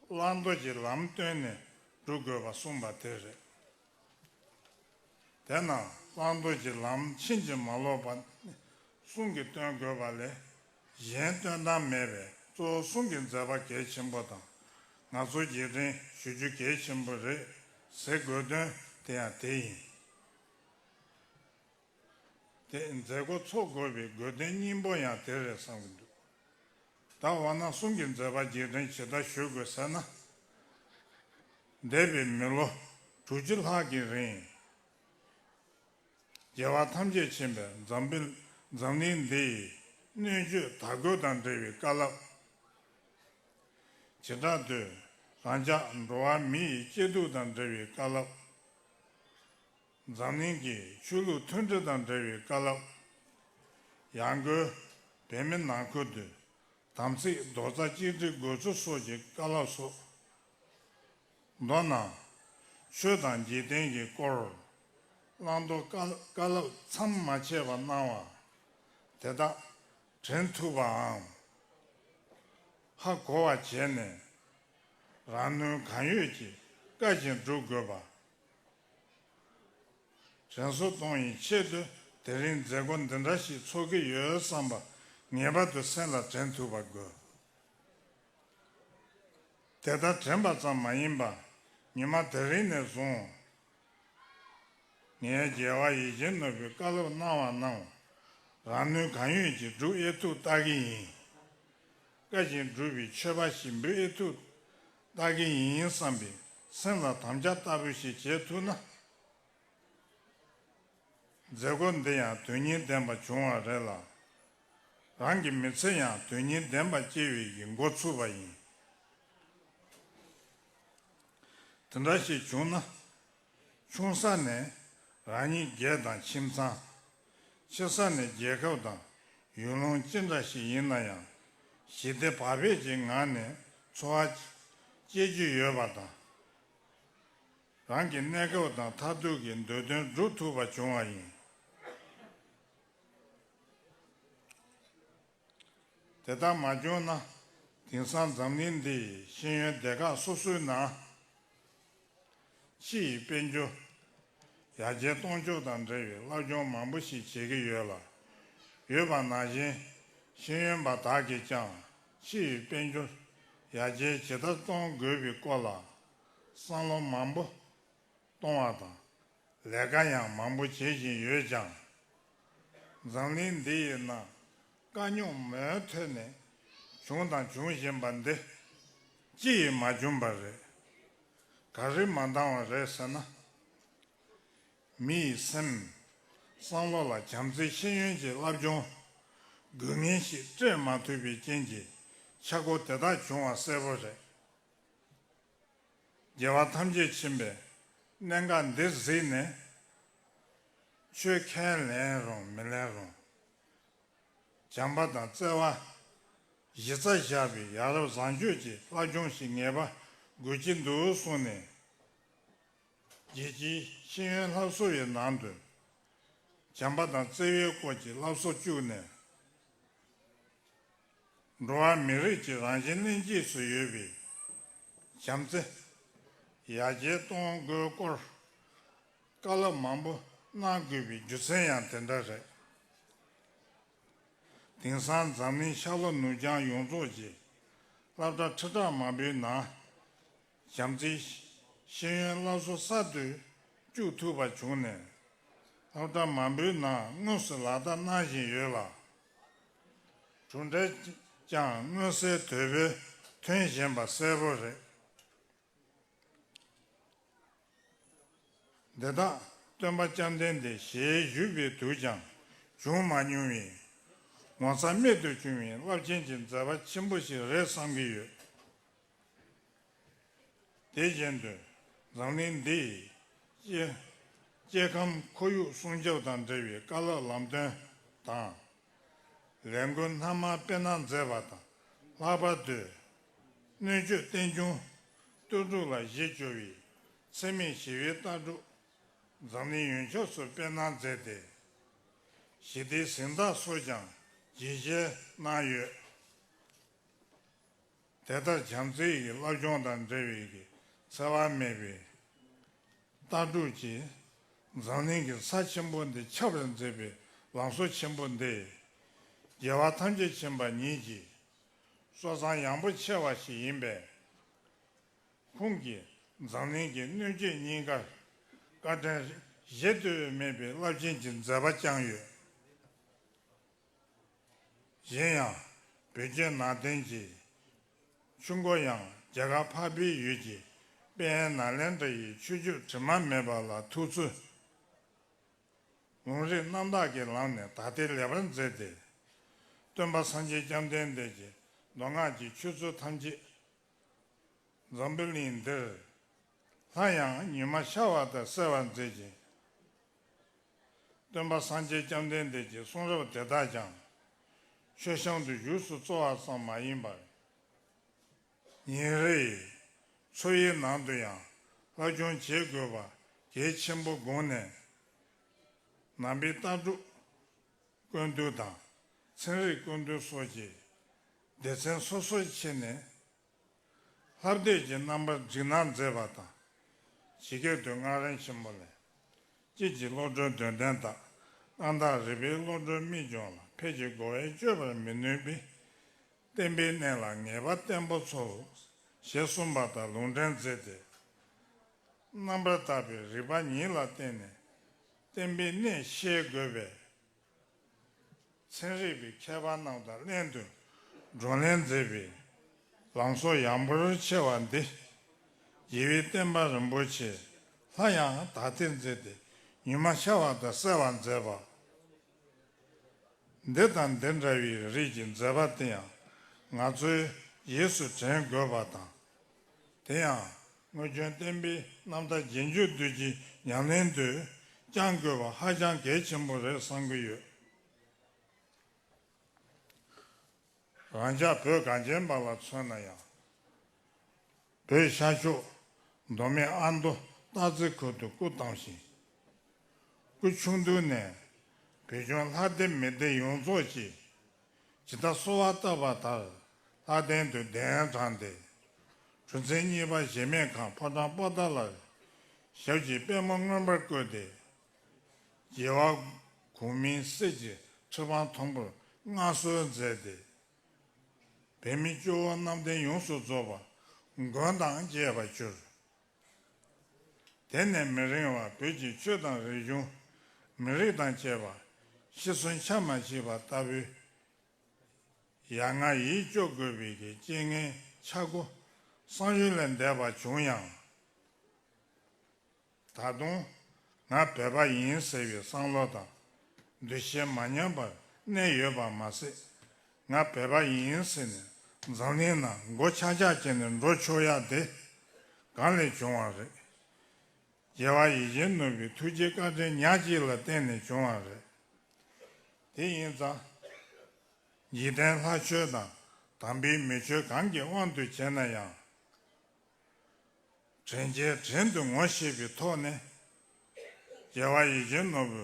བླང་དོར་གྱི་ལམ་སྟོན་ནས་སྒྲུབ་དགོས་པ་གསུངས་པ་དེ་རེད། དེས་ན་བླང་དོར་གྱི་ལམ་ཕྱིན་ཅི་མ་ལོག་པ་ནི་གསུང་གིས་སྟོན་དགོས་པ་ལས་གཞན་སྟོན་སྟངས་མེད་པས། གཙོ་བོ་གསུང་གི་མཛད་པ་གལ་ཆེན་པོ་དང་། ང་ཚོ་རྗེས་དྲན་ཞུ་རྒྱུ་གལ་ཆེན་པོ་རེད་ཟེར་དགོས་དོན་དེ་ཡང་དེ་ཡིན། དེ་མཛད་སྒོ་འཚོགས་དགོས་པའི་དགོས་དོན་སྙིང་པོ་ཡང་དེ་རེད་བསམ་གྱི་འདུག་ད་འོ་ན་གསུང་གི་མཛད་པ་རྗེས་དྲན་ཇི་ལྟར་ཞུ་དགོས་ཟེར་ན། འདས་པའི་མི་ལོ་དྲུག་ཅུ་ལྷག་གི་རིང་། རྒྱལ་བ་ཐམས་ཅད་མཁྱེན་པའི་འཛམ་བུ་འཛམ་གླིང་འདི་ཡི་སྣོད་བཅུད་དར་རྒུད་དང་འབྲེལ་བའི་བཀའ་སློབ། བྱེ་བྲག་ཏུ་རང་ཅག་འགྲོ་བ་མི་ཡི་སྐྱིད་སྡུག་དང་འབྲེལ་བའི་བཀའ་སློབ། འཛམ་གླིང་གི་ཆོས་ལུགས་མཐུན་སྒྲིལ་དང་འབྲེལ་བའི་བཀའ་སློབ། ཡང་སྒོས་བོད་མི་ནང་ཁུལ་དུ་དམ་ཚིག་རྡོག་རྩ་གཅིག་སྒྲིལ་དགོས་ཚུལ་སོགས་ཀྱི་བཀའ་སློབ་སོགས། མདོར་ན། ཆོས་དང་འཇིག་རྟེན་གྱི་སྐོར་བླང་དོར་བཀའ་བཀའ་སློབ་མཚམས་མ་ཆད་པར་གནང་བ་དེ་དག་དྲན་ཐུབ་པའམ་ཧ་གོ་བ་བྱས་ནས། རང་ནུས་གང་ཡོད་ཀྱིས་བཀའ་བཞིན་སྒྲུབ་དགོས་པ། དྲན་གསོ་གཏོང་བའི་ཆེད་དུ་དེ་རིང་མཛད་སྒོ་འདི་འདྲ་ཞིག་ཚོགས་ཀྱི་ཡོད་བསམ་པ་ངེས་པར་དུ་སེམས་ལ་དྲན་ཐུབ་པ་དགོས། དེ་ལྟར་དྲན་པ་ཙམ་མ་ཡིན་པར་ཉི་མ་དེ་རིང་ནས་བཟུང་། ངས་རྒྱལ་བ་ཡིད་བཞིན་ནོར་བུའི་བཀའ་སློབ་གནང་བ་རྣམས་རང་ནུས་གང་ཡོད་ཀྱིས་སྒྲུབ་ཨེ་ཐུབ་བལྟ་གི་ཡིན། བཀའ་བཞིན་སྒྲུབ་པའི་མཆོད་པ་ཞིག་འབུལ་ཨེ་ཐུབ་བལྟ་གི་ཡིན་བསམ་པའི་སེམས་ལ་དམ་བཅའ་ལྟ་བུ་ཞིག་བྱེད་ཐུབ་ན། མཛད་སྒོ་འདི་ཡང་དོན་སྙིང་ལྡན་པ་བྱུང་བ་རེད་ལ། རང་གི་མི་ཚེ་ཡང་དོན་སྙིང་ལྡན་པ་སྐྱེ་བའི་གི་འགོ་ཚུགས་པ་ཡིན། དེ་འདྲ་ཞིག་བྱུང་ན། ཆུང་ས་ནས་རང་ཉིད་སྒེར་དང་ཁྱིམ་ཚང་། ཆེ་ས་ནས་རྒྱལ་ཁབ་དང་ཡུལ་ལུང་ཅི་འདྲ་ཞིག་ཡིན་ན་ཡང་ཞི་བདེ་བག་ཕེབས་ཀྱི་ངང་ནས་འཚོ་བ་སྐྱེལ་རྒྱུ་ཡོད་པ་དང་། རང་གི་གནས་སྐབས་དང་མཐར་ཐུག་གི་འདོད་དོན་སྒྲུབ་ཐུབ་པ་བྱུང་བ་ཡིན། དེ་ལྟར་མ་བྱུང་ན། དེང་སང་འཛམ་གླིང་འདི་ཡི་ཤེས་ཡོན་སྡེ་ཁག་སོ་སོའི་ནང་། ཕྱི་ཡི་དཔལ་འབྱོར་ཡར་རྒྱས་གཏོང་ཕྱོགས་དང་འབྲེལ་བའི་སློབ་སྦྱོང་མང་པོ་ཞིག་བྱེད་ཀྱི་ཡོད་ལ། ཡོད་པ་ནང་བཞིན་ཤེས་ཡོན་པ་དག་གིས་ཀྱང་ཕྱི་ཡི་དཔལ་འབྱོར་ཡར་རྒྱས་ཇི་ལྟར་གཏོང་དགོས་པའི་སྐོར་ལ་བསམ་བློ་མང་པོ་གཏོང་བ་དང་། ལས་ཀ་ཡང་མང་པོ་བྱེད་བཞིན་ཡོད་ཀྱང་། འཛམ་གླིང་འདི་ཡི་ནང་དཀའ་རྙོག་མུ་མཐུད་ནས་བྱུང་དང་འབྱུང་བཞིན་པ་འདི་ཅི་ཡིས་མ་བྱུང་བ་རེད། ག་རེ་མ་འདང་བ་རེད་ཟེར་ན། མི་ཡི་སེམས། བསམ་བློ་ལ་བྱམས་བརྩེ་ཤེས་ཡོན་གྱི་སློབ་སྦྱོང་དགོས་ངེས་ཤིག་སྤྲད་མ་ཐུབ་པའི་རྐྱེན་གྱིས་ཆག་སྒོ་དེ་དག་བྱུང་བ་གསལ་པོ་རེད། རྒྱལ་བ་ཐམས་ཅད་མཁྱེན་པས་གནད་འགག་འདི་གཟིགས་ནས། ཆོས་ཁས་ལེན་རུང་མི་ལེན་རུང་། བྱམས་པ་དང་བརྩེ་བ་གཞི་རྩར་བཞག་པའི་ཡ་རབས་བཟང་སྤྱོད་ཀྱི་སློབ་སྦྱོང་ཞིག་ངེས་པ་དགོས་ཀྱི་འདུག་གསུངས་ནས། རྒྱལ་སྤྱིའི་ཤེས་ཡོན་སློབ་གསོ་ཡི་ནང་དུ་བྱམས་པ་དང་བརྩེ་བའི་སྐོར་གྱི་སློབ་གསོ་བཅུག་ནས། འགྲོ་བ་མི་རིགས་ཀྱི་རང་བཞིན་གླེང་བྱེད་སུ་ཡོད་པའི་བྱམས་བརྩེ་ཡར་རྒྱས་གཏོང་དགོས་སྐོར་བཀའ་སློབ་མང་པོ་གནང་དགོས་པའི་རྒྱུ་མཚན་ཡང་དེ་འདྲ་རེད། དེང་སང་འཛམ་གླིང་ཤར་ལྷོ་ནུབ་བྱང་ཡོངས་རྫོགས་ཀྱི་སློབ་གྲྭ་ཁྲི་ཕྲག་མང་པོའི་ནང་། བྱམས་བརྩེའི་ཤེས་ཡོན་སློབ་གསོ་གསར་དུ་བཅུག་ཐུབ་པ་བྱུང་ནས། སློབ་གྲྭ་མང་པོའི་ནང་དངོས་སུ་ལག་བསྟར་གནང་བཞིན་ཡོད་ལ། གྲུབ་འབྲས་ཀྱང་མངོན་གསལ་དོད་པོས་ཐོན་བཞིན་པ་གསལ་པོ་རེད། འདི་དག་སྟོན་པ་བཅོམ་ལྡན་འདས་ཞལ་བཞུགས་པའི་དུས་ཀྱང་བྱུང་མ་མྱོང་བའི་ངོ་མཚར་རྨད་དུ་བྱུང་བའི་རླབས་ཆེན་གྱི་མཛད་པ་ཆེན་པོ་ཞིག་རེད་བསམ་གྱི་ཡོད། དེ་བཞིན་དུ་འཛམ་གླིང་འདི་ཡི་སྐྱེ་སྐྱེ་ཁམས་ཁོར་ཡུག་སྲུང་སྐྱོབ་དང་འབྲེལ་བའི་བཀའ་སློབ་ལམ་སྟོན་དང་། ལས་འགུལ་སྣ་མང་སྤེལ་གནང་མཛད་པ་དང་། ལྷག་པར་དུ་སྣོད་བཅུད་རྟེན་འབྱུང་ལྟོ་སྒྲུབ་ལ་གཞི་བཅོལ་བའི་འཚེ་མེད་ཞི་བའི་ལྟ་གྲུབ་འཛམ་གླིང་ཡོངས་ཁྱབ་སུ་སྤེལ་གནང་མཛད་དེ། ཞི་བདེའི་གཟེངས་རྟགས་སོགས་ཀྱང་རྒྱས་བཤད་གནང་ཡོད། དེ་ལྟར་བྱམས་བརྩེ་ཡི་བསླབ་སྦྱོང་དང་འབྲེལ་བའི་གི་འཚེ་བ་མེད་པའི་ལྟ་གྲུབ་ཀྱིས་འཛམ་གླིང་གི་ས་ཆེན་པོ་འདི་ཁྱབ་པར་མཛད་པའི་ལམ་སྲོལ་ཆེན་པོ་འདི། རྒྱལ་བ་ཐམས་ཅད་མཁྱེན་པ་ཉིད་ཀྱི་སྲོལ་བཟང་ཡངས་པོ་ཆེ་བ་ཞིག་ཡིན་པས། ཁོང་གིས་འཛམ་གླིང་གི་སྣོད་བཅུད་གཉིས་ཀར་བཀའ་དྲིན་གཞལ་དུ་མེད་པའི་རླབས་ཆེན་གྱི་མཛད་པ་བསྐྱངས་ཡོད། གཞན་ཡང་། བོད་བརྒྱུད་ནང་བསྟན་གྱི་ཆུ་འགོ་ཡང་རྒྱ་གར་འཕགས་པའི་ཡུལ་གྱི་དཔལ་ནཱ་ལེནྡྲ་ཡི་ཆོས་བརྒྱུད་དྲི་མ་མེད་པ་ལ་ཐུགས་བརྩེ། ལུང་རིགས་རྣམ་དག་གི་ལམ་ནས་དར་ཏེ་ལེགས་པར་མཛད་དེ། སྟོན་པ་སངས་རྒྱས་བཅོམ་ལྡན་འདས་ཀྱི་མདོ་སྔགས་ཀྱི་ཆོས་ཚུལ་ཐམས་ཅད་འཛམ་བུ་གླིང་འདིར་སླར་ཡང་ཉི་མ་ཤར་བ་ལྟར་གསལ་བར་མཛད་ཅིང་། སྟོན་པ་སངས་རྒྱས་བཅོམ་ལྡན་འདས་ཀྱི་གསུང་རབ་དེ་དག་ཀྱང་མཆོད་བཤམས་དུ་བཞུགས་སུ་གསོལ་བ་ཙམ་མ་ཡིན་པར། ཉིན་རེའི་འཚོ་བའི་ནང་དུ་ཡང་སློབ་སྦྱོང་བྱེད་དགོས་པ་གལ་ཆེན་པོ་དགོངས་ནས། ནང་པའི་ལྟ་གྲུབ་ཀུན་བཏུས་དང་ཚན་རིག་ཀུན་བཏུས་སོགས་ཀྱི་སྡེ་ཚན་སོ་སོར་ཕྱེ་ནས། ལྷ་སྡེ་གྱི་རྣམ་པར་འཇིགས་སྣང་མཛད་པ་དང་། ཇི་སྐད་དུ་སྔགས་རིམ་ཆེན་པོ་ལས། དཀྱིལ་གྱི་བློ་གྲོས་དོན་ལྡན་དག། རྣམ་དག་རིག་པའི་བློ་གྲོས་རྨད་བྱུང་ལ། ཕལ་གྱི་རྒོལ་བས་གཅོད་པར་མི་ནུས་པའི། བསྟན་པའི་གནས་ལ་ངེས་པ་བརྟན་པོ་འཚོལ། ཞེས་གསུངས་པ་ལྟར་ལུང་འདྲེན་མཛད་དེ། རྣམ་པར་དག་པའི་རིགས་པ་ཉིད་ལ་བརྟེན་ནས་བསྟན་པའི་གནས་ཤེས་དགོས་པས། ཚན་རིག་པའི་མཁས་པ་རྣམས་དང་ལྷན་དུ་བགྲོ་གླེང་མཛད་པའི་ལམ་སྲོལ་ཡངས་པོར་ཕྱེ་བ་འདི། རྒྱལ་བའི་བསྟན་པ་རིན་པོ་ཆེ་སླར་ཡང་དར་ཏེ་མཛད་དེ་ཉི་མ་ཤར་བ་ལྟར་གསལ་བར་མཛད་པ། འདི་དང་འདི་འདྲ་བའི་རིགས་ཀྱི་མཛད་པ་དེ་ཡང་ང་ཚོའི་རྗེས་སུ་དྲན་དགོས་པ་དང་། དེ་ཡང་སྔོན་བྱོན་བསྟན་པའི་རྣམ་ཐར་རྗེས་འཇུག་འདུས་ཀྱི་ཉམས་ལེན་དུ་བསྐྱང་དགོས་པ་ཧ་ཅང་གལ་ཆེན་པོ་རེད་བསམ་གྱི་ཡོད། རང་ཅག་བོད་གངས་ཅན་པ་ལ་མཚོན་ན་ཡང་། བོད་ཤར་ཕྱོགས་མདོ་སྨད་ཨ་མདོ་སྟག་རྩེ་ཁུལ་དུ་སྐུ་བལྟམས་ཤིང་། སྐུ་ཆུང་དུས་ནས་བོད་ལྗོངས་ལྷ་སྡེ་མི་སྡེ་ཡོངས་རྫོགས་ཀྱིས་ཇི་ལྟར་གསོལ་བ་བཏབ་པ་ལྟར་ལྷ་ལྡན་དུ་གདན་དྲངས་ཏེ། གྲུ་ཆེན་གཉིས་པ་གཞལ་མེད་ཁང་ཕོ་བྲང་པོ་ཏཱ་ལར་ཞབས་ཀྱི་པད་མོ་མངོན་པར་བཀོད་དེ། རྒྱལ་བ་གོང་མའི་སྲས་ཀྱི་ཁྲི་འཕང་མཐོན་པོར་མངའ་གསོལ་མཛད་དེ། བོད་མི་སྐྱེ་བོ་རྣམས་དོན་ཡོངས་སུ་རྫོགས་པ་མགོན་དང་མཇལ་བར་གྱུར། དེ་ནས་མི་རིང་བར་བོད་ཀྱི་ཆོས་དང་རིག་གཞུང་། མི་རིགས་དང་བཅས་པ་ཤི་གསོན་ཆ་མ་ཞིག་པ་ལྟ་བུའི་ཡ་ང་ཡིད་སྐྱོ་དགོས་པའི་གི་རྐྱེན་ངན་ཆག་སྒོ་བསམ་ཡུལ་ལས་འདས་པ་བྱུང་ཡང་། ད་དུང་ང་བོད་པ་ཡིན་ཟེར་བའི་བསམ་བློ་དང་འདུ་ཤེས་མ་ཉམས་པར་གནས་ཡོད་པ་མ་ཟད། ང་བོད་པ་ཡིན་ཟེར་ནས་འཛམ་གླིང་ནང་མགོ་ཆག་ཆག་བྱས་ནས་འགྲོ་ཆོག་ཡ་དེ་གང་ལས་བྱུང་བ་རེད། རྒྱལ་བ་ཡིད་བཞིན་ནོར་བུའི་ཐུགས་རྗེ་བཀའ་དྲིན་ཉག་གཅིག་ལ་བརྟེན་ནས་བྱུང་བ་རེད། དེ་ཡིན་ཙང་། འཇིག་རྟེན་ལྷ་ཆོས་དང་དམ་པའི་མི་ཆོས་གང་གི་དབང་དུ་བྱས་ན་ཡང་། དྲིན་ཅན་བྲན་དུ་ངོ་ཤེས་པའི་ཐོག་ནས། རྒྱལ་བ་ཡིད་བཞིན་ནོར་བུ་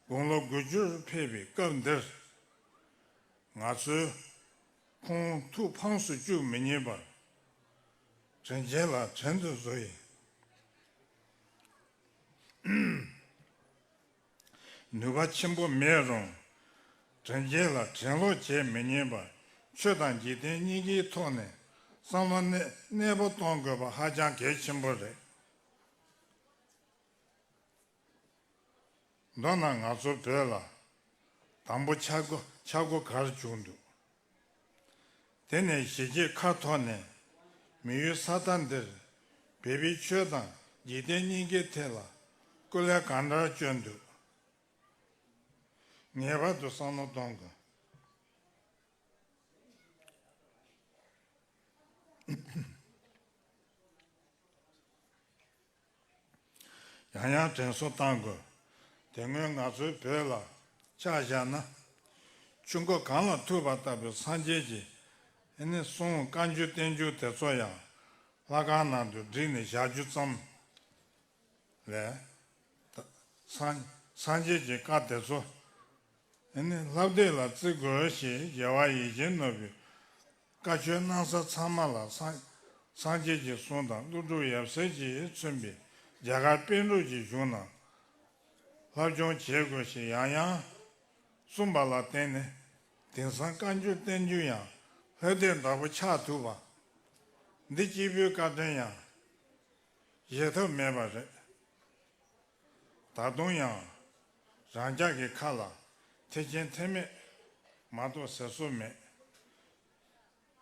དགུང་ལོ་དགུ་བཅུར་ཕེབས་པའི་སྐབས་འདིར། ང་ཚོས་ཁོང་ཐུགས་ཕངས་སུ་བཅུག་མི་ཉན་པར། དྲིན་ཅན་ལ་དྲན་དུ་གསོལ་ཡི། ནུས་པ་ཆེན་པོ་མེད་རུང་། དྲིན་ཅན་ལ་དྲན་ལོག་བྱེད་མི་ཉན་པར། ཆོས་དང་འཇིག་རྟེན་གཉིས་ཀའི་ཐོག་ནས་བསམ་བློ་གནས་གནས་པོ་གཏོང་དགོས་པ་ཧ་ཅང་གལ་ཆེན་པོ་རེད། མདོར་ན་ང་ཚོ་བོད་ལ་དང་པོ་ཆག་སྒོ་ཆག་སྒོ་ག་རེ་བྱུང་འདུག་དེ་ནས་ཞི་བྱེད་ཁ་ཐོར་ནས་མི་ཡུལ་ས་མཐའ་འདིར་བོད་པའི་ཆོས་དང་འཇིག་རྟེན་གཉིས་ཀའི་ཐད་ལ་སྐུ་ལས་གང་འདྲ་བསྐྱོན་འདུག་ངེས་པར་དུ་བསམ་བློ་གཏོང་དགོས། ཡང་ཡང་དྲན་གསོ་བཏང་དགོས། དེ་སྔོན་ང་ཚོའི་བོད་ལ་ཆ་བཞག་ན། ཆུ་འགོ་གངས་ལ་ཐུག་པ་ལྟ་བུའི་སངས་རྒྱས་ཀྱི་ཨེ་ནི་གསུང་བཀའ་འགྱུར་བསྟན་འགྱུར་དེ་ཚོ་ཡང་ལྷ་ཁང་ནང་དུ་བསྒྲིགས་ནས་བཞག་རྒྱུ་ཙམ་ལས། སངས་སངས་རྒྱས་ཀྱི་བཀའ་དེ་ཚོ་ཨེ་ནི་ལྷ་སྡེ་ལ་བརྩི་དགོས་ཞེས་རྒྱལ་བ་ཡིད་བཞིན་ནོར་བུའི་བཀའ་ཆོས་གནང་ས་ཚང་མ་ལ་སངས་སངས་རྒྱས་ཀྱི་གསུང་དང་ཀླུ་སྒྲུབ་ཡབ་སྲས་ཀྱིས་མཚོན་པའི་རྒྱ་གར་པཎ་གྲུབ་ཀྱི་གཞུང་རྣམས་སློབ་སྦྱོང་བྱེད་དགོས་ཞེས་ཡང་ཡང་གསུངས་པ་ལ་བརྟེན་ནས། དེང་སང་བཀའ་འགྱུར་བསྟན་འགྱུར་ཡང་ལྷ་སྡེ་འདྲ་པོ་ཆགས་ཐུབ་པ། འདི་སྐྱེས་བུའི་བཀའ་དྲིན་ཡང་གཞལ་ཐབས་མེད་པ་རེད། ད་དུང་ཡང་རང་ཅག་གི་ཁ་ལ་ཐེག་ཆེན་ཐེག་དམན་མ་གཏོགས་ཟེར་སྲོལ་མེད།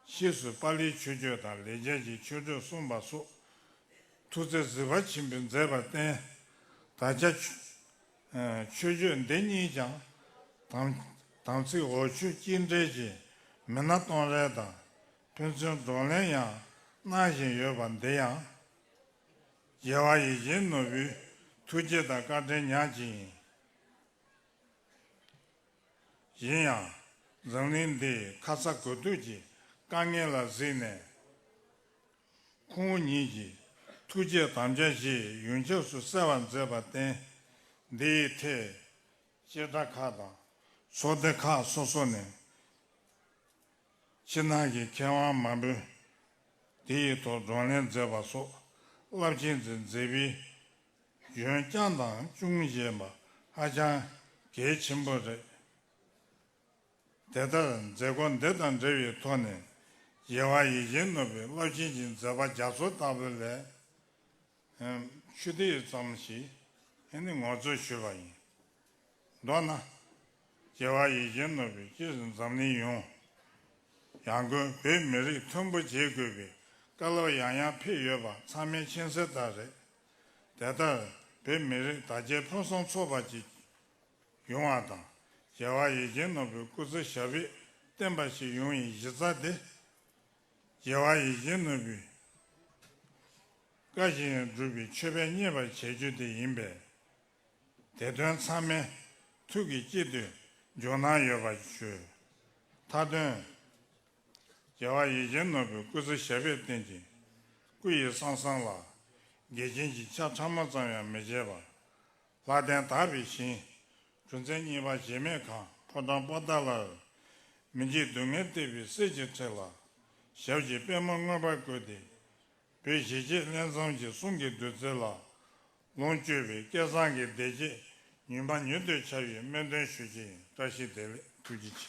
ཕྱིས་སུ་པཱ་ལིའི་མཆོད་བརྗོད་དང་ལེགས་སྦྱར་གྱི་མཆོད་བརྗོད་གསུངས་པ་སོགས་ཐུགས་བརྩེ་གཟིགས་པ་ཆེན་པོས་མཛད་པར་བརྟེན། དག་ཆ་མཆོད་བརྗོད་འདི་གཉིས་ཀྱང་དམ་དམ་ཚིག་འོ་ཆུ་སྐྱེལ་འདྲེན་གྱི་མི་སྣ་གཏོང་རེས་དང་ཕན་ཚུན་བགྲོ་གླེང་ཡང་གནང་བཞིན་ཡོད་པ་འདི་ཡང་རྒྱལ་བ་ཡིད་བཞིན་ནོར་བུའི་ཐུགས་རྗེ་དང་བཀའ་དྲིན་ཉག་གཅིག་ཡིན། ཡིན་ཡང་འཛམ་གླིང་འདིའི་ཁ་ཚ་དགོས་གཏུགས་ཀྱི་དཀའ་ངལ་ལ་གཟིགས་ནས། ཁོང་ཉིད་ཀྱི་ཐུགས་བསྐྱེད་དམ་བཅའ་བཞེས་ཡོངས་ཁྱབ་སུ་གསལ་བར་མཛད་པར་བརྟེན། འདིའི་ཐད་བཤད་གྲྭ་ཁག་དང་ཚོགས་སྡེ་ཁག་སོ་སོ་ནས་ཕྱི་ནང་གི་མཁས་དབང་མང་པོས་དེ་ཡི་ཐོག་བགྲོ་གླེང་མཛད་པ་སོགས་རླབས་ཆེན་གྱི་མཛད་པའི་འཇོན་རྐྱང་དང་ཅུང་ཞན་པ་ཧ་ཅང་གལ་ཆེན་པོ་རེད། དེ་ལྟར་མཛད་སྒོ་འདི་དང་འབྲེལ་བའི་ཐོག་ནས་རྒྱལ་བ་ཡིད་བཞིན་ནོར་བུའི་རླབས་ཆེན་གྱི་མཛད་པ་རྒྱ་མཚོ་ལྟ་བུ་ལས་ཆུ་ཐིགས་ཙམ་ཞིག་ཨ་ནི་ངོ་སྤྲོད་ཞུས་པ་ཡིན། མདོར་ན། རྒྱལ་བ་ཡིད་བཞིན་ནོར་བུས་སྤྱིར་འཛམ་གླིང་ཡོངས་ཡར་རྒོལ་བོད་མི་རིགས་མཐོན་པོ་བྱེད་དགོས་པའི་བཀའ་སློབ་ཡང་ཡང་ཕེབས་ཡོད་པ་ཚང་མས་མཁྱེན་གསལ་ལྟར་རེད། དེ་ལྟར་བོད་མི་རིགས་དར་རྒྱས་ཕུན་སུམ་ཚོགས་པ་ཅིག་ཡོང་བ་དང་རྒྱལ་བ་ཡིད་བཞིན་ནོར་བུའི་སྐུ་ཚེ་ཞབས་པད་བརྟན་པ་ཞིག་ཡོང་བའི་གཞི་རྩ་དེ། རྒྱལ་བ་ཡིད་བཞིན་ནོར་བུའི་བཀའ་བཞིན་སྒྲུབ་པའི་ཆོས་དཔལ་རྙེད་པར་བྱེད་རྒྱུ་དེ་ཡིན་པས། དེ་དོན་ཚང་མས་ཐུགས་ཀྱི་དཀྱིལ་དུ་འཇོག་གནང་ཡོད་པ་ཞུ། མཐའ་དོན། རྒྱལ་བ་ཡིད་བཞིན་ནོར་བུའི་སྐུ་ཚེ་ཞབས་པད་བརྟན་ཅིང་སྐུ་ཡི་གསང་གསང་ལ་འགལ་རྐྱེན་གྱི་ཆ་ཕྲ་མོ་ཙམ་ཡང་མི་བྱེད་པར། ལྷ་ལྡན་དག་པའི་ཞིང་། གྲུ་འཛིན་གཉིས་པ་གཞལ་མེད་ཁང་ཕོ་བྲང་པོ་ཏཱ་ལར། མི་འཇིགས་སྡུག་བསྔལ་གཏད་པའི་གསེར་གྱི་ཁྲི་ལ། ཞབས་ཀྱི་པད་མོ་མངོན་པར་བཀོད་དེ། བོད་གཞིས་བྱེས་ལྷན་འཛོམས་ཀྱི་གསུང་གི་བདུད་རྩི་ལ། ལོངས་སྤྱོད་པའི་སྐལ་བཟང་གི་བདེ་སྐྱིད་མྱུར་མ་མྱུར་དུ་འཆར་བའི་སྨོན་འདུན་ཞུ་རྒྱུ་ཡིན། བཀྲ་ཤིས་བདེ་ལེགས། ཐུགས་རྗེ་ཆེ།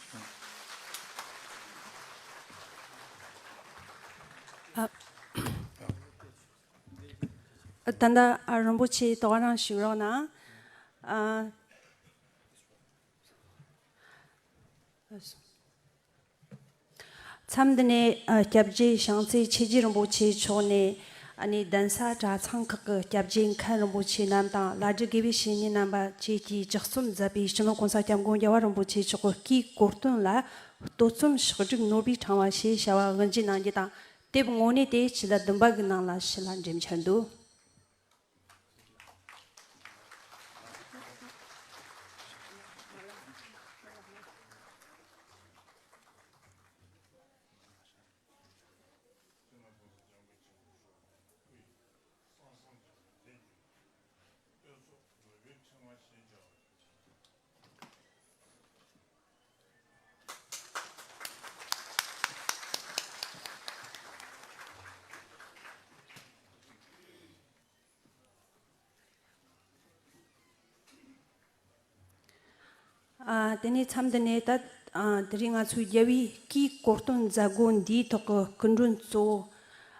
ཨ། ད་ལྟ་ཨ་རིན་པོ་ཆེ་དོ་རང་ཞུ་རོགས་གནང་། ཨ། མཚམས་འདི་ནས་ཨ་སྐྱབས་རྗེ་བྱང་རྩེ་ཆོས་རྗེ་རིན་པོ་ཆེ་མཆོག་ནས་ཨ་ནི་གདན་ས་གྲྭ་ཚང་ཁག་གི་སྐྱབས་རྗེ་མཁན་རིན་པོ་ཆེ་རྣམས་དང་བླ་སྒྲུབ་དགེ་བའི་བཤེས་གཉེན་རྣམ་པ་བཅས་ཀྱིས་ལྗགས་རྩོམ་མཛད་པའི་སྤྱི་ནོར་གོང་ས་སྐྱབས་མགོན་རྒྱལ་བ་རིན་པོ་ཆེ་མཆོག་གི་སྐུའི་གོ་སྟོན་ལ་བསྟོད་རྩོམ་ཕྱག་བྲིས་ནོར་བུའི་ཕྲེང་བ་ཞེས་བྱ་བ་དབུ་འབྱེད་གནང་རྒྱུ་དང་། དེབ་དངོས་གནས་དེ་ཕྱི་ཟླ་བདུན་པ་གི་ནང་ལ་ཕྱི་ལ་འགྲེམས་འཆར་འདུག་ཨ། དེ་ནས་མཚམས་འདི་ནས་ད་ཨ་དེ་རིང་ང་ཚོའི་རྒྱལ་བའི་སྐུའི་གོ་སྟོན་མཛད་སྒོ་འདིའི་ཐོག་གི་སྐུ་མགྲོན་གཙོ་བོ་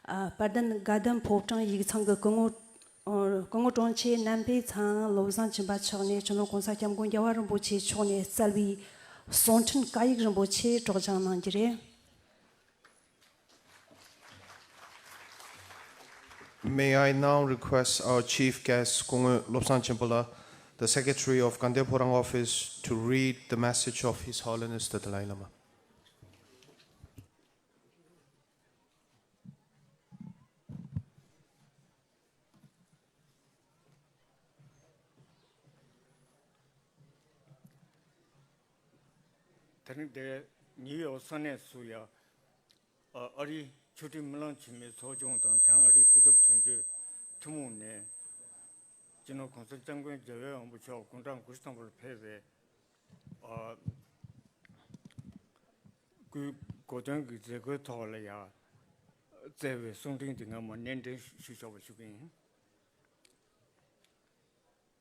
ཨ་དཔལ་ལྡན་དགའ་ལྡན་ཕོ་བྲང་ཡིག་ཚང་གི་སྐུ་ངོ་སྐུ་ངོ་དྲུང་ཆེ་རྣམ་པའི་ཚང་བློ་བཟང་སྦྱིན་པ་མཆོག་ནས་སྤྱི་ནོར་གོང་ས་སྐྱབས་མགོན་རྒྱལ་བ་རིན་པོ་ཆེ་མཆོག་ནས་སྩལ་བའི་གསུང་འཕྲིན་བཀའ་ཡིག་རིན་པོ་ཆེ་སྒྲོག་སྦྱང་གནང་རྒྱུ་རེད། May I now request our chief guest, སྐུ་ངོ་བློ་བཟང་སྦྱིན་པ་ལགས, the secretary of དགའ་ལྡན་ཕོ་བྲང་office, to read the message of His Holiness the Dalai Lama. དེ་རིང་འདིར་ཉིའུ་ཡོག་ས་གནས་སུ་ཡ། ཨ་ཨ་རིའི་ཆོས་ཁྲིམས་སྨོན་ལམ་ཆེན་མོའི་ཚོགས་ཆུང་དང་བྱང་ཨ་རིའི་སྐུ་ཚབ་དོན་གཅོད་ཐུན་མོང་ནས་སྤྱི་ནོར་གོང་ས་སྐྱབས་མགོན་རྒྱལ་བའི་དབང་པོ་མཆོག་དགུང་གྲངས་དགུ་བཅུ་ཐམ་པར་ཕེབས་པའི་ཨ་སྐུའི་གོ་སྟོན་གྱི་མཛད་སྒོའི་ཐོག་ལ་ཡ་སྩལ་བའི་གསུང་འཕྲིན་དེ་སྔ་མ་སྙན་སྒྲོན་ཞུ་ཆོག་པ་ཞུ་གི་ཡིན།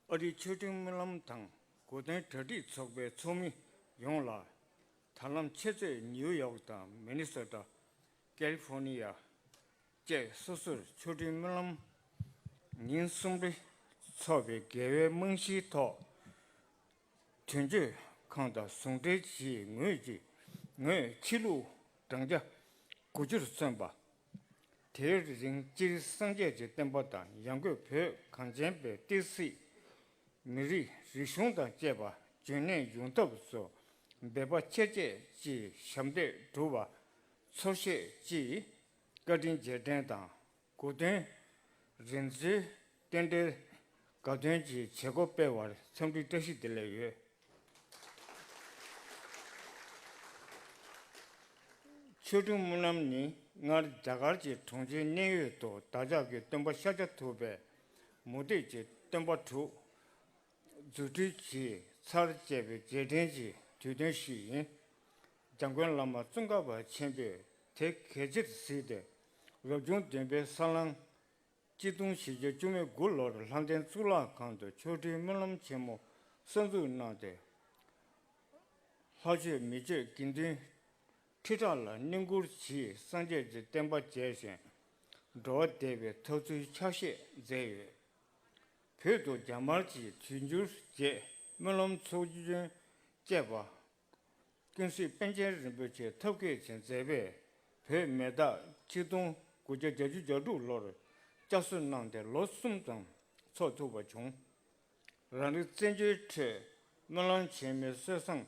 ཨ་རིའི་ཆོས་ཁྲིམས་སྨོན་ལམ་དང་གོ་སྟོན་གྲ་སྒྲིག་ཚོགས་པའི་ཚོགས་མི་ཡོངས་ལ། ད་ལམ་ཆུ་ཚོད་ཉིའུ་ཡོག་དང་མི་ནི་སོ་ཊ། ཀལ་ལི་ཧྥོ་ནི་ཡ་བཅས་སོ་སོར་ཆོས་ཁྲིམས་སྨོན་ལམ་ཉིན་གསུམ་རེ་འཚོགས་པའི་དགེ་བའི་རྨང་གཞིའི་ཐོག་དོན་གཅོད་ཁང་དང་ཟུང་འབྲེལ་གྱིས་ངོས་ཀྱི་ངོས་ཕྱི་ལུགས་གྲངས་ཀ་ དགུ་བཅུར་སོན་པ། དེའི་རིང་སྤྱིར་སངས་རྒྱས་ཀྱི་བསྟན་པ་དང་ཡང་སྒོས་བོད་གངས་ཅན་པའི་གཏེར་སྲིད། མི་རིགས་རིག་གཞུང་དང་བཅས་པ་འཇོན་གནས་ཡོང་ཐབས་སུ་འབད་པ་ཆེར་བསྐྱེད་ཀྱིས་ཞབས་འདེགས་སྒྲུབ་པ། ཚོར་ཤེས་ཀྱིས་བཀའ་དྲིན་རྗེས་དྲན་དང་གོ་སྟོན། རིག་འཛིན་རྟེན་འབྲེལ་དགའ་སྟོན་གྱི་བྱེད་སྒོ་སྤེལ་བར་འཚམས་འདྲིའི་བཀྲ་ཤིས་བདེ་ལེགས་ཡོད། ཆོས་སྒྲོན་སྨོན་ལམ་ནི་སྔར་རྒྱ་གར་གྱི་གྲོང་ཁྱེར་གནས་ཡུལ་དུ་བདག་ཅག་གི་སྟོན་པ་ཤཱཀྱ་ཐུབ་པའི་མུ་སྟེགས་ཀྱི་སྟོན་པ་དྲུག་རྫུ་འཕྲུལ་གྱི་ཚར་བཅད་པའི་རྗེས་དྲན་གྱི་དུས་སྟོན་ཞིག་ཡིན། འཇམ་མགོན་བླ་མ་ཙོང་ཁ་པ་ཆེན་པོས་དེ་གལ་ཆེར་གཟིགས་ཏེ། རབ་བྱུང་བདུན་པའི་ས་གླང་གཅིག་སྟོང་བཞི་བརྒྱ་བཅུ་མེད་དགུ་ལོར་ལྷ་ལྡན་གཙུག་ལག་ཁང་དུ་ཆོ་འཕྲུལ་སྨོན་ལམ་ཆེན་མོ་གསར་འཛུགས་གནང་སྟེ། ལྷ་ཆོས་མི་ཆོས་དགེ་འདུན་ཁྲི་ཕྲག་ལ་བསྙེན་བཀུར་གྱིས་སངས་རྒྱས་ཀྱི་བསྟན་པ་རྒྱས་ཤིང་། འགྲོ་བ་བདེ་བའི་ཐབས་ཚུལ་ཕྱག་བཞེས་མཛད་ཡོད། བོད་དུ་རྒྱ་དམར་གྱི་དུས་འགྱུར་རྗེས་སྨོན་ལམ་ཚོགས་ཆུན་བཅས་པ། ཀུན་གཟིགས་པཎ་ཆེན་རིན་པོ་ཆེ་ཐབས་མཁས་ཀྱིས་མཛད་པའི་བོད་མི་སྟག་གཅིག་སྟོང་དགུ་བརྒྱ་བརྒྱད་ཅུ་གྱ་དྲུག་ལོར་བསྐྱར་གསོ་གནང་སྟེ་ལོ་གསུམ་ཙམ་འཚོགས་ཐུབ་པ་བྱུང་། རང་རིགས་བཙན་བྱོལ་ཁྲོད་སྨོན་ལམ་བྱེད་མི་སྲོལ་བཟང་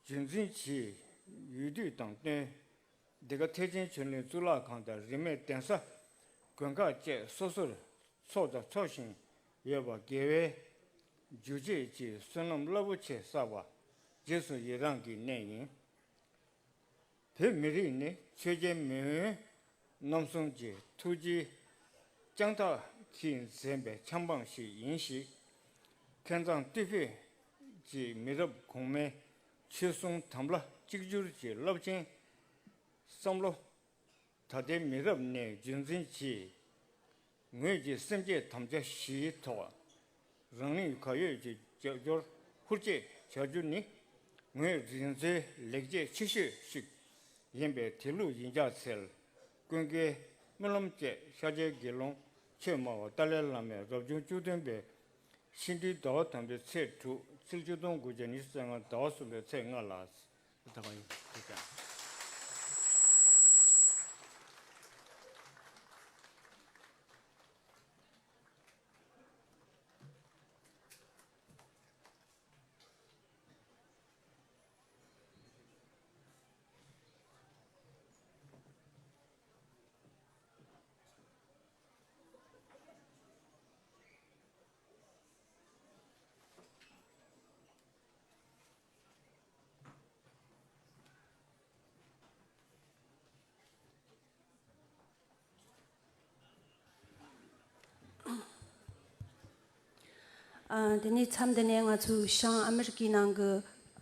རྒྱུན་འཛིན་གྱིས་ཡུལ་དུས་དང་བསྟུན། འདི་ག་ཐེག་ཆེན་ཆོས་གླིང་གཙུག་ལག་ཁང་དང་རིས་མེད་གདན་ས་དགོན་ཁག་བཅས་སོ་སོར་འཚོགས་དང་འཚོགས་བཞིན་ཡོད་པ། དགེ་བའི་རྒྱུ་བྱེད་ཀྱི་བསོད་ནམས་རླབས་པོ་ཆེ་བསགས་པ་རྗེས་སུ་ཡི་རང་གི་གནས་ཡིན། བོད་མི་རིགས་ནི་ཆོས་རྒྱལ་མེས་དབོན་རྣམ་གསུམ་གྱི་ཐུགས་རྗེའི་དཔྱང་ཐག་གིས་འཛིན་པའི་ཆབ་འབངས་ཤིག་ཡིན་ཞིང་། མཁས་མཛངས་ཏི་ཕུད་ཀྱི་མི་རབས་གོང་མའི་ཆོས་སྲུང་དམ་ལྷ་གཅིག་གྱུར་གྱི་རླབས་ཆེན་བསམ་བློ། ད་ལྟའི་མི་རབས་ནས་རྒྱུན་འཛིན་གྱིས། ངོས་ཀྱིས་སེམས་བསྐྱེད་དམ་བཅའ་བཞིའི་ཐོག་རང་ནུས་གང་ཡོད་ཀྱིས་རྒྱབ་སྐྱོར་ཧུར་བསྐྱེད་བྱ་རྒྱུ་ནི། ངོས་རིག་འཛིན་ལེགས་སྐྱེས་ཆེ་ཤོས་ཤིག་ཡིན་པས། དེ་ལུགས་ཡིན་ཕྱག་འཚལ། ཀུན་དགའི་སྨོན་ལམ་བཅས་ཤཱཀྱའི་དགེ་སློང་ཆོས་སྨྲ་བ་ཏཱ་ལའི་བླ་མའི་རབ་བྱུང་བཅུ་བདུན་པའི་ཤིང་སྦྲུལ་ཟླ་བ་དང་པོའི་ཚེས་དྲུག་ཕྱི་ལོ་ཆིག་སྟོང་དགུ་བརྒྱ་ཉི་ཤུ་རྩ་ལྔ་ཟླ་བ་གསུམ་པའི་ཚེས་ལྔ་ལ། ད་ག་ཡིན་ཟེར་ཀྱང་། ཨ། དེ་ནས་མཚམས་འདི་ནས་ང་ཚོའི་བྱང་ཨ་མི་རི་ཀའི་ནང་གི།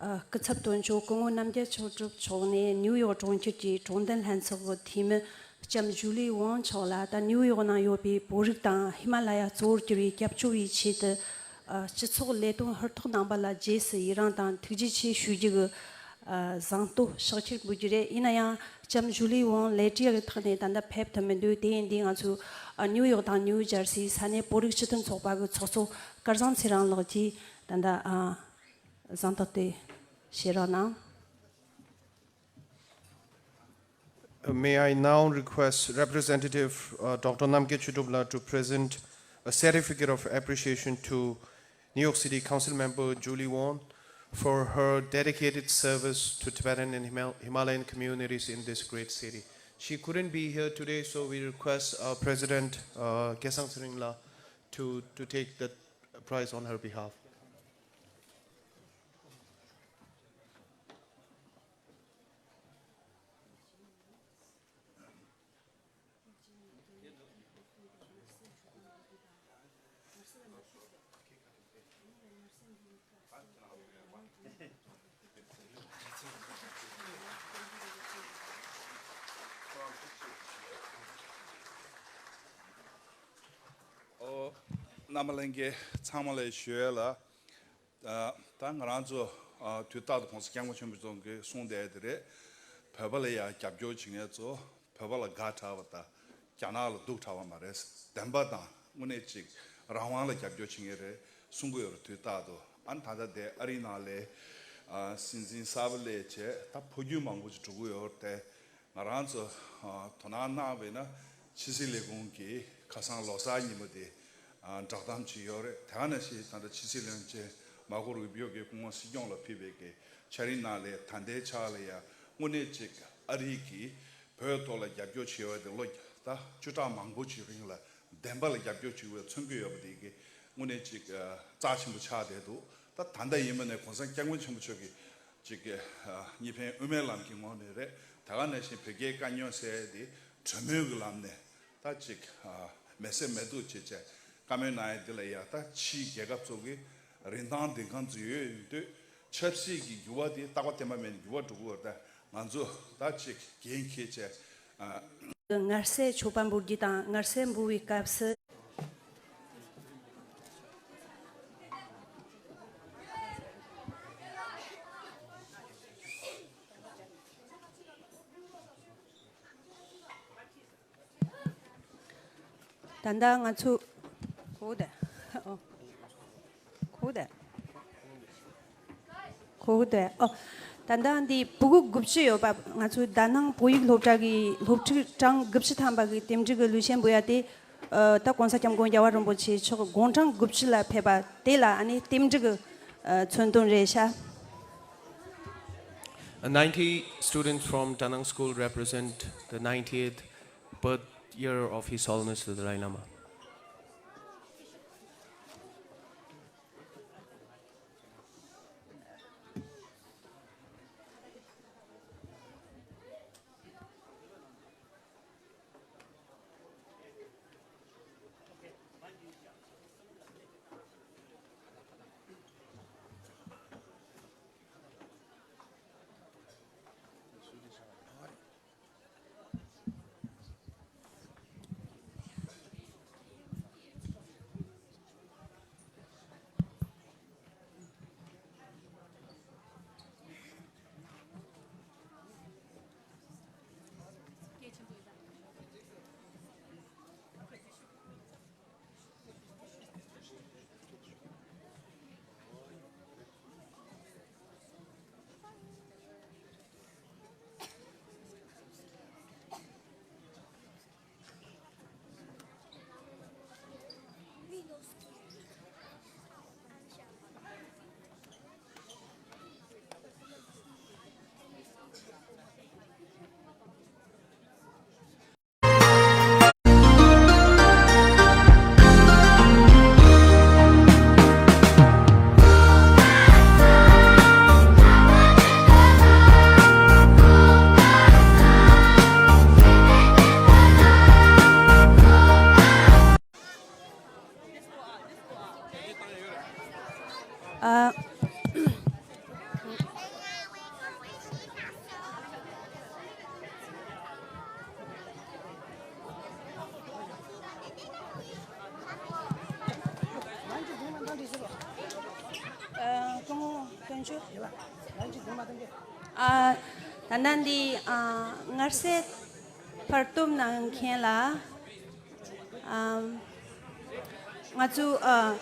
ཨ། སྐུ་ཚབ་དོན་གཅོད་སྐུ་ངོ་རྣམ་རྒྱལ་མཆོག་གྲུབ་མཆོག་ནས་ནིའུ་ཡོག་གྲོང་ཁྱེར་གྱི་དྲུང་ལྡན་ལྷན་ཚོགས་ཀྱི་འཐུས་མི་ལྕམ་ཇུ་ལི་ཝང་མཆོག་ལ། ད་ནིའུ་ཡོག་ནང་ཡོད་པའི་བོད་རིགས་དང་ཧི་མ་ལ་ཡ་གཙོ་བོར་གྱུར་བའི་སྐྱབས་བཅོལ་བའི་ཆེད་དུ། ཨ། སྤྱི་ཚོགས་ལས་དོན་ཧུར་ཐག་གནང་པ་ལ་རྗེས་སུ་ཡི་རང་དང་ཐུགས་རྗེ་ཆེ་ཞུ་རྒྱུ་གི། ཨ། གཟེངས་བསྟོད་ཕྱག་འཁྱེར་འབུལ་རྒྱུ་རེད། ཡིན་ན་ཡང་ལྕམ་ཇུ་ལི་ཝང་ལས་བྲེལ་གྱི་ཐོག་ནས་ད་ལྟ་ཕེབས་ཐུབ་མི་འདུག་དེ་ཡིན་དུས་ང་ཚོའི། ཨ། ནིའུ་ཡོག་དང་ནིའུ་ཇར་སིའི་ས་གནས་བོད་རིགས་སྤྱི་མཐུན་ཚོགས་པ་གི་ཚོགས་གཙོ་སྐལ་བཟང་ཚེ་རིང་ལགས་ཀྱིས་ད་ལྟ། ཨ། གཟེངས་རྟགས་དེ་བཞེས་རོགས་གནང་། May I now request Representative, uh, Doctor Namgay Chudubla to present a certificate of appreciation to New York City Council Member Julie Wong for her dedicated service to Tibetan and Himal-, Himalayan communities in this great city. She couldn't be here today, so we request our President, uh, Kelsang Tshering La to, to take the prize on her behalf. ཨོ། རྣམ་པ་ལྷན་རྒྱས་ཚང་མ་ལ་ཞུ་ཡས་ལ། ད་ད་ང་རང་ཚོ་ཨ་དུས་རྟག་ཏུ་༸གོང་ས་༸སྐྱབས་མགོན་ཆེན་པོ་མཆོག་གིས་གསུངས་བསྡད་དེ་རེད། བོད་པ་ལ་ཡ་རྒྱབ་སྐྱོར་བྱེད་མཁན་ཚོ་བོད་པ་ལ་དགའ་དྲགས་པ་དང་རྒྱ་ནག་ལ་སྡུག་དྲགས་པ་མ་རེད། བདེན་པ་དང་དངོས་གནས་ཅིག་རང་དབང་ལ་རྒྱབ་སྐྱོར་བྱེད་མཁན་རེད་གསུང་གི་ཡོད་རེད། དུས་རྟག་ཏུ། ཨ་ནི་ད་ལྟ་དེ་ཨ་རིའི་ནང་ལ་ཨ་སྲིད་འཛིན་གསར་པ་སླེབས་བྱས་ད་འཕོ་འགྱུར་མང་པོ་ཅིག་འགྲོ་གི་ཡོད་རེད་དེ། ང་རང་ཚོ་ཨ་དོ་སྣང་གནང་བས་ན་ཕྱི་སྲིད་ལས་ཁུངས་ཀྱི་ཁ་སང་ལོ་གསར་ཉིན་མོ་དེ་ཨ་བསྒྲགས་གཏམ་ཅིག་ཡོད་རེད། དེ་ག་ནང་བཞིན་ད་ལྟ་ཕྱི་སྲིད་བློན་ཆེན་མར་ཁོ་རུ་བིའོ་གིས་སྐུ་ངོ་སྲིད་སྐྱོང་ལ་ཕུལ་བའི་གི་འཕྲིན་ཡིག་ནང་ལ་ད་ལྟའི་ཆ་ལ་ཡང་དངོས་གནས་ཅིག་ཨ་རི་གིས་བོད་ཐོག་ལ་རྒྱབ་སྐྱོར་བྱས་པ་དེ་ལོ་ད་བཅུ་ཕྲག་མང་པོ་ཅིག་རིང་ལ་བདེན་པ་ལ་རྒྱབ་སྐྱོར་བྱེད་པའི་མཚོན་གྱི་ཡོད་པ་དེ་གི་དངོས་གནས་ཅིག་ཨ་རྩ་ཆེན་པོ་ཆགས་བསྡད་འདུག་ད་ད་ལྟ་ཡིན་པ་ནས་གོང་ས་སྐྱབས་མགོན་ཆེན་པོ་མཆོག་གི་ཅིག་གི་ཨ་གཉིས་ཕན་དབུ་མའི་ལམ་གྱི་ངོས་ནས་རེད། ད་ག་ནང་བཞིན་བོད་རྒྱའི་དཀའ་རྙོག་སེལ་ཡས་དེ་གྲོས་མོལ་གྱི་ལམ་ནས་ད་ཅིག་ཨ་མེ་སེར་མེ་ཏོག་བྱེད་བྱས་བཀའ་མོལ་གནང་ཡས་དེ་ལ་ཡ་ད་ཕྱིའི་རྒྱལ་ཁབ་ཚོ་གི་རིན་ཐང་ལྡན་མཁན་ཚོ་ཡོད་ཡོད་དུས་ཆབ་སྲིད་ཀྱི་འགྱུར་བ་དེ་རྟག་པ་བརྟན་པ་མེད་ནས་འགྱུར་བ་འགྲོ་གི་ཡོད་རེད། ད་ང་ཚོ་ད་ཅིག་འགན་འཁྱེར་བྱས་ཨ། སྔར་སྲོལ་ཆོག་པ་འབུལ་རྒྱུ་དང་སྔར་སྲོལ་འབུལ་བའི་སྐབས་སུ། ད་ལྟ་ང་ཚོ་གོ་བསྡད། ཨོ། གོ་བསྡད། གོ་བསྡད། ཨོ། ད་ལྟ་འདི་ཕྲུ་གུ་དགུ་བཅུ་ཡོད་པ། ང་ཚོའི་ད་ནང་བོད་ཡིག་སློབ་གྲྭ་གི་སློབ་ཕྲུག་གྲངས་དགུ་བཅུ་ཐམ་པ་གི་རྟེན་འབྲེལ་གྱི་ལུས་ཆེན་འབུལ་ཡ་དེ། ཨ། ད་གོང་ས་སྐྱབས་མགོན་རྒྱལ་བ་རིན་པོ་ཆེ་མཆོག་དགུང་གྲངས་དགུ་བཅུ་ལ་ཕེབས་པ་དེ་ལ་ཨ་ནི་རྟེན་འབྲེལ་གྱི་མཚོན་དོན་རེད་ཤག Ninety students from Da Nang School represent the ninetieth birth year of His Holiness the Dalai Lama. ཨ། ཨ། སྐུ་ངོ་དོན་གཅོད། ཨ། ད་ལྟ་འདི། ཨ། སྔར་སྲོལ་ཕར་སྟོན་གནང་མཁན་ལ། ཨམ། ང་ཚོའི། ཨ།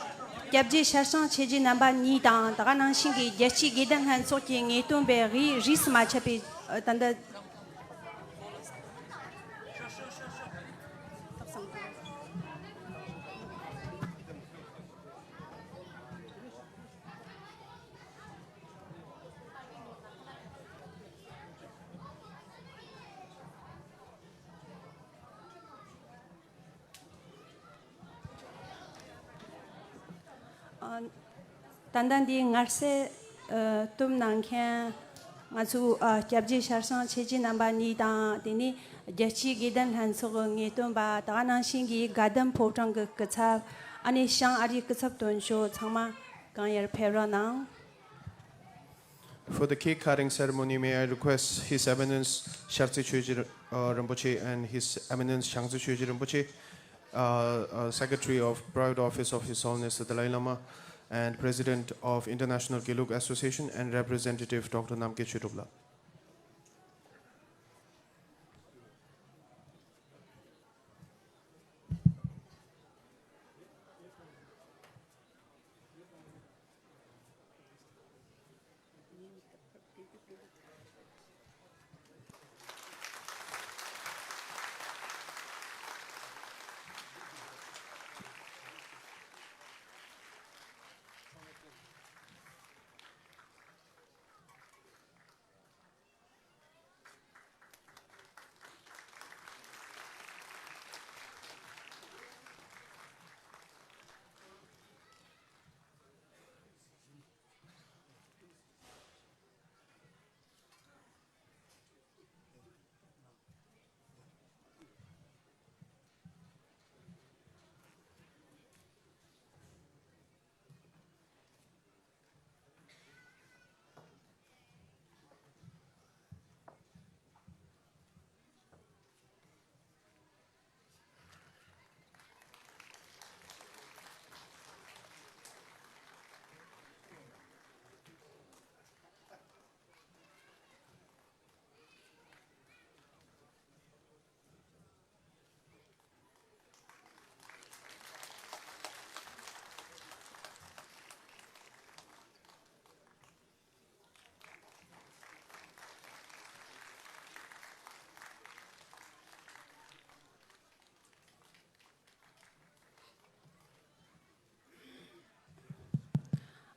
སྐྱབས་རྗེ་ཤར་བྱང་ཆོས་རྗེ་རྣམ་པ་གཉིས་དང་། ད་ག་ནང་བཞིན་གྱི་རྒྱལ་སྤྱིའི་དགེ་ལྡན་ལྷན་ཚོགས་ཀྱི་ངེས་སྟོན་པའི་རིས། རིས་སུ་མ་ཆད་པའི། ཨ། ད་ལྟ། ཨ། ད་ལྟ་འདིའི་སྔར་སྲོལ། ཨ། སྟོན་གནང་མཁན་ང་ཚོའི། ཨ། སྐྱབས་རྗེ་ཤར་བྱང་ཆོས་རྗེ་རྣམ་པ་གཉིས་དང་། དེ་ནས་རྒྱལ་སྤྱིའི་དགེ་ལྡན་ལྷན་ཚོགས་ཀྱི་ངེས་སྟོན་པ། ད་ག་ནང་བཞིན་གྱི་དགའ་ལྡན་ཕོ་བྲང་གི་སྐུ་ཚབ། ཨ་ནི་བྱང་ཨ་རིའི་སྐུ་ཚབ་དོན་གཅོད་ཚང་མ་གང་ཡར་ཕེབས་རོགས་གནང་། For the cake cutting ceremony, may I request His Eminence Shaktsue Choeji, uh, Rinpoche and His Eminence Shangtse Choeji Rinpoche, uh, uh, Secretary of Private Office of His Holiness the Dalai Lama and President of International Gelug Association and Representative Doctor Namgye Chödrop la.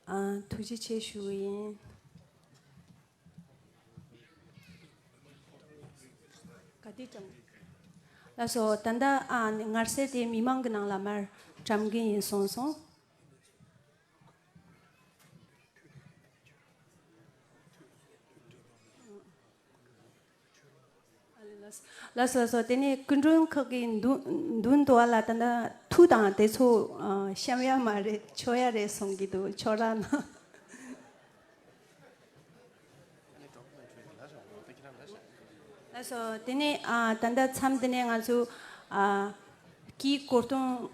ཨ། ཐུགས་རྗེ་ཆེ་ཞུ་གི་ཡིན། ག་དུས་དྲན། ལགས་སོ། ད་ལྟ་ཨ་ངལ་རྩོལ་དེ་མི་མང་གི་ནང་ལ་མར་དྲན་གི་ཡིན་གསུངས་སོང་། ལགས་སོ་ལགས་སོ། དེ་ནས་སྐུ་མགྲོན་ཁག་གི་མདུན་མདུན་དུ་བ་ལ་ད་ལྟ་ཐུགས་དང་དེ་ཚོ་ཨ་བཤམ་ཡ་མ་རེད། མཆོད་ཡ་རེད་གསུང་གི་འདུག་མཆོད་ར་ན། ལགས་སོ། དེ་ནས་ཨ་ད་ལྟ་མཚམས་འདི་ནས་ང་ཚོ་ཨ་སྐུའི་གོ་སྟོན།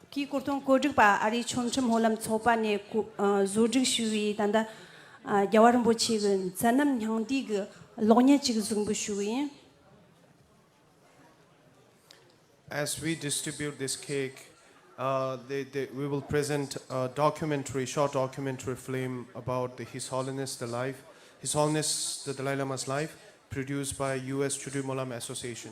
སྐུའི་གོ་སྟོན་གོ་སྒྲིག་པ་ཨ་རིའི་ཆོས་ཁྲིམས་སྨོན་ལམ་ཚོགས་པ་ནས་གོ་ཨ་བཟོ་སྒྲིག་ཞུས་པའི་ད་ལྟ་ཨ་རྒྱལ་བ་རིན་པོ་ཆེ་གི་མཛད་རྣམ་སྙིང་བསྡུས་ཀྱི་གློག་བརྙན་ཅིག་གཟིགས་འབུལ་ཞུ་གི་ཡིན། As we distribute this cake, uh, they, they, we will present a documentary, short documentary film about the, His Holiness the Life, His Holiness the Dalai Lama's life, produced by U S Choektrui Smoe Lam Association.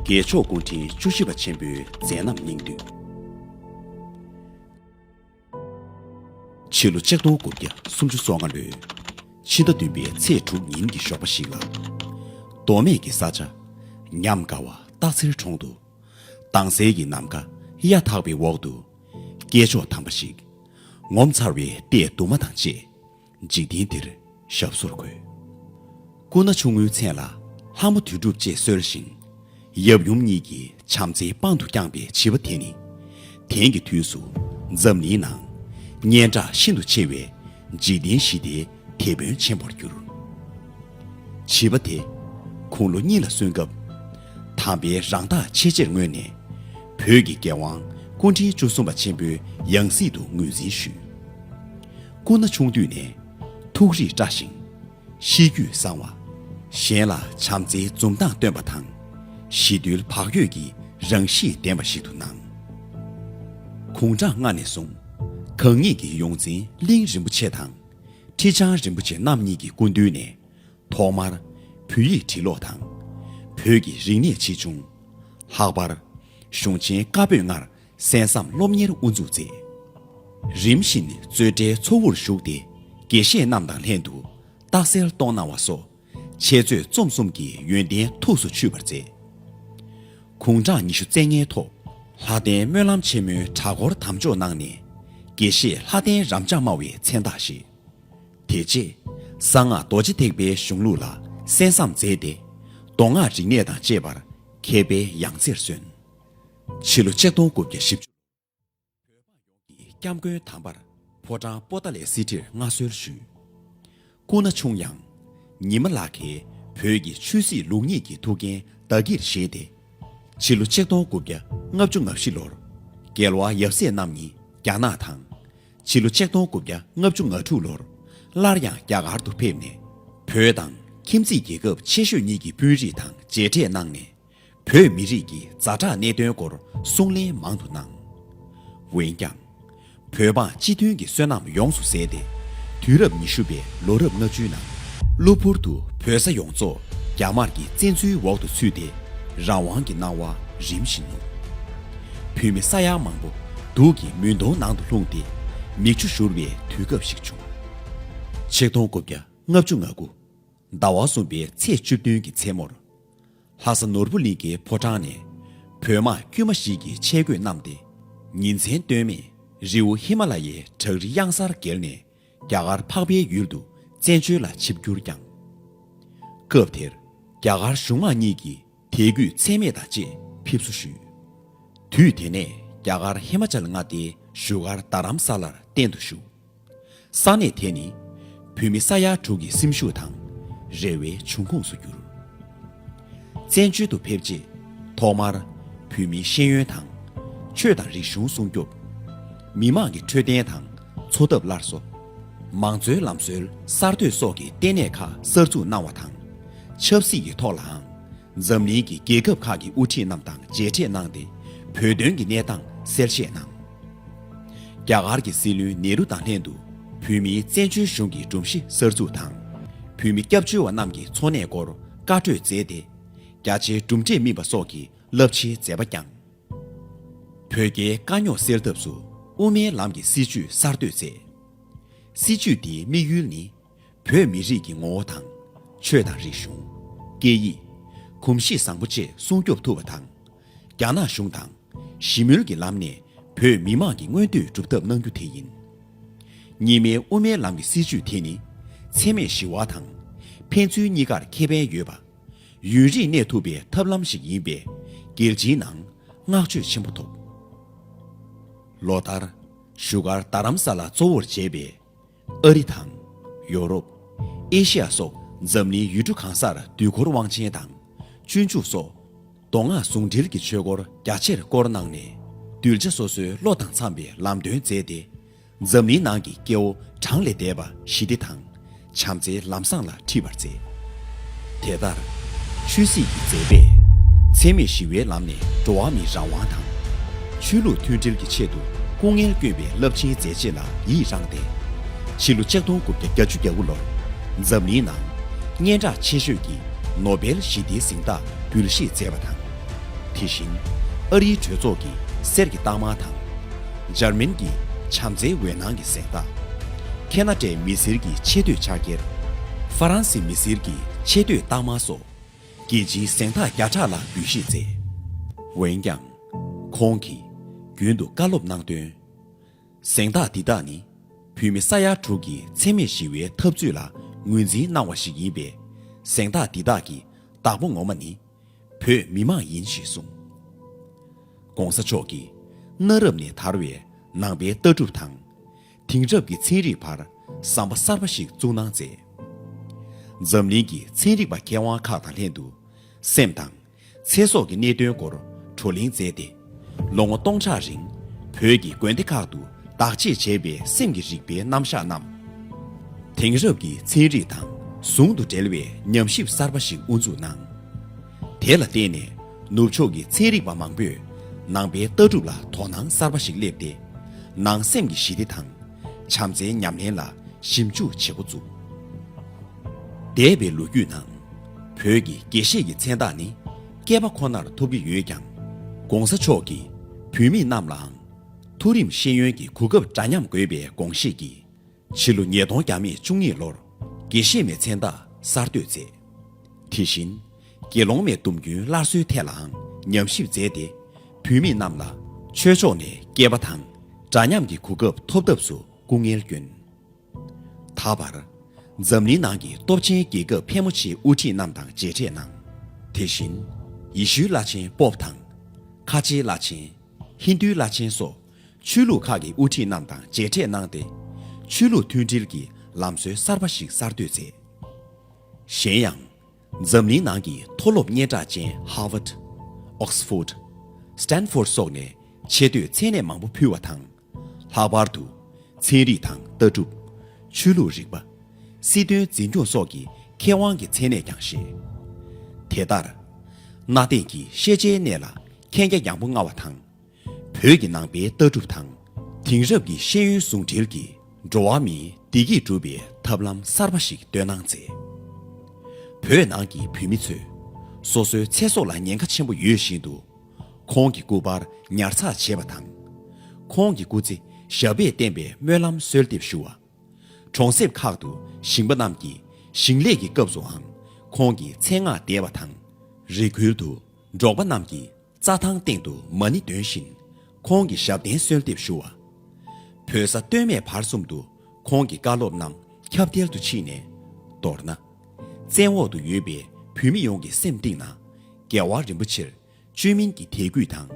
རྒྱལ་མཆོག་སྐུ་ཕྲེང་བཅུ་བཞི་པ་ཆེན་པོའི་མཛད་རྣམ་སྙིང་བསྡུས། ཕྱི་ལོ་ཆིག་སྟོང་དགུ་བརྒྱ་སུམ་ཅུ་སོ་ལྔ་ལོའི་ཕྱི་ཟླ་བདུན་པའི་ཚེས་དྲུག་ཉིན་གྱི་ཞོགས་པ་ཞིག་ལ། མདོ་སྨད་ཀྱི་ས་ཆ་ཉམས་དགའ་བ་སྟག་འཚེར་གྲོང་དུ། དྭངས་གསལ་གྱི་ནམ་མཁའ་གཡའ་དག་པའི་འོག་ཏུ། སྐྱེས་མཆོག་དམ་པ་ཞིག་ངོ་མཚར་བའི་ལྟས་དུ་མ་དང་བཅས། འཇིག་རྟེན་འདིར་ཞབས་སོར་འཁོད། སྐུ་ན་ཆུང་ངུའི་མཚན་ལ་ལྷ་མོ་དོན་གྲུབ་ཅེས་གསོལ་ཞིང་། ཡབ་ཡུམ་གཉིས་ཀྱི་བྱམས་བརྩེའི་པང་དུ་བསྐྱངས་པའི་བྱིས་པ་དེ་ནི། དེང་གི་དུས་སུ་འཛམ་གླིང་ནང་སྙན་གྲགས་ཤིན་ཏུ་ཆེ་བའི་འཇིག་རྟེན་ཞི་བདེའི་དེད་དཔོན་ཆེན་པོར་གྱུར། བྱིས་པ་དེ་དགུང་ལོ་གཉིས་ལ་སོན་སྐབས། དམ་པའི་རང་རྟགས་ཆེས་ཆེར་མངོན་ནས། བོད་ཀྱི་རྒྱལ་དབང་སྐུ་ཕྲེང་བཅུ་གསུམ་པ་ཆེན་པོའི་ཡང་སྲིད་དུ་ངོས་འཛིན་ཞུས། སྐུ་ན་ཆུང་དུས་ནས་ཐུགས་རིག་བཀྲ་ཞིང་། གཤིས་རྒྱུད་བཟང་བ། གཞན་ལ་བྱམས་བརྩེའི་འཛུམ་མདངས་སྟོན་པ་དང་། ཞི་དུལ་བག་ཡོད་ཀྱི་རང་གཤིས་ལྡན་པ་ཞིག་ཏུ་སྣང་། དགུང་གྲངས་ལྔ་ནས་བཟུང་། གང་ཉིད་ཀྱི་ཡོངས་འཛིན་གླིང་རིན་པོ་ཆེ་དང་། ཁྲི་བྱང་རིན་པོ་ཆེ་རྣམ་གཉིས་ཀྱི་སྐུ་མདུན་ནས། ཐོག་མར་བོད་ཡིག་འབྲི་ཀློག་དང་། བོད་ཀྱི་རིག་གནས་ཆེ་ཆུང་། ལྷག་པར་གཞུང་ཆེན་བཀའ་པོད་ལྔར་གསན་བསམ་སློབ་གཉེར་དབུ་འཛུགས་མཛད། རིམ་བཞིན་རྩོད་གྲྭའི་ཚོགས་དབུར་ཞུགས་ཏེ། དགེ་བཤེས་རྣམས་དང་ལྷན་དུ་རྟགས་གསལ་གཏོང་གནང་བ་སོགས། འཆད་རྩོད་རྩོམ་གསུམ་གྱི་ཡོན་ཏན་ཐུགས་སུ་ཆུད་པར་མཛད། དགུང་གྲངས་ཉི་ཤུ་རྩ་ལྔའི་ཐོག་ལྷ་ལྡན་སྨོན་ལམ་ཆེན་མོའི་གྲྭ་སྐོར་དམ་འཇོག་གནང་ནས། དགེ་བཤེས་ལྷ་ལྡན་རབ་འབྱམས་སྨྲ་བའི་མཚན་བཏགས་བཞེས། དེ་རྗེས་གསང་སྔགས་རྡོ་རྗེ་ཐེག་པའི་གཞུང་ལུགས་ལ་གསན་བསམ་མཛད་དེ། མདོ་སྔགས་རིག་གནས་དང་བཅས་པར་མཁས་པའི་ཡང་རྩེར་སོན། ཕྱི་ལོ་ཆིག་སྟོང་དགུ་བརྒྱ་བཞི་བཅུ། བོད་འབངས་ཡོངས་ཀྱི་སྐྱབས་མགོན་དམ་པར་ཕོ་བྲང་པོ་ཏཱ་ལའི་གསེར་ཁྲིར་མངའ་གསོལ་ཞུས། སྐུ་ན་ཆུང་ཡང་། ཉི་མ་ལགས་ཀྱིས་བོད་ཀྱི་ཆོས་སྲིད་ལུགས་གཉིས་ཀྱི་ཐུགས་འགན་བདག་གིར་བཞེས་ཏེ། ཕྱི་ལོ་ཆིག་སྟོང་དགུ་བརྒྱ་ལྔ་བཅུ་ང་བཞི་ལོར་རྒྱལ་བ་ཡབ་སྲས་རྣམ་གཉིས་རྒྱ་ནག་དང་། ཕྱི་ལོ་ཆིག་སྟོང་དགུ་བརྒྱ་ལྔ་བཅུ་ང་དྲུག་ལོར་སླར་ཡང་རྒྱ་གར་དུ་ཕེབས་ནས། བོད་དང་ཁྱིམ་མཚེས་རྒྱལ་ཁབ་ཆེ་ཤོས་གཉིས་ཀྱི་དཔོན་རིགས་དང་མཇལ་འཕྲད་གནང་ནས། བོད་མི་རིགས་ཀྱི་ཛ་དྲག་གནད་དོན་སྐོར་གསུང་གླེང་མང་དུ་གནང་། འོན་ཀྱང་། བོད་འབངས་སྤྱི་མཐུན་གྱི་བསོད་ནམས་ཡོངས་སུ་ཟད་དེ། དུས་རབས་ཉི་ཤུ་པའི་ལོ་རབས་ལྔ་བཅུའི་ནང་། གློ་བུར་དུ་བོད་ས་ཡོངས་རྫོགས་རྒྱ་དམར་གྱི་བཙན་འཛུལ་འོག་ཏུ་ཚུད་དེ། རང་དབང་གི་སྣང་བ་རིམ་བཞིན་ནུབ། བོད་མི་ས་ཡ་མང་པོ་སྡུག་གི་མུན་དོང་ནང་དུ་ལྷུང་སྟེ། མིག་ཆུ་བཞུར་བའི་དུས་སྐབས་ཤིག་བྱུང་། ཆིག་སྟོང་དགུ་བརྒྱ་ལྔ་བཅུ་ང་དགུ། ཟླ་བ་གསུམ་པའི་ཚེས་བཅུ་བདུན་གྱི་མཚན་མོར། ལྷ་ས་ནོར་བུ་གླིང་གའི་ཕོ་བྲང་ནས། བོད་དམག་དཀྱུས་མ་ཞིག་གིས་ཆས་གོས་བསྣམས་ཏེ། ཉིན་མཚན་ལྟོས་མེད་རི་བོ་ཧི་མ་ལ་ཡའི་བྲག་རི་གཡང་གཟར་བརྒལ་ནས། རྒྱ་གར་འཕགས་པའི་ཡུལ་དུ་བཙན་བྱོལ་ལ་ཆིབས་བསྒྱུར་བསྐྱངས། སྐབས་དེར་རྒྱ་གར་གཞུང་དམངས་གཉིས་ཀྱིས་དད་གུས་ཚད་མེད་དང་བཅས་ཕེབས་བསུ་ཞུས། དུས་དེ་ནས་རྒྱ་གར་ཧི་མ་ཅལ་མངའ་སྡེའི་བཞུགས་སྒར་རྡ་རམ་ས་ལར་གཏན་དུ་བཞུགས། ས་གནས་དེ་ནི་བོད་མི་ས་ཡ་དྲུག་གི་སེམས་ཤུགས་དང་རེ་བའི་འབྱུང་ཁུངས་སུ་གྱུར། བཙན་བྱོལ་དུ་ཕེབས་རྗེས་ཐོག་མར་བོད་མིའི་ཤེས་ཡོན་དང་། ཆོས་དང་རིག་གཞུང་སྲུང་སྐྱོབ། མི་དམངས་ཀྱི་འཕྲོད་བསྟེན་དང་འཚོ་ཐབས་སླར་གསོ། མང་གཙོའི་ལམ་སྲོལ་གསར་གཏོད་སོགས་ཀྱི་ལྟེ་གནས་ཁག་གསར་འཛུགས་གནང་བ་དང་། ཆབ་སྲིད་ཀྱི་ཐོག་ལའང་འཛམ་གླིང་གི་རྒྱལ་ཁབ་ཁག་གི་དབུ་ཁྲིད་རྣམས་དང་མཇལ་འཕྲད་གནང་སྟེ། བོད་དོན་གྱི་གནས་སྟངས་གསལ་བཤད་གནང་། རྒྱ་གར་གྱི་སྲིད་བློན་ནེ་རུ་དང་ལྷན་དུ་བོད་མིའི་བཙན་བྱོལ་གཞུང་གི་སྒྲོམ་གཞི་གསར་འཛུགས་དང་། བོད་མི་སྐྱབས་བཅོལ་བ་རྣམས་ཀྱི་འཚོ་གནས་སྐོར་བཀའ་གྲོས་མཛད་དེ། རྒྱ་ཆེའི་གྲུབ་འབྲས་སྨིན་པ་སོགས་ཀྱི་རླབས་ཆེའི་མཛད་པ་བསྐྱངས། བོད་རྒྱའི་དཀའ་རྙོག་སེལ་ཐབས་སུ་དབུ་མའི་ལམ་གྱི་སྲིད་བྱུས་གསར་གཏོད་མཛད། སྲིད་བྱུས་འདིའི་དམིགས་ཡུལ་ནི། བོད་མི་རིགས་ཀྱི་ངོ་བོ་དང་། ཆོས་དང་རིག་གཞུང་། སྐད་ཡིག། གོམས་གཤིས་བཟང་པོ་བཅས་སྲུང་སྐྱོབ་ཐུབ་པ་དང་། རྒྱ་ནག་གཞུང་དང་། ཞི་མོལ་གྱི་ལམ་ནས་བོད་མི་དམངས་ཀྱི་མངོན་འདོད་སྒྲུབ་ཐབས་གནང་རྒྱུ་དེ་ཡིན། གཉིས་སྨན་དབུ་མའི་ལམ་གྱི་སྲིད་བྱུས་དེ་ནི། འཚེ་མེད་ཞི་བ་དང་། ཕན་ཚུན་གཉིས་ཀར་ཁེ་ཕན་ཡོད་པ། ཡུན་རིང་གནས་ཐུབ་པའི་ཐབས་ལམ་ཞིག་ཡིན་པས། རྒྱལ་སྤྱིའི་ནང་བསྔགས་བརྗོད་ཆེན་པོ་ཐོབ། ལོ་ལྟར། བཞུགས་སྒར་རྡ་རམ་ས་ལ་གཙོ་བོར་བྱས་པའི་ཨ་རི་དང་། ཡོ་རོབ། ཨེ་ཤི་ཡ་སོགས་འཛམ་གླིང་ཡུལ་གྲུ་གང་སར་དུས་འཁོར་དབང་ཆེན་དང་། སྤྱོད་འཇུག་སོགས་མདོ་སྔགས་ཟུང་འབྲེལ་གྱི་ཆོས་སྐོར་རྒྱ་ཆེར་བསྐོར་གནང་ནས། གདུལ་བྱ་སོ་སོའི་བློ་དང་འཚམ་པའི་ལམ་སྟོན་མཛད་དེ། འཛམ་གླིང་ནང་གི་སྐྱེ་བོ་གྲངས་ལས་འདས་པ་ཞི་བདེ་དང་། བྱམས་བརྩེའི་ལམ་བཟང་ལ་ཁྲིད་པར་མཛད། དེ་ལྟར། ཆོས་སྲིད་ཀྱི་མཛད་པས། འཚེ་མེད་ཞི་བའི་ལམ་ནས་འགྲོ་བ་མིའི་རང་དབང་དང་། ཆོས་ལུགས་མཐུན་སྒྲིལ་གྱི་ཆེད་དུ་སྐུ་ངལ་བསྐྱོན་པའི་རླབས་ཆེན་མཛད་རྗེས་ལ་ཡིད་རངས་ཏེ། ཕྱི་ལོ་ཆིག་སྟོང་དགུ་བརྒྱ་བརྒྱད་ཅུ་གྱ་དགུ་ལོར་འཛམ་གླིང་ནང་སྙན་གྲགས་ཆེ་ཤོས་ཀྱི་ནོ་བེལ་ཞི་བདེའི་གཟེངས་རྟགས་འབུལ་བཞེས་མཛད་པ་དང་། དེ་བཞིན་ཨ་རིའི་གྲོས་ཚོགས་ཀྱི་གསེར་གྱི་རྟགས་མ་དང་། འཇར་མན་གྱི་བྱམས་བརྩེའི་འོད་སྣང་གི་གཟེངས་རྟགས། ཁེ་ན་ཌའི་མི་སེར་གྱི་ཆེ་བསྟོད་ཕྱག་འཁྱེར། ཧྥ་རན་སིའི་མི་སེར་གྱི་ཆེ་བསྟོད་རྟགས་མ་སོགས་རྒྱལ་སྤྱིའི་གཟེངས་རྟགས་བརྒྱ་ཕྲག་ལ་འབུལ་བཞེས་མཛད། འོན་ཀྱང་། ཁོང་གིས་རྒྱུན་དུ་བཀའ་སློབ་གནང་དོན། གཟེངས་རྟགས་འདི་དག་ནི་བོད་མི་ས་ཡ་དྲུག་གི་འཚེ་མེད་ཞི་བའི་འཐབ་རྩོད་ལ་ངོས་འཛིན་གནང་བ་ཞིག་ཡིན་པས། གཟེངས་རྟགས་འདི་དག་གི་བདག་པོ་ངོ་མ་ནི་བོད་མི་མང་ཡིན་ཞེས་གསུངས། ྋགོང་ས་མཆོག་གིས་གནའ་རབས་ནས་དར་བའི་ནང་པའི་ལྟ་གྲུབ་དང་། དེང་རབས་ཀྱི་ཚན་རིག་བར་ཟམ་པ་གསར་པ་ཞིག་བཙུགས་གནང་མཛད། འཛམ་གླིང་གི་ཚན་རིག་པ་མཁས་དབང་ཁག་དང་ལྷན་དུ་སེམས་དང་ཚེ་སྲོག་གི་གནད་དོན་སྐོར་བགྲོ་གླེང་མཛད་དེ། ལོ་ངོ་སྟོང་ཕྲག་རིང་བོད་ཀྱི་དགོན་སྡེ་ཁག་ཏུ་བདག་གཅེས་བྱས་པའི་སེམས་ཀྱི་རིག་པའི་རྣམ་གཞག་རྣམས། དེང་རབས་ཀྱི་ཚན་རིག་དང་ཟུང་དུ་འབྲེལ་བའི་ཉམས་ཞིབ་གསར་པ་ཞིག་དབུ་འཛུགས་གནང་། དེ་ལ་བརྟེན་ནས་ནུབ་ཕྱོགས་ཀྱི་ཚན་རིག་པ་མང་པོས་ནང་པའི་ལྟ་གྲུབ་ལ་དོ་སྣང་གསར་པ་ཞིག་སླེབས་ཏེ། ནང་སེམས་ཀྱི་ཞི་བདེ་དང་། བྱམས་བརྩེའི་ཉམས་ལེན་ལ་ཞིབ་འཇུག་བྱེད་འགོ་བཙུགས། འདས་པའི་ལོ་རྒྱུས་ནང་བོད་ཀྱི་དགེ་བཤེས་ཀྱི་མཚན་རྟགས་ནི་སྐྱེས་པ་ཁོ་ནར་ཐོབ་ཀྱི་ཡོད་ཀྱང་། ྋགོང་ས་མཆོག་གིས་བོད་མི་རྣམས་ལའང་མཐོ་རིམ་ཤེས་ཡོན་གྱི་གོ་སྐབས་འདྲ་མཉམ་དགོས་པའི་དགོངས་བཞེས་ཀྱིས། ཕྱི་ལོ་ཉིས་སྟོང་བརྒྱ་མེད་བཅུ་གཉིས་ལོར་དགེ་བཤེས་མའི་མཚན་རྟགས་གསར་གཏོད་མཛད། དེ་བཞིན་དགེ་སློང་མའི་སྡོམ་རྒྱུན་སླར་གསོའི་ཐད་ལའང་ཉམས་ཞིབ་མཛད་དེ། བོད་མི་རྣམས་ལ་ཆོས་ཕྱོགས་ནས་སྐྱེས་པ་དང་འདྲ་མཉམ་གྱི་གོ་སྐབས་ཐོབ་ཐབས་སུ་སྐུ་ངལ་བསྐྱོན། ད་བར་འཛམ་གླིང་ནང་གི་སྟོབས་ཆེན་རྒྱལ་ཁབ་ཕལ་མོ་ཆེའི་དབུ་ཁྲིད་རྣམས་དང་མཇལ་འཕྲད་གནང་། དེ་བཞིན་ཡེ་ཤུའི་བླ་ཆེན་པོབ་དང་། ཁ་ཆེའི་བླ་ཆེན། ཧིན་རྡུའི་བླ་ཆེན་སོགས་ཆོས་ལུགས་ཁག་གི་དབུ་ཁྲིད་རྣམས་དང་མཇལ་འཕྲད་གནང་སྟེ། ཆོས་ལུགས་མཐུན་སྒྲིལ་གྱི་ལམ་སྲོལ་གསར་པ་ཞིག་གསར་གཏོད་མཛད། གཞན་ཡང་། འཛམ་གླིང་ནང་གི་མཐོ་སློབ་སྙན་གྲགས་ཅན་ཧར་ཝརཌ། ཨོག་སི་ཕོརཌ། སི་ཊན་ཕོརཌ་སོགས་ནས་ཆེ་བསྟོད་མཚན་གནས་མང་པོ་ཕུལ་བ་དང་། ལྷག་པར་དུ་ཚན་རིག་དང་ལྟ་གྲུབ། ཆོས་ལུགས་རིག་པ། སྲིད་དོན་འཛིན་སྐྱོང་སོགས་ཀྱི་མཁས་དབང་གི་མཚན་གནས་ཀྱང་བཞེས། དེ་ལྟར། གནའ་དེང་གི་ཤེས་བྱའི་གནས་ལ་མཁྱེན་རྒྱ་ཡངས་པོ་མངའ་བ་དང་། བོད་ཀྱི་ནང་པའི་ལྟ་གྲུབ་དང་། དེང་རབས་ཀྱི་ཤེས་ཡོན་ཟུང་འབྲེལ་གྱིས་འགྲོ་བ་མིའི་བདེ་སྐྱིད་སྒྲུབ་པའི་ཐབས་ལམ་གསར་པ་ཞིག་བཏོན་གནང་མཛད། བོད་ནང་གི་བོད་མི་ཚོས་སོ་སོའི་ཚེ་སྲོག་ལ་ཉེན་ཁ་ཆེན་པོ་ཡོད་བཞིན་དུ། ཁོང་གི་སྐུ་པར་ཉར་ཚགས་བྱས་པ་དང་། ཁོང་གི་སྐུ་ཚེ་ཞབས་པད་བརྟན་པའི་སྨོན་ལམ་གསོལ་འདེབས་ཞུ་བ། གྲོང་གསེབ་ཁག་ཏུ་ཞིང་པ་རྣམས་ཀྱིས་ཞིང་ལས་ཀྱི་སྐབས་སུའང་ཁོང་གི་མཚན་སྔགས་བཟླས་པ་དང་། རི་ཁུལ་དུ་འབྲོག་པ་རྣམས་ཀྱིས་རྩྭ་ཐང་སྟེང་དུ་མ་ཎི་འདོན་བཞིན་ཁོང་གི་ཞབས་བརྟན་གསོལ་འདེབས་ཞུ་བ། བོད་ས་སྟོད་སྨད་བར་གསུམ་དུ་ཁོང་གི་བཀའ་སློབ་རྣམས་ཁྱབ་གདལ་དུ་ཕྱིན་ནས། མདོར་ན། བཙན་འོག་ཏུ་ཡོད་པའི་བོད་མི་ཡོངས་ཀྱི་སེམས་གཏིང་ན་རྒྱལ་བ་རིན་པོ་ཆེར་བཅོས་མིན་གྱི་དད་གུས་དང་།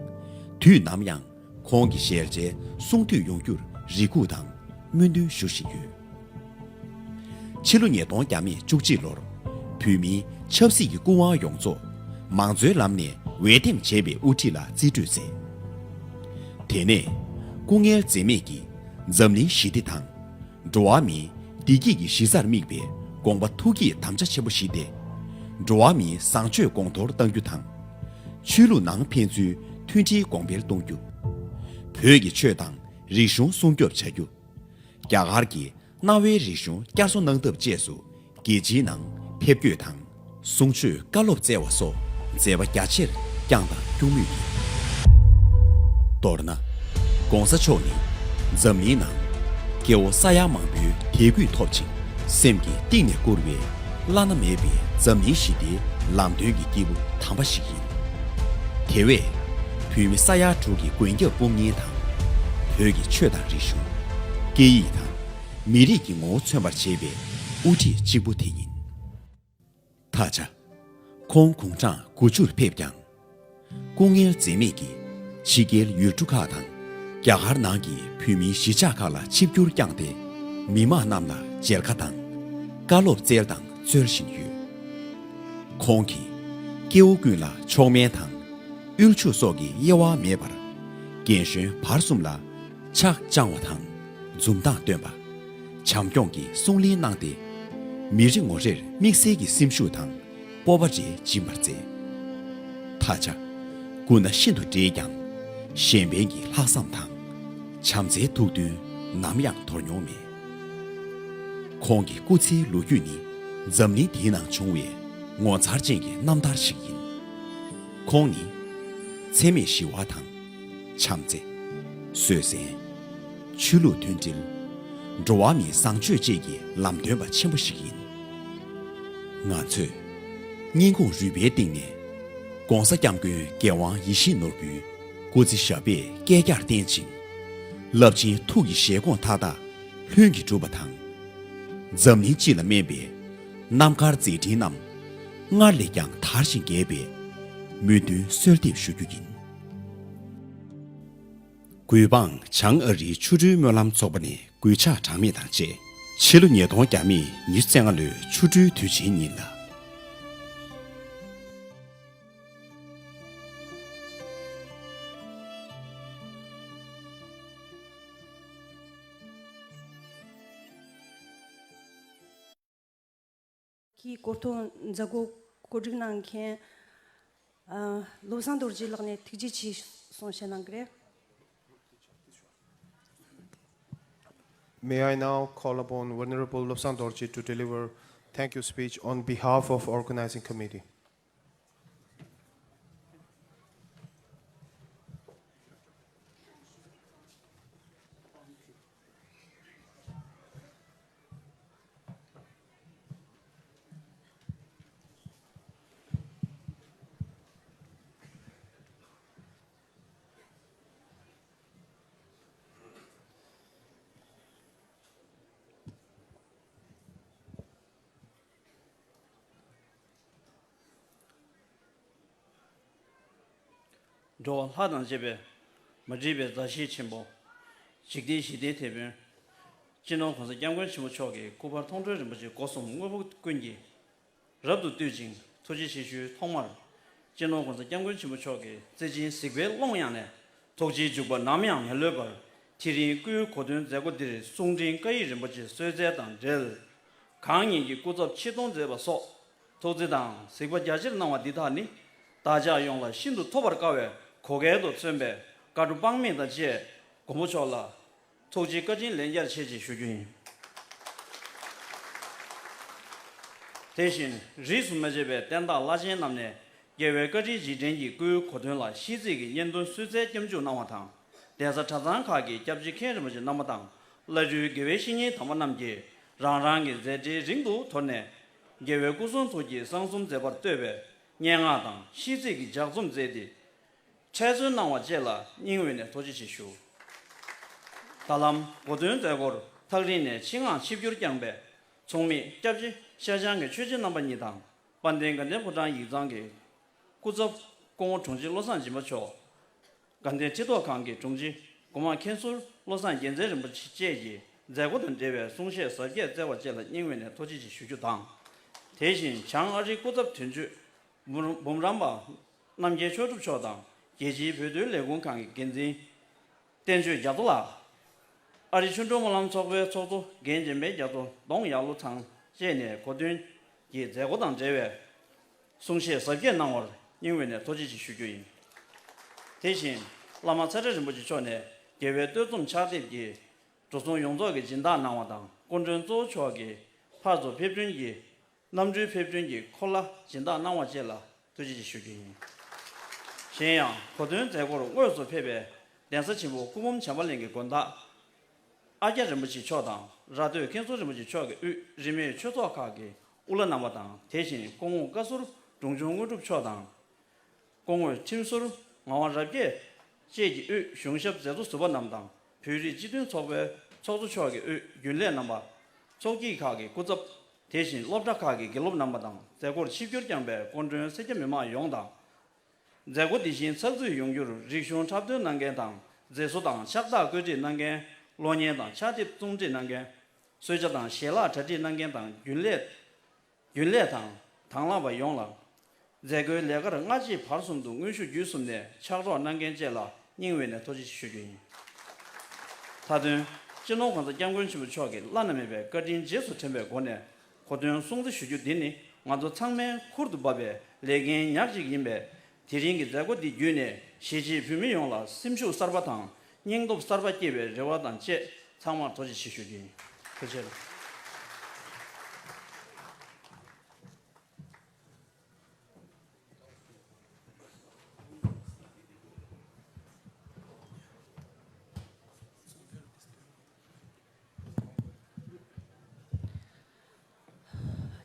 དུས་ནམ་ཡང་ཁོང་གི་ཞལ་མཇལ་གསུང་ཐོས་ཡོང་རྒྱུར་རེ་སྒུག་དང་སྨོན་འདུན་ཞུ་བཞིན་ཡོད། ཕྱི་ལོ་ཉིས་སྟོང་བརྒྱ་མེད་བཅུ་གཅིག་ལོར་བོད་མིའི་ཆབ་སྲིད་ཀྱི་སྐུ་དབང་ཡོངས་རྫོགས་མང་གཙོའི་ལམ་ནས་འོས་འདེམས་བྱས་པའི་དབུ་ཁྲིད་ལ་རྩིས་སྤྲོད་མཛད། དེ་ནས་སྐུ་ངལ་འཛེམས་མེད་ཀྱིས་འཛམ་གླིང་ཞི་བདེ་དང་འགྲོ་བ་མིའི་བདེ་སྐྱིད་ཀྱི་གཞི་རྩར་དམིགས་པའི་དགོངས་པ་ཐུགས་ཀྱི་དམ་བཅའ་ཆེན་པོ་བཞི་སྟེ། འགྲོ་བ་མིའི་བཟང་སྤྱོད་གོང་མཐོར་གཏང་རྒྱུ་དང་། ཆོས་ལུགས་ནང་ཕན་ཚུན་མཐུན་སྒྲིལ་གོང་འཕེལ་གཏོང་རྒྱུ། བོད་ཀྱི་ཆོས་དང་རིག་གཞུང་སྲུང་སྐྱོབ་བྱ་རྒྱུ། རྒྱ་གར་གྱི་གནའ་བོའི་རིག་གཞུང་བསྐྱར་གསོ་གནང་ཐབས་བཅས་སུ་རྒྱལ་སྤྱིའི་ནང་ཕེབས་སྐྱོད་དང་གསུང་ཆོས་བཀའ་སློབ་སྩལ་བ་སོགས་མཛད་པ་རྒྱ་ཆེར་བསྐྱངས་དང་སྐྱོང་མུས་ཡིན། མདོར་ན། ༸གོང་ས་མཆོག་ནི་འཛམ་གླིང་ནང་སྐྱེ་བོ་ས་ཡ་མང་པོའི་དད་གུས་ཐོབ་ཅིང་སེམས་ཀྱི་གཏིང་ནས་བཀུར་བའི་བླ་ན་མེད་པའི་འཛམ་གླིང་ཞི་བདེའི་ལམ་སྟོན་གྱི་སྐྱེས་བུ་དམ་པ་ཞིག་ཡིན། དེ་བས། བོད་མི་ས་ཡ་དྲུག་གི་མགོན་སྐྱབས་དཔུང་གཉེན་དང་། བོད་ཀྱི་ཆོས་དང་རིག་གཞུང་། སྐད་ཡིག་དང་། མི་རིགས་ཀྱི་ངོ་བོ་མཚོན་པར་བྱེད་པའི་དབུ་ཁྲིད་གཅིག་པུ་དེ་ཡིན། ད་ཆ། ཁོང་དགུང་གྲངས་དགུ་བཅུར་ཕེབས་ཀྱང་། སྐུ་ངལ་འཛེམས་མེད་ཀྱིས་ཕྱི་རྒྱལ་ཡུལ་གྲུ་ཁག་དང་རྒྱ་གར་ནང་གི་བོད་མིའི་གཞིས་ཆགས་ཁག་ལ་ཆིབས་བསྒྱུར་བསྐྱངས་ཏེ། མི་མང་རྣམས་ལ་མཇལ་ཁ་དང་བཀའ་སློབ་སྩལ་དང་སྩོལ་བཞིན་ཡོད། ཁོང་གིས་སྐྱེ་བོ་ཀུན་ལ་མཆོག་དམན་དང་དབུལ་ཕྱུག་སོགས་ཀྱི་དབྱེ་བ་མེད་པར། རྒན་གཞོན་བར་གསུམ་ལ་ཕྱག་བཅང་བ་དང་འཛུམ་མདངས་སྟོན་པ། བྱམས་སྐྱོང་གི་གསུང་གླེང་གནང་སྟེ། མི་རེ་ངོ་རེར་དམིགས་བསལ་གྱི་སེམས་ཤུགས་དང་སྤོབས་པ་རེ་སྦྱིན་པར་མཛད། ད་ཆ། སྐུ་ན་ཤིན་ཏུ་བགྲེས་ཀྱང་གཞན་ཕན་གྱི་ལྷག་བསམ་དང་། བྱམས་བརྩེའི་ཐུགས་འདུན་ནམ་ཡང་དོར་མྱོང་མེད། ཁོང་གི་སྐུ་ཚེའི་ལོ་རྒྱུས་ནི་འཛམ་གླིང་འདིའི་ནང་བྱུང་བའི་ངོ་མཚར་ཅན་གྱི་རྣམ་ཐར་ཞིག་ཡིན། ཁོང་ནི་འཚེ་མེད་ཞི་བ་དང་། བྱམས་བརྩེ། བཟོད་བསྲན། ཆོས་ལུགས་མཐུན་སྒྲིལ། འགྲོ་བ་མིའི་བཟང་སྤྱོད་བཅས་ཀྱི་ལམ་སྟོན་པ་ཆེན་པོ་ཞིག་ཡིན། ང་ཚོས་སྙིང་ཁོང་རུས་པའི་གཏིང་ནས་༸གོང་ས་༸སྐྱབས་མགོན་རྒྱལ་དབང་ཡིད་བཞིན་ནོར་བུའི་སྐུ་ཚེ་ཞབས་པད་བསྐལ་བརྒྱར་བརྟན་ཅིང་། རླབས་ཆེན་ཐུགས་ཀྱི་བཞེད་དགོངས་མཐའ་དག་ལྷུན་གྱིས་གྲུབ་པ་དང་། འཛམ་གླིང་སྤྱི་ལ་སྨན་པའི་རྣམ་དཀར་མཛད་འཕྲིན་རྣམས་སྔར་ལས་ཀྱང་དར་ཞིང་རྒྱས་པའི་སྨོན་འདུན་གསོལ་འདེབས་ཞུ་རྒྱུ་ཡིན། གུས་འབངས་བྱང་ཨ་རིའི་ཆོ་འཕྲུལ་སྨོན་ལམ་ཚོགས་པ་ནས་གུས་ཕྱག་གྲངས་མེད་དང་བཅས་ཕྱི་ལོ་ཉིས་སྟོང་བརྒྱ་མེད་ཉི་ཤུ་རྩ་ལྔ་ལོའི་ཆོ་འཕྲུལ་དུས་ཆེན་ཉིན་ལ། གི་གོ་སྟོན་མཛད་སྒོ་གོ་སྒྲིག་གནང་མཁན། ཨ། བློ་བཟང་རྡོ་རྗེ་ལགས་ནས་ཐུགས་རྗེ་ཆེ་གསུང་བཤད་གནང་གི་རེད། May I now call upon Venerable Lobsang Dorji to deliver thank you speech on behalf of organizing committee. འགྲོ་བ་ལྷ་དང་བཅས་པའི་མ་འདྲིས་པའི་མཛའ་བཤེས་ཆེན་པོ། འཇིག་རྟེན་ཞི་བདེའི་དེད་དཔོན། སྤྱི་ནོར་༸གོང་ས་༸སྐྱབས་མགོན་ཆེན་པོ་མཆོག་གི་སྐུ་པར་མཐོང་གྲོལ་རིན་པོ་ཆེ་སྒོ་གསུམ་དངོས་པོ་ཀུན་གྱིས་རབ་ཏུ་བཏུད་ཅིང་ཐུགས་རྗེ་ཆེ་ཞུའི་ཐོག་མར། སྤྱི་ནོར་༸གོང་ས་༸སྐྱབས་མགོན་ཆེན་པོ་མཆོག་གི་རྩེ་ཆེན་གཟིགས་པའི་ཀློང་ཡངས་ནས་ཐུགས་རྗེའི་འཇུག་པ་ནམ་ཡང་མི་ལྷོད་པར། དེ་རིང་སྐུའི་གོ་སྟོན་མཛད་སྒོ་འདིར་གསུང་འཕྲིན་བཀའ་ཡིག་རིན་པོ་ཆེ་གསོལ་སྩལ་དང་འབྲེལ། གང་ཉིད་ཀྱི་སྐུ་ཚབ་ཆེད་གཏོང་མཛད་པ་སོགས་ཐུགས་བརྩེ་དང་གཟིགས་པ་རྒྱ་ཆེར་གནང་བ་འདི་དག་ནི། བདག་ཅག་ཡོངས་ལ་ཤིན་ཏུ་ཐོབ་པར་དཀའ་བའི་གོ་སྐལ་དུ་མཚོན་པས་བཀའ་བགྲོ་དཔག་མེད་དང་བཅས་མགོན་པོ་མཆོག་ལ་ཐུགས་རྗེའི་བཀའ་དྲིན་ལན་བརྒྱར་ཆེ་ཞེས་ཞུ་རྒྱུ་ཡིན། དེ་བཞིན་རིས་སུ་མ་ཆད་པའི་བསྟན་བདག་བླ་ཆེན་རྣམས་ནས་རྒྱལ་བའི་བཀའ་དྲིན་རྗེས་དྲན་གྱི་སྐུའི་གོ་སྟོན་ལ་ཤིས་ཚིག་གི་སྙན་ཐོ་གསོལ་སྩལ་སྐྱབས་འཇུག་གནང་བ་དང་། གདན་ས་གྲྭ་ཚང་ཁག་གི་སྐྱབས་རྗེ་མཁན་རིན་པོ་ཆེ་རྣམ་པ་དང་བླ་སྤྲུལ་དགེ་བའི་བཤེས་གཉེན་དམ་པ་རྣམས་ཀྱིས་རང་རང་གི་མཛད་བྲེལ་རིང་དུ་དོར་ནས། རྒྱལ་བའི་སྐུ་གསུང་ཐུགས་ཀྱི་གསང་གསུམ་མཛད་པར་བསྟོད་པའི་སྙན་ངག་དང་ཤིས་ཚིག་གི་ལྗགས་རྩོམ་མཛད་དེ། འཁྲབ་སྟོན་གནང་བ་བཅས་ལ་སྙིང་དབུས་ནས་ཐུགས་རྗེ་ཆེ་ཞུ། ད་ལམ་གོ་སྟོན་མཛད་སྒོར་ཐག་རིང་ནས་ཆེད་མངགས་ཆིབས་བསྒྱུར་བསྐྱངས་པའི་ཚོགས་མི་སྐྱབས་རྗེ་ཤར་བྱང་གི་ཆོས་རྗེ་རྣམ་པ་གཉིས་དང་། དཔལ་ལྡན་དགའ་ལྡན་ཕོ་བྲང་ཡིག་ཚང་གི་སྐུ་ཚབ་སྐུ་ངོ་དྲུང་ཆེ་བློ་བཟང་སྦྱིན་པ་མཆོག་དགའ་ལྡན་སྤྱི་ཚོགས་ཁང་གི་དྲུང་ཆེ་གོང་མ་མཁན་ཟུར་བློ་བཟང་རྒྱལ་མཚན་རིན་པོ་ཆེ་བཅས་ཀྱིས་མཛད་སྒོ་དང་འབྲེལ་བའི་གསུང་བཤད་གཟབ་རྒྱས་བསྩལ་བ་བཅས་ལ་སྙིང་དབུས་ནས་ཐུགས་རྗེ་ཆེ་ཞུ་རྒྱུ་དང་། དེ་བཞིན་བྱང་ཨ་རིའི་སྐུ་ཚབ་དོན་གཅོད་འབུམ་འབུམ་རམས་པ་རྣམ་རྒྱལ་ཆོས་གྲུབ་མཆོག་དང་རྒྱལ་སྤྱིའི་བོད་དོན་ལས་ཁུངས་ཁང་གི་འགན་འཛིན་བསྟན་ཆོས་རྒྱ་མཚོ་ལགས། ཨ་རི་ཆོ་འཕྲུལ་སྨོན་ལམ་ཚོགས་པའི་ཚོགས་གཙོ་འགན་འཛིན་པའི་རྒྱ་མཚོ་ལྡོང་ཡར་ལོ་ཚང་བཅས་ནས་གོ་སྟོན་གྱི་མཛད་སྒོ་དང་འབྲེལ་བའི་གསུང་བཤད་གཟབ་རྒྱས་གནང་བར་སྙིང་དབུས་ནས་ཐུགས་རྗེ་ཆེ་ཞུ་རྒྱུ་ཡིན། དེ་བཞིན་བླ་མ་ཚེ་བཀྲ་རིན་པོ་ཆེ་མཆོག་ནས་རྒྱལ་བའི་བསྟོད་རྩོམ་ཕྱག་དེབ་ཀྱི་འགྲོ་སོང་ཡོངས་རྫོགས་ཀྱི་སྦྱིན་བདག་གནང་བ་དང་སྐུ་མགྲོན་གཙོ་བོ་མཆོག་གིས་ཕར་ཚུར་ཕེབས་སྐྲུན་གྱི་གནམ་གྲུའི་ཕེབས་སྐྲུན་གྱི་འཁོར་ལ་སྦྱིན་བདག་གནང་བ་བཅས་ལ་ཐུགས་རྗེ་ཆེ་ཞུ་རྒྱུ་ཡིན། གཞན་ཡང་གོ་སྟོན་མཛད་སྒོར་དངོས་སུ་ཕེབས་པའི་གདན་ས་ཆེན་པོ་སྐུ་འབུམ་བྱམས་པ་གླིང་གི་དགོན་བདག་ཨ་ཀྱ་རིན་པོ་ཆེ་མཆོག་དང་ར་སྟོད་མཁན་ཟུར་རིན་པོ་ཆེ་མཆོག་གི་དབུས་རིས་མེད་ཆོས་ཚོགས་ཁག་གི་དབུ་བླ་རྣམ་པ་དང་དེ་བཞིན་སྐུ་ངོ་བཀའ་ཟུར་འབྲོང་ཆུང་དངོས་གྲུབ་མཆོག་དང་། སྐུ་ངོ་ཁྲིམས་ཟུར་ངག་དབང་རབ་རྒྱས་བཅས་ཀྱི་དབུས་གཞུང་ཞབས་མཛད་གཙོ་ཟུར་པ་རྣམས་དང་བོད་རིགས་སྤྱི་མཐུན་ཚོགས་པའི་ཚོགས་གཙོ་མཆོག་གི་དབུས་རྒྱུན་ལས་རྣམ་པ། ཚོགས་སྐྱིད་ཁག་གི་སྐུ་ཚབ། དེ་བཞིན་སློབ་གྲྭ་ཁག་གི་དགེ་སློབ་རྣམ་པ་དང་མཛད་སྒོར་ཆིབས་བསྒྱུར་བསྐྱངས་པའི་སྐུ་མགྲོན་སེར་སྐྱ་མི་མང་ཡོངས་དང་། མཛད་སྒོ་འདི་བཞིན་ཚགས་ཚུད་ཡོང་རྒྱུར་རིག་གཞུང་འཁྲབ་སྟོན་གནང་མཁན་དང་མཛེས་བཟོ་དང་ཕྱག་རྟགས་བཀོད་སྒྲིག་གནང་མཁན། གློག་བརྙན་དང་ཕྱག་དེབ་རྩོམ་སྒྲིག་གནང་མཁན། གསོལ་ཇ་དང་ཞལ་ལག་གྲ་སྒྲིག་གནང་མཁན་དང་རྒྱུན་ལས། རྒྱུན་ལས་དང་དང་བླངས་པ་ཡོངས་ལ། མཛད་སྒོའི་ལས་ཀར་སྔ་རྗེས་བར་གསུམ་དུ་དངོས་ཤུགས་བརྒྱུད་གསུམ་ནས་ཕྱག་རོགས་གནང་མཁན་བཅས་ལ་སྙིང་དབུས་ནས་ཐུགས་རྗེ་ཆེ་ཞུ་རྒྱུ་ཡིན། མཐའ་དོན། སྤྱི་ནོར་༸གོང་ས་༸སྐྱབས་མགོན་ཆེན་པོ་མཆོག་གི་བླ་ན་མེད་པའི་བཀའ་དྲིན་རྗེས་སུ་དྲན་པའི་སྒོ་ནས་གོ་སྟོན་སྲུང་བརྩི་ཞུ་རྒྱུ་འདི་ནི་ང་ཚོ་ཚང་མའི་ཁུར་དུ་བབས་པའི་ལས་འགན་ཉག་གཅིག་ཡིན་པས། དེ་རིང་གི་མཛད་སྒོ་འདི་བརྒྱུད་ནས་གཞིས་བྱེས་བོད་མི་ཡོངས་ལ་སེམས་ཤུགས་གསར་པ་དང་སྙིང་སྟོབས་གསར་པ་སྐྱེས་པའི་རེ་བ་དང་བཅས་ཚང་མར་ཐུགས་རྗེ་ཆེ་ཞུ་རྒྱུ་ཡིན། ཐུགས་རྗེ་ཆེ།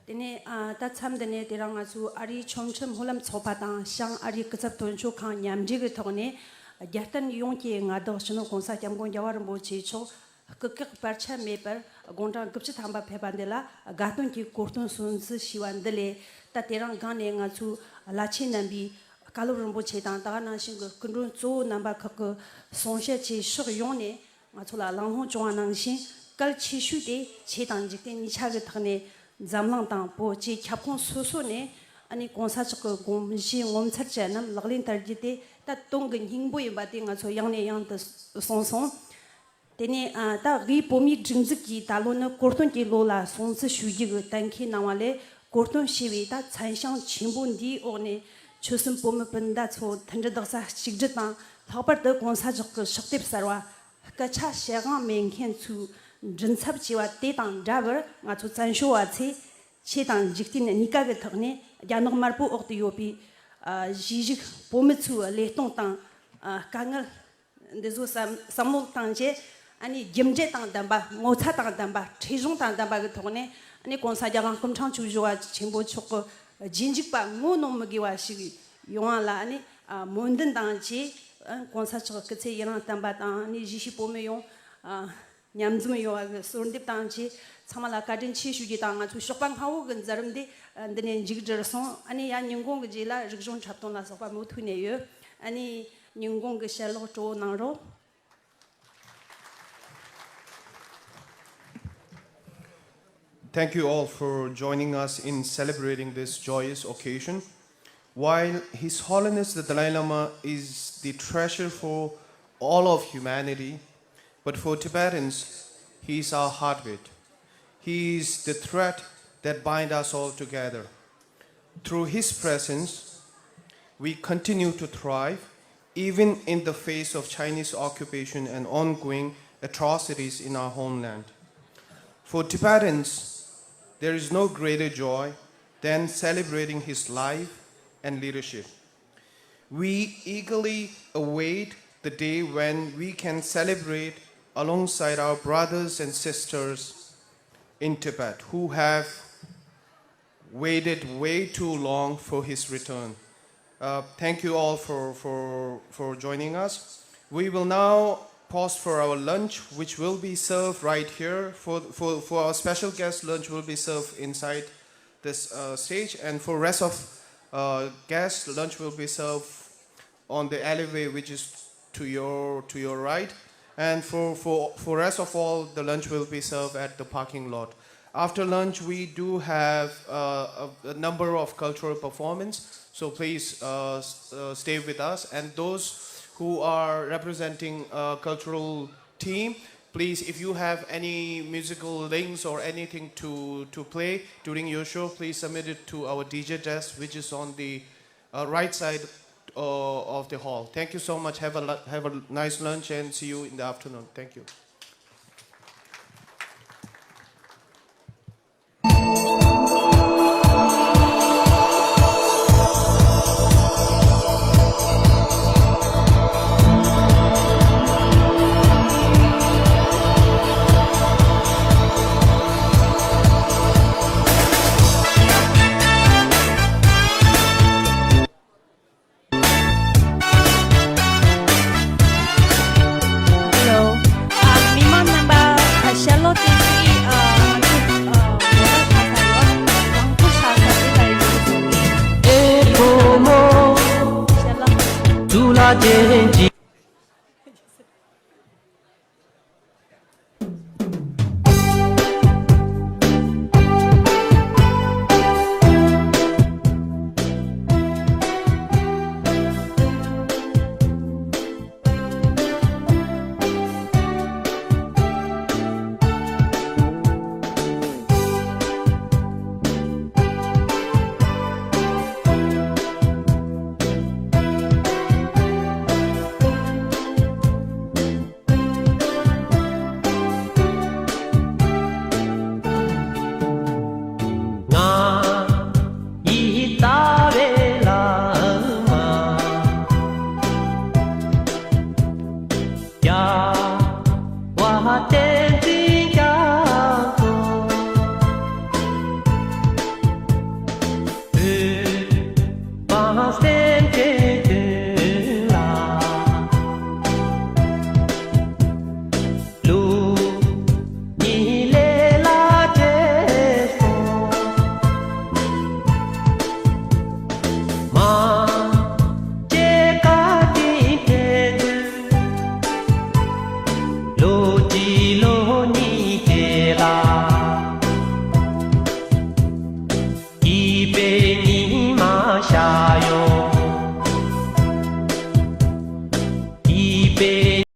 དེ་ནས་ཨ། ད་མཚམས་འདི་ནས་དེ་རིང་ང་ཚོའི་ཨ་རིའི་ཆོ་འཕྲུལ་སྨོན་ལམ་ཚོགས་པ་དང་བྱང་ཨ་རིའི་སྐུ་ཚབ་དོན་གཅོད་ཁང་མཉམ་འབྲེལ་གྱི་ཐོག་ནས་རྒྱལ་བསྟན་ཡོངས་ཀྱི་མངའ་བདག་སྤྱི་ནོར་༸གོང་ས་༸སྐྱབས་མགོན་རྒྱལ་བ་རིན་པོ་ཆེ་མཆོག་སྐུ་བཀའ་བར་ཆད་མེད་པར་དགུང་གྲངས་དགུ་བཅུ་ཐམ་པ་ཕེབས་པ་འདི་ལ་དགའ་སྟོན་གྱི་གོ་སྟོན་སྲུང་བརྩི་ཞུས་པ་འདི་ལས། ད་དེ་རིང་སྒང་ནས་ང་ཚོའི་བླ་ཆེན་རྣམ་པའི་བཀའ་སློབ་རིན་པོ་ཆེ་དང་ད་ག་ནང་བཞིན་གྱི་སྐུ་མགྲོན་གཙོ་བོ་རྣམ་པ་ཁག་གི་གསུང་བཤད་བཅས་ཕྱོགས་ཡོངས་ནས་ང་ཚོ་ལ་གླེང་སློང་བྱུང་བ་ནང་བཞིན། གལ་ཆེ་ཤོས་དེ་ཆོས་དང་འཇིག་རྟེན་གཉིས་ཆ་གི་ཐོག་ནས་འཛམ་གླིང་དང་བོད་ཀྱི་ཁྱབ་ཁོངས་སོ་སོ་ནས་ཨ་ནི་གོང་ས་མཆོག་གི་དགོངས་གཞི་ངོ་མཚར་ཅན་རྣམས་ལག་ལེན་བསྟར་རྒྱུ་དེ་ད་དོན་གྱི་སྙིང་པོ་ཡིན་པ་དེ་ང་ཚོ་ཡང་ནས་ཡང་དུ་གསུངས་སོང་། དེ་ནས་ཨ། ད་དབུས་བོད་མིའི་སྒྲིག་འཛུགས་ཀྱིས་ད་ལོ་ནི་གོ་སྟོན་གྱི་ལོ་ལ་སྲུང་བརྩི་ཞུ་རྒྱུ་གི་གཏན་འཁེལ་གནང་བ་ལས། གོ་སྟོན་ཞེས་པའི་ད་མཚན་བྱང་ཆེན་པོ་འདིའི་འོག་ནས་ཆོལ་གསུམ་བོད་མི་སྤུན་ཟླ་ཚོ་མཐུན་སྒྲིལ་རྡོག་རྩ་གཅིག་སྒྲིལ་དང་། ལྷག་པར་དུ་གོང་ས་མཆོག་གི་ཕྱག་དེབ་གསར་བ་སྐད་ཆ་བཤད་དབང་མེད་མཁན་ཚོའི་མགྲིན་ཚབ་ཅེས་པ་དེ་དང་འདྲ་བར། ང་ཚོ་བཙན་བྱོལ་བ་ཚོས་ཆོས་དང་འཇིག་རྟེན་གཉིས་ཀ་གི་ཐོག་ནས་རྒྱ་ནག་དམར་པོའི་འོག་ཏུ་ཡོད་པའི་ཨ། གཞིས་བཞུགས་བོད་མི་ཚོའི་བློས་གཏོང་དང་ཨ། དཀའ་ངལ་འདི་ཚོ་བསམ་བསམ་བློ་བཏང་བྱས། ཨ་ནི་རྒྱུ་འབྲས་དང་ལྡན་པ། ངོ་ཚ་དང་ལྡན་པ། ཁྲེལ་གཞུང་དང་ལྡན་པ་གི་ཐོག་ནས། ཨ་ནི་གོང་ས་རྒྱལ་དབང་སྐུ་ཕྲེང་བཅུ་བཞི་པ་ཆེན་པོ་མཆོག་གི་རྗེས་འཇུག་པ་ངོ་གནོང་མི་དགོས་པ་ཞིག་ཡོང་བ་ལ། ཨ་ནི་ཨ། སྨོན་འདུན་དང་བཅས། ཨ། གོང་ས་མཆོག་གི་སྐུ་ཚེ་ཡུན་རིང་བརྟན་པ་དང་། ཨ་ནི་གཞིས་བྱེས་བོད་མི་ཡོངས་ཨ། མཉམ་འཛོམས་ཡོང་བ་གི་གསོལ་འདེབས་དང་བཅས། ཚང་མ་ལ་བཀའ་དྲིན་ཆེ་ཞུ་རྒྱུ་དང་། ང་ཚོའི་ཞོགས་པ་སྔ་བོ་གི་མཛད་རིམ་འདི་འདི་ནས་མཇུག་བསྒྲིལ་སོང་། ཨ་ནི་ཡང་ཉིན་གུང་གི་རྗེས་ལ་རིག་གཞུང་འཁྲབ་སྟོན་ལ་སོགས་པ་མུ་མཐུད་ནས་ཡོད། ཨ་ནི་ཉིན་གུང་གི་ཕྱིར་ལོག་སྤྲོ་བོ་གནང་རོགས། Thank you all for joining us in celebrating this joyous occasion. While His Holiness the Dalai Lama is the treasure for all of humanity, but for Tibetans, he is our heartbeat. He is the thread that binds us all together. Through his presence, we continue to thrive, even in the face of Chinese occupation and ongoing atrocities in our homeland. For Tibetans, there is no greater joy than celebrating his life and leadership. We eagerly await the day when we can celebrate alongside our brothers and sisters in Tibet who have waited way too long for his return. Uh, thank you all for, for, for joining us. We will now pause for our lunch, which will be served right here. For, for, for our special guest, lunch will be served inside this uh, stage, and for rest of uh, guests, lunch will be served on the alleyway, which is to your to your right. And for for for rest of all, the lunch will be served at the parking lot. After lunch, we do have uh, a, a number of cultural performance. So please uh, s- uh, stay with us. And those who are representing a cultural team, please, if you have any musical links or anything to to play during your show, please submit it to our D J desk, which is on the uh, right side uh, of the hall. Thank you so much. Have a lu- have a nice lunch and see you in the afternoon. Thank you. Hello. ཨ། མི་མང་རྣམ་པ། ཨ། ཤར་ལྷོ་སྟོད་ཀྱི། ཨ། ང་ཚོ། ཨ། ངོ་ར་ཆགས་ས་ཡོད། དབང་པོ་ཆགས་ས་དེ་ལ་ཡོད་སོང་ངས། ཨེ་བུ་མོ། ཤར་ལྷོ།